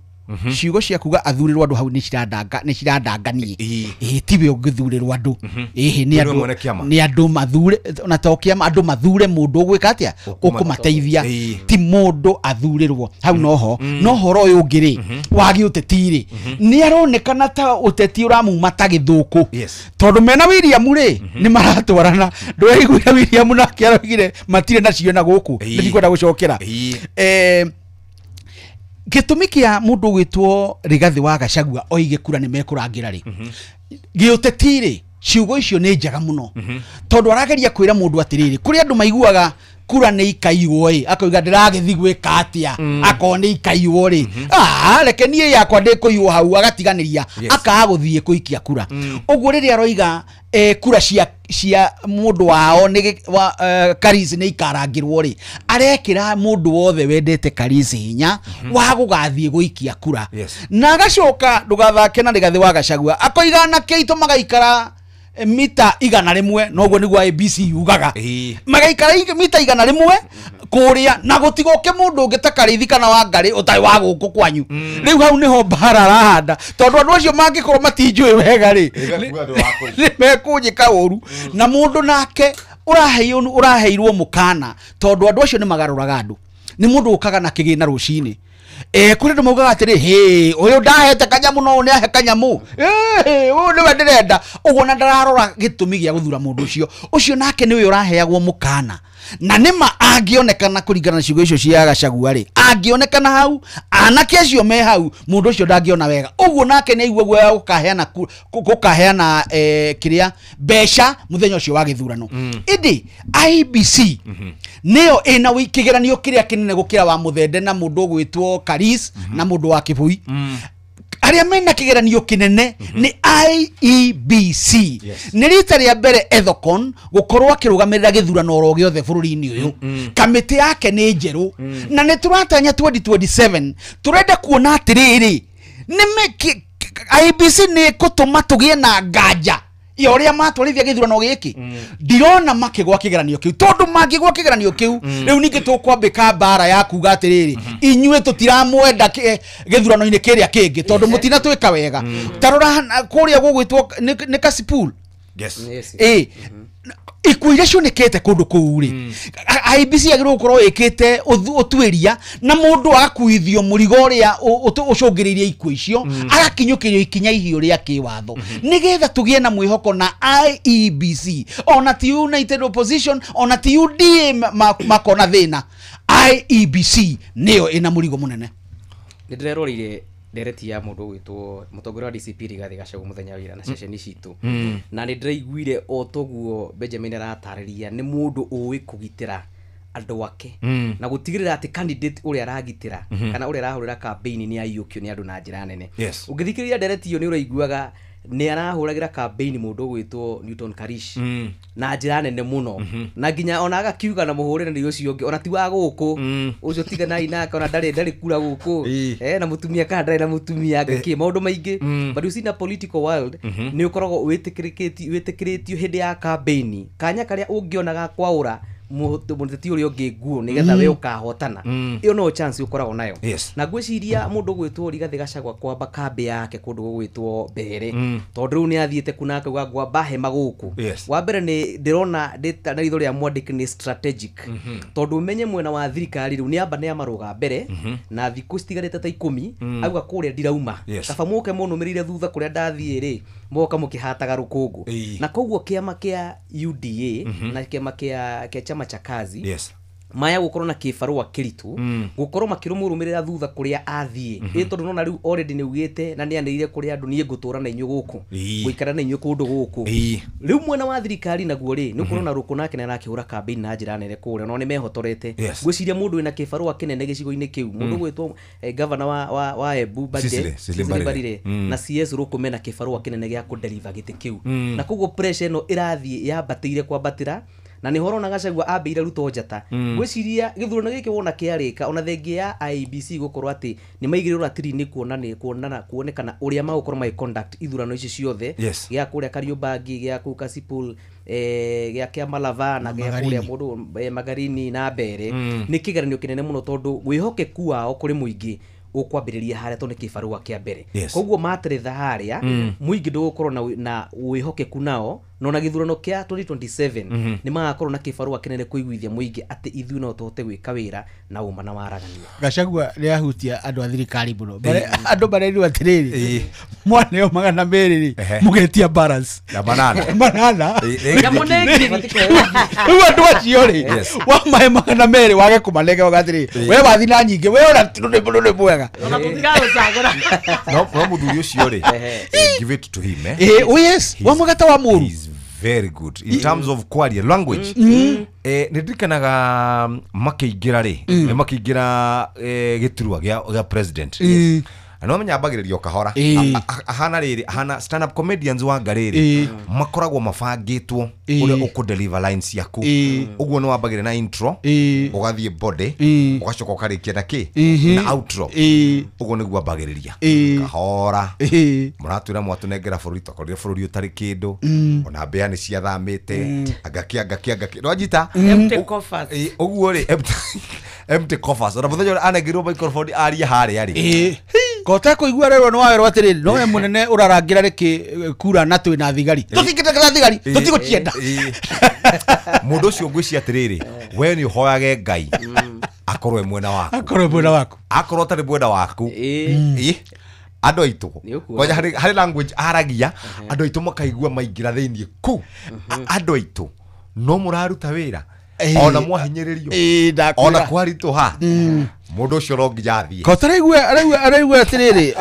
Ciugo cia kuga athurĩrwo andũ hau nĩ cirandanganie, ĩĩ tiwe ũngĩthurĩrwo andũ, ĩhĩ nĩ andũ mathure, ona to kĩama andũ mathure mũndũ ũgwĩka atĩa ũkũmateithia, ti mũndũ athurĩrwo hau. Noho no horo ũyũ ũngĩ rĩ wa gĩũteti rĩ, nĩ aronekana ta ũteti ũramuma ta gĩthũkũ, tondũ mena William rĩ nĩ maratwarana. Ndũraiguire William nake araugire matirĩ nacio na gũkũ, ndikwenda gũcokera. Gĩtũmi kĩa mũndũ ũgwĩtwo Rigathĩ wa Gachagua oige kura nĩ mekũrangĩra rĩ, gĩũteti rĩ ciugo icio nĩ njega mũno, tondũ arageria kwĩra mũndũ atĩrĩrĩ, kũrĩ andũ maiguaga kura nĩ ikaiywo ĩ, akauga ndĩragĩthiĩ gwĩka atĩa akorwo nĩ ikaiywo rĩ, reke niĩ yakwa ndĩkũiywo hau, agatiganĩria akaga gũthiĩ kũikia kura. Ũguo rĩrĩa aroiga kura cia mũndũ wao nĩ wa Karisi nĩ ikarangĩrwo rĩ, arekĩra mũndũ wothe wendete Karisi hinya wa gũgathiĩ gũikia kura. Na agacoka ndũgathake na Rigathĩ wa Gachagua akoiga anake aitũ magaikara mita 100, noguo nĩguo ABC yugaga, magaikara mita 100 kũrĩa na gũtigoke mũndũ ũngĩ ta Karĩithi kana Wangarĩ ũtarĩ wa gũkũ kwanyu. Rĩu hau nĩho mbara arahanda, tondũ andũ acio mangĩkorwo matinjũĩ wega rĩ nĩ mekũnjĩka ũru. Na mũndũ nake ũraheirwo mũkana, tondũ andũ acio nĩ magarũraga andũ, nĩ mũndũ ũkaga na kĩgĩna rũcinĩ Kũrĩ andũ maugaga atĩrĩ, hĩ, ũyũ ndahete kanyamũ no nĩ ahe kanyamũ, ũyũ nĩwe ndĩrenda ũguo, na ndararora gĩtũmi gĩa gũthura mũndũ ũcio. Ũcio nake nĩwe ũraheagwo mũkana, na nĩma angĩonekana kũringana na ciugo icio cia Gachagua rĩ, angĩonekana hau anake acio me hau, mũndũ ũcio ndangĩona wega. Ũguo nake nĩ aigua guoya gũkaheana kĩrĩa mbeca mũthenya ũcio wa gĩthurano. Ĩndĩ IEBC nĩyo ĩna kĩgeranio kĩrĩa kĩnene gũkĩra wa Mũthende na mũndũ ũgwĩtwo Karis na mũndũ wa Kĩbui. Arĩa mena kĩgeranio kĩnene nĩ IEBC. Nĩ rita rĩa mbere Ethekon gũkorwo akĩrũgamĩrĩra gĩthurano oro gĩothe bũrũri-inĩ ũyũ. Kamĩtĩ yake nĩ njerũ, na nĩ tũratanya 2027 tũrenda kuona atĩrĩrĩ, IEBC nĩ ĩgũtũma tũgĩe na nganja ya ũrĩa matwarithia gĩthurano gĩkĩ. Ndirona makĩgwa kĩgeranio kĩu, tondũ mangĩgwa kĩgeranio kĩu rĩu ningĩ tũkwambĩka mbara ya kuga atĩrĩrĩ, inyuĩ tũtiramwenda gĩthurano-inĩ kĩrĩa kĩngĩ tondũ mũtinatwĩka wega. Ta rora kũrĩa gũgwĩtwo nĩ Kasipul. Ikuũ iria cionekete kũndũ kũu rĩ, IEBC yagĩrĩirwo gũkorwo ĩkĩte ũtuĩria na mũndũ agakuithio mũrigo ũrĩa ũcũngĩrĩirie ikuũ icio, agakinyũkĩrio ikinya ihiũ rĩa kĩwatho, nĩgetha tũgĩe na mwĩhoko na IEBC. Ona ti United Opposition, ona ti UDA makona thĩna, IEBC nĩyo ĩna mũrigo mũnene. Nĩ ndĩreroreire ndereti ya mũndũ ũgwĩtwo mũtongoria wa DCP Rigathĩ Gachagua mũthenya wa ira na ceceni citũ, na nĩ ndĩraiguire o toguo Benjamin aratarĩria, nĩ mũndũ ũĩ kũgitĩra andũ ake na gũtigĩrĩra atĩ candidate ũrĩa aragitĩra kana ũrĩa arahũrĩra campaign nĩ aiyũkio nĩ andũ na njĩra nene. Ũngĩthikĩrĩria ndereti ĩyo nĩ ũraiguaga nĩ arahũragĩra campaign mũndũ ũgwĩtwo Newton Karish na njĩra nene mũno, na nginya ona agakiuga na mũhũrĩre ũcio ũngĩ ona ti wa gũkũ ũcio, tiganai nake, ona ndarĩ kura gũkũ, na mũtumia kana ndarĩ na mũtumia, ngakĩ maũndũ maingĩ. But you see in a political world nĩ ũkoragwo wĩtĩkĩrĩtio hĩndĩ ya campaign kanya karĩa ũngĩona ga kwaũra mũteti ũrĩa ũngĩ nguo nĩgetha we ũkahotana, ĩyo no chance ũkoragwo nayo. Na ngwĩciria mũndũ ũgwĩtwo Rigathĩ Gachagua kwamba kambĩ yake kũndũ gũgwĩtwo Mbere, tondũ rĩu nĩ athiĩte kuna akauga ngwamba hema gũkũ. Wa mbere nĩ ndĩrona na ritho rĩa mwandĩki nĩ strategic, tondũ ũmenye mwena wa thirikari rĩu nĩ amba nĩ amarũga mbere na thikũ citigarĩte ta 10 auga kũrĩa ndirauma, kaba mũke mũnũmĩrĩire thutha kũrĩa ndathiĩ rĩ, moka mũkĩhataga rũkũngũ. Na koguo kĩama kĩa UDA na kĩama kĩa chama cha kazi maya gũkorwo na kĩbarũa kĩritũ gũkorwo makĩrũmũrũmĩrĩra thutha kũrĩa athiĩ, ĩ tondũ nona rĩu already nĩ ugĩte na nĩ anĩrĩire kũrĩa andũ niĩ ngũtũra na inyuĩ gũkũ, gũikara na inyuĩ kũndũ gũkũ. Rĩu mwena wa thirikari naguo rĩ, nĩ ũkuona Rũkũ nake nĩ arakĩhũra campaign na njĩra nene kũrĩa, no nĩ mehotorete. Ngwĩciria mũndũ wĩna kĩbarũa kĩnene gĩcigo-inĩ kĩu, mũndũ gwĩtwo governor wa Embu Cecily Mbarire na CS Rũkũ mena kĩbarũa kĩnene gĩa kũdeliver gĩtĩ kĩu, na koguo pressure ĩno ĩrathiĩ yambatĩire kwambatĩra, na nĩ horo na Gachagua ambĩire Ruto njata. Ngwĩciria gĩthurano gĩkĩ wona kĩarĩka, ona thengia ya IEBC gũkorwo atĩ nĩ maigĩrĩrwo ratiri-inĩ kuonekana ũrĩa magũkorwo magĩ conduct ithurano ici ciothe, gĩa kũrĩa Kariobangi, gĩa kũu Kasipul, gĩa kĩa Malava na gĩa kũrĩa mũndũ Magarini na Mbere, nĩ kĩgeranio kĩnene mũno tondũ wĩhokeku wao kũrĩ mũingĩ ũkwambĩrĩria harĩa tondũ nĩ kĩbarũa kĩa mbere. Koguo materetha harĩa mũingĩ ndũgũkorwo na wĩhokeku nao, no na gĩthurano kĩa 2027 nĩ magakorwo na kĩbarũa kĩnene kũiguithia mũingĩ atĩ ithuĩ no tũhote gwĩka wĩra na ũma na waragania. Gachagua nĩ ahutia andũ a thirikari mũno, andũ marerirwo atĩrĩrĩ, mwaneo 200 rĩ mũgetia balance na manana rĩu andũ acio rĩ wamahe 200 wage kũmanengera uga atĩrĩrĩ, we wathi na nyingĩ, we ona nĩ mwega. No mũthuri ũcio rĩ, give it to him. Oh yes, wa mũgata wa mũru very good in terms of kwaria language. Nĩ ndirikanaga makĩingĩra rĩ, nĩ makĩingĩra gĩturwa gĩa president, no menya ambagĩrĩria o kahora, ahana rĩrĩ, ahana stand up comedians wa ngarĩrĩ makoragwo mabangĩtwo ũrĩa ũkũ deliver lines ciaku, ũguo nĩ wambagĩrĩria na intro, ũgathiĩ body, ũgacoka ũkarĩkia na kĩ na outro, ũguo nĩguo ambagĩrĩria kahora. Mũratwĩra mwatũnengera bũrũri, twakorire bũrũri ũtarĩ kĩndũ, ona mbĩa nĩ ciathamĩte, angaki nĩwanyita ũguo rĩ, empty coffers. Ona mũthenya ũrĩa anengerirwo microphone aria harĩa rĩ, kota kũigua rero nĩ wawerwo atĩrĩrĩ, nowe mũnene ũrarangĩra rĩkĩ kura na twĩna thigari, tũtingĩtĩkĩra thigari, tũtigũcienda. Mũndũ ũcio ngwĩciria atĩrĩrĩ, we nĩ ũhoyage Ngai Akorwo e mwena waku. Akorwo mwena waku. Akorwo tari mwena waku. Ĩ. Andũ aitũ. Ngoja harĩ language aragia andũ aitũ makaigua maingĩra thĩinĩ ku. Andũ aitũ no mũraruta wĩra. Ona mwahinyĩrĩrio. Ona kwaritũha. Mũndũ ũcio no nginya athiĩ. Ko taraigua araigua atĩrĩrĩ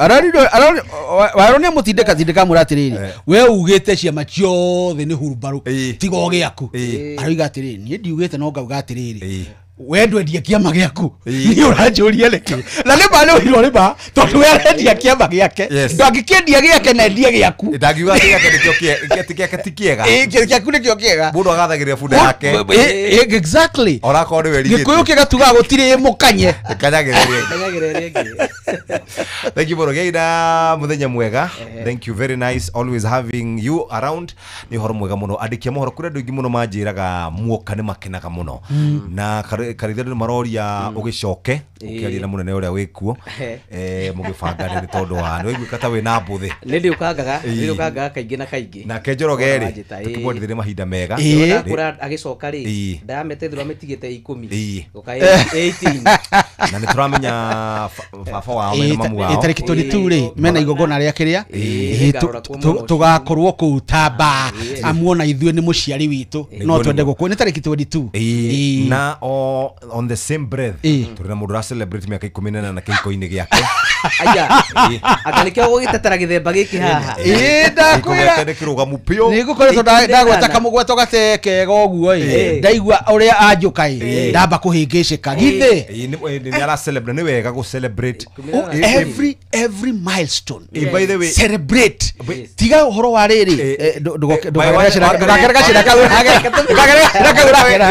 waronia mũtindĩka tindĩka mũra atĩrĩrĩ we ugĩte ciama ciothe nĩ hurumbarũ tiga o gĩaku aroiga atĩrĩrĩ niĩ ndiugĩte no ngauga atĩrĩrĩ we ndwendia kĩama gĩaku niĩ ũranjũria nĩkĩ na nĩ ma nĩ ũirwo nĩ ma tondũ we arendia kĩama gĩake ndangĩkĩendia gĩake na endie gĩaku ndangiuga atĩ gĩake nĩkĩo gĩake ti kĩega gĩaku nĩkĩo kĩega mũndũ agathagĩrĩra bunda yake exactly onakorwo nĩwe ĩrigĩtwo gĩkũyũ kĩgatuga gũtirĩ mũkanye kanyagĩrĩra ĩngĩ. Thank you mũno gĩai mũthenya mwega. Thank you, very nice always having you around. Nĩ ũhoro mwega mũno andĩki a mohoro kũrĩ andũ aingĩ mũno manjĩraga muoka nĩ makenaga mũno na karitha nĩ maroria ũgĩcoke ũkĩaria na mũnene ũrĩa wĩkuo mũgĩbangane nĩ tondũ wa nĩwaiguĩka ta wĩna mbũthĩ. Nĩ ndĩũkangaga kaingĩ na kaingĩ nake Njoroge rĩ tũkĩmwendithĩria mahinda mega ndakũra agĩcoka rĩ ndamete thura mĩtigĩte 10 gũka 18 na nĩ tũramenya baba wao mena mamu wao tarĩki 22 rĩ mena igongona rĩa kĩrĩa tũgakorwo kũu Tamba amuona ithuĩ nĩ mũciari witũ no twende gũkũ nĩ tarĩki 22 na on the same breath tũrĩ na mũndũ ũra celebrate mĩaka 18 na kĩhiko-inĩ gĩake aya anga nĩkĩo gũgĩtetera gĩthemba gĩkĩ haha ndakwĩra nĩ kĩrũgamu piũ nĩ ngũkoretwo ndagweta kamũgweto gate kega ũguo ĩ ndaigua ũrĩa anjũka ĩ ndamba kũhĩngĩcĩka githĩ nĩ ara celebrate nĩ wega gũ celebrate every milestone by the way celebrate tiga ũhoro wa rĩrĩ ndũgakerega gacĩra kau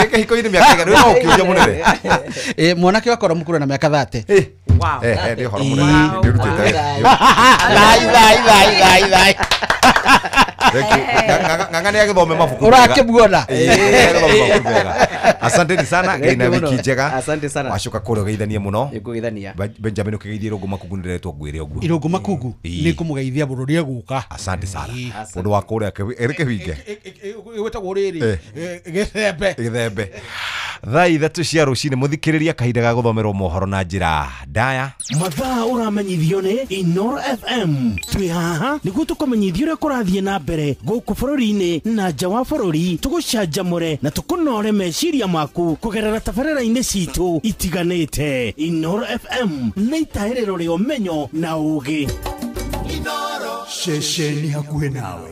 kĩhiko-inĩ mĩaka ĩigana no ũkĩũria mũnene mwanake wakora mũkũrũ na mĩaka 30 wow nĩ ũhoro mũnene nĩũrutĩte thai Thank you. Ng'ang'a nĩ agĩthome mabuku ũrakĩmuona asanteni sana ngai na wiki njega asante sana wacoka kũrĩa ũgeithanie mũno nĩngũgeithania Benjamin ũkĩgeithia Irũngũ Makungu nĩndĩretwo ngwĩre ũguo Irũngũ Makungu nĩngũmũgeithia mũno nĩegũka asante sana mũndũ wa kũrĩa ĩrĩ kĩhinge ĩgwĩtagwo rĩrĩ gĩthembe gĩthembe thaa 3 cia rũcinĩ mũthikĩrĩria kahinda ga gũthomerwo mohoro na njĩra ndaya mathaa ũramenyithio nĩ Inoro FM twĩ haha nĩguo tũkũmenyithia ũrĩa kũrathiĩ na mbere gũkũ bũrũri-inĩ na nja wa bũrũri tũgũcanjamũre na tũkũnore meciria maku kũgerera tabarĩra-inĩ citũ itiganĩte. Inoro FM nĩ itahĩrĩro rĩa ũmenyo na ũũgĩ. Ceceni hakuhĩ nawe.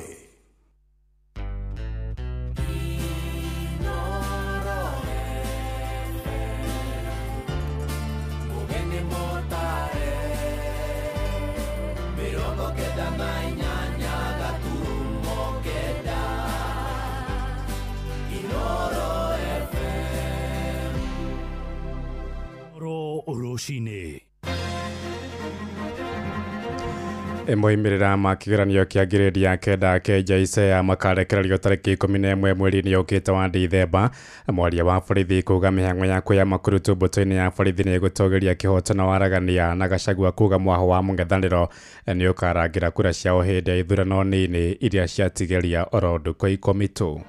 Rũcinĩ moimĩrĩra ma kĩgeranio kĩa grade ya 9 KJSEA makarekererio tarĩki 11 mweri-inĩ ũkĩte wa Dithemba. Mwaria wa borithi kuga mĩhang'o ya kuoya makurutu mbũtũ-inĩ ya borithi nĩ ĩgũtũgĩria kĩhoto na waragania na Gachagua kuga mwaho wa mũng'ethanĩro nĩ ũkarangĩra kura ciao hĩndĩ ya ithurano nini iria ciatigeria oro ndukũ 10 tu.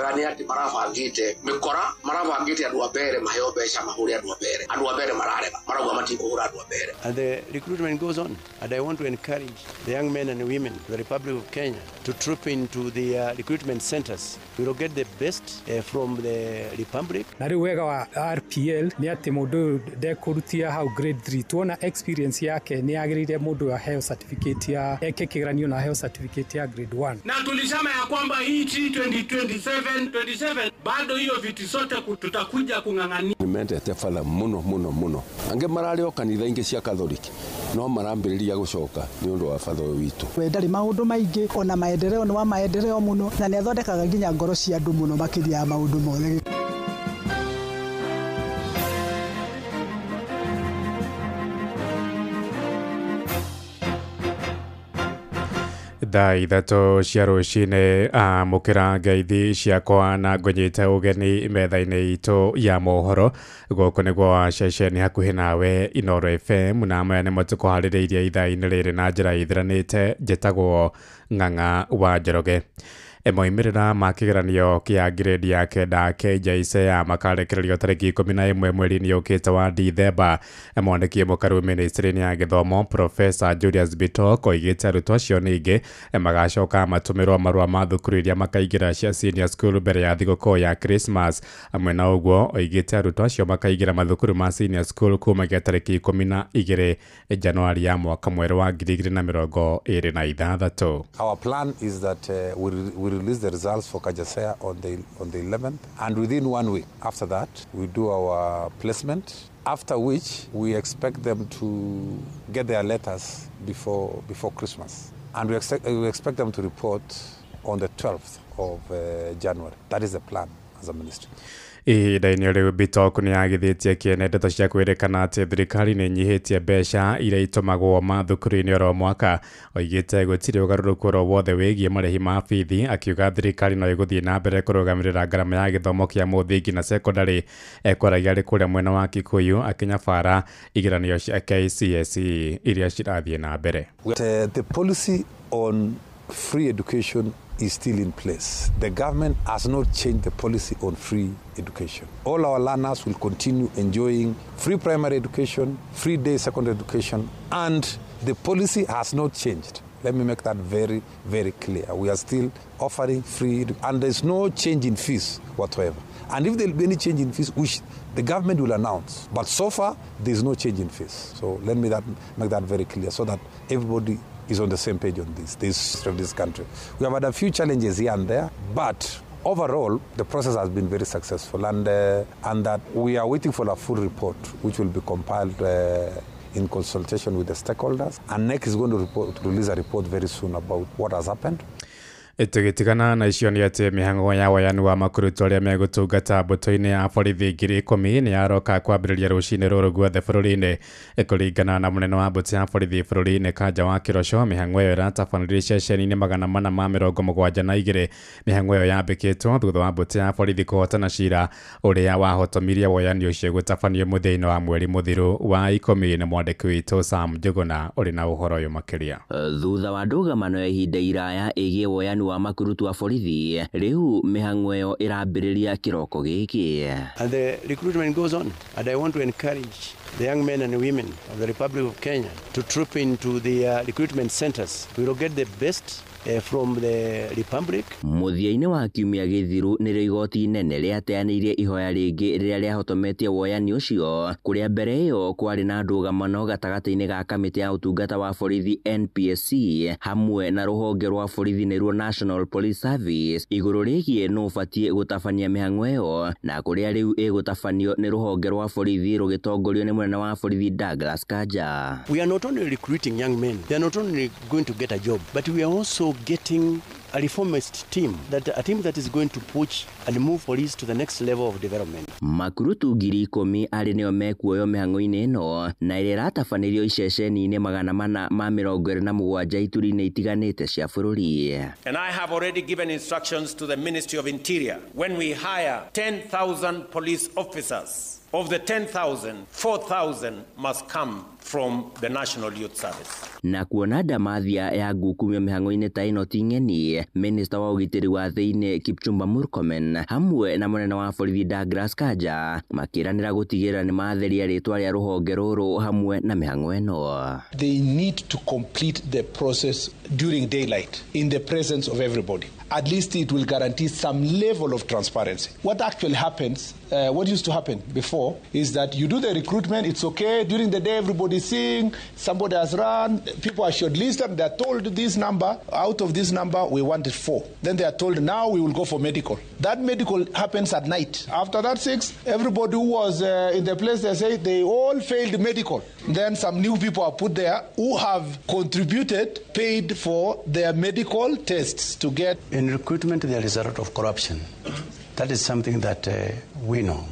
Nĩ atĩ marabangĩte mĩkora marabangĩte andũ a mbere maheo mbeca mahũre andũ a mbere andũ a mbere mararega marauga matikũhũra andũ a mbere. And the recruitment goes on, and I want to encourage the young men and women of the Republic of Kenya to troop into the recruitment centers. We will get the best from the Republic. Na rĩu wega wa RPL nĩ atĩ mũndũ ũyũ ndekũrutia hau grade 3 tuona experience yake nĩ yagĩrĩire mũndũ aheo certificate ya eke kĩgeranio na aheo certificate ya grade 1. Na tulisema ya kwamba hii 2027 27 bado hiyo viti sote tutakuja kung'ang'ania. Nimendete batha muno muno muno ange mararĩ o kanitha ingĩ cia Catholic no marambĩrĩria gũcoka nĩ ũndũ wa batha ũyũ witũ. We ndarĩ maũndũ maingĩ ona maendeleo nĩ wa maendeleo mũno na nĩ athondekaga nginya ngoro cia andũ mũno makĩria ya maũndũ mothe. Thaa 3 cia rũcinĩ amũkĩra ngeithi ciakwa na ngũnyite ũgeni metha-inĩ itũ ya mohoro gũkũ nĩguo ceceni hakuhĩ nawe Inoro FM na maya nĩmo tũkũharĩrĩirie ithaa-inĩ rĩrĩ na njĩra ĩthiranĩte. Njĩtagwo Ng'ang'a wa Njoroge. Moimĩrĩra ma kĩgeranio kĩa grade ya kenda KJSEA makarekererio tarĩki 11 mweri-inĩ ũkĩte wa Dithemba. Mwandĩki mũkaru ministry-inĩ ya gĩthomo Professor Julius Bitok oigĩte arutwo acio ningĩ magacoka matũmĩrwo marũa ma thukuru iria makaingĩra cia senior school mbere ya thigũkũ ya Christmas. Hamwe na ũguo oigĩte arutwo acio makaingĩra mathukuru ma senior school kumagia tarĩki 12 Januari ya mwaka mwerũ wa 2026. Our plan is that we release the results for KJSEA on the 11th, and within 1 week after that we do our placement, after which we expect them to get their letters before Christmas, and we expect them to report on the 12th of January. That is the plan as a ministry. Ihinda-inĩ rĩu Bitok nĩ agithĩtie kĩene ndeto cia kwĩrĩkana atĩ thirikari nĩ ĩnyihĩtie mbeca iria itũmagwo mathukuru-inĩ oro mwaka. Oigĩte gũtirĩ ũgarũrũku oro wothe wĩgiĩ marĩhi ma bithi, akiuga thirikari no ĩgũthiĩ na mbere kũrũgamĩrĩra ngarama ya gĩthomo kĩa mũthingi na sekondarĩ. Ekwaragia arĩ kũrĩa mwena wa Kikuyu akĩnyabara igeranio cia KCSE iria cirathiĩ na mbere. The policy on free education is still in place. The government has not changed the policy on free education. All our learners will continue enjoying free primary education, free day secondary education, and the policy has not changed. Let me make that very, very clear. We are still offering free, and there's no change in fees whatsoever. And if there will be any change in fees, which the government will announce, but so far there's no change in fees. So let me make that very clear so that everybody is on the same page on this of this country. We have had a few challenges here and there, but overall the process has been very successful, and that we are waiting for a full report which will be compiled in consultation with the stakeholders, and NEC is going to release a report very soon about what has happened. Tũgĩtigana na icio nĩ atĩ mĩhang'o ya wayani wa makurutu arĩa megũtungata mbũtũ-inĩ ya borithi 10,000 nĩ yaroka kwambĩrĩria rũcinĩ rũrũ guothe bũrũri-inĩ. Kũringana na mũnene wa mbũtũ ya borithi bũrũri-inĩ Kanja wa Kĩroco, mĩhang'o ĩyo ĩratabanĩrio ceceni-inĩ 472. Mĩhang'o ĩyo yambĩkĩtwo thutha wa mbũtũ ya borithi kũhotana cira ũrĩa wahotomirie woyani ũcio gũtabanio mũthia-inĩ wa mweri mũthiru wa 10. Nĩ mwandĩki witũ Sam Njuguna ũrĩ na ũhoro ũyũ makĩria. Thutha wa ndũgamano ya ihinda iraya ĩgiĩ woyani wa makurutu wa borithi, rĩu mĩhang'o ĩyo ĩrambĩrĩria kĩroko gĩkĩ. And the recruitment goes on, and I want to encourage the young men and women of the Republic of Kenya to troop into the recruitment centers. We will get the best from the Republic. Mũthia-inĩ wa kiumia gĩthiru nĩrĩo igoti inene rĩateanĩirie ihoya rĩngĩ rĩrĩa rĩahotometie woyani ũcio, kũrĩa mbere ĩyo kwarĩ na ndũgamano gatagatĩ-inĩ ga kamĩtĩ ya ũtungata wa borithi NPSC hamwe na rũhonge rwa borithi nĩruo National Police Service igũrũ rĩgiĩ nũ ũbatiĩ gũtabania mĩhang'o ĩyo, na kũrĩa rĩu ĩgũtabanio nĩ rũhonge rwa borithi rũgĩtongorio nĩ mũnene wa borithi Douglas Kanja. We are not only recruiting young men, they are not only going to get a job, but we are also getting a reformist team, that a team that is going to push and move police to the next level of development. Makurutu 10,000 arĩ nĩo mekuoywo mĩhang'o-inĩ ĩno na ĩrĩa ĩratabanĩrio iceceni-inĩ 427 ituri-inĩ itiganĩte cia bũrũri. And I have already given instructions to the Ministry of Interior. When we hire 10,000 police officers, of the 10,000, 4,000 must come from the National Youth Service. Na kuona ndamathia ya ngukumio mĩhang'o-inĩ ta ĩno ti ng'eni, Minister wa ũgitĩri wa thĩinĩ Kipchumba Murkomen hamwe na mũnene wa borithi Douglas Kanja makĩranĩra gũtigĩrĩra nĩ matheria rĩtwa rĩa rũhonge rũrũ hamwe na mĩhang'o ĩno. They need to complete the process during daylight in the presence of everybody. At least it will guarantee some level of transparency. What actually happens, what used to happen before, is that you do the recruitment, it's okay, during the day everybody's seeing, somebody has run, people are shortlisted, they are told this number, out of this number we wanted 4. Then they are told now we will go for medical. That medical happens at night. After that 6, everybody who was in the place, they say they all failed medical. Then some new people are put there who have contributed, paid for their medical tests to get. In recruitment, there is a lot of corruption. That is something that we know.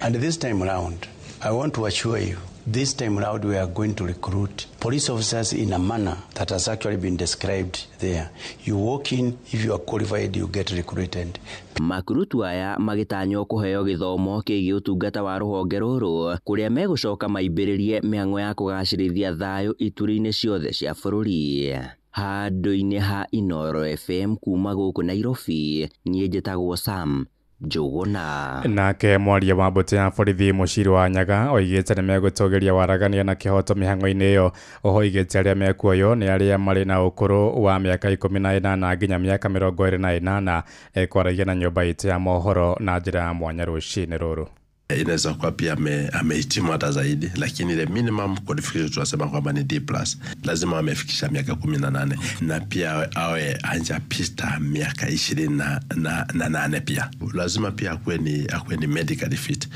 And this time round, I want to assure you, this time round we are going to recruit police officers in a manner that has actually been described there. You walk in, if you are qualified, you get recruited. Makurutu aya magĩtanywo kũheo gĩthomo kĩgiĩ ũtungata wa rũhonge rũrũ kũrĩa megũcoka maimbĩrĩrie mĩhang'o ya kũgacĩrithia thayũ ituri-inĩ ciothe cia bũrũri. Handũ-inĩ ha Inooro FM kuma gũkũ Nairobi, niĩ njĩtagwo Sam Njũgũna. Nake mwaria wa mbũtũ ya borithi Mũciri wa Nyaga oigĩte nĩ megũtũgĩria waragania na kĩhoto mĩhang'o-inĩ ĩyo. Oho oigĩte arĩa mekuoywo nĩ arĩa marĩ na ũkũrũ wa mĩaka 18 nginya mĩaka 28. Ekwaragia na nyũmba itũ ya mohoro na njĩra ya mwanya rũcinĩ rũrũ. Inaweza kuwa pia amehitimu hata zaidi, lakini ile minimum qualification tunasema kwamba ni D+. Lazima amefikisha miaka 18 na pia awe hajapita miaka 28 pia. Lazima pia akuwe ni medically fit.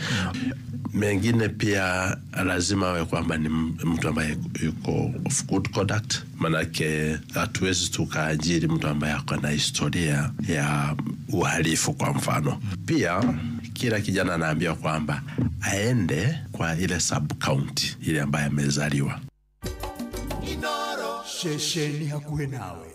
Mengine pia lazima awe kwamba ni mtu ambaye yuko of good conduct, manake hatuwezi tukaajiri mtu ambaye ako na historia ya uhalifu kwa mfano. Pia kila kijana anaambiwa kwamba aende kwa ile sub county ile ambaye amezaliwa. Inoro shesheni hakuhe nawe.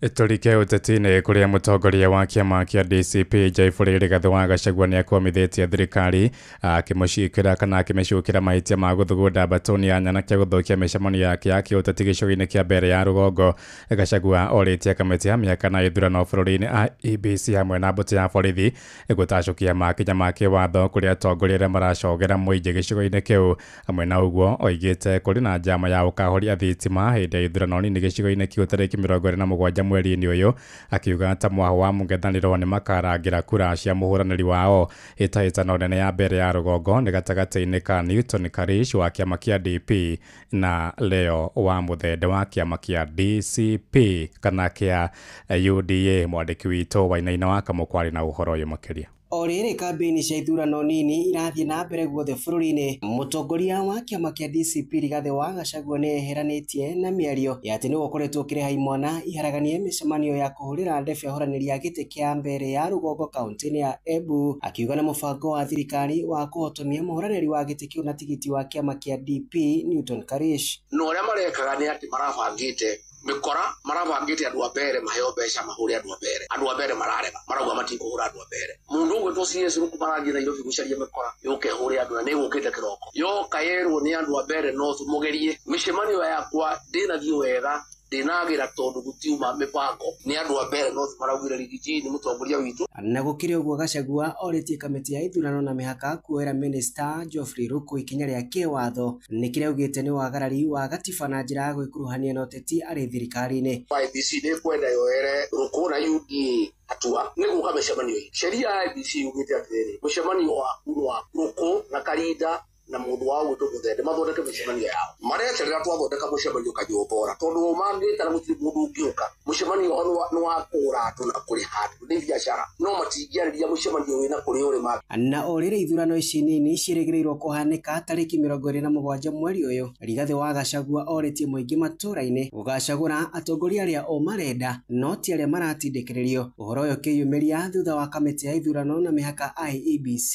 Tũrike ũteti-inĩ kũrĩa mũtongoria wa kĩama kĩa DCP Jaifũrĩ Rigathĩ wa Gachagua nĩakwamithĩtie thirikari akĩmũcikĩra kana akĩmĩcukĩra mahĩtia ma gũthugunda mbatoni ya nyanake gũthũkia mĩcemanio yake ya kĩũteti gĩcũgĩ-inĩ kĩa mbere ya rũgongo. Gachagua orĩtie kamĩtĩ ya mĩhaka na ithurano bũrũri-inĩ IEBC hamwe na mbũtũ ya borithi gũtacũkia makinya ma kĩwatho kũrĩ atongoria arĩa maracogera mũingĩ gĩcigo-inĩ kĩu. Hamwe na ũguo oigĩte kũrĩ na njama ya ũkahoria thitima hĩndĩ ya ithurano nini gĩcigo-inĩ kĩu tarĩki 27 mweri-inĩ ũyũ, akiuga ta mwaho wa mũng'ethanĩro nĩ makarangĩra kura cia mũhũranĩri wao. Hĩtahĩtano nene ya mbere ya rũgongo nĩ gatagatĩ-inĩ ka Newton Karish wa kĩama kĩa DP na Leo wa Mũthende wa kĩama kĩa DCP kana kĩa UDA. Mwandĩki witũ Wainaina wa Kamũkwarĩ na ũhoro ũyũ makĩria. O rĩrĩ kambĩini cia ithurano nini irathiĩ na mbere guothe bũrũri-inĩ, mũtongoria wa kĩama kĩa DCP Rigathĩ wa Gachagua nĩ eheranĩtie na mĩario ya atĩ nĩwe ũkoretwo ũkĩrĩha imwana iharaganie mĩcemanio ya kũhũrĩra ndebe ahũranĩri a gĩtĩ kĩa mbere ya rũgongo kaunti-inĩ ya Embu, akiuga na mũbango wa thirikari wa kũhotomia mũhũranĩri wa gĩtĩ kĩu na tigiti wa kĩama kĩa DP Newton Karish. No ũrĩa marekaga nĩ atĩ marabangĩte mikora, marabangĩte andũ a mbere maheo mbeca mahũre andũ a mbere. Andũ a mbere mararega, marauga matikũhũra andũ a mbere. Mũndũ ũgwĩtwo CS Ruku marathiĩ Nairobi gũcaria mĩkora yũke ĩhũre andũ na nĩgũkĩte kĩroko. Yoka yerwo nĩ andũ a mbere no mũgerie. Mĩcemanio yakwa ndĩnathiĩ wega, ndĩnagĩra tondũ gũtiuma mĩbango. Nĩ andũ a mbere no maraugire Rigiji nĩ mũtongoria witũ. Na gũkĩrĩ ũguo Gachagua orĩtie kamĩtĩ ya ithurano na mĩhaka kuoera Minister Geoffrey Ruku ikinya rĩa kĩwatho nĩ kĩrĩa augĩte nĩ wagarari wa gatiba na njĩra ya gwĩkuruhania na ũteti arĩ thirikari-inĩ. IEBC nĩ kwenda yoere Ruku na UDA hatua nĩ gũka mĩcemanio ĩyo. Sheria ya IEBC yugĩte atĩrĩrĩ, mũcemanio waku nĩ wa Ruku na Karinda na mundu wa gwitwo Muthende mathondeke mĩcemanio yao. Mareterera twathondeka mũcemanio kanyũmbora tondũ mangĩtara gũtirĩ mũndũ ũngĩũka. Mũcemanio wao nĩ wa kũgũra andũ na kũrĩha andũ, nĩ biacara, no matingĩarĩria mũcemanio wĩna kũrĩa ũrĩ ma. Na o rĩrĩ ithurano ici nini ciĩrĩgĩrĩirwo kũhanĩka tarĩki 27 mweri ũyũ, Rigathĩ wa Gachagua orĩtie mũingĩ matũũra-inĩ gũgacagũra atongoria arĩa o marenda no ti arĩa maratindĩkĩrĩrio. Ũhoro ũyũ ũkĩyumĩria thutha wa kamĩtĩ ya ithurano na mĩhaka IEBC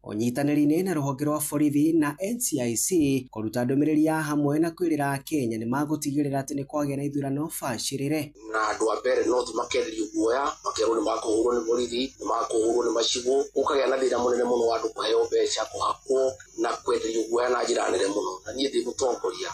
ũnyitanĩri-inĩ na rũhonge rwa borithi na NCIC kũruta ndũmĩrĩri ya hamwe na kwĩrĩra Akenya nĩ magũtigĩrĩra atĩ nĩ kwagĩa na ithurano bacĩrĩre. Na andũ a mbere no makenderio guoya, makerwo nĩ makũhũrwo nĩ borithi, nĩ makũhũrwo nĩ macibũ, gũkagĩa na thĩna mũnene mũno wa andũ kũheo mbeca, kũhakwo na kwenderio guoya na njĩra nene mũno. Na niĩ ndĩ mũtongoria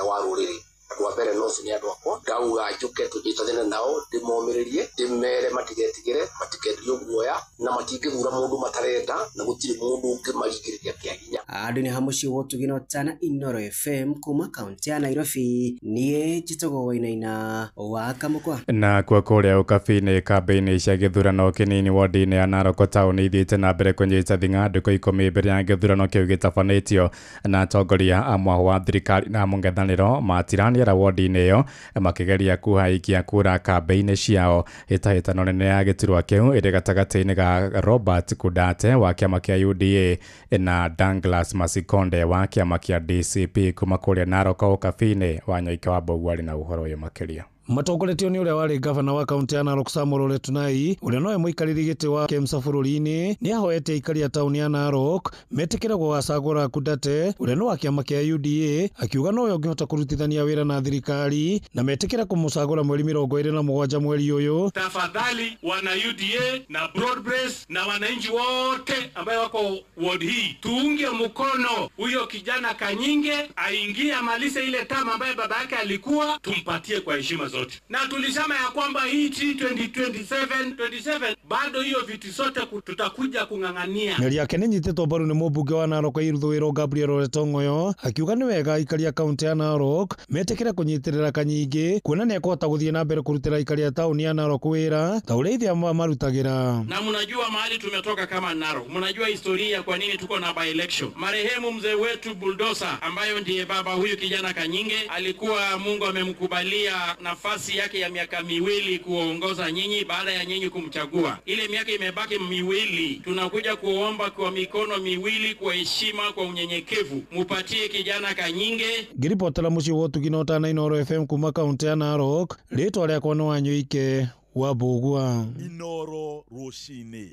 wa rũrĩrĩ, andũ a mbere North nĩ andũ akwa, ngauga njũke tũnyitanĩre nao, ndĩmomĩrĩrie, ndĩmere matigetigĩre, matikenderio guoya na matingĩthura mũndũ matarenda na gũtirĩ mũndũ ũngĩmaringĩrĩria kĩa hinya. Andũ nĩ hamũciĩ Ũtugĩ na Ũtana, Inooro FM kuma kaunti ya Nairobi, niĩ njĩtagwo Wainaina wa Kamũkwa. Na kuo kũrĩa ũkabi-inĩ kambĩini cia gĩthurano kĩnini wodi-inĩ ya Narok Town ithiĩte na mbere kũnyita thing'a ndukũ 10 mbere ya gĩthurano kĩu gĩtabanĩtio na atongoria a mwaho wa thirikari na mũng'ethanĩro matiraniara wodi-inĩ ĩyo makĩgeria kũhaikia kura kambĩini ciao. Hĩtahĩtano nene ya gĩturwa kĩu ĩrĩ gatagatĩ-inĩ ga Robert Kudate wa kĩama kĩa UDA na Douglas Masikonde wa kĩama kĩa DCP kuma kũrĩa Narok ũkabi-inĩ. Wanyoike wa Mboguo arĩ na ũhoro ũyũ makĩria. Matongoretio nĩ ũrĩa warĩ gavana wa kaunti ya Narok Samuel Ole Tunai, ũrĩa nowe mũikarĩri gĩtĩ wa KEMSA bũrũri-inĩ, nĩ ahoete aikari a taũni ya Narok metĩkĩre gũgacagũra Kudate ũrĩa nĩ wa kĩama kĩa UDA, akiuga nowe ũngĩhota kũrutithania wĩra na thirikari na metĩkĩre kũmũcagũra mweri 27 mweri ũyũ. Tafadhali wana UDA na broad base na wananchi wote ambayo wako ward hii, tuunge mkono huyo kijana Kanyinge aingie amalize ile tama ambayo baba yake alikuwa, tumpatie kwa heshima zote. zote, na tulisema ya kwamba hii 2027 27 bado hiyo viti zote tutakuja kung'ang'ania. Mĩario yake nĩ nyitĩtwo mbaru nĩ mũmbunge wa Narok Ithũĩro Gabriel Ole Tong'oyo akiuga nĩ wega aikari a kaunti ya Narok metĩkĩre kũnyitĩrĩra Kanyingi kuona nĩ ekũhota gũthiĩ na mbere kũrutĩra aikari a taũni ya Narok wĩra ta ũrĩa ithe marutagĩra. Na mnajua mahali tumetoka kama Narok, mnajua historia kwa nini tuko na by election. Marehemu mzee wetu Bulldozer ambayo ndiye baba huyu kijana Kanyinge alikuwa Mungu amemkubalia nafasi yake ya miaka 2 kuongoza nyinyi baada ya nyinyi kumchagua. Ile miaka imebaki 2, tunakuja kuomba kwa mikono 2, kwa heshima, kwa unyenyekevu, mupatie kijana Kanyinge. Ngiripotera muciĩ wa Ũtugi na Ũtana Inooro FM kuma kaunti ya Narok, rĩtwa rĩakwa nĩ Wanyũike wa Mbũgua. Inooro rũcinĩ.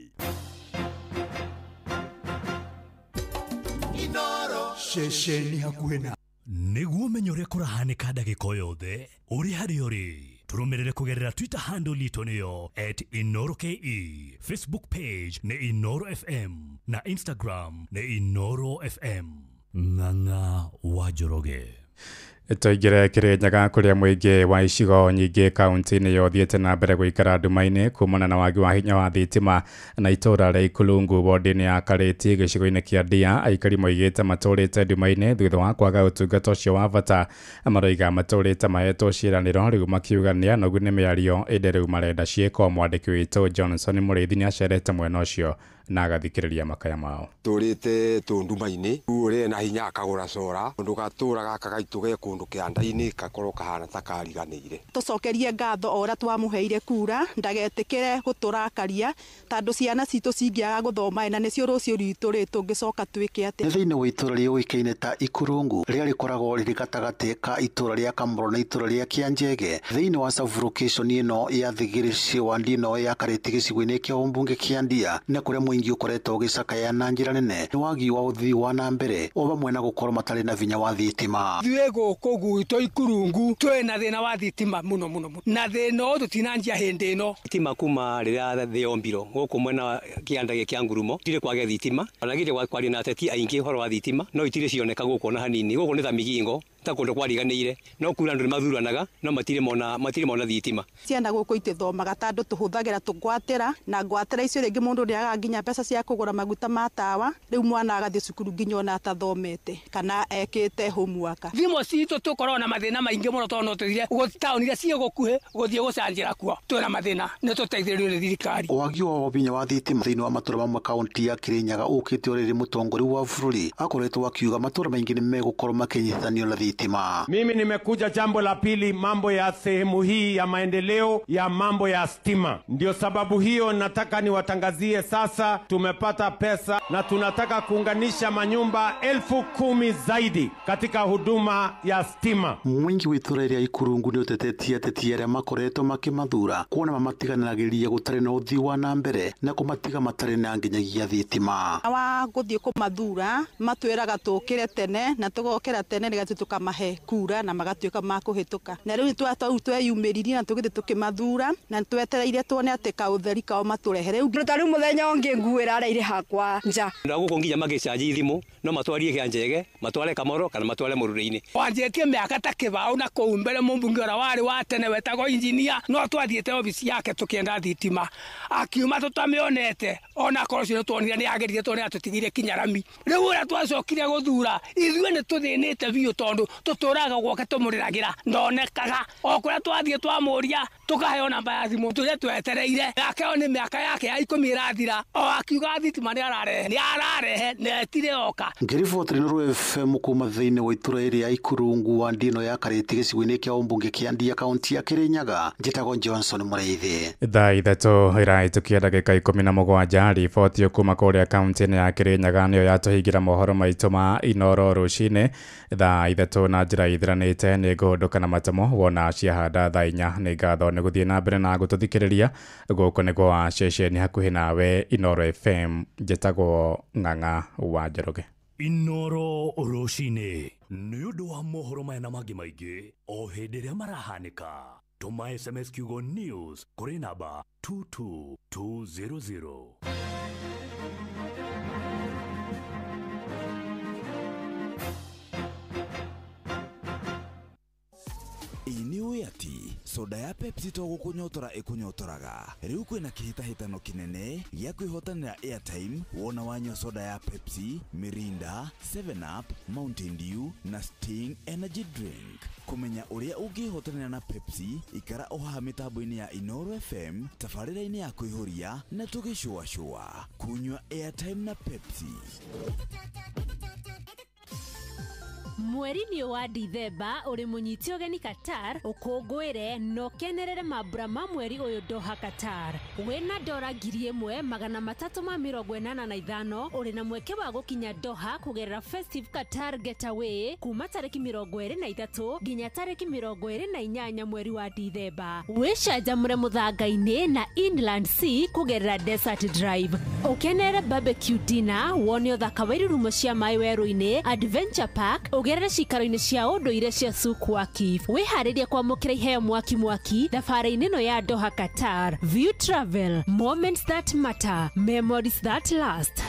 Inooro ceceni hakuhĩ na nĩguo ũmenye ũrĩa kũrahanĩka ndagĩka o yothe ũrĩ harĩa ũrĩ. Tũrũmĩrĩre kũgerera Twitter handle itũ nĩyo @InooroKE, Facebook page nĩ Inooro FM na Instagram nĩ Inooro FM. Ng'ang'a wa Njoroge. Tũingĩre Kĩrĩnyaga kũrĩa mũingĩ wa icigo nyingĩ kaunti-inĩ ĩyo ũthiĩte na mbere gũikara nduma-inĩ kumana na wagi wa hinya wa thitima na itũũra rĩa Ikulungu ward-inĩ ya Karĩti gĩcigo-inĩ kĩa Ndia. Aikari moigĩte matũũrĩte nduma-inĩ thutha wa kwaga ũtungata ũcio wa bata. Maroiga matũũrĩte mahetwo ciĩranĩro rĩu makiuga nĩ anogu nĩ mĩario ĩndĩ rĩu marenda ciĩko. Mwandĩki witũ Johnson Mũrĩithi nĩacerete mwena ũcio na agathikĩrĩria makaya mao. Tũrĩte tũ nduma-inĩ ũrĩa na hinya akagũra cora ũndũ gatũra gaka gaitũ ge kũndũ kĩanda-inĩ gakorwo kahana ta kariganĩire. Tũcokerie ngatho o ũrĩa twamũheire kura ndagetĩkĩre gũtũrakaria tondũ ciana citũ cingĩaga gũthoma na nĩcio rũciũ rwitũ rĩ tũngĩcoka twĩke atĩa. Thĩinĩ wa itũra rĩũĩkaine ta Ikurungu rĩrĩa rĩkoragwo rĩrĩ gatagatĩ ka itũra rĩa Kamũro na itũra rĩa Kĩanjege thĩinĩ wa sub-location ĩno ya Thigĩrĩci wa Ndino ya Karĩti gĩcigo-inĩ kĩa ũmbunge kĩa Ndia nĩ kũrĩa mũingĩ ũkoretwo ũgĩcakaya na njĩra nene nĩ wagi wa ũthii wa na mbere o vamwe na gũkorwo matarĩ na vinya wa thitima. Ithuĩ gũkũ gwitũ Ikurungu twĩna thĩna wa thitima mũno mũno na thĩna ũyũ tũtinanjia hĩndĩ ĩno. Thitima kuma rĩrĩa thĩ yombirwo gũkũ mwena kĩanda kĩa ngurumo tirĩ kwagĩa thitima ona githĩ kwaria na ateti aingĩ ũhoro wa thitima no itirĩ cioneka gũkũ ona hanini. Gũkũ nĩ ta Migingo ta kũndũ kwariganĩire no kura andũ nĩmathuranaga no matirĩ mona thitima. Ciana gũkũ itithomaga tondũ tũhũthagĩra tũngwatĩra na ngwatĩra icio rĩngĩ mũndũ ndĩagaga nginya mbeca cia kũgũra maguta ma tawa rĩu mwana agathiĩ cukuru nginya ona atathomete kana ekĩte homework. Thimũ citũ tũkoragwo na mathĩna maingĩ mũno tondũ no tũthire taũni iria ciĩ gũkuhĩ gũthiĩ gũcanjĩra kuo twĩna mathĩna nĩ tũteithĩrĩrio nĩ thirikari. Wagi wa vinya wa thitima thĩinĩ wa matũra mamwe kaunti ya Kĩrĩnyaga ũkĩte o rĩrĩ mũtongoria wa bũrũri akoretwo akiuga matũra maingĩ nĩ megũkorwo makĩnyitithanio na thitima. Mimi nimekuja jambo la pili, mambo ya sehemu hii ya maendeleo ya mambo ya stima. Ndio sababu hiyo nataka niwatangazie sasa tumepata pesa na tunataka kuunganisha manyumba 10,000 zaidi katika huduma ya stima. Mwingi wa itũra rĩa Ikurungu nĩ ũtetetie ateti arĩa makoretwo makĩmathura kuona mamatiganagĩria gũtarĩ na ũthii wa na mbere na kũmatiga matarĩ na nginyagia thitima. Wa gũthiĩ kũmathura matwĩraga tũkĩre tene na tũgokĩra tene nĩgetha tũkamahe kura na magatuĩka ma kũhĩtũka. Na rĩu tweyumĩririe na tũgĩthiĩ tũkĩmathura na twetereire tuone atĩ kaũtheri kao matũrehe. Rĩu ta rĩu mũthenya ũngĩ nguo ĩrareire hakwa nja. Na gũkũ nginya magĩcanji thimũ no matwarie Kĩanjege matware Kamoro kana matware Mũrũrĩ-inĩ. Wanjĩtie mĩaka ta kĩbaũ na kũu mbere mũmbunge ũrĩa warĩ wa tene wetagwo injinia no twathiĩte obici yake tũkĩenda thitima akiuma tũtamĩonete ona korwo ũcio nĩtuonire nĩageririe tondũ nĩatũtigire kinya rami. Rĩu ũrĩa twacokire gũthura ithuĩ nĩtũthĩnĩte biũ tondũ tũtũraga gwake tũmũrĩragĩra ndonekaga o kũrĩa twathiĩ twamũria tũkaheo namba ya thimũ tũrĩa twetereire yake o nĩ mĩaka yake ya 10 ĩrathira o akiuga thitima nĩararehe na etire oka. Ngĩriboti Inooro FM kuma thĩinĩ wa itũra rĩa Ikurungu wa Ndino ya Karĩti gĩcigo-inĩ kĩa ũmbunge kĩa Ndia kaunti ya Kĩrĩnyaga njĩtagwo Johnson Mũrĩithi. Thaa 3 ĩrahĩtũkia ndagĩka 17 riboti kuma kũrĩa kaunti-inĩ ya Kĩrĩnyaga nĩyo yatũhingĩra mohoro maitũ ma Inooro rũcinĩ. Thaa 3 na njĩra ithiranĩte nĩ ngũhũndũka na matemo wona ciahanda thaa 4. Nĩ ngatho nĩ gũthiĩ na mbere na gũtũthikĩrĩria. Gũkũ nĩ gwa ceceni hakuhĩ nawe Inooro FM njĩtagwo Ng'ang'a wa Njoroge. Inooro rũcinĩ nĩ ũndũ wa mohoro maya na mangĩ maingĩ o hĩndĩ ĩrĩa marahanĩka. Tũma SMS kiugo news kũrĩ namba 22200. Ĩ nĩũĩ atĩ Soda ya Pepsi to gũkũnyotora ĩkũnyotoraga. Rĩu kwĩna kĩhĩtahĩtano kĩnene gĩa kwĩhotanĩra airtime wona wanyua soda ya Pepsi, Mirinda, 7up, Mountain Dew na Sting Energy Drink. Kũmenya ũrĩa ũngĩhotanĩra na Pepsi, ikara o haha mĩtambo-inĩ ya Inooro FM, tabarĩra-inĩ ya kwĩhũria na tũgĩcũacũa. Kunyua airtime na Pepsi. Mweri-inĩ wa Dithemba ũrĩ mũnyiti ũgeni Qatar ũkũngũĩre na ũkenerere mambura ma mweri ũyũ Doha Qatar. Wĩna dora 1385 ũrĩ na mweke wa gũkinya Doha kũgerera Festive Qatar Getaway kuma tarĩki 23 nginya tarĩki 28 mweri wa Dithemba. Wĩcanjamũre mũthanga-inĩ na Inland Sea kũgerera Desert Drive. Ũkenerere barbecue dinner, wone ũthaka wa irurumo cia maĩ werũ-inĩ, Adventure Park, ũgerere cikaro-inĩ cia ũndũire cia Souk Waqif. Wĩharĩrie kwamũkĩra iheo mwaki mwaki thabarĩ-inĩ ĩno ya Doha Qatar. View Travel, moments that matter, memories that last.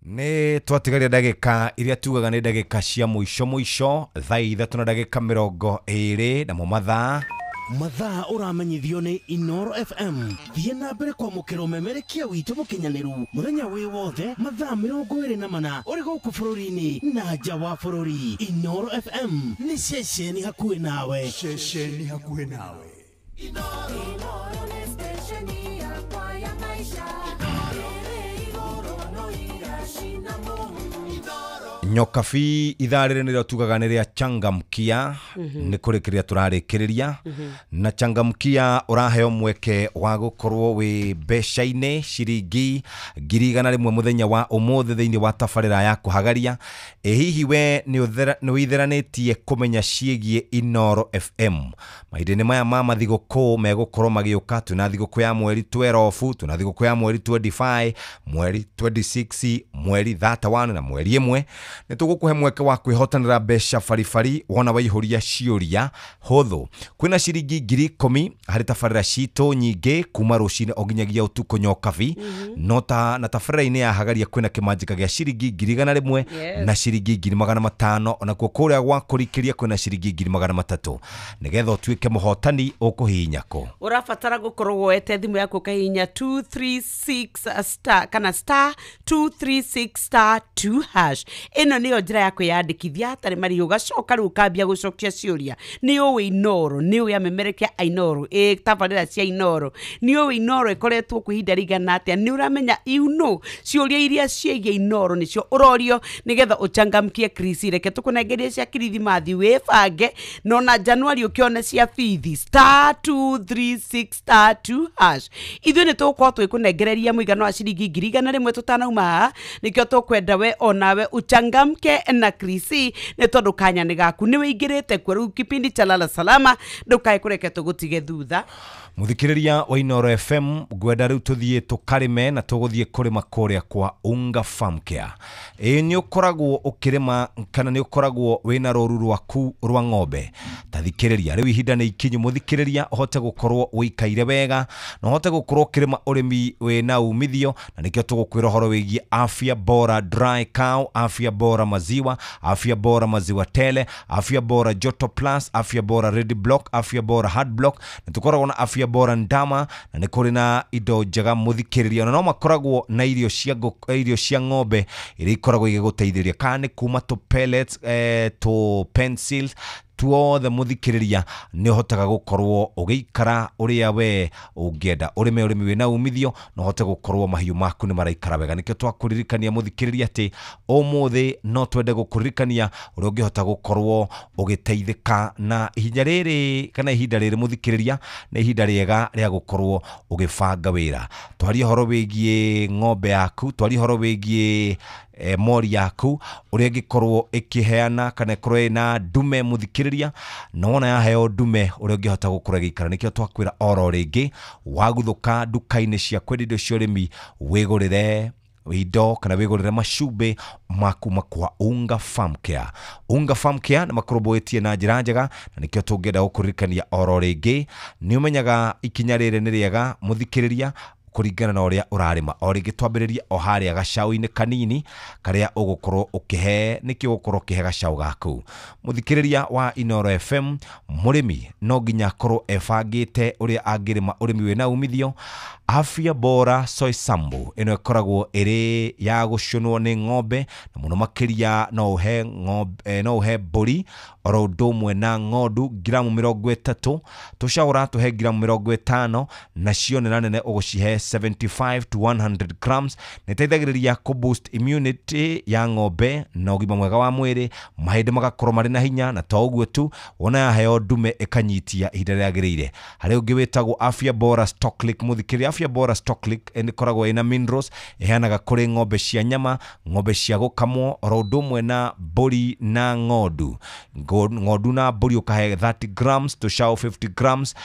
Nĩ twatigaria ndagĩka iria tugaga nĩ ndagĩka cia mũico mũico thaa 3 na ndagĩka 20 namo mathaa mathaa ũramenyithio nĩ Inooro FM. Thiĩ na mbere kwamũkĩra ũmemerekia witũ mũkinyanĩru mũthenya wĩ wothe mathaa 24 ũrĩ gũkũ bũrũri-inĩ na nja wa bũrũri. Inooro FM nĩ ceceni hakuhĩ nawe. Ceceni hakuhĩ nawe. Inooro nĩ stesheni yakwa ya maisha. Nyokabi ithaa rĩrĩ nĩrĩo tugaga nĩ rĩa changamkia. Nĩ kũrĩkĩrĩria tũrarĩkĩrĩria na changamkia ũraheo mweke wa gũkorwo wĩ mbeca-inĩ ciringi 100,000 mũthenya wa ũmũthĩ thĩinĩ wa tabarĩra ya kũhagaria. Ĩ hihi we nĩ wĩtheranĩtie kũmenya ciĩgiĩ Inooro FM? Mahinda-inĩ maya ma mathigũkũ megũkorwo magĩũka, twĩna thigũkũ ya mweri 12, twĩna thigũkũ ya mweri 25, mweri 26, mweri 31 na mweri 1. Nĩ tũgũkũhe mweke wa kwĩhotanĩra mbeca baribari wona waihũria ciũria hũthũ. Kwĩna ciringi 10,000 harĩ tabarĩra citũ nyingĩ kuma rũcinĩ o nginyagia ũtukũ Nyokabi. No ta na tabarĩra-inĩ ya hagaria kwĩna kĩmanjĩka gĩa ciringi 100,000 na ciringi 500,000, onakuo kũrĩa gwa kũrikĩria kwĩna ciringi 300,000. Nĩgetha ũtuĩke mũhotani ũkũhihinya kũ? Ũrabatara gũkorwo woete thimũ yaku ũkahihinya 236 star kana star 236 star 2 hash. Ĩno nĩyo njĩra ya kwĩyandĩkithia hatarĩ marĩhi, ũgacoka rĩu ũkambia gũcokia ciũria. Nĩ ũĩ Inooro, nĩ ũĩ amemerekia a Inooro, ĩ tabarĩra cia Inooro, nĩ ũĩ Inooro ĩkoretwo kwa ihinda rĩigana atĩa, nĩ ũramenya you know ciũria iria ciĩgiĩ Inooro nĩcio ũrorio nĩgetha ũchangamkie Chris. Reke tũkũnengerie cia kirithimathi wĩbange, no na Januari ũkĩone cia bithi star 236 star 2 hash. Ithuĩ nĩ tũgũkorwo twĩkũnengereria mũigana wa ciringi 100,000 tũtanauma haha, nĩkĩo tũkwenda we onawe uchangamke na Krisi nĩ tondũ kanya nĩ gaku nĩ wĩingĩrĩte kuo rĩu kipindi cha lala salama ndũkae kũreke tũgũtige thutha. Mũthikĩrĩria wa Inooro FM, ngwenda rĩu tũthiĩ tũkarĩme na tũgũthiĩ kũrĩma kũrĩa kwa Unga Farm Care. Ĩ nĩ ũkoragwo ũkĩrĩma kana nĩ ũkoragwo wĩna rũru rwaku rwa ng'ombe? Ta thikĩrĩria rĩu ihinda nĩ ikinyu mũthikĩrĩria ũhote gũkorwo ũikaire wega na ũhote gũkorwo ũkĩrĩma ũrĩmi wĩna umithio, na nĩkĩo tũgũkwĩra ũhoro wĩgiĩ afya bora dry cow, afya bora maziwa, afya bora maziwa tele, afya bora joto plus, afya bora red block, afya bora hard block, na tũkoragwo na afya bora ndama, na nĩ kũrĩ na indo njega mũthikĩrĩria, na no makoragwo na irio cia irio cia ng'ombe iria ikoragwo igĩgũteithĩrĩria, kana nĩ kuma tũ pellets, tũ pencils tuothe mũthikĩrĩria nĩ ũhotaga gũkorwo ũgĩikara ũrĩa we ũngĩenda, ũrĩme ũrĩmi wĩna umithio na ũhote gũkorwo mahiũ maku nĩ maraikara wega. Nĩkĩo twakũririkania mũthikĩrĩria atĩ ũmũthĩ no twende gũkũririkania ũrĩa ũngĩhota gũkorwo ũgĩteithĩka na ihinda rĩrĩ kana ihinda rĩrĩ mũthikĩrĩria nĩ ihinda rĩega rĩa gũkorwo ũgĩbanga wĩra. Twarie ũhoro wĩgiĩ ng'ombe yaku, twarie ũhoro wĩgiĩ mori yaku ũrĩa ĩngĩkorwo ĩkĩheana kana ĩkorwo ĩna ndume mũthikĩrĩria, na wona yaheo ndume ũrĩa ũngĩhota gũkorwo ĩgĩikara. Nĩkĩo twakwĩra oro rĩngĩ waguthũka nduka-inĩ cia kwendia indo cia ũrĩmi wĩgũrĩre indo kana wĩgũrĩre macumbĩ maku makwa Unga Farm Care. Unga Farm Care nĩ makũrũmbũĩtie na njĩra njega, na nĩkĩo tũngĩenda gũkũririkania oro rĩngĩ nĩ ũmenyaga ikinya rĩrĩ nĩ rĩega mũthikĩrĩria Kũringana na ũrĩa ũrarĩma. O rĩngĩ twambĩrĩrie o harĩa gacau-inĩ kanini karĩa ũgũkorwo ũkĩhe, nĩkĩo ũgũkorwo ũkĩhe gacau gaku. Mũthikĩrĩria wa Inooro FM, mũrĩmi no nginya akorwo ebangĩte ũrĩa angĩrĩma ũrĩmi wĩna umithio. Afya Bora Soy Sambu ĩno ĩkoragwo ĩrĩ ya gũcũnwo nĩ ng'ombe, na mũno makĩria no ũhe ng'ombe, no ũhe mbũri oro ũndũ ũmwe na ng'ondu ngiramu 30, tũcaũra tũhe ngiramu 50, nacio nena nene ũgũcihe 75 to 100 grams. Nĩ ĩteithagĩrĩria kũ boost immunity ya ng'ombe na ũgima mwega wa mwĩrĩ, mahĩndĩ magakorwo marĩ na hinya, na to ũguo tu, wona yaheo ndume ĩkanyitia ihinda rĩagĩrĩire. Harĩ ũngĩ wĩtagwo Afya Bora Stocklick. Mũthikĩrĩria, Afya Bora Stocklick ĩkoragwo ĩna minerals, ĩheanaga kũrĩ ng'ombe cia nyama, ng'ombe cia gũkamwo oro ũndũ ũmwe na mbũri na ng'ondu. Ng'ondu na mbũri ũkahe 30 grams, tũcaũ 50 grams,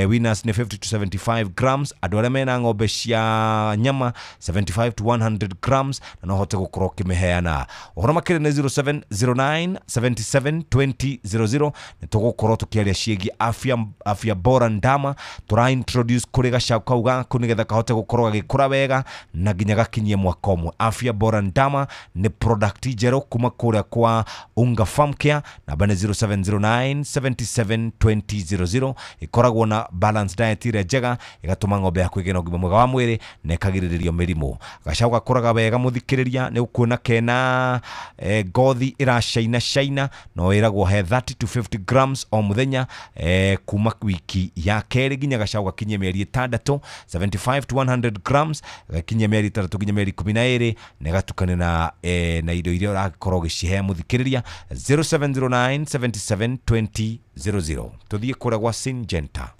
winners nĩ 50 to 75 grams, andũ arĩa mena ng'ombe cia nyama 75 to 100 grams, na no ũhote gũkorwo ũkĩmĩheana. Ũhoro makĩria nĩ 0709 77 20 00. Nĩ tũgũkorwo tũkĩaria ciĩgiĩ afya bora ndama tũra introduce kũrĩ gacau kau gaku nĩgetha kahote gũkorwo gagĩkũra wega na nginya gakinyie mwaka ũmwe. Afya Bora Ndama nĩ product njerũ kuma kũrĩa kwa Unga Farm Care. Namba nĩ 0709 77 20 00. Ĩkoragwo na balanced diet ĩrĩa njega, ĩgatũma ng'ombe yaku ĩgĩe na ũgima mwega wa mwĩrĩ na ĩkagirĩrĩrio mĩrimũ. Gacau gakũraga wega mũthikĩrĩria, nĩ ũkuona kena ngothi ĩracaina caina, no ĩragwo he 30 to 50 grams o mũthenya, kuma wiki ya kerĩ nginya gacau gakinyie mĩeri 6, 75 to 100 grams gakinyie mĩeri 6 nginya mĩeri 12, na ĩgatukane na indo iria ũrakorwo ũgĩcihe mũthikĩrĩria. 0709 77 20 00. Tũthiĩ kũrĩa gwa Syngenta.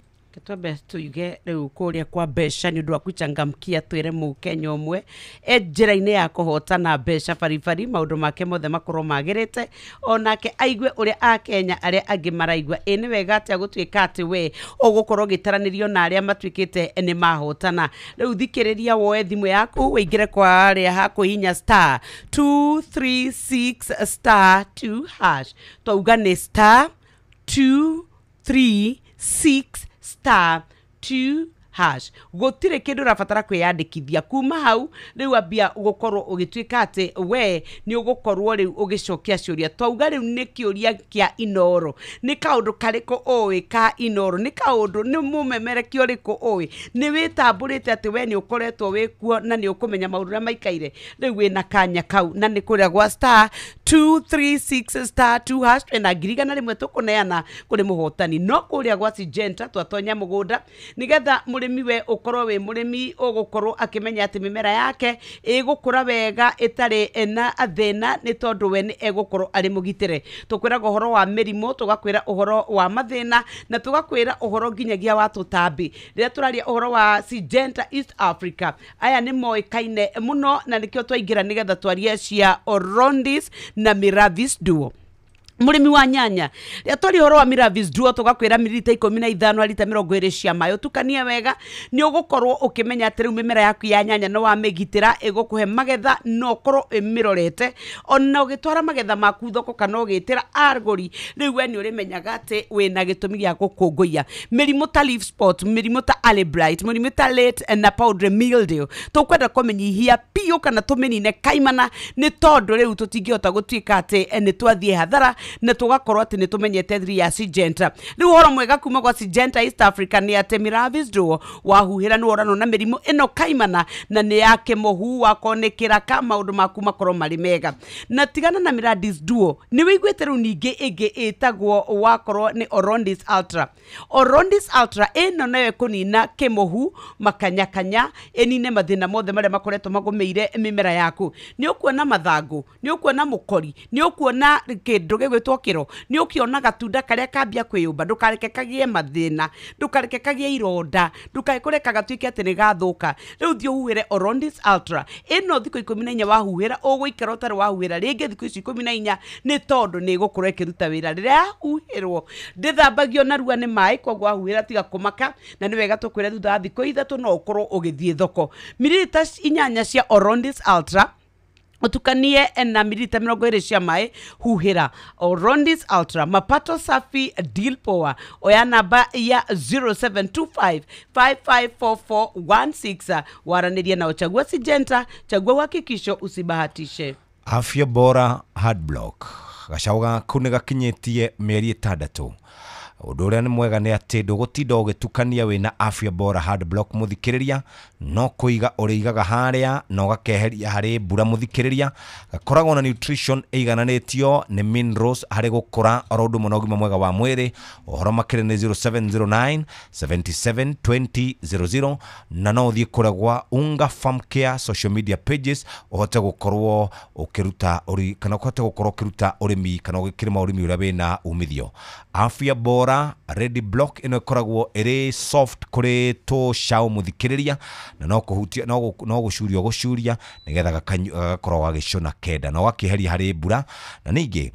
Twambe tuige rĩu kũrĩa kwa mbeca nĩ ũndũ wa kuchangamkia, twĩre mũkenya ũmwe e njĩra-inĩ ya kũhotana mbeca baribari, maũndũ make mothe makorwo magĩrĩte, onake aigue ũrĩa akenya arĩa angĩ maraigua. Ĩ nĩ wega atĩa gũtuĩka atĩ we ũgũkorwo ũgĩtaranĩrio na arĩa matuĩkĩte nĩ mahotana. Rĩu thikĩrĩria, woe thimũ yaku ũingĩre kwa arĩa hakũhinya star 236 star 2 hash. Twauga nĩ star 236 star 2 hash. Gũtirĩ kĩndũ ũrabatara kwĩyandĩkithia. Kuma hau rĩu ambia gũkorwo ũgĩtuĩka atĩ we nĩ ũgũkorwo rĩu ũgĩcokia ciũria. Twauga rĩu nĩ kĩũria kĩa Inooro, nĩ kaũndũ karĩkũ ũĩ ka Inooro, nĩ kaũndũ nĩ mũmemerekia ũrĩkũ ũĩ, nĩ wĩtambũrĩte atĩ we nĩ ũkoretwo wĩkuo na nĩ ũkũmenya maũndũ ũrĩa maikaire. Rĩu wĩna kanya kau, na nĩ kũrĩa gwa star 236 star 2 hash, twĩna 100,000 tũkũneana kũrĩ mũhotani. No kũrĩa gwa Syngenta twatonya mũgũnda nĩgetha mũrĩmi we ũkorwo wĩ mũrĩmi ũgũkorwo akĩmenya atĩ mĩmera yake ĩgũkũra wega ĩtarĩ na thĩna, nĩ tondũ we nĩ egũkorwo arĩ mũgitĩre. Tũkwĩraga ũhoro wa mĩrimũ, tũgakwĩra ũhoro wa mathĩna, na tũgakwĩra ũhoro nginyagia wa tũtambi. Rĩrĩa tũraria ũhoro wa Syngenta East Africa, aya nĩ moĩkaine mũno, na nĩkĩo twaingĩra nĩgetha twarie cia Orondis na Miravis Duo. Mũrĩmi wa nyanya, rĩrĩa twaria ũhoro wa Miravis Duo tũgakwĩra mililita 15 rita 20 cia maĩ, ũtukanie wega, nĩ ũgũkorwo ũkĩmenya atĩ rĩu mĩmera yaku ya nyanya no wamĩgitĩra, ĩgũkũhe magetha no ũkorwo ĩmĩrorete, ona ũgĩtwara magetha maku thoko kana ũgĩtĩra agũri, rĩu we nĩ ũrĩmenyaga atĩ wĩna gĩtũmi gĩa gũkũngũiya. Mĩrimũ ta leaf spot, mĩrimũ ta early blight, mĩrimũ ta late na powdery mildew, tũkwenda kũmĩnyihia biũ kana tũmĩnine kaimana, nĩ tondũ rĩu tũtingĩhota gũtuĩka atĩ nĩ twathiĩ hathara, na tũgakorwo atĩ nĩ tũmenyete thiri ya Syngenta. Rĩu ũhoro mwega kuma gwa Syngenta East Africa nĩ atĩ Miravis Duo wahuhĩra nĩ woranwo na mĩrimũ ĩno kaimana, na nĩ ya kĩmohu, wakorwo nĩ kĩraka, maũndũ maku makorwo marĩ mega. Na tigana na Miravis Duo, nĩ wĩiguĩte rĩu ningĩ ĩngĩ ĩtagwo wakorwo nĩ Orondis Ultra. Orondis Ultra ĩno nayo ĩkũnina kĩmohu, makanyakanya, ĩnine mathĩna mothe marĩa makoretwo magũmĩire mĩmera yaku. Nĩ ũkuona mathangũ, nĩ ũkuona mũkori, nĩ ũkuona kĩndũ gĩgwĩtwo kĩro, nĩ ũkĩona gatunda karĩa kambia kwĩyũmba. Ndũkareke kagĩe mathĩna, ndũkareke kagĩe ironda, ndũkae kũreka gatuĩke atĩ nĩ gathũka. Rĩu thiĩ ũhuhĩre Orondis Ultra ĩno thikũ 14 wahuhĩra, ũgũikara ũtarĩ wahuhĩra rĩngĩ thikũ ici 14, nĩ tondũ nĩ ĩgũkorwo ĩkĩruta wĩra. Rĩrĩa yahuhĩrwo ndĩthambagio narua nĩ maĩ, koguo wahuhĩra tiga kũmaka, na nĩ wega tũkwĩre thutha wa thikũ 3 no ũkorwo ũgĩthiĩ thoko. Mililita 8 cia Orondis Ultra Utukanie na mililita 20 cia maĩ, huhĩra Orondis Ultra mapato safi deal poa. Oya namba ya 0725 554416 waranĩria nao. Chagua Syngenta, chagua uhakikisho, usibahatishe. Afya Bora Hard Block gacaũ gaku nĩ gakinyĩtie mĩeri 6. Ũndũ ũrĩa nĩ mwega nĩ atĩ ndũgũtinda ũgĩtukania wĩna Afya Bora Hard Block mũthikĩrĩria, no kũiga ũrĩigaga harĩa na ũgakeheria harĩ mbura mũthikĩrĩria. Gakoragwo na nutrition ĩigananĩtio nĩ minerals harĩ gũkũra oro ũndũ ũmwe na ũgima mwega wa mwĩrĩ. Ũhoro makĩria nĩ 0709 77 20 00, na no ũthiĩ kũrĩa gwa Unga Farm Care social media pages ũhote gũkorwo ũkĩruta kana ũhote gũkorwo ũkĩruta ũrĩmi kana ũgĩkĩrĩma ũrĩmi ũrĩa wĩna umithio. Afya Bora Ready Block ĩno ĩkoragwo ĩrĩ soft kũrĩ tũcaũ mũthikĩrĩria, na no kũhutia no gũcuria gũcuria nĩgetha gagakorwo gagĩcũna kenda na ũgakĩeheria harĩ mbura. Na ningĩ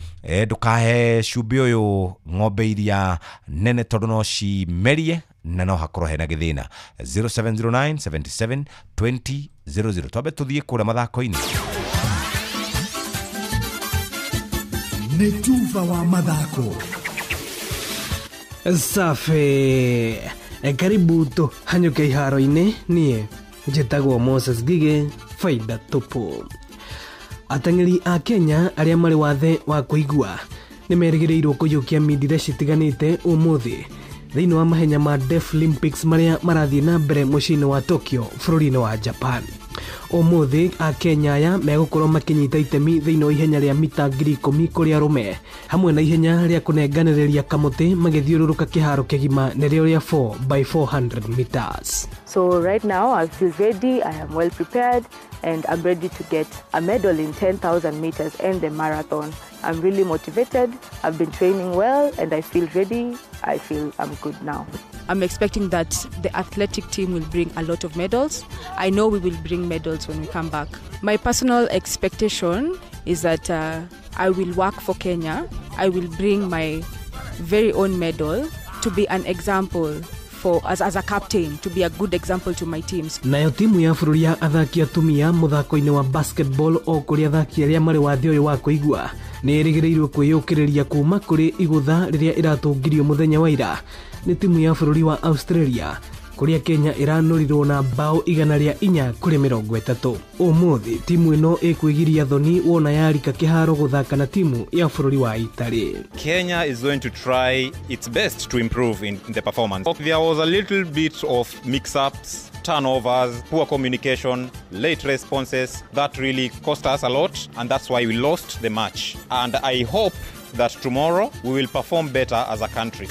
ndũkahe cumbĩ ũyũ ng'ombe iria nene tondũ no cimerie na no hakorwo hena gĩthĩna. 0709 77 20 00. Twambe tũthiĩ kũrĩa mathako-inĩ. Nĩ tuba wa mathako. Safi, karibu tũhanyũke iharo-inĩ. Niĩ njĩtagwo Moses Ngigĩ, faida tupu. Ateng'eri a Kenya arĩa marĩ wathe wa kũigua nĩ merĩgĩrĩirwo kũiyũkia mindira citiganĩte ũmũthĩ thĩinĩ wa mahenya ma Deaflympics marĩa marathiĩ na mbere mũciĩ-inĩ wa Tokyo bũrũri-inĩ wa Japan. Ũmũthĩ a Kenya aya megũkorwo makĩnyita itemi thĩinĩ wa ihenya rĩa mita 10,000 kũrĩ arũme, hamwe na ihenya rĩa kũnenganĩrĩria kamũtĩ magĩthiũrũrũka kĩharo kĩgima nĩrĩo rĩa 4x400 meters. So right now I feel ready, I am well prepared, and I'm ready to get a medal in 10,000 meters and the marathon. I'm really motivated, I've been training well, and I feel ready. I feel I'm good now. I'm expecting that the athletic team will bring a lot of medals. I know we will bring medals when we come back. My personal expectation is that I will work for Kenya. I will bring my very own medal to be an example for as a captain, to be a good example to my teams. Nayo timu ya bũrũri ya athaki atumia mũthako-inĩ wa basketball o kũrĩ athaki arĩa marĩ wathe ũyũ wa kũigua nĩ ĩrĩgĩrĩirwo kwĩyũkĩrĩria kuma kũrĩ igũtha rĩrĩa ĩratũngirio mũthenya wa ira nĩ timu ya bũrũri wa Australia, kũrĩa Kenya ĩranũrirwo na bao 104 kũrĩ 30. Ũmũthĩ timu ĩno ĩkwĩgiria thoni wona yarika kĩharo gũthaka na timu ya bũrũri wa Italy. Kenya is going to try its best to improve in the performance. There was a little bit of mix-ups, turnovers, poor communication, late responses that really cost us a lot, and that's why we lost the match. And I hope that tomorrow we will perform better as a country.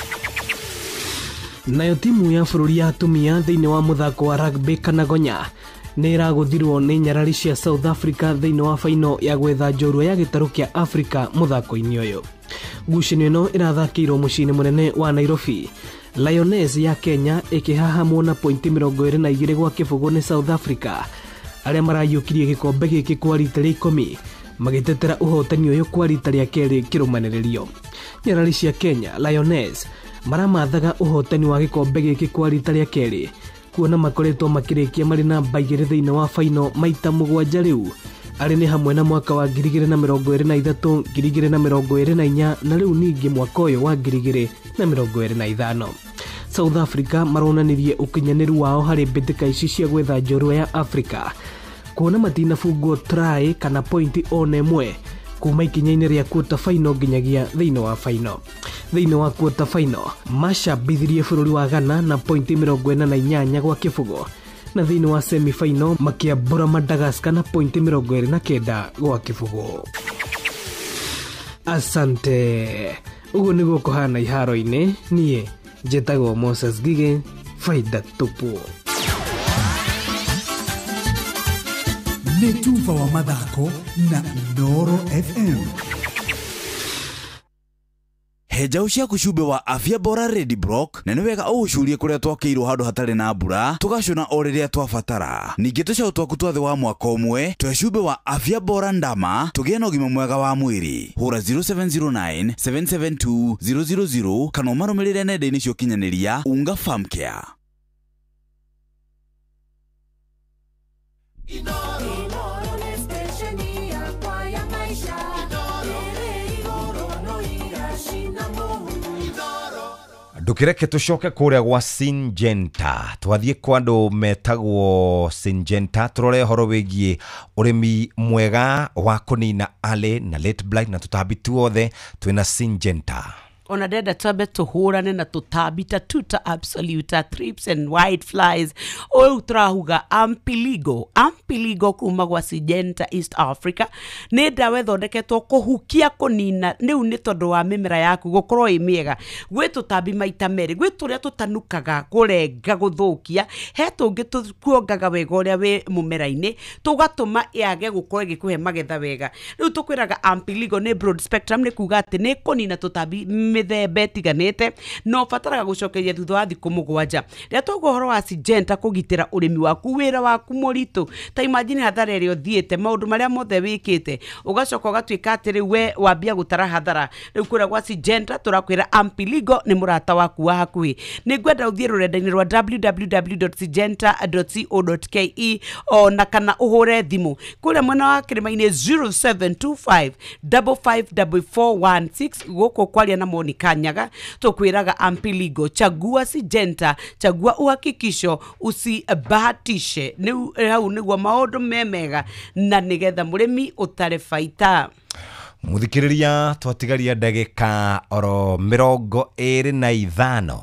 Nayo timu ya bũrũri ya atumia thĩinĩ wa mũthako wa rugby kana gonya nĩ ĩragũthirwo nĩ nyarari cia South Africa thĩinĩ wa faino ya gwetha njorua ya gĩtarũ kĩa Africa mũthako-inĩ ũyũ. Ngucanio ĩno ĩrathakĩirwo mũciĩ-inĩ mũnene wa Nairobi. Lioness ya Kenya ĩkĩhahamwo na pointi 22 gwa kĩbũgũ nĩ South Africa arĩa marayũkirie gĩkombe gĩkĩ kwa rita rĩa 10 magĩtetera ũhotani ũyũ kwa rita rĩa kerĩ kĩrũmanĩrĩrio. Nyarari cia Kenya Lioness maramathaga ũhotani wa gĩkombe gĩkĩ kwa rita rĩa kerĩ kuona makoretwo makĩrĩkia marĩ namba 2 thĩinĩ wa faino maita 7 rĩu, arĩ nĩ hamwe na mwaka wa 2023, 2024 na rĩu ningĩ mwaka ũyũ wa 2025. South Africa maronanirie ũkinyanĩru wao harĩ mbĩtĩka ici cia gwetha njorua ya Africa kuona matinabungwo try kana pointi ona ĩmwe kuma ikinya-inĩ rĩa quarter final nginyagia thĩinĩ wa final. Thĩinĩ wa quarter final macambithirie bũrũri wa Ghana na pointi 48 gwa kĩbũgũ, na thĩinĩ wa semi final makĩambũra Madagascar na pointi 29 gwa kĩbũgũ. Asante. Ũguo nĩguo kũhana iharo-inĩ. Niĩ njĩtagwo Moses Ngigĩ, faida tupu. Nĩ tuba wa mathako na Inooro FM. He njaũ ciaku cumbĩ wa Afya Bora Ready Block, na nĩ wega ũũcurie kũrĩa twakĩirwo handũ hatarĩ na mbura tũgacũna o rĩrĩa twabatara. Ningĩ tũcaũ twaku twa thĩ wa mwaka ũmwe twe cumbĩ wa Afya Bora Ndama tũgĩe na ũgima mwega wa mwĩrĩ. Hũra 0709 772 000 kana ũmarũmĩrĩre nenda-inĩ cia ũkinyanĩria Unga Farm Care. Inooro nĩ stesheni ya Ndukireke tucoke kuria gwa Syngenta, twathie kwa andu metagwo Syngenta turore horo wigie urimi mwega wa kunina ale na late blight na tutambi tuothe twina Syngenta. Ona ndenda twambe tuhurane na tutambi ta tuta absoluta thrips and white flies. Ũyũ tũrahuga ampiligo, ampiligo kuma gwa Syngenta East Africa nĩ ndawa ĩthondeketwo kũhukia kũnina rĩu nĩ tondũ wa mĩmera yaku gũkorwo ĩ mĩega. Gwĩ tũtambi maita merĩ, gwĩ tũrĩa tũtanukaga kũrenga gũthũkia, he tũngĩ tũkuongaga wega ũrĩa wĩ mũmera-inĩ tũgatũma yage gũkorwo ĩgĩkũhe magetha wega. Rĩu tũkwĩraga ampiligo nĩ broad spectrum, nĩ kuga atĩ nĩ kũnina tũtambi mĩthemba ĩtiganĩte no ũbataraga gũcokeria thutha wa thikũ 7. Rĩrĩa twauga ũhoro wa Syngenta kũgitĩra ũrĩmi waku, wĩra waku mũritũ, ta imagine hathara ĩrĩa ũthiĩte, maũndũ marĩa mothe wĩkĩte, ũgacoka ũgatuĩka atĩ rĩu we wambia gũtara hathara. Rĩu kũrĩa gwa Syngenta tũrakwĩra ampiligo nĩ mũrata waku wa hakuhĩ. Nĩ ngwenda ũthiĩ rũrenda-inĩ rwa www.syngenta.co.ke ona kana ũhũre thimũ kũrĩa mwena wa Kĩrĩma-inĩ 0725 554416 gũkũ kwaria na Monica Nyaga. Tukwiraga ampiligo, chagua Syngenta, chagua uhakikisho, usibahatishe. Ni hau niguo maundu me mega na nigetha murimi utare faita. Muthikiriria twatigaria ndagika oro 25.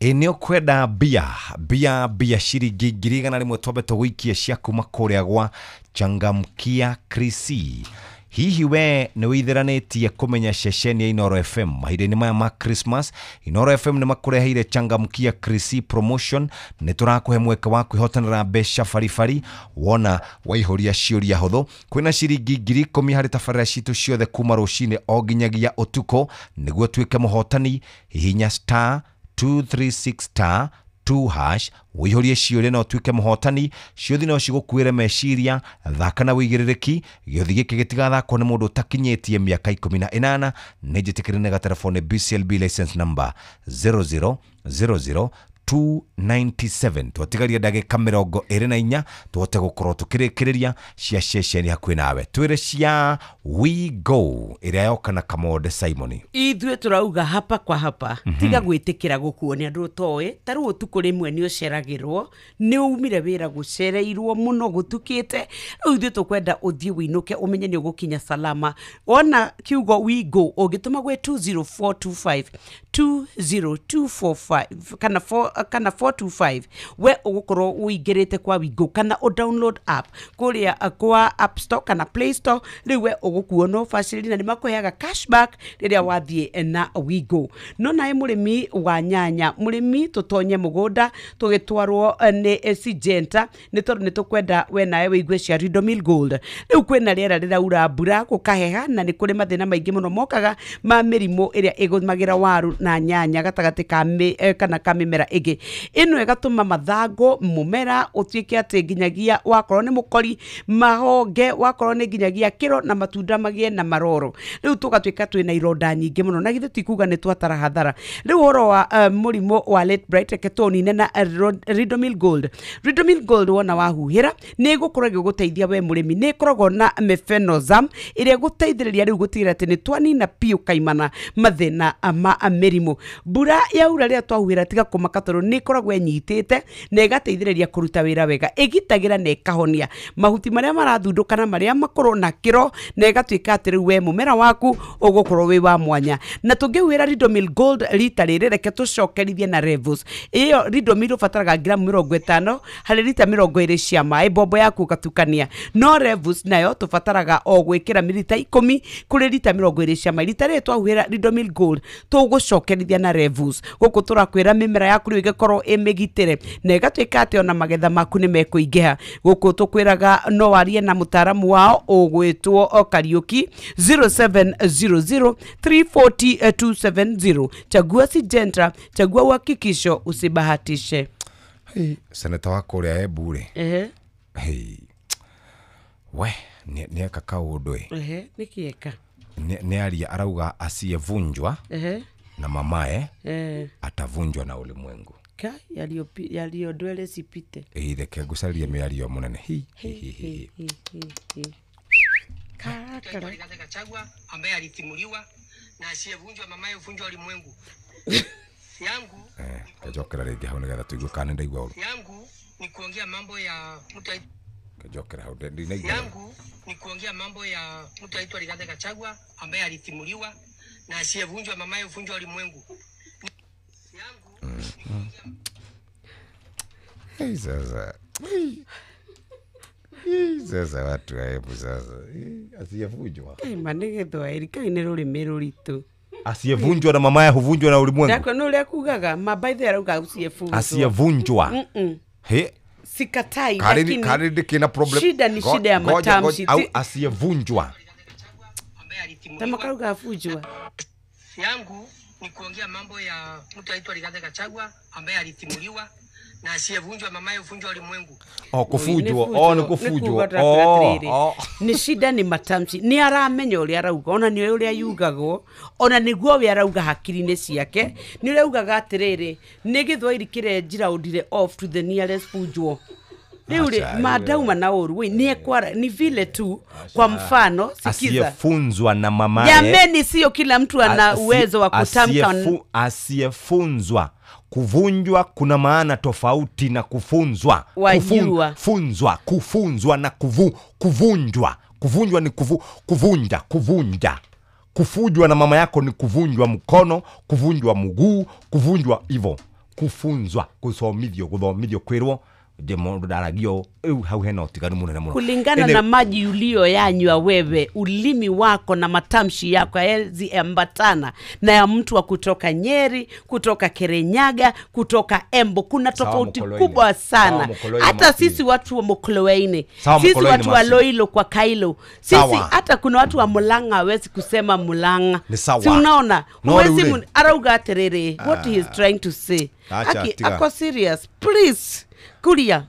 Ĩ ũkwenda mbia mbia mbia ciringi 100,000 twambe tũgũikie cia kuma kũrĩa gwa Changamkia Krisi. Hihi we nĩ wĩitheranĩtie kũmenya ceceni ya Inooro FM mahinda-inĩ maya ma Christmas? Inooro FM nĩ makũreheire Changamkia Krisi promotion. Nĩ tũrakũhe mweke wa kwĩhotanĩra mbeca baribari wona waihũria ciũria hũthũ. Kwĩna ciringi 10,000 harĩ tabarĩra citũ ciothe kuma rũcinĩ o nginyagia ũtukũ. Nĩguo tuĩke mũhotani, hihinya star 236 star 2 hash wĩihũrie ciũria na ũtuĩke mũhotani. Ciũthi no cigũkuĩre meciria, thaka na wĩigĩrĩrĩki. Gĩũthi gĩkĩ gĩtigathakwo nĩ mũndũ ũtakinyĩtie mĩaka 18. Nĩ njĩtĩkĩre gatelefoni BCLB license number 0000297. Twatigaria ndagĩka 24 tũhote gũkorwo tũkĩrĩkĩrĩria cia ceceni hakuhĩ nawe. Twĩre cia We Go ĩrĩa yoka na Kamonde Simon. Ithuĩ tũrauga hapa kwa hapa. Tiga gwĩtĩkĩra gũkuo nĩ andũ ũtoĩ. Ta rĩu ũtukũ rĩmwe nĩ ũceragĩrwo, nĩ umire wĩra gũcereirwo mũno gũtukĩte. Rĩu ithuĩ tũkwenda ũthiĩ wĩinũke ũmenye nĩ ũgũkinya salama. Wona kiugo We Go ũngĩtũma gwĩ 20425 20245 kana 4 kana 425 we ũgũkorwo ũingĩrĩte kwa We Go kana ũ download app kũrĩa kwa App Store kana Play Store. Rĩu we ũgũkuo no bacĩrĩri na nĩ makũheaga cashback rĩrĩa wathiĩ na We Go. No nawe mũrĩmi wa nyanya, mũrĩmi tũtonye mũgũnda tũgĩtwarwo nĩ Syngenta nĩ tondũ nĩ tũkwenda we nawe wĩigue cia Ridomil Gold. Rĩu kwĩna rĩera rĩraura mbura gũkaheha na nĩ kũrĩ mathĩna maingĩ mũno mokaga ma mĩrimũ ĩrĩa ĩgũmagĩra waru na nyanya gatagatĩ ka kana ka mĩmera ĩngĩ. Ĩno ĩgatũma mathangũ mũmera ũtuĩke atĩ nginyagia wakorwo nĩ mũkori, mahonge wakorwo nĩ nginyagia kĩro na matunda magĩe na maroro. Rĩu tũgatuĩka twĩna ironda nyingĩ mũno na githĩ ti kuga nĩ twatara hathara. Rĩu ũhoro wa mũrimũ wa late blight reke tũũnine na Ridomil Gold. Ridomil Gold wona wahuhĩra nĩ ĩgũkorwo ĩgĩgũteithia we mũrĩmi. Nĩ ĩkoragwo na mefenozam ĩrĩa ĩgũteithĩrĩria rĩu gũtigĩrĩra atĩ nĩ twanina biũ kaimana mathĩna ma mĩrimũ. Mbura yaura rĩrĩa twahuhĩra tiga kũmaka tondũ nĩ ĩkoragwo ĩnyitĩte na ĩgateithĩrĩria kũruta wĩra wega, ĩgitagĩra na ĩkahonia mahuti marĩa marathundũka na marĩa makorwo na kĩro, na ĩgatuĩka atĩ rĩu we mũmera waku ũgũkorwo wĩ wa mwanya. Na tũngĩhuhĩra Ridomil Gold rita rĩrĩ, reke tũcokerithie na Revos. Ĩyo Ridomil ũbataraga gramu 50 harĩ rita 20 cia maĩ, mbombo yaku ũgatukania. No Revos nayo tũbataraga o gwĩkĩra mililita 10 kũrĩ rita 20 cia maĩ. Rita rĩrĩ twahuhĩra Ridomil Gold tũgũcokerithia na Revos. Gũkũ tũrakwĩra mĩmera yaku rĩu ĩgĩkorwo ĩmĩgitĩre na ĩgatuĩka atĩ ona magetha maku nĩ mekũingĩha. Gũkũ tũkwĩraga no warie na mũtaaramu wao ũgwĩtwo Kariũki 0700 340 270. Chagua Syngenta, chagua uhakikisho, usibahatishe. Hey, seneta wa kũrĩa Embu rĩ. Hey. We nĩ eka kaũndũ ĩ. Nĩkĩ eka? Nĩ aria arauga asiyevunjwa na mamae atavunjwa na ulimwengu. Ka yaliyo ndwele sipite. Reke ngũcarie mĩario mũnene. Hi hi hi hi. Rigathi Gachagua ambaye alitimuliwa na asiyevunjwa mamaye huvunjwa ulimwengu. Kajokera rĩngĩ hau nĩgetha tũigue kana nĩ ndaigua ũru. Yangu ni kuongea mambo ya mtu Kajokera hau ndinaigua. Yangu ni kuongea mambo ya mtu aitwa Rigathi Gachagua ambaye alitimuliwa na asiyevunjwa mamaye huvunjwa ulimwengu. Hey, sasa. Sasa watu hebu sasa. Asiyevunjwa. Manĩ gĩthwaĩri kai nĩ rũrĩmĩ rũritũ. Asiyevunjwa na mamaye huvunjwa na ulimwengu. Ndakwa nĩ ũrĩa kugaga mabaithe arauga usiyevunjwa. Asiyevunjwa. He. Sikatai lakini kari ndikina problem. Shida ni shida ya matamshi. Au asiyevunjwa. Tamakauga afujwa. Yangu ni kuongea mambo ya mtu aitwa Rigathi Gachagua ambaye alitimuliwa na asiyevunjwa mamaye huvunjwa ulimwengu. Oh, kufujwa. Oh, ni kufujwa. Oh, ni shida ni matamshi. Ni aramenya ũrĩa arauga ona nĩ ũrĩa yugagwo ona nĩguo we arauga hakiri-inĩ ciake. Nĩ ũrĩa augaga atĩrĩrĩ nĩ gĩthwaĩri kĩrenjira ũndire off to the nearest fujwo. Rĩu rĩ madauma na ũru ni ekwara ni vile tu. Kwa mfano sikiza, asiyefunzwa na mamaye. Jameni, sio kila mtu ana uwezo wa kutamka. Asiyefunzwa. Kuvunjwa kuna maana tofauti na kufunzwa. Kufunzwa, kufunzwa na kuvunjwa. Kuvunjwa ni kuvunja, kuvunja. Kufujwa na mama yako ni kuvunjwa mkono, kuvunjwa mguu, kuvunjwa hivyo. Kufunzwa, kusomithio, kuthomithio kwirwo je mundu ndaragio hau hena utiganu munene muno. Kulingana na maji ulio yanywa wewe, ulimi wako na matamshi yako hayawezi ambatana na ya mtu wa kutoka Nyeri, kutoka Kirinyaga, kutoka Embu. Kuna tofauti kubwa sana. Hata sisi watu wa Mokoloini, sisi watu wa Loilo kwa Kailo, sisi hata kuna watu wa Mulanga hawezi kusema Mulanga. Si unaona? Huwezi arauga aterere what he is trying to say. Aki ako serious, please. Kuria.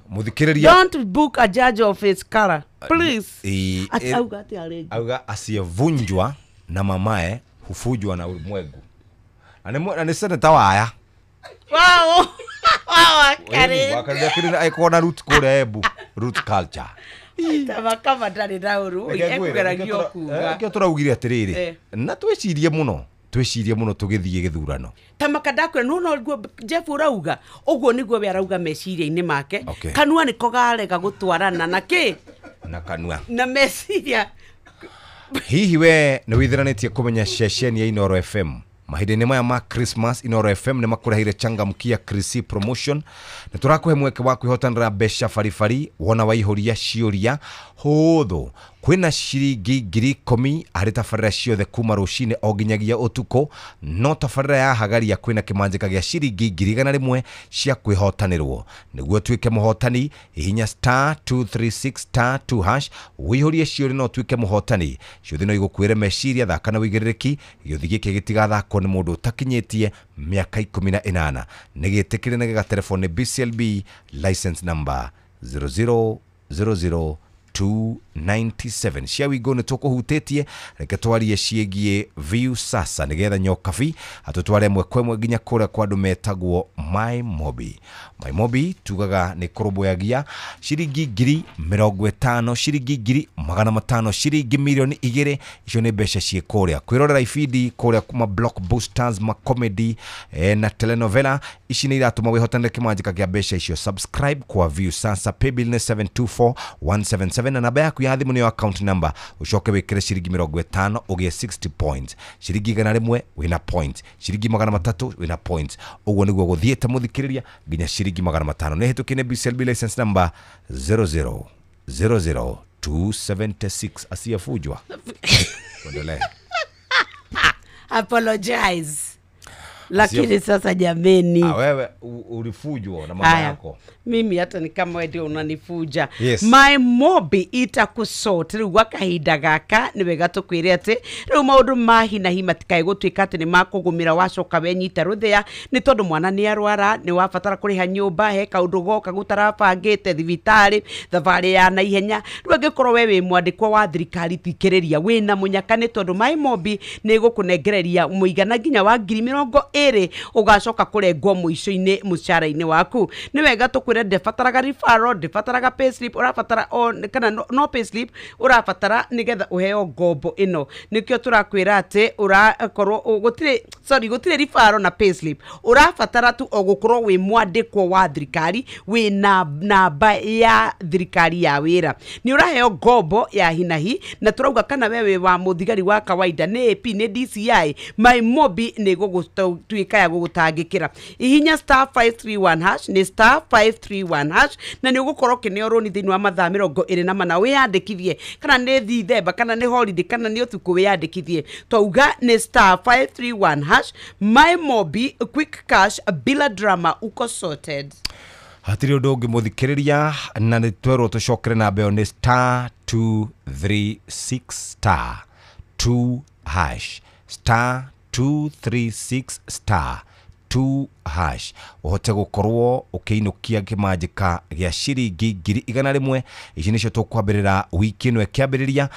Don't book a judge of his color, please. Auga asiyevunjwa na mamae hufujwa na ulimwengu. Na ni seneta waya. Wow. Wow, kare. Wakarĩa aikona root kũrĩa Embu, root culture. Tama kama ndarĩ na ũru, ekũgeragio kuga. Kĩo tũraugire atĩrĩrĩ, na twĩcirie mũno. Twĩcirie mũno tũgĩthiĩ gĩthurano. Tamakadakwe no no Jeff urauga uguo niguo we arauga meciria-inĩ make. Kanua niko garega gũtwarana na kĩ na kanua na meciria. Hihi we nĩ wĩthiranĩtie kũmenya ceceni ya Inooro FM mahinda-inĩ maya ma Christmas? Inooro FM nĩ makũreheire changamkia Chrissy promotion na tũrakũhe mweke wa kwĩhotanĩra mbeca baribari wona waihũria ciũria hũthũ. Kwĩna ciringi 10,000 harĩ tabarĩra ciothe kuma rũcinĩ o nginyagia ũtukũ, no tabarĩra ya hagaria kwĩna kĩmanjĩka gĩa ciringi 100,000 cia kwĩhotanĩrwo. Nĩguo tuĩke mũhotani, hihinya *236*2# wĩihũrie ciũria no ũtuĩke mũhotani. Ciothe no igũkuĩre meciria, thaka na wĩigĩrĩrĩki. Gĩũthi gĩkĩ gĩtigathakwo nĩ mũndũ ũtakinyĩtie mĩaka 18. Nĩ gĩtĩkĩre na gĩgaterefo nĩ BCLB license number 0000297. Cia wigo nĩ tũkũhutĩtie, reke twarie ciĩgiĩ Viu Sasa nĩgetha Nyokabi atũtware ĩmwe kwa ĩmwe nginya kũrĩa kwa andũ metagwo My Mobi. My Mobi tugaga nĩ kũrũmbũyagia ciringi 50,000, ciringi 500,000, ciringi 2,000,000. Icio nĩ mbeca ciĩ kũrĩa kwĩrorera ibindi kũrĩa kuma blockbusters, ma comedy na telenovela. Ici nĩ iratũma wĩhotanĩre kĩmanjĩka kĩa mbeca icio. Subscribe kwa Viu Sasa, paybill nĩ 724177 na namba yaku ya thimũ nĩyo account number. Ũcoke wĩkĩre ciringi 50 ũgĩe 60 points, ciringi 100 wĩna points, ciringi 300 wĩna points. Ũguo nĩguo gũthiĩte mũthikĩrĩria nginya ciringi 500. Nĩ hĩtũkie nĩ BCLB license number 0000276. Asiyefujwa. Tuendelee. Apologize. Lakini sasa jameni, wewe ulifujwa na mama yako. Mimi hata ni kama wewe ndio unanifuja. Yes. My Mobi itakusort riu gwa kahinda gaka ni wega tukwire ati riu maundu ma hi na hi matikae gutuika ati ni makugumira wacoka wenyita ruthia ni tondu mwana ni arwara ni wabatara kuriha nyumba he kaundu goka gutarabangite thibitari thabari ya na ihenya. Riu angikorwo we wi mwandikwa wa thirikari tikiriria wina munyaka ni tondu My Mobi ni gukunengereria muigana nginya wa 80,000 2 ugacoka kũrengwo mũico-inĩ mũcara-inĩ waku. Nĩ wega tũkwĩre ndĩbataraga referral, ndĩbataraga payslip, ũrabatara kana no payslip ũrabatara nĩgetha ũheo ngombo ĩno. Nĩkĩo tũrakwĩra atĩ ũrakorwo gũtirĩ referral na payslip, ũrabatara tu o gũkorwo wĩ mwandĩkwo wa thirikari, wĩ na namba ya thirikari ya wĩra. Nĩ ũraheo ngombo ya hinahi, na tũrauga kana we wĩ wa mũthigari wa kawaida, nĩ AP, nĩ DCI, MyMobi nĩ gũgũtuĩka ya gũgũtangĩkĩra. Ihinya star 531 hash, nĩ star 531 hash, na nĩ ũgũkorwo ũkĩneo rũni thĩinĩ wa mathaa 24 wĩyandĩkithie, kana nĩ Dithemba, kana nĩ holiday, kana nĩ ũtukũ, wĩyandĩkithie. Twauga nĩ star 531 hash. MyMobi, quick cash bila drama, uko sorted. Hatirĩ ũndũ ũngĩ mũthikĩrĩria, na nĩ twerwo tũcokere namba ĩyo nĩ star 236 star 2 hash, star 236 star 2 hash, ũhote gũkorwo ũkĩinũkia kĩmanjĩka gĩa ciringi 100,000. Ici nĩcio tũkwambĩrĩra wiki ĩno ĩkĩambĩrĩria,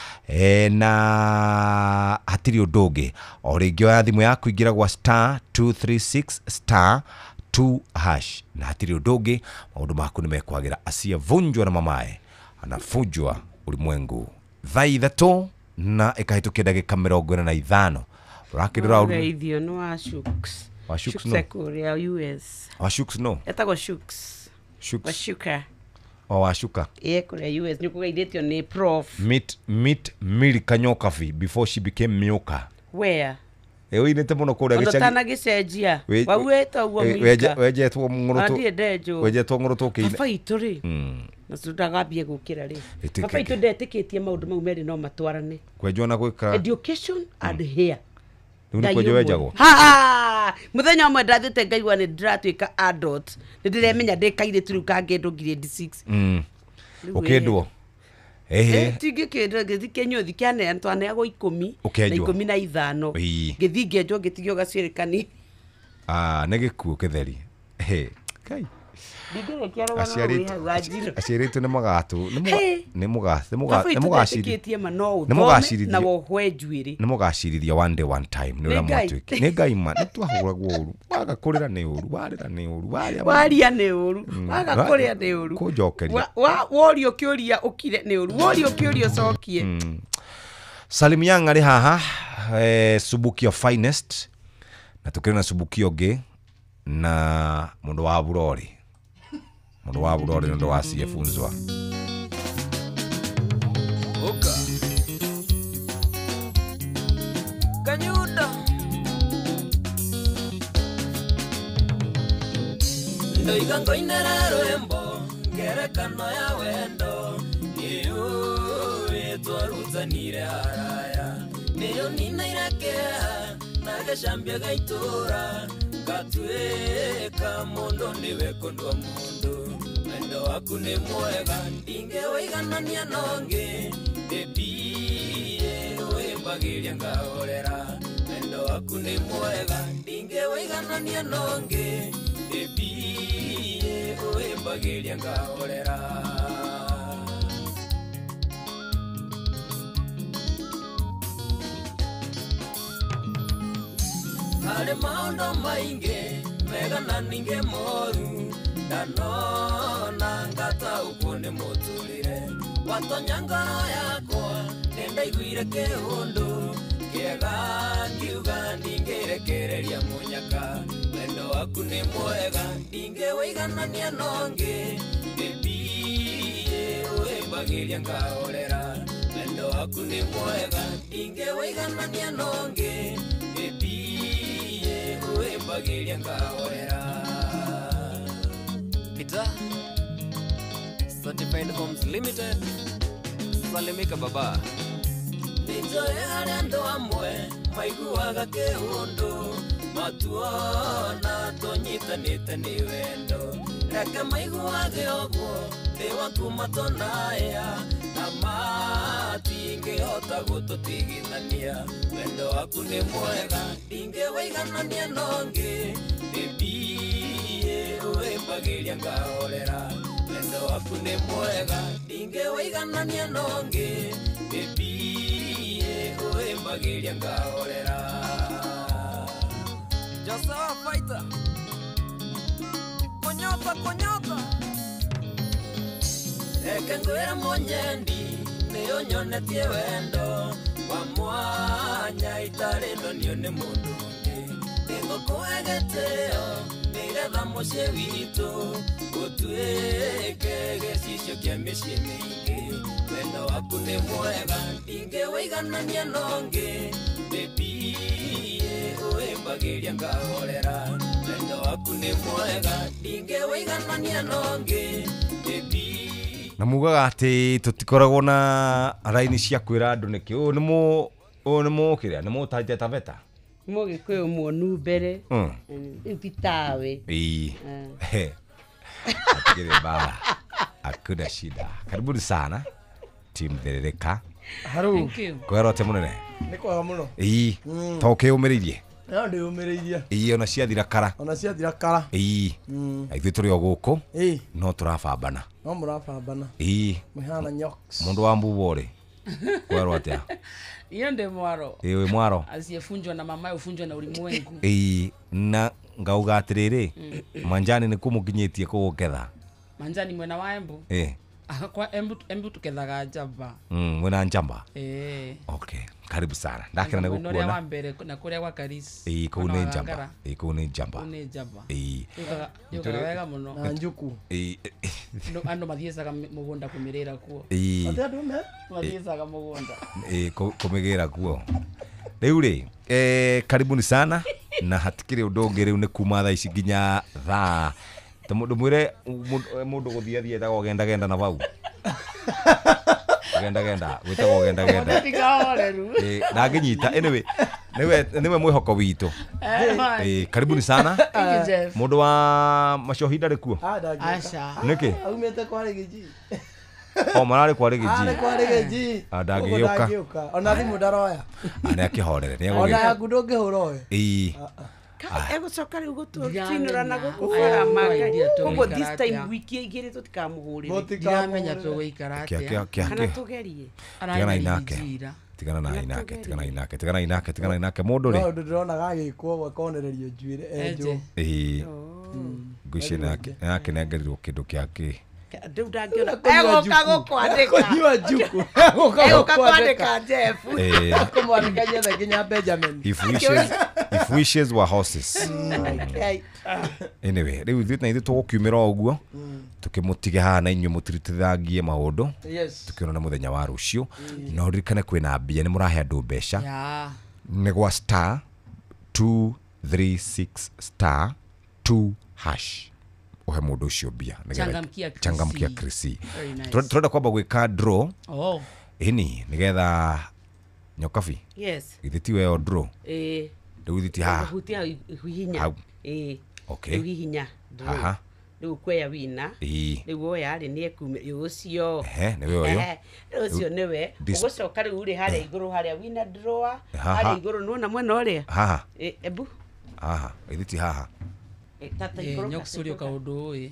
na hatirĩ ũndũ ũngĩ. O rĩngĩ oya thimũ yaku, ingĩra gwa star 236 star 2 hash, na hatirĩ ũndũ ũngĩ, maũndũ maku nĩ mekwagĩra. Asiyevunjwa na mamae anafujwa ulimwengu. Thaa 3 na ĩkahĩtũkia ndagĩka 45. Ũrakĩrora ũgeithio nĩ wa Shooks. Wa Shooks no. Kũrĩa US. Wa Shooks no. Etagwo Shooks. Shooks. Wa Shuka. O wa Shuka. Ĩĩ kũrĩa US nĩ kũgeithĩtio nĩ prof. Meet Miri Kanyokavi before she became Mioka. Where? Ũinĩte mũno kũrĩa gĩcagi. Ona ũtanagĩcenjia. Wauĩte ũguo Milka. Wenjetwo ng'ũrũtũ. Ndirĩ ndenjwo. Wenjetwo ng'ũrũtũ ũkĩina. Baba itũ rĩ. Na ndagambie gũkĩra rĩ. Baba itũ ndetĩkĩtie maũndũ mau merĩ no matwarane. Kwenjwo na gwĩka. Education and hair. Rĩu nĩ kwenjwo wenjagwo? Ha! Mũthenya ũmwe ndathĩte ngaigua nĩ ndĩratuĩka adult. Nĩ ndĩremenya ndĩ kairĩtu rĩu kangĩndwo grade 6. Ũkĩndwo? Ehe. Tingĩkĩndwo ngĩthiĩ kĩnyũthi kĩanea twaneagwo 10 na 15. Ngĩthiĩ ngĩenjwo ngĩtigio gacuĩrĩ kanini. Nĩ gĩkuũ kĩtheri. Kai. Aciari aitũ nĩ magatũ na wohwe njuĩrĩ. Nĩ mũgacirithia one day one time nĩ ũrĩa mwatuĩkire. Nĩ Ngai ma nĩ twahũragwo ũru, waga kũrĩra nĩ ũru, warĩra nĩ ũru, waria nĩ ũru, waga kũrĩa nĩ ũru, kũnjokeria worio kĩũria ũkire nĩ ũru, worio kĩũria ũcokie. Salim Yang arĩ haha, Subukio finest, na tũkĩrĩ na Subukio ũngĩ na mũndũ wa Burori. Mũndũ wa Burori nĩ wa CF Unzwa. Oka Kanyuda Ndoiga ngoinera rwembo ngerekano ya wendo Iuĩ twarutanire haraya Nĩyo ninairakeha na gacambia gaitũra Gatuĩka mũndũ nĩwe kũndwa mũndũ Wendo waku nĩ mwega ndingĩwĩiganania na ũngĩ Baby wĩmbagĩria ngahorera Wendo waku nĩ mwega ndingĩwĩiganania na ũngĩ Baby wĩmbagĩria ngahorera. Harĩ maũndũ maingĩ mega na ningĩ moru ndanona ngataũkwo nĩ mũtũrĩre watonya ngoro yakwa nĩndaiguire kĩũndũ kĩega ngiuga ndingĩrekereria mũnyaka wendo waku nĩ mwega ndingĩwĩiganania na ũngĩ Baby wĩmbagĩria ngahorera wendo waku nĩ mwega ndingĩwĩiganania na ũngĩ Baby wĩmbagĩria ngahorera. Peter Certified Homes Limited Salimika baba. Nĩnjũĩ harĩ andũ amwe maiguaga kĩũndũ matuona tũnyitanĩte nĩ wendo reke maiguage ũguo ndĩ waku matonaya na matingĩhota gũtũtigithania wendo waku nĩ mwega ndingĩwĩiganania na ũngĩ Baby wĩmbagĩria ngahorera wendo waku nĩ mwega ndingĩwĩiganania na ũngĩ Baby wĩmbagĩria ngahorera. Josewa Fighter. Konyota konyota. Reke ngwĩre mũnyendi nĩ ũnyonetie wendo wa mwanya itarĩ ndonio nĩ mũndũ ũngĩ. Nĩngũkũhe gĩtĩo nĩgetha mũciĩ witũ ũtuĩke gĩcicio kĩa mĩciĩ mĩingĩ. Wendo waku nĩ mwega ndingĩwĩiganania na ũngĩ. Baby ũĩmbagĩria ngahorera. Wendo waku nĩ mwega ndingĩwĩiganania na ũngĩ. Baby na mugaga ati tutikoragwo na raini cia kwira andu niki uyu ni mu uyu ni mukiria ni mutajite Taveta Mũgĩkũyũ muonu mbere rĩu ti tawe. Ii atigire baba hakuna shida. Karibuni sana team Therereka. Haru kwero te munene ni kwega muno. Ii to kiumiririe no ndiumiririe. Ii ona ciathira kara ona ciathira kara. Ii na ithuĩ tũrĩ o gũkũ no tũrabambana no mũrabambana. Ii mũhana nyoks mundu wa mbubo rĩ kwerwo atia? Iyo ndi mwaro. Ii wĩ mwaro asiyefunjwa na mamaye ufunjwa na ulimwengu. Ii na ngauga atiriri manjani nĩ kũmũkinyĩtie kũgũketha manjani mwena wa Embu. Kwa Embu tukethaga njamba. Mwena njamba. Okay, karibu sana. Ndakira nĩ Mwena ũrĩa gũkuona. wa mbere na kũrĩa gwa Karisi. Ii kũu Mwena nĩ wa njamba. Ngara. Ii kũu nĩ njamba. Kũu nĩ njamba. Ii Yũkaga wega mũno. Na njuku. Ii Andũ mathiĩcaga mũgũnda kũmĩrĩra kuo. Ii Ate andũ me mathiĩcaga mũgũnda. Ii kũmĩgĩra kuo. Rĩu rĩ karibuni sana na hatikĩrĩ ũndũ ũngĩ rĩu nĩ kuma thaa ici nginya thaa ndũmwĩre mũndũ gũthiĩ athiĩ etagwo gendagenda na bau gendagenda gwĩtagwo gendagenda ndangĩnyita. Anyway nĩwe mwĩhoko witũ. Karibuni sana. Mũndũ wa macohi ndarĩ kuo? Aca. Nĩkĩ? Aumĩte kwa Rĩgĩji. O mararĩ kwa Rĩgĩji. Arĩ kwa Rĩgĩji. Ndangĩgĩũka. Ona thimũ ndaroya. Nĩ akĩhorere nĩ Ona yaku ndũngĩhũra ũyũ. Ii egũcoka rĩu gũtũtinũra na gũkũ bara magai. Koguo this time wiki igĩrĩ tũtikamũhũrĩre. Ndiramenya tũgũikara atĩa. Kana tũgerie. Tiganai nake. Tigana nake tiganai nake tiganai nake tiganai nake mũndũ rĩ. No ũndũ ndĩronaga agĩkwo akonererio njuĩrĩ enjwo. Ii ngwĩciria nake akĩnengerirwo kĩndũ kĩa kĩ. Rĩu ndangĩona egũka gũkwandĩka. Kũnyua njuku. Egũka kwandĩka Jeff. Kũmwandĩka nyethe nginya Benjamin. If wishes were horses. Anyway, rĩu ithuĩ na ithuĩ tũgũkiumĩra o ũguo tũkĩmũtige haha na inyuĩ mũtirutithangie maũndũ tũkĩonana mũthenya wa rũciũ. Na ũririkane kwĩna mbia nĩ mũrahe andũ mbeca nĩ gwa star 236 star 2 hash uhe mũndũ ũcio mbia changamkia Krisi. Tũrenda kwamba gwĩka draw ĩni nĩgetha Nyokabi. Yes. Githĩ ti weo draw? Ĩĩ. Rĩu githĩ ti haha? Hutia hihinya. Ĩĩ. Okay. Rĩu hihinya draw. Aha. Rĩu kweya wina. Ĩĩ. Rĩu woya rĩ nĩ ekume ũcio. Ehe, nĩwe ũyũ. Rĩu ũcio nĩwe. Ũgũcoka rĩu rĩ harĩa igũrũ harĩa wina draw harĩa igũrũ nĩwona mwena ũrĩa? Haha. Ebu. Haha, githĩ ti haha? Nyokucurio kaũndũ ũĩ.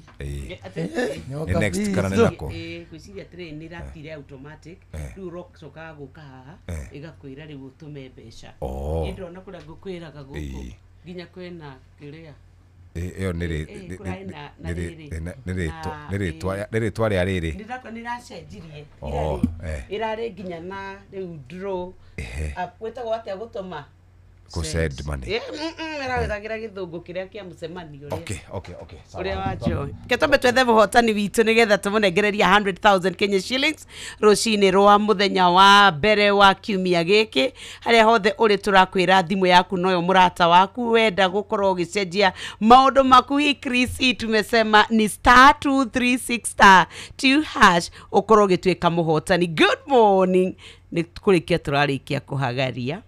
Nĩ next kana nĩ nako? Ngwĩciria atĩrĩrĩ nĩ ĩratire automatic rĩu ũrocokaga gũka haha ĩgakwĩra rĩu ũtũme mbeca. Niĩ ndĩrona kũrĩa ngũkwĩraga gũkũ nginya kwĩna kĩrĩa ĩyo nĩ rĩtwa rĩa rĩrĩ nĩ ĩracenjirie ĩrarĩ nginya na rĩu draw gwĩtagwo atĩa gũtũma Go send money. Ĩrawĩthagĩra gĩthũngũ kĩrĩa kĩa mũcemanio ũrĩa. Okay. Ũrĩa wa Joy. Ke twambe twethe mũhotani witũ nĩgetha tũmũnengereria 100,000 Kenya shillings rũcinĩ rwa mũthenya wa mbere wa kiumia gĩkĩ. Harĩa hothe ũrĩ tũrakwĩra thimũ yaku noyo mũrata waku wenda gũkorwo ũgĩcenjia maũndũ maku. Hii Chris tumesema ni star 236 star 2 hash ũkorwo ũgĩtuĩka mũhotani. Good morning. Nĩ kũrĩkia tũrarĩkia kũhagaria.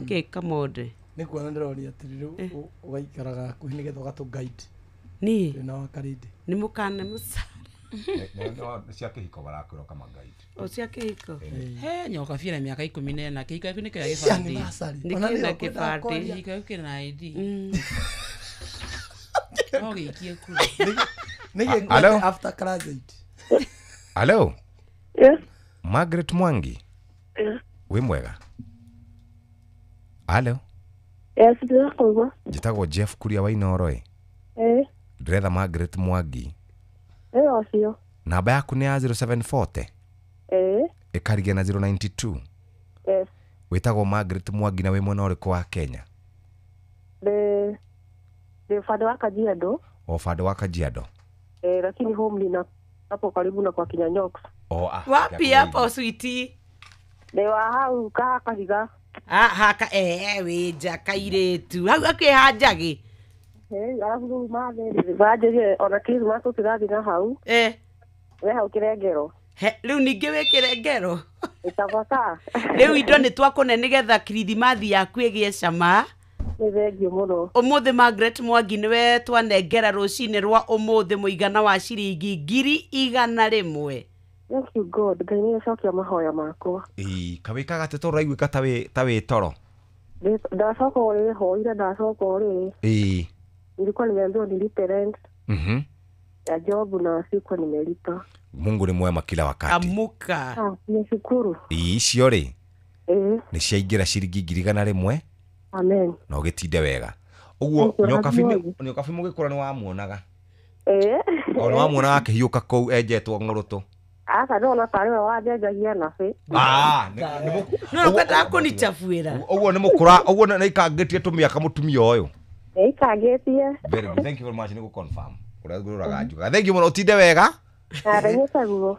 Okay, come on. Nĩ kuona ndĩroria atĩrĩ rĩu ũgaikaraga hakuhĩ nĩgetha ũgatũ guide. Niĩ Twĩna wa Karĩndĩ. Nĩ mũkana mũcara. Nĩ cia kĩhiko barakwĩra ũkama guide. O cia kĩhiko. He nyoka bia na mĩaka 14 kĩhiko gĩaku nĩ kĩoya gĩbandĩ. Nĩ kĩna gĩbandĩ. Kĩhiko gĩaku kĩna ID. No gĩikie kura. Nĩ gĩkuĩte after class 8. Hello. Yes. Margaret Mwangi. Yes. Wĩ mwega? Hello. Yes, ndĩrakũigua. Njĩtagwo Jeff Kuria wa Inooro ĩ. Eh. Ndĩretha Margaret Mwangi. Ĩ ũcio. Namba yaku nĩ ya 0740. Eh. Ĩkarigia na 092. Yes. Wĩtagwo Margaret Mwangi na wĩ mwena ũrĩkũ wa Kenya? Ndĩ upande wa Kajiado. O upande wa Kajiado. Eh, lakini home nina hapo karibu na kwa Kinyanyox. Oh, ah. Wapi hapo sweetie? Ndĩ wa hau Kahiga. Ah, haka wĩnja kairĩtu. Hau hakuhĩ ha Njagĩ. Eh, alafu rĩu mathe banjĩrie ona Christmas tũtirathiĩ na hau. Eh. We hau Kĩrengero. He, rĩu ningĩ wĩ Kĩrengero. Ĩtabata. Rĩu indo nĩ twakũne nĩgetha kirithimathi yaku ĩgĩe cama. Nĩ thengiũ mũno. Ũmũthĩ Margaret Mwangi nĩwe twanengera rũcinĩ rwa ũmũthĩ mũigana wa ciringi 100,000. Thank you God, Ngai nĩ acokia mahoya makwa. Ĩĩ, kawĩkaga atĩ tondũ ũraiguĩka ta wĩ toro. Ndacoka ũrĩrĩ hoire, ndacoka ũrĩrĩ. Ĩĩ. Nilikuwa nimeambiwa nilipe rent. Ya job na sikuwa nimelipa. Mungu ni mwema kila wakati. Amuka. Ah, nishukuru. Ĩĩ, icio rĩ. Ĩĩ. Nĩ ciaingĩra ciringi 100,000. Amen. Na ũgĩtinde wega. Ũguo Nyokabi mũgĩkũra nĩ wamuonaga. Ĩĩ. O nĩ wamuonaga akĩhiũka kũu enjetwo ng'ũrũtũ. Aca ndona tarĩ we wanjenjagia nabĩ. Ah, no ũkwendaga kũnichabuĩra. Ũguo nĩ mũkũra, ũguo nĩ aikangĩtie tũmĩaka mũtumia ũyũ. Nĩaikangĩtie. Very good. Thank you very much nĩ gũ-confirm. Ũrĩa ngũrũraga njugaga. Thank you mũno, ũtinde wega.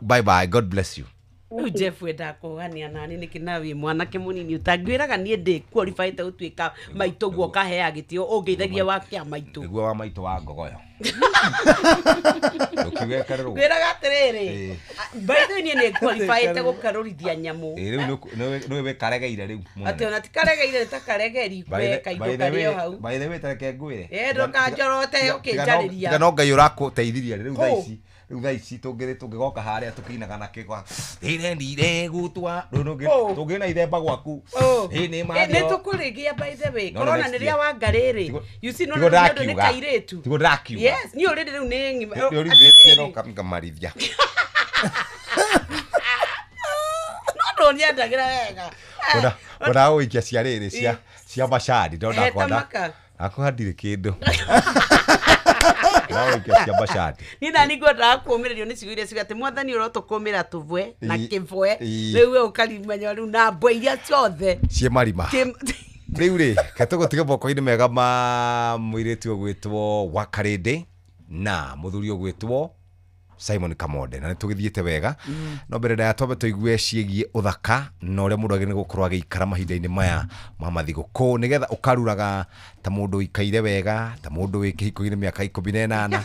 Bye bye. God bless you. Rĩu Jeff wendaga kũgania nani nĩkĩ na wĩ mwanake mũnini ũtangĩraga niĩ ndĩ qualified gũtuĩka maitũ guo ũkaheaga gĩtĩo ũngeithagia wa kĩa maitũ. Nĩguo wa maitũ wa ngogoyo. Ũkiuga ĩkarĩrwo. Ngwĩraga atĩrĩrĩ, by the way niĩ nĩ qualified gũkarũrithia nyamũ. Ĩĩ, rĩu nĩwe wĩkaregeire rĩu mũnene. Atĩ ona ti karegeire nĩ ta karegeri kwe kaindo karĩ o hau. By the way tareke ngwĩre. Ĩĩ, ndũkanjorote ũkĩnjarĩria. Tiga no Ngai ũrakũteithirie rĩu thaa ici. Rĩu thaa ici tũngĩgoka harĩa tũkĩinaga na kĩgwa ndĩrendire gũtwa tũngĩna ithemba gwaku. Nĩ tũkũrĩgia by the way corona nĩ rĩa wangarĩrĩ. You see no nĩ nĩ kairĩtu. Tiguo ndĩrakiuga. Yes, niĩ already rĩu nĩ ng'ima. Nĩ ũrithĩtie no ngamarithia. No ndũnyendagĩra wega. Ona ũikia cia rĩrĩ cia macani ndona kwenda. Akwa ndirĩ kĩndũ. Niĩ nani ngwendaga kũũmĩrĩrio nĩ ciugo iria ciuga atĩ mwathani ũrotũkũmĩra tũbwe na kĩbwe rĩu we ũkarimenya rĩu na mbwe iria ciothe ciĩ marima. Rĩu rĩ ketũgũtige moko-inĩ mega ma mũirĩtu ũgwĩtwo Wakarĩndĩ na mũthuri ũgwĩtwo Simon Kamonde na nĩtũgĩthiĩte wega. No mbere ndaya twambe tũigue ciĩgiĩ ũthaka na ũrĩa mũndũ agĩrĩire gũkorwo agĩikara mahinda-inĩ maya ma mathigũkũ nĩgetha ũkaruraga ta mũndũ ũikaire wega, ta mũndũ wĩ kĩhiko-inĩ mĩaka 18.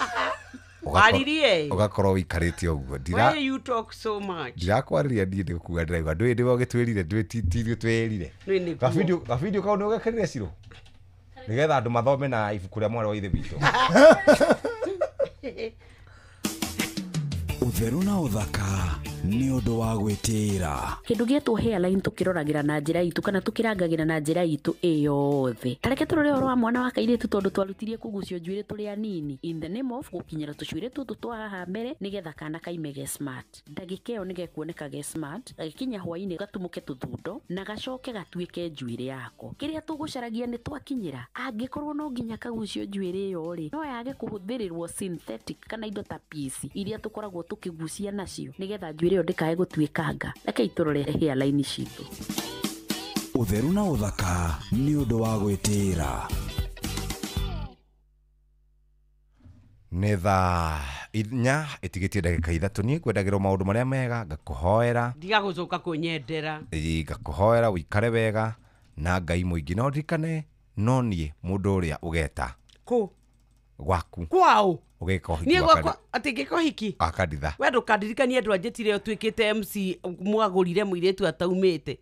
Ũgakorwo ũikarĩte ũguo. Why you talk so much? Ndirakwarĩria niĩ ndĩkuga ndĩraigua ndũĩ nĩwe ũgĩtwĩrire ndũĩ ti ithuĩ twĩrire. Gabidio kau nĩũgekĩrire Ciro nĩgetha andũ mathome na ibuku rĩa mwarĩ wa ithe witũ. Ũtheru na ũthaka nĩ ũndũ wa gwĩtĩĩra. Kĩndũ gĩetwo hairline tũkĩroragĩra na njĩra itũ kana tũkĩrangagĩra na njĩra itũ ĩyothe. Tareke tũrore ũhoro wa mwana wa kairĩtu tondũ twarutirie kũgucio njuĩrĩ tũrĩ anini in the name of gũkinyĩra tũcuĩrĩ tũtũ twa haha mbere nĩgetha kana kaime ge smart. Ndagĩka ĩyo nĩgekuoneka ge smart, gagĩkinya hwainĩ gatumũke tũthundo na gacoke gatuĩke njuĩrĩ yako. Kĩrĩa tũgũcaragia nĩ twakinyĩra. Angĩkorwo no nginya kagucio njuĩrĩ ĩyo rĩ, no yage kũhũthĩrĩrwo synthetic kana indo ta piece iria tũkoragwo tũkĩgucia nacio nĩgetha njuĩrĩ ĩyo ndĩkae gũtuĩkanga. Rekei tũrore hairline citũ. Ũtheru na ũthaka nĩ ũndũ wa gwĩtĩĩra. Nĩ thaa 4 ĩtigĩtie ndagĩka 3. Niĩ ngwendagĩrwo maũndũ marĩa mega, ngakũhoera. Ndiga gũcoka kũnyendera. Ĩĩ, ngakũhoera ũikare wega na Ngai mũingĩ. No ndirikane no niĩ mũndũ ũrĩa ũgeta. Kũ? Gwaku. Kwao? Ũgĩka ũhiki Niĩ gwakwa atĩ ngĩka ũhiki? Akanditha. We ndũkandirikanie andũ anjĩtire ũtuĩkĩte MC mwagũrire mũirĩtu ataumĩte.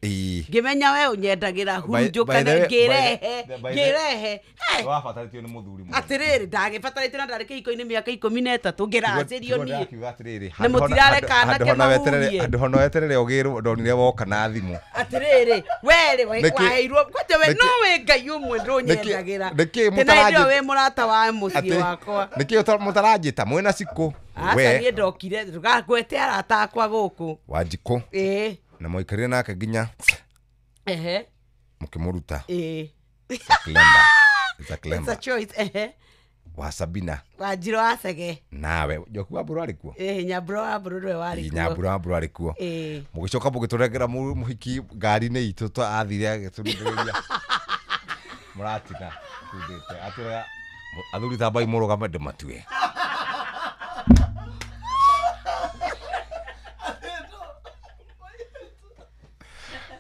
Ngĩmenya we ũnyendagĩra hunjũ kana ngĩrehe. Wabatarĩtio nĩ mũthuri mũno. Atĩrĩrĩ ndagĩbatarĩtio na ndarĩ kĩhiko-inĩ mĩaka 13 ngĩracĩrio niĩ. Na mũtirareka anake mahurie. Handũ hona weterere ũgĩrwo ndonire woka na thimũ. Atĩrĩrĩ we rĩ waheirwo kwanja we no we Ngai ũmwe ndũnyendagĩra. Nĩkĩ wĩ mũrata wa mũciĩ wakwa. Nĩkĩ mũtaranjĩta mwĩna Cikũ? Aca niĩ ndokire ndũgangwete arata akwa gũkũ. Wanjikũ. Ĩĩ. Na mwaikarire nake nginya Ehe. mũkĩmũruta. Ĩĩ. Clemba. It's a It's a Clemba. choice ehe. Wa Sabina. Wa Njiro wa Cege. Nawe Njoku wa Mbũrũ arĩ kuo? Eh, Nyambura wa Mbũrũ nĩwe warĩ kuo. Nyambura wa Mbũrũ arĩ kuo. Eh. Mũgĩcoka mũgĩtũrengera mũhiki ngari-inĩ itũ athire agĩtũrindĩrĩria. Mũratina tundĩte atũrega athuri tambai mũrũgame ndĩmatue.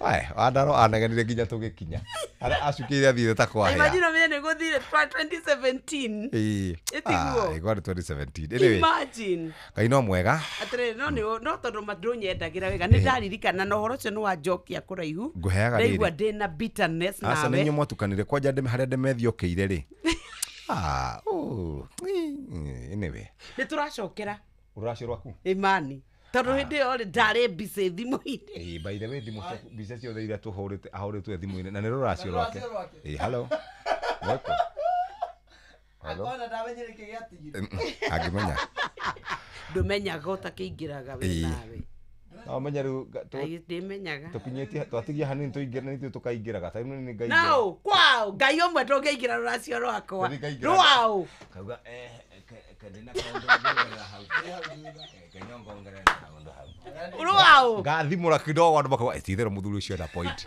Ae, Wandaro anegenire nginya tũgĩkinya. Harĩa acukĩire athire ta kwahĩa. Imagine ũmenye nĩ gũthire 2017. Ĩĩ. Ĩtiguo? Ah, ĩgwa nĩ 2017. Anyway, Imagine. Ngai no mwega. Atĩrĩrĩ, no nĩ no tondũ ndũnyendagĩra wega nĩ ndaririkana na ũhoro ũcio nĩ wanjokia kũraihu. Ngũheaga Ndaigua rĩrĩ. ndĩna bitterness Aca nĩ nawe. inyuĩ mwatukanire kwanja harĩa ndĩmethiokĩire rĩ. Ah, oh. Anyway, Nĩ tũracokera. Rũracio rwaku? Imani. Tondũ hĩndĩ ĩyo rĩ ndarĩ mbica thimũ-inĩ. Ĩĩ, by the way thimũ ciaku mbica ciothe iria tũhũrĩte ahũrĩtwo thimũ-inĩ na nĩ rũracio rwake. Ĩĩ, hello. Mweko. Hello. Akona ndamenyire kĩ gĩatigire. Angĩmenya. Ndũmenyaga ũtakĩingĩraga we Ĩĩ. nawe. No ũmenye rĩu Ndĩmenyaga. tũkinyĩtie twatigia hanini tũingĩre na ithuĩ tũkaingĩraga ta rĩu nĩ ngaingĩra. Nao, kwao, Ngai ũmwe ndũngĩingĩra rũracio rwakwa. Nĩ ngaingĩra. Rwao. Kauga ndĩna kaũndũ ngongerera hau. Kenyongongerera kaũndũ hau. Rwao. Ngathimũra kidogo andũ makauga ti itherũ mũthuri ũcio ena point.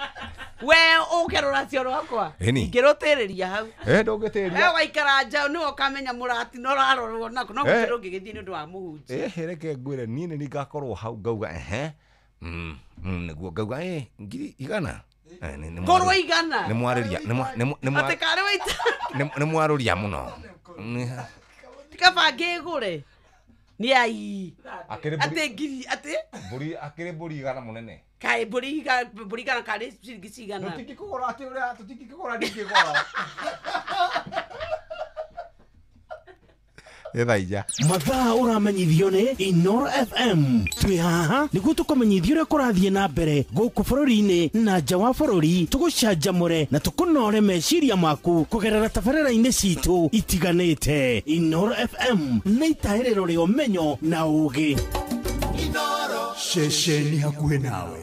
We ũke rũracio rwakwa. Ĩni. Ingĩrũtĩrĩria hau. Ndũngĩtĩria. We waikara nja nĩwe ũkamenya mũrati no ũrarorwo nako no gũtirĩ ũngĩgĩthiĩ nĩ ũndũ wa mũhunjia. Reke ngwĩre niĩ nĩ ngakorwo hau ngauga ehe. Nĩguo ngauga 100,000. Korwo igana. Nĩ mwarĩria Atĩ karĩ waita. nĩ mwarũria mũno. Tikaba ngĩgũre. Nĩ ai. Akĩrĩ mbũri Atĩ ngiri atĩ mbũri akĩrĩ mbũri 100 mũnene. kaĩ mbũri 100 karĩ ciringi cigana. Tũtingĩkũgũra atĩ ũrĩa tũtingĩkũgũra ndingĩgũra. Nĩ thaa inya. Mathaa ũramenyithio nĩ Inoro FM. Twĩ haha nĩguo tũkũmenyithia ũrĩa kũrathiĩ na mbere gũkũ bũrũri-inĩ na nja wa bũrũri, tũgũcanjamũre na tũkũnore meciria maku kũgerera tabarĩra-inĩ citũ itiganĩte. Inoro FM nĩ itahĩrĩro rĩa ũmenyo na ũũgĩ. Ceceni hakuhĩ nawe.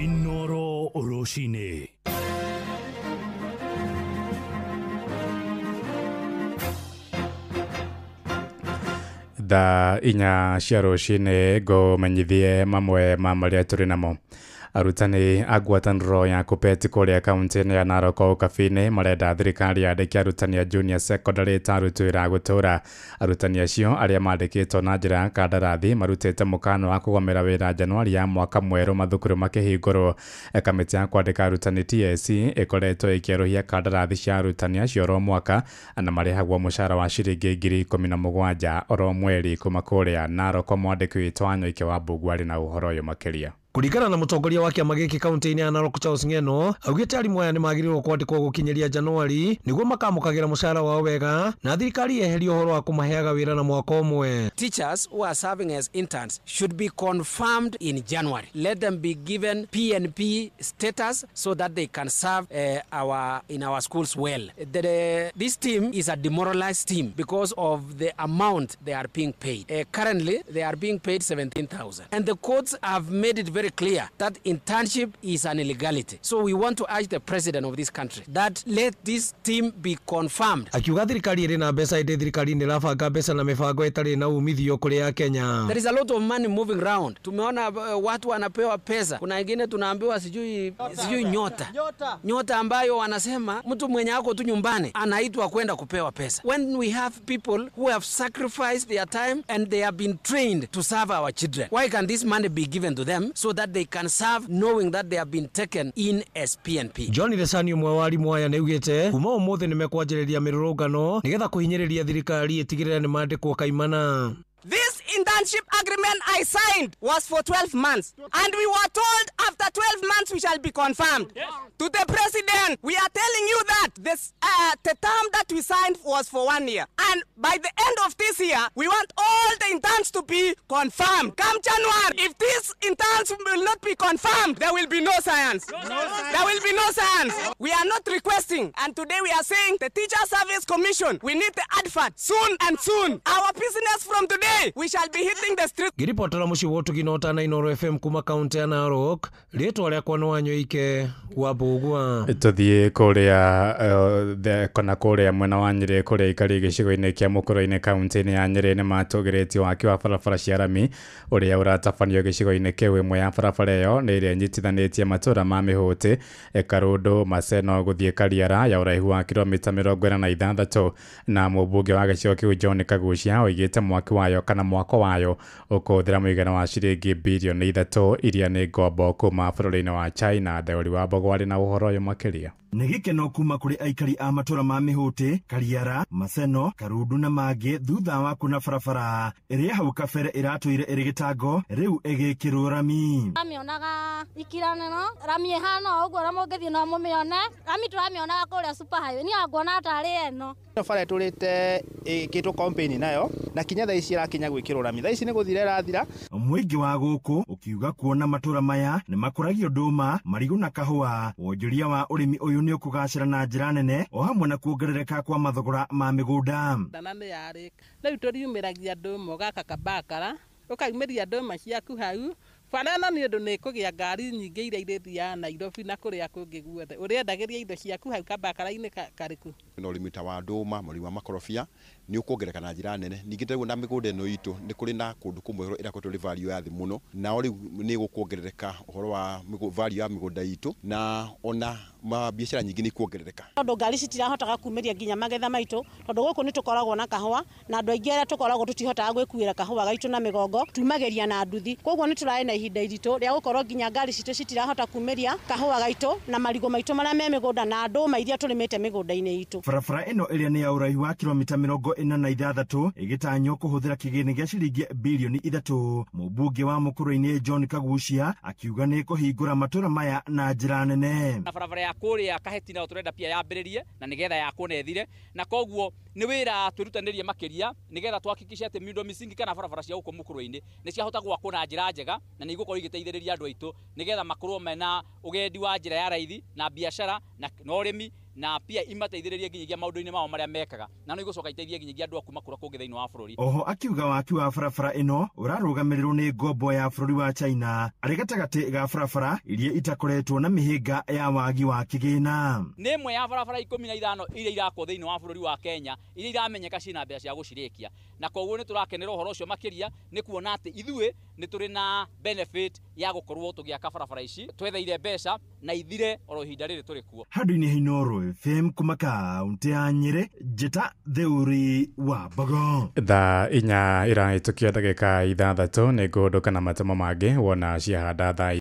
Inoro rũcinĩ. Thaa inya cia rũcinĩ ngũmenyithie mamwe ma marĩa tũrĩ namo. Arutani a ngwatanĩro ya Kuppet kũrĩa kaunti-inĩ ya Narok Ũkabi-inĩ marenda thirikari yandĩke arutani a junior secondary ta aruti wĩra a gũtũũra. Arutani acio arĩa mandĩkĩtwo na njĩra ya kandarathi marutĩte mũkana wa kũgomera wĩra Januari ya mwaka mwerũ mathukuru makĩhingũrwo. Kamĩtĩ ya kwandĩka arutani TSC ĩkoretwo ĩkĩerũhia kandarathi cia arutani acio oro mwaka na marĩhagwo mũcara wa ciringi 17,000 oro mweri kuma kũrĩa Narok. Mwandĩki witũ Wanyoike wa Mbũgua arĩ na ũhoro ũyũ makĩria. Kũringana na mũtongoria wa kĩama gĩkĩ kaunti-inĩ ya Narok Charles Ng'eno, augĩte arimũ aya nĩmagĩrĩirwo kwandĩkwo gũkinyĩria Januari nĩguo makamũkagĩra mũcara wao wega na thirikari yeherie ũhoro wa kũmaheaga wĩra na mwaka ũmwe. Teachers who are serving as interns should be confirmed in January. Let them be given PNP status so that they can serve in our schools well. This team is a demoralized team because of the amount they are being paid. Currently, they are being paid 17,000. And the courts have made it very clear that internship is an illegality. So we want to urge the president of this country that let this team be confirmed. Akiuga thirikari ĩrĩ na mbeca ĩndĩ thirikari nĩ ĩrabanga mbeca na mĩbango ĩtarĩ na umithio kũrĩ Akenya. There is a lot of money moving round. Tumeona watu wanapewa pesa. Kuna wengine tunaambiwa sijui nyota. Nyota ambayo wanasema mtu mwenye ako tu nyumbani anaitwa kwenda kupewa pesa. When we have people who have sacrificed their time and they have been trained to serve our children, why can this money be given to them so that they can serve knowing that they have been taken in as PNP? John Lesani ũmwe wa arimũ aya nĩaugĩte kuma ũmũthĩ nĩmekwanjĩrĩria mĩrũrũngano nĩgetha kũhinyĩrĩria thirikari ĩtigĩrĩre nĩmandĩkwo kaimana. This internship agreement I signed was for 12 months. And we were told after 12 months we shall be confirmed. Yes. To the president, we are telling you that this, the term that we signed was for 1 year. And by the end of this year, we want all the interns to be confirmed. Come January, if these interns will not be confirmed, there will be no science. No science. There will be no science. We are not requesting. And today we are saying the Teacher Service Commission, we need the advert soon and soon. Our business from today, we shall be hitting the street. Ngiripotera muciĩ wa ũtugi na ũtana Inooro FM kuma kaunti ya Narok, rĩtwa rĩakwa nĩ Wanyoike wa Mbũgua. Tuthiĩ kũrĩa kana kũrĩa mwena wa Nyĩrĩ kũrĩa aikari gĩcigo-inĩ kĩa Mũkũrũ-inĩ kaunti-inĩ ya Nyĩrĩ nĩ matũgĩrĩtie waki wa barabara cia rami ũrĩa ũratabanio gĩcigo-inĩ kĩu. Ĩmwe ya barabara ĩyo nĩ ĩrĩa ĩnyitithanĩtie matũũra ma Mĩhũtĩ, Karũndũ, Maseno gũthiĩ Kariara ya ũraihu wa kilomita 46 na mũmbunge wa gĩcigo kĩu John Kagucia oigĩte mwaki wayo kana mwako wayo ũkũhũthĩra mũigana wa ciringi bilioni 3 iria nĩ ngombo kuma bũrũri-inĩ wa China. Theuri wa Mbogo arĩ na ũhoro ũyũ makĩria. Nĩ gĩkeno kuma kũrĩ aikari a matũra ma Mĩhũtĩ, Kariara, Maseno, Karundu na mangĩ thutha wa kuona barabara ĩrĩa hau kabere ĩratũire ĩrĩ gĩtango rĩu ĩgĩkĩrwo rami. Ramĩonaga ikiranĩro, rami ĩhana ũguo na mũngĩthiĩ no mũmĩone. Rami tũramĩonaga kũrĩa super highway, niĩ nguona tarĩ ĩno. Ĩno bara ĩtũrĩte ĩkĩtwo campaign nayo na kinya thaa ici ĩrakinya gwĩkĩrwo rami, thaa ici nĩ gũthira ĩrathira. Mũingĩ wa gũkũ ũkiuga kuona matũra maya nĩ makũragio ndũma, marigũ na kahũa. Wonjoria wa ũrĩmi ũyũ nĩ ũkũgacĩra na njĩra nene o hamwe na kuongerereka kwa mathogora ma mĩgũnda. Ndana nĩ yarĩka rĩu tũriumĩragia ndũma ũgaka kabakara ũkaumĩria ndũma ciaku hau bara ĩno nĩ ũndũ nĩ ĩkũgĩa ngari nyingĩ iria irĩthiaga Nairobi na kũrĩa kũngĩ guothe ũrĩendagĩria indo ciaku hau kabakara-inĩ karĩku. Na ũrĩmi ta wa ndũma, ũrĩmi wa makorobia nĩ ũkuongerereka na njĩra nene. Ningĩ ta rĩu na mĩgũnda ĩno itũ nĩ kũrĩ na kũndũ kũmwe ĩrakoretwo ĩrĩ value ya thĩ mũno, nao rĩu nĩ gũkuongerereka ũhoro wa value ya mĩgũnda itũ na ona mabiacara nyingĩ nĩ ikuongerereka. Tondũ ngari citirahotaga kumĩria nginya magetha maitũ, tondũ gũkũ nĩ tũkoragwo na kahũa na andũ aingĩ arĩa tũkoragwo tũtihotaga gwĩkuĩra kahũa gaitũ na mĩgongo, tumagĩria na nduthi. Koguo nĩ tũrarĩ na ihinda iritũ rĩa gũkorwo nginya ngari citũ citirahota kumĩria kahũa gaitũ na marigũ maitũ marĩa me mĩgũnda na ndũma iria tũrĩmĩte mĩgũnda-inĩ itũ. Barabara ĩno ĩrĩa nĩ ya ũraihu wa kilomita 46 ĩgĩtanywo kũhũthĩra kĩgĩna gĩa ciringi bilioni 3. Mũmbunge wa Mũkũrũ-inĩ John Kagucia akiuga nĩ kũhingũra matũra maya na njĩra nene. Barabara ya kũrĩa Kaheti nayo tũrenda pia yambĩrĩrie na nĩgetha yakwo na ĩthire, na koguo nĩ wĩra twĩrutanĩrie makĩria nĩgetha tuhakikishe atĩ miundo misingi kana barabara cia gũkũ Mũkũrũ-inĩ nĩ ciahota gwakwo na njĩra njega na nĩ igũkorwo igĩteithĩrĩria andũ aitũ nĩgetha makorwo mena ũgendi wa njĩra ya raithi na biacara na ũrĩmi na pia imateithĩrĩrie nginyagia maũndũ-inĩ mao marĩa mekaga na no igũcoka iteithie nginyagia andũ a kuma kũrĩa kũngĩ thĩinĩ wa bũrũri. Oho akiuga waki wa barabara ĩno ũrarũgamĩrĩrwo nĩ ngombo ya bũrũri wa China arĩ gatagatĩ ga barabara iria itakoretwo na mĩhĩnga ya wagi wa kĩgĩna. Nĩ ĩmwe ya barabara 15 iria irakwo thĩinĩ wa bũrũri wa Kenya iria iramenyeka ciĩna mbeca cia gũcirĩkia, na koguo nĩ tũrakenera ũhoro ũcio makĩria nĩ kuona atĩ ithuĩ nĩ tũrĩ na benefit ya gũkorwo tũgĩaka barabara ici twetheire mbeca na ithire oro ihinda rĩrĩ tũrĩ kuo. Handũ-inĩ Inooro FM kuma kaunti ya Nyĩrĩ, Njĩta Theuri wa Mbogo. Thaa 4 ĩrahĩtũkia ndagĩka 6 nĩ ngũhũndũka na matemo mangĩ wona ciahanda thaa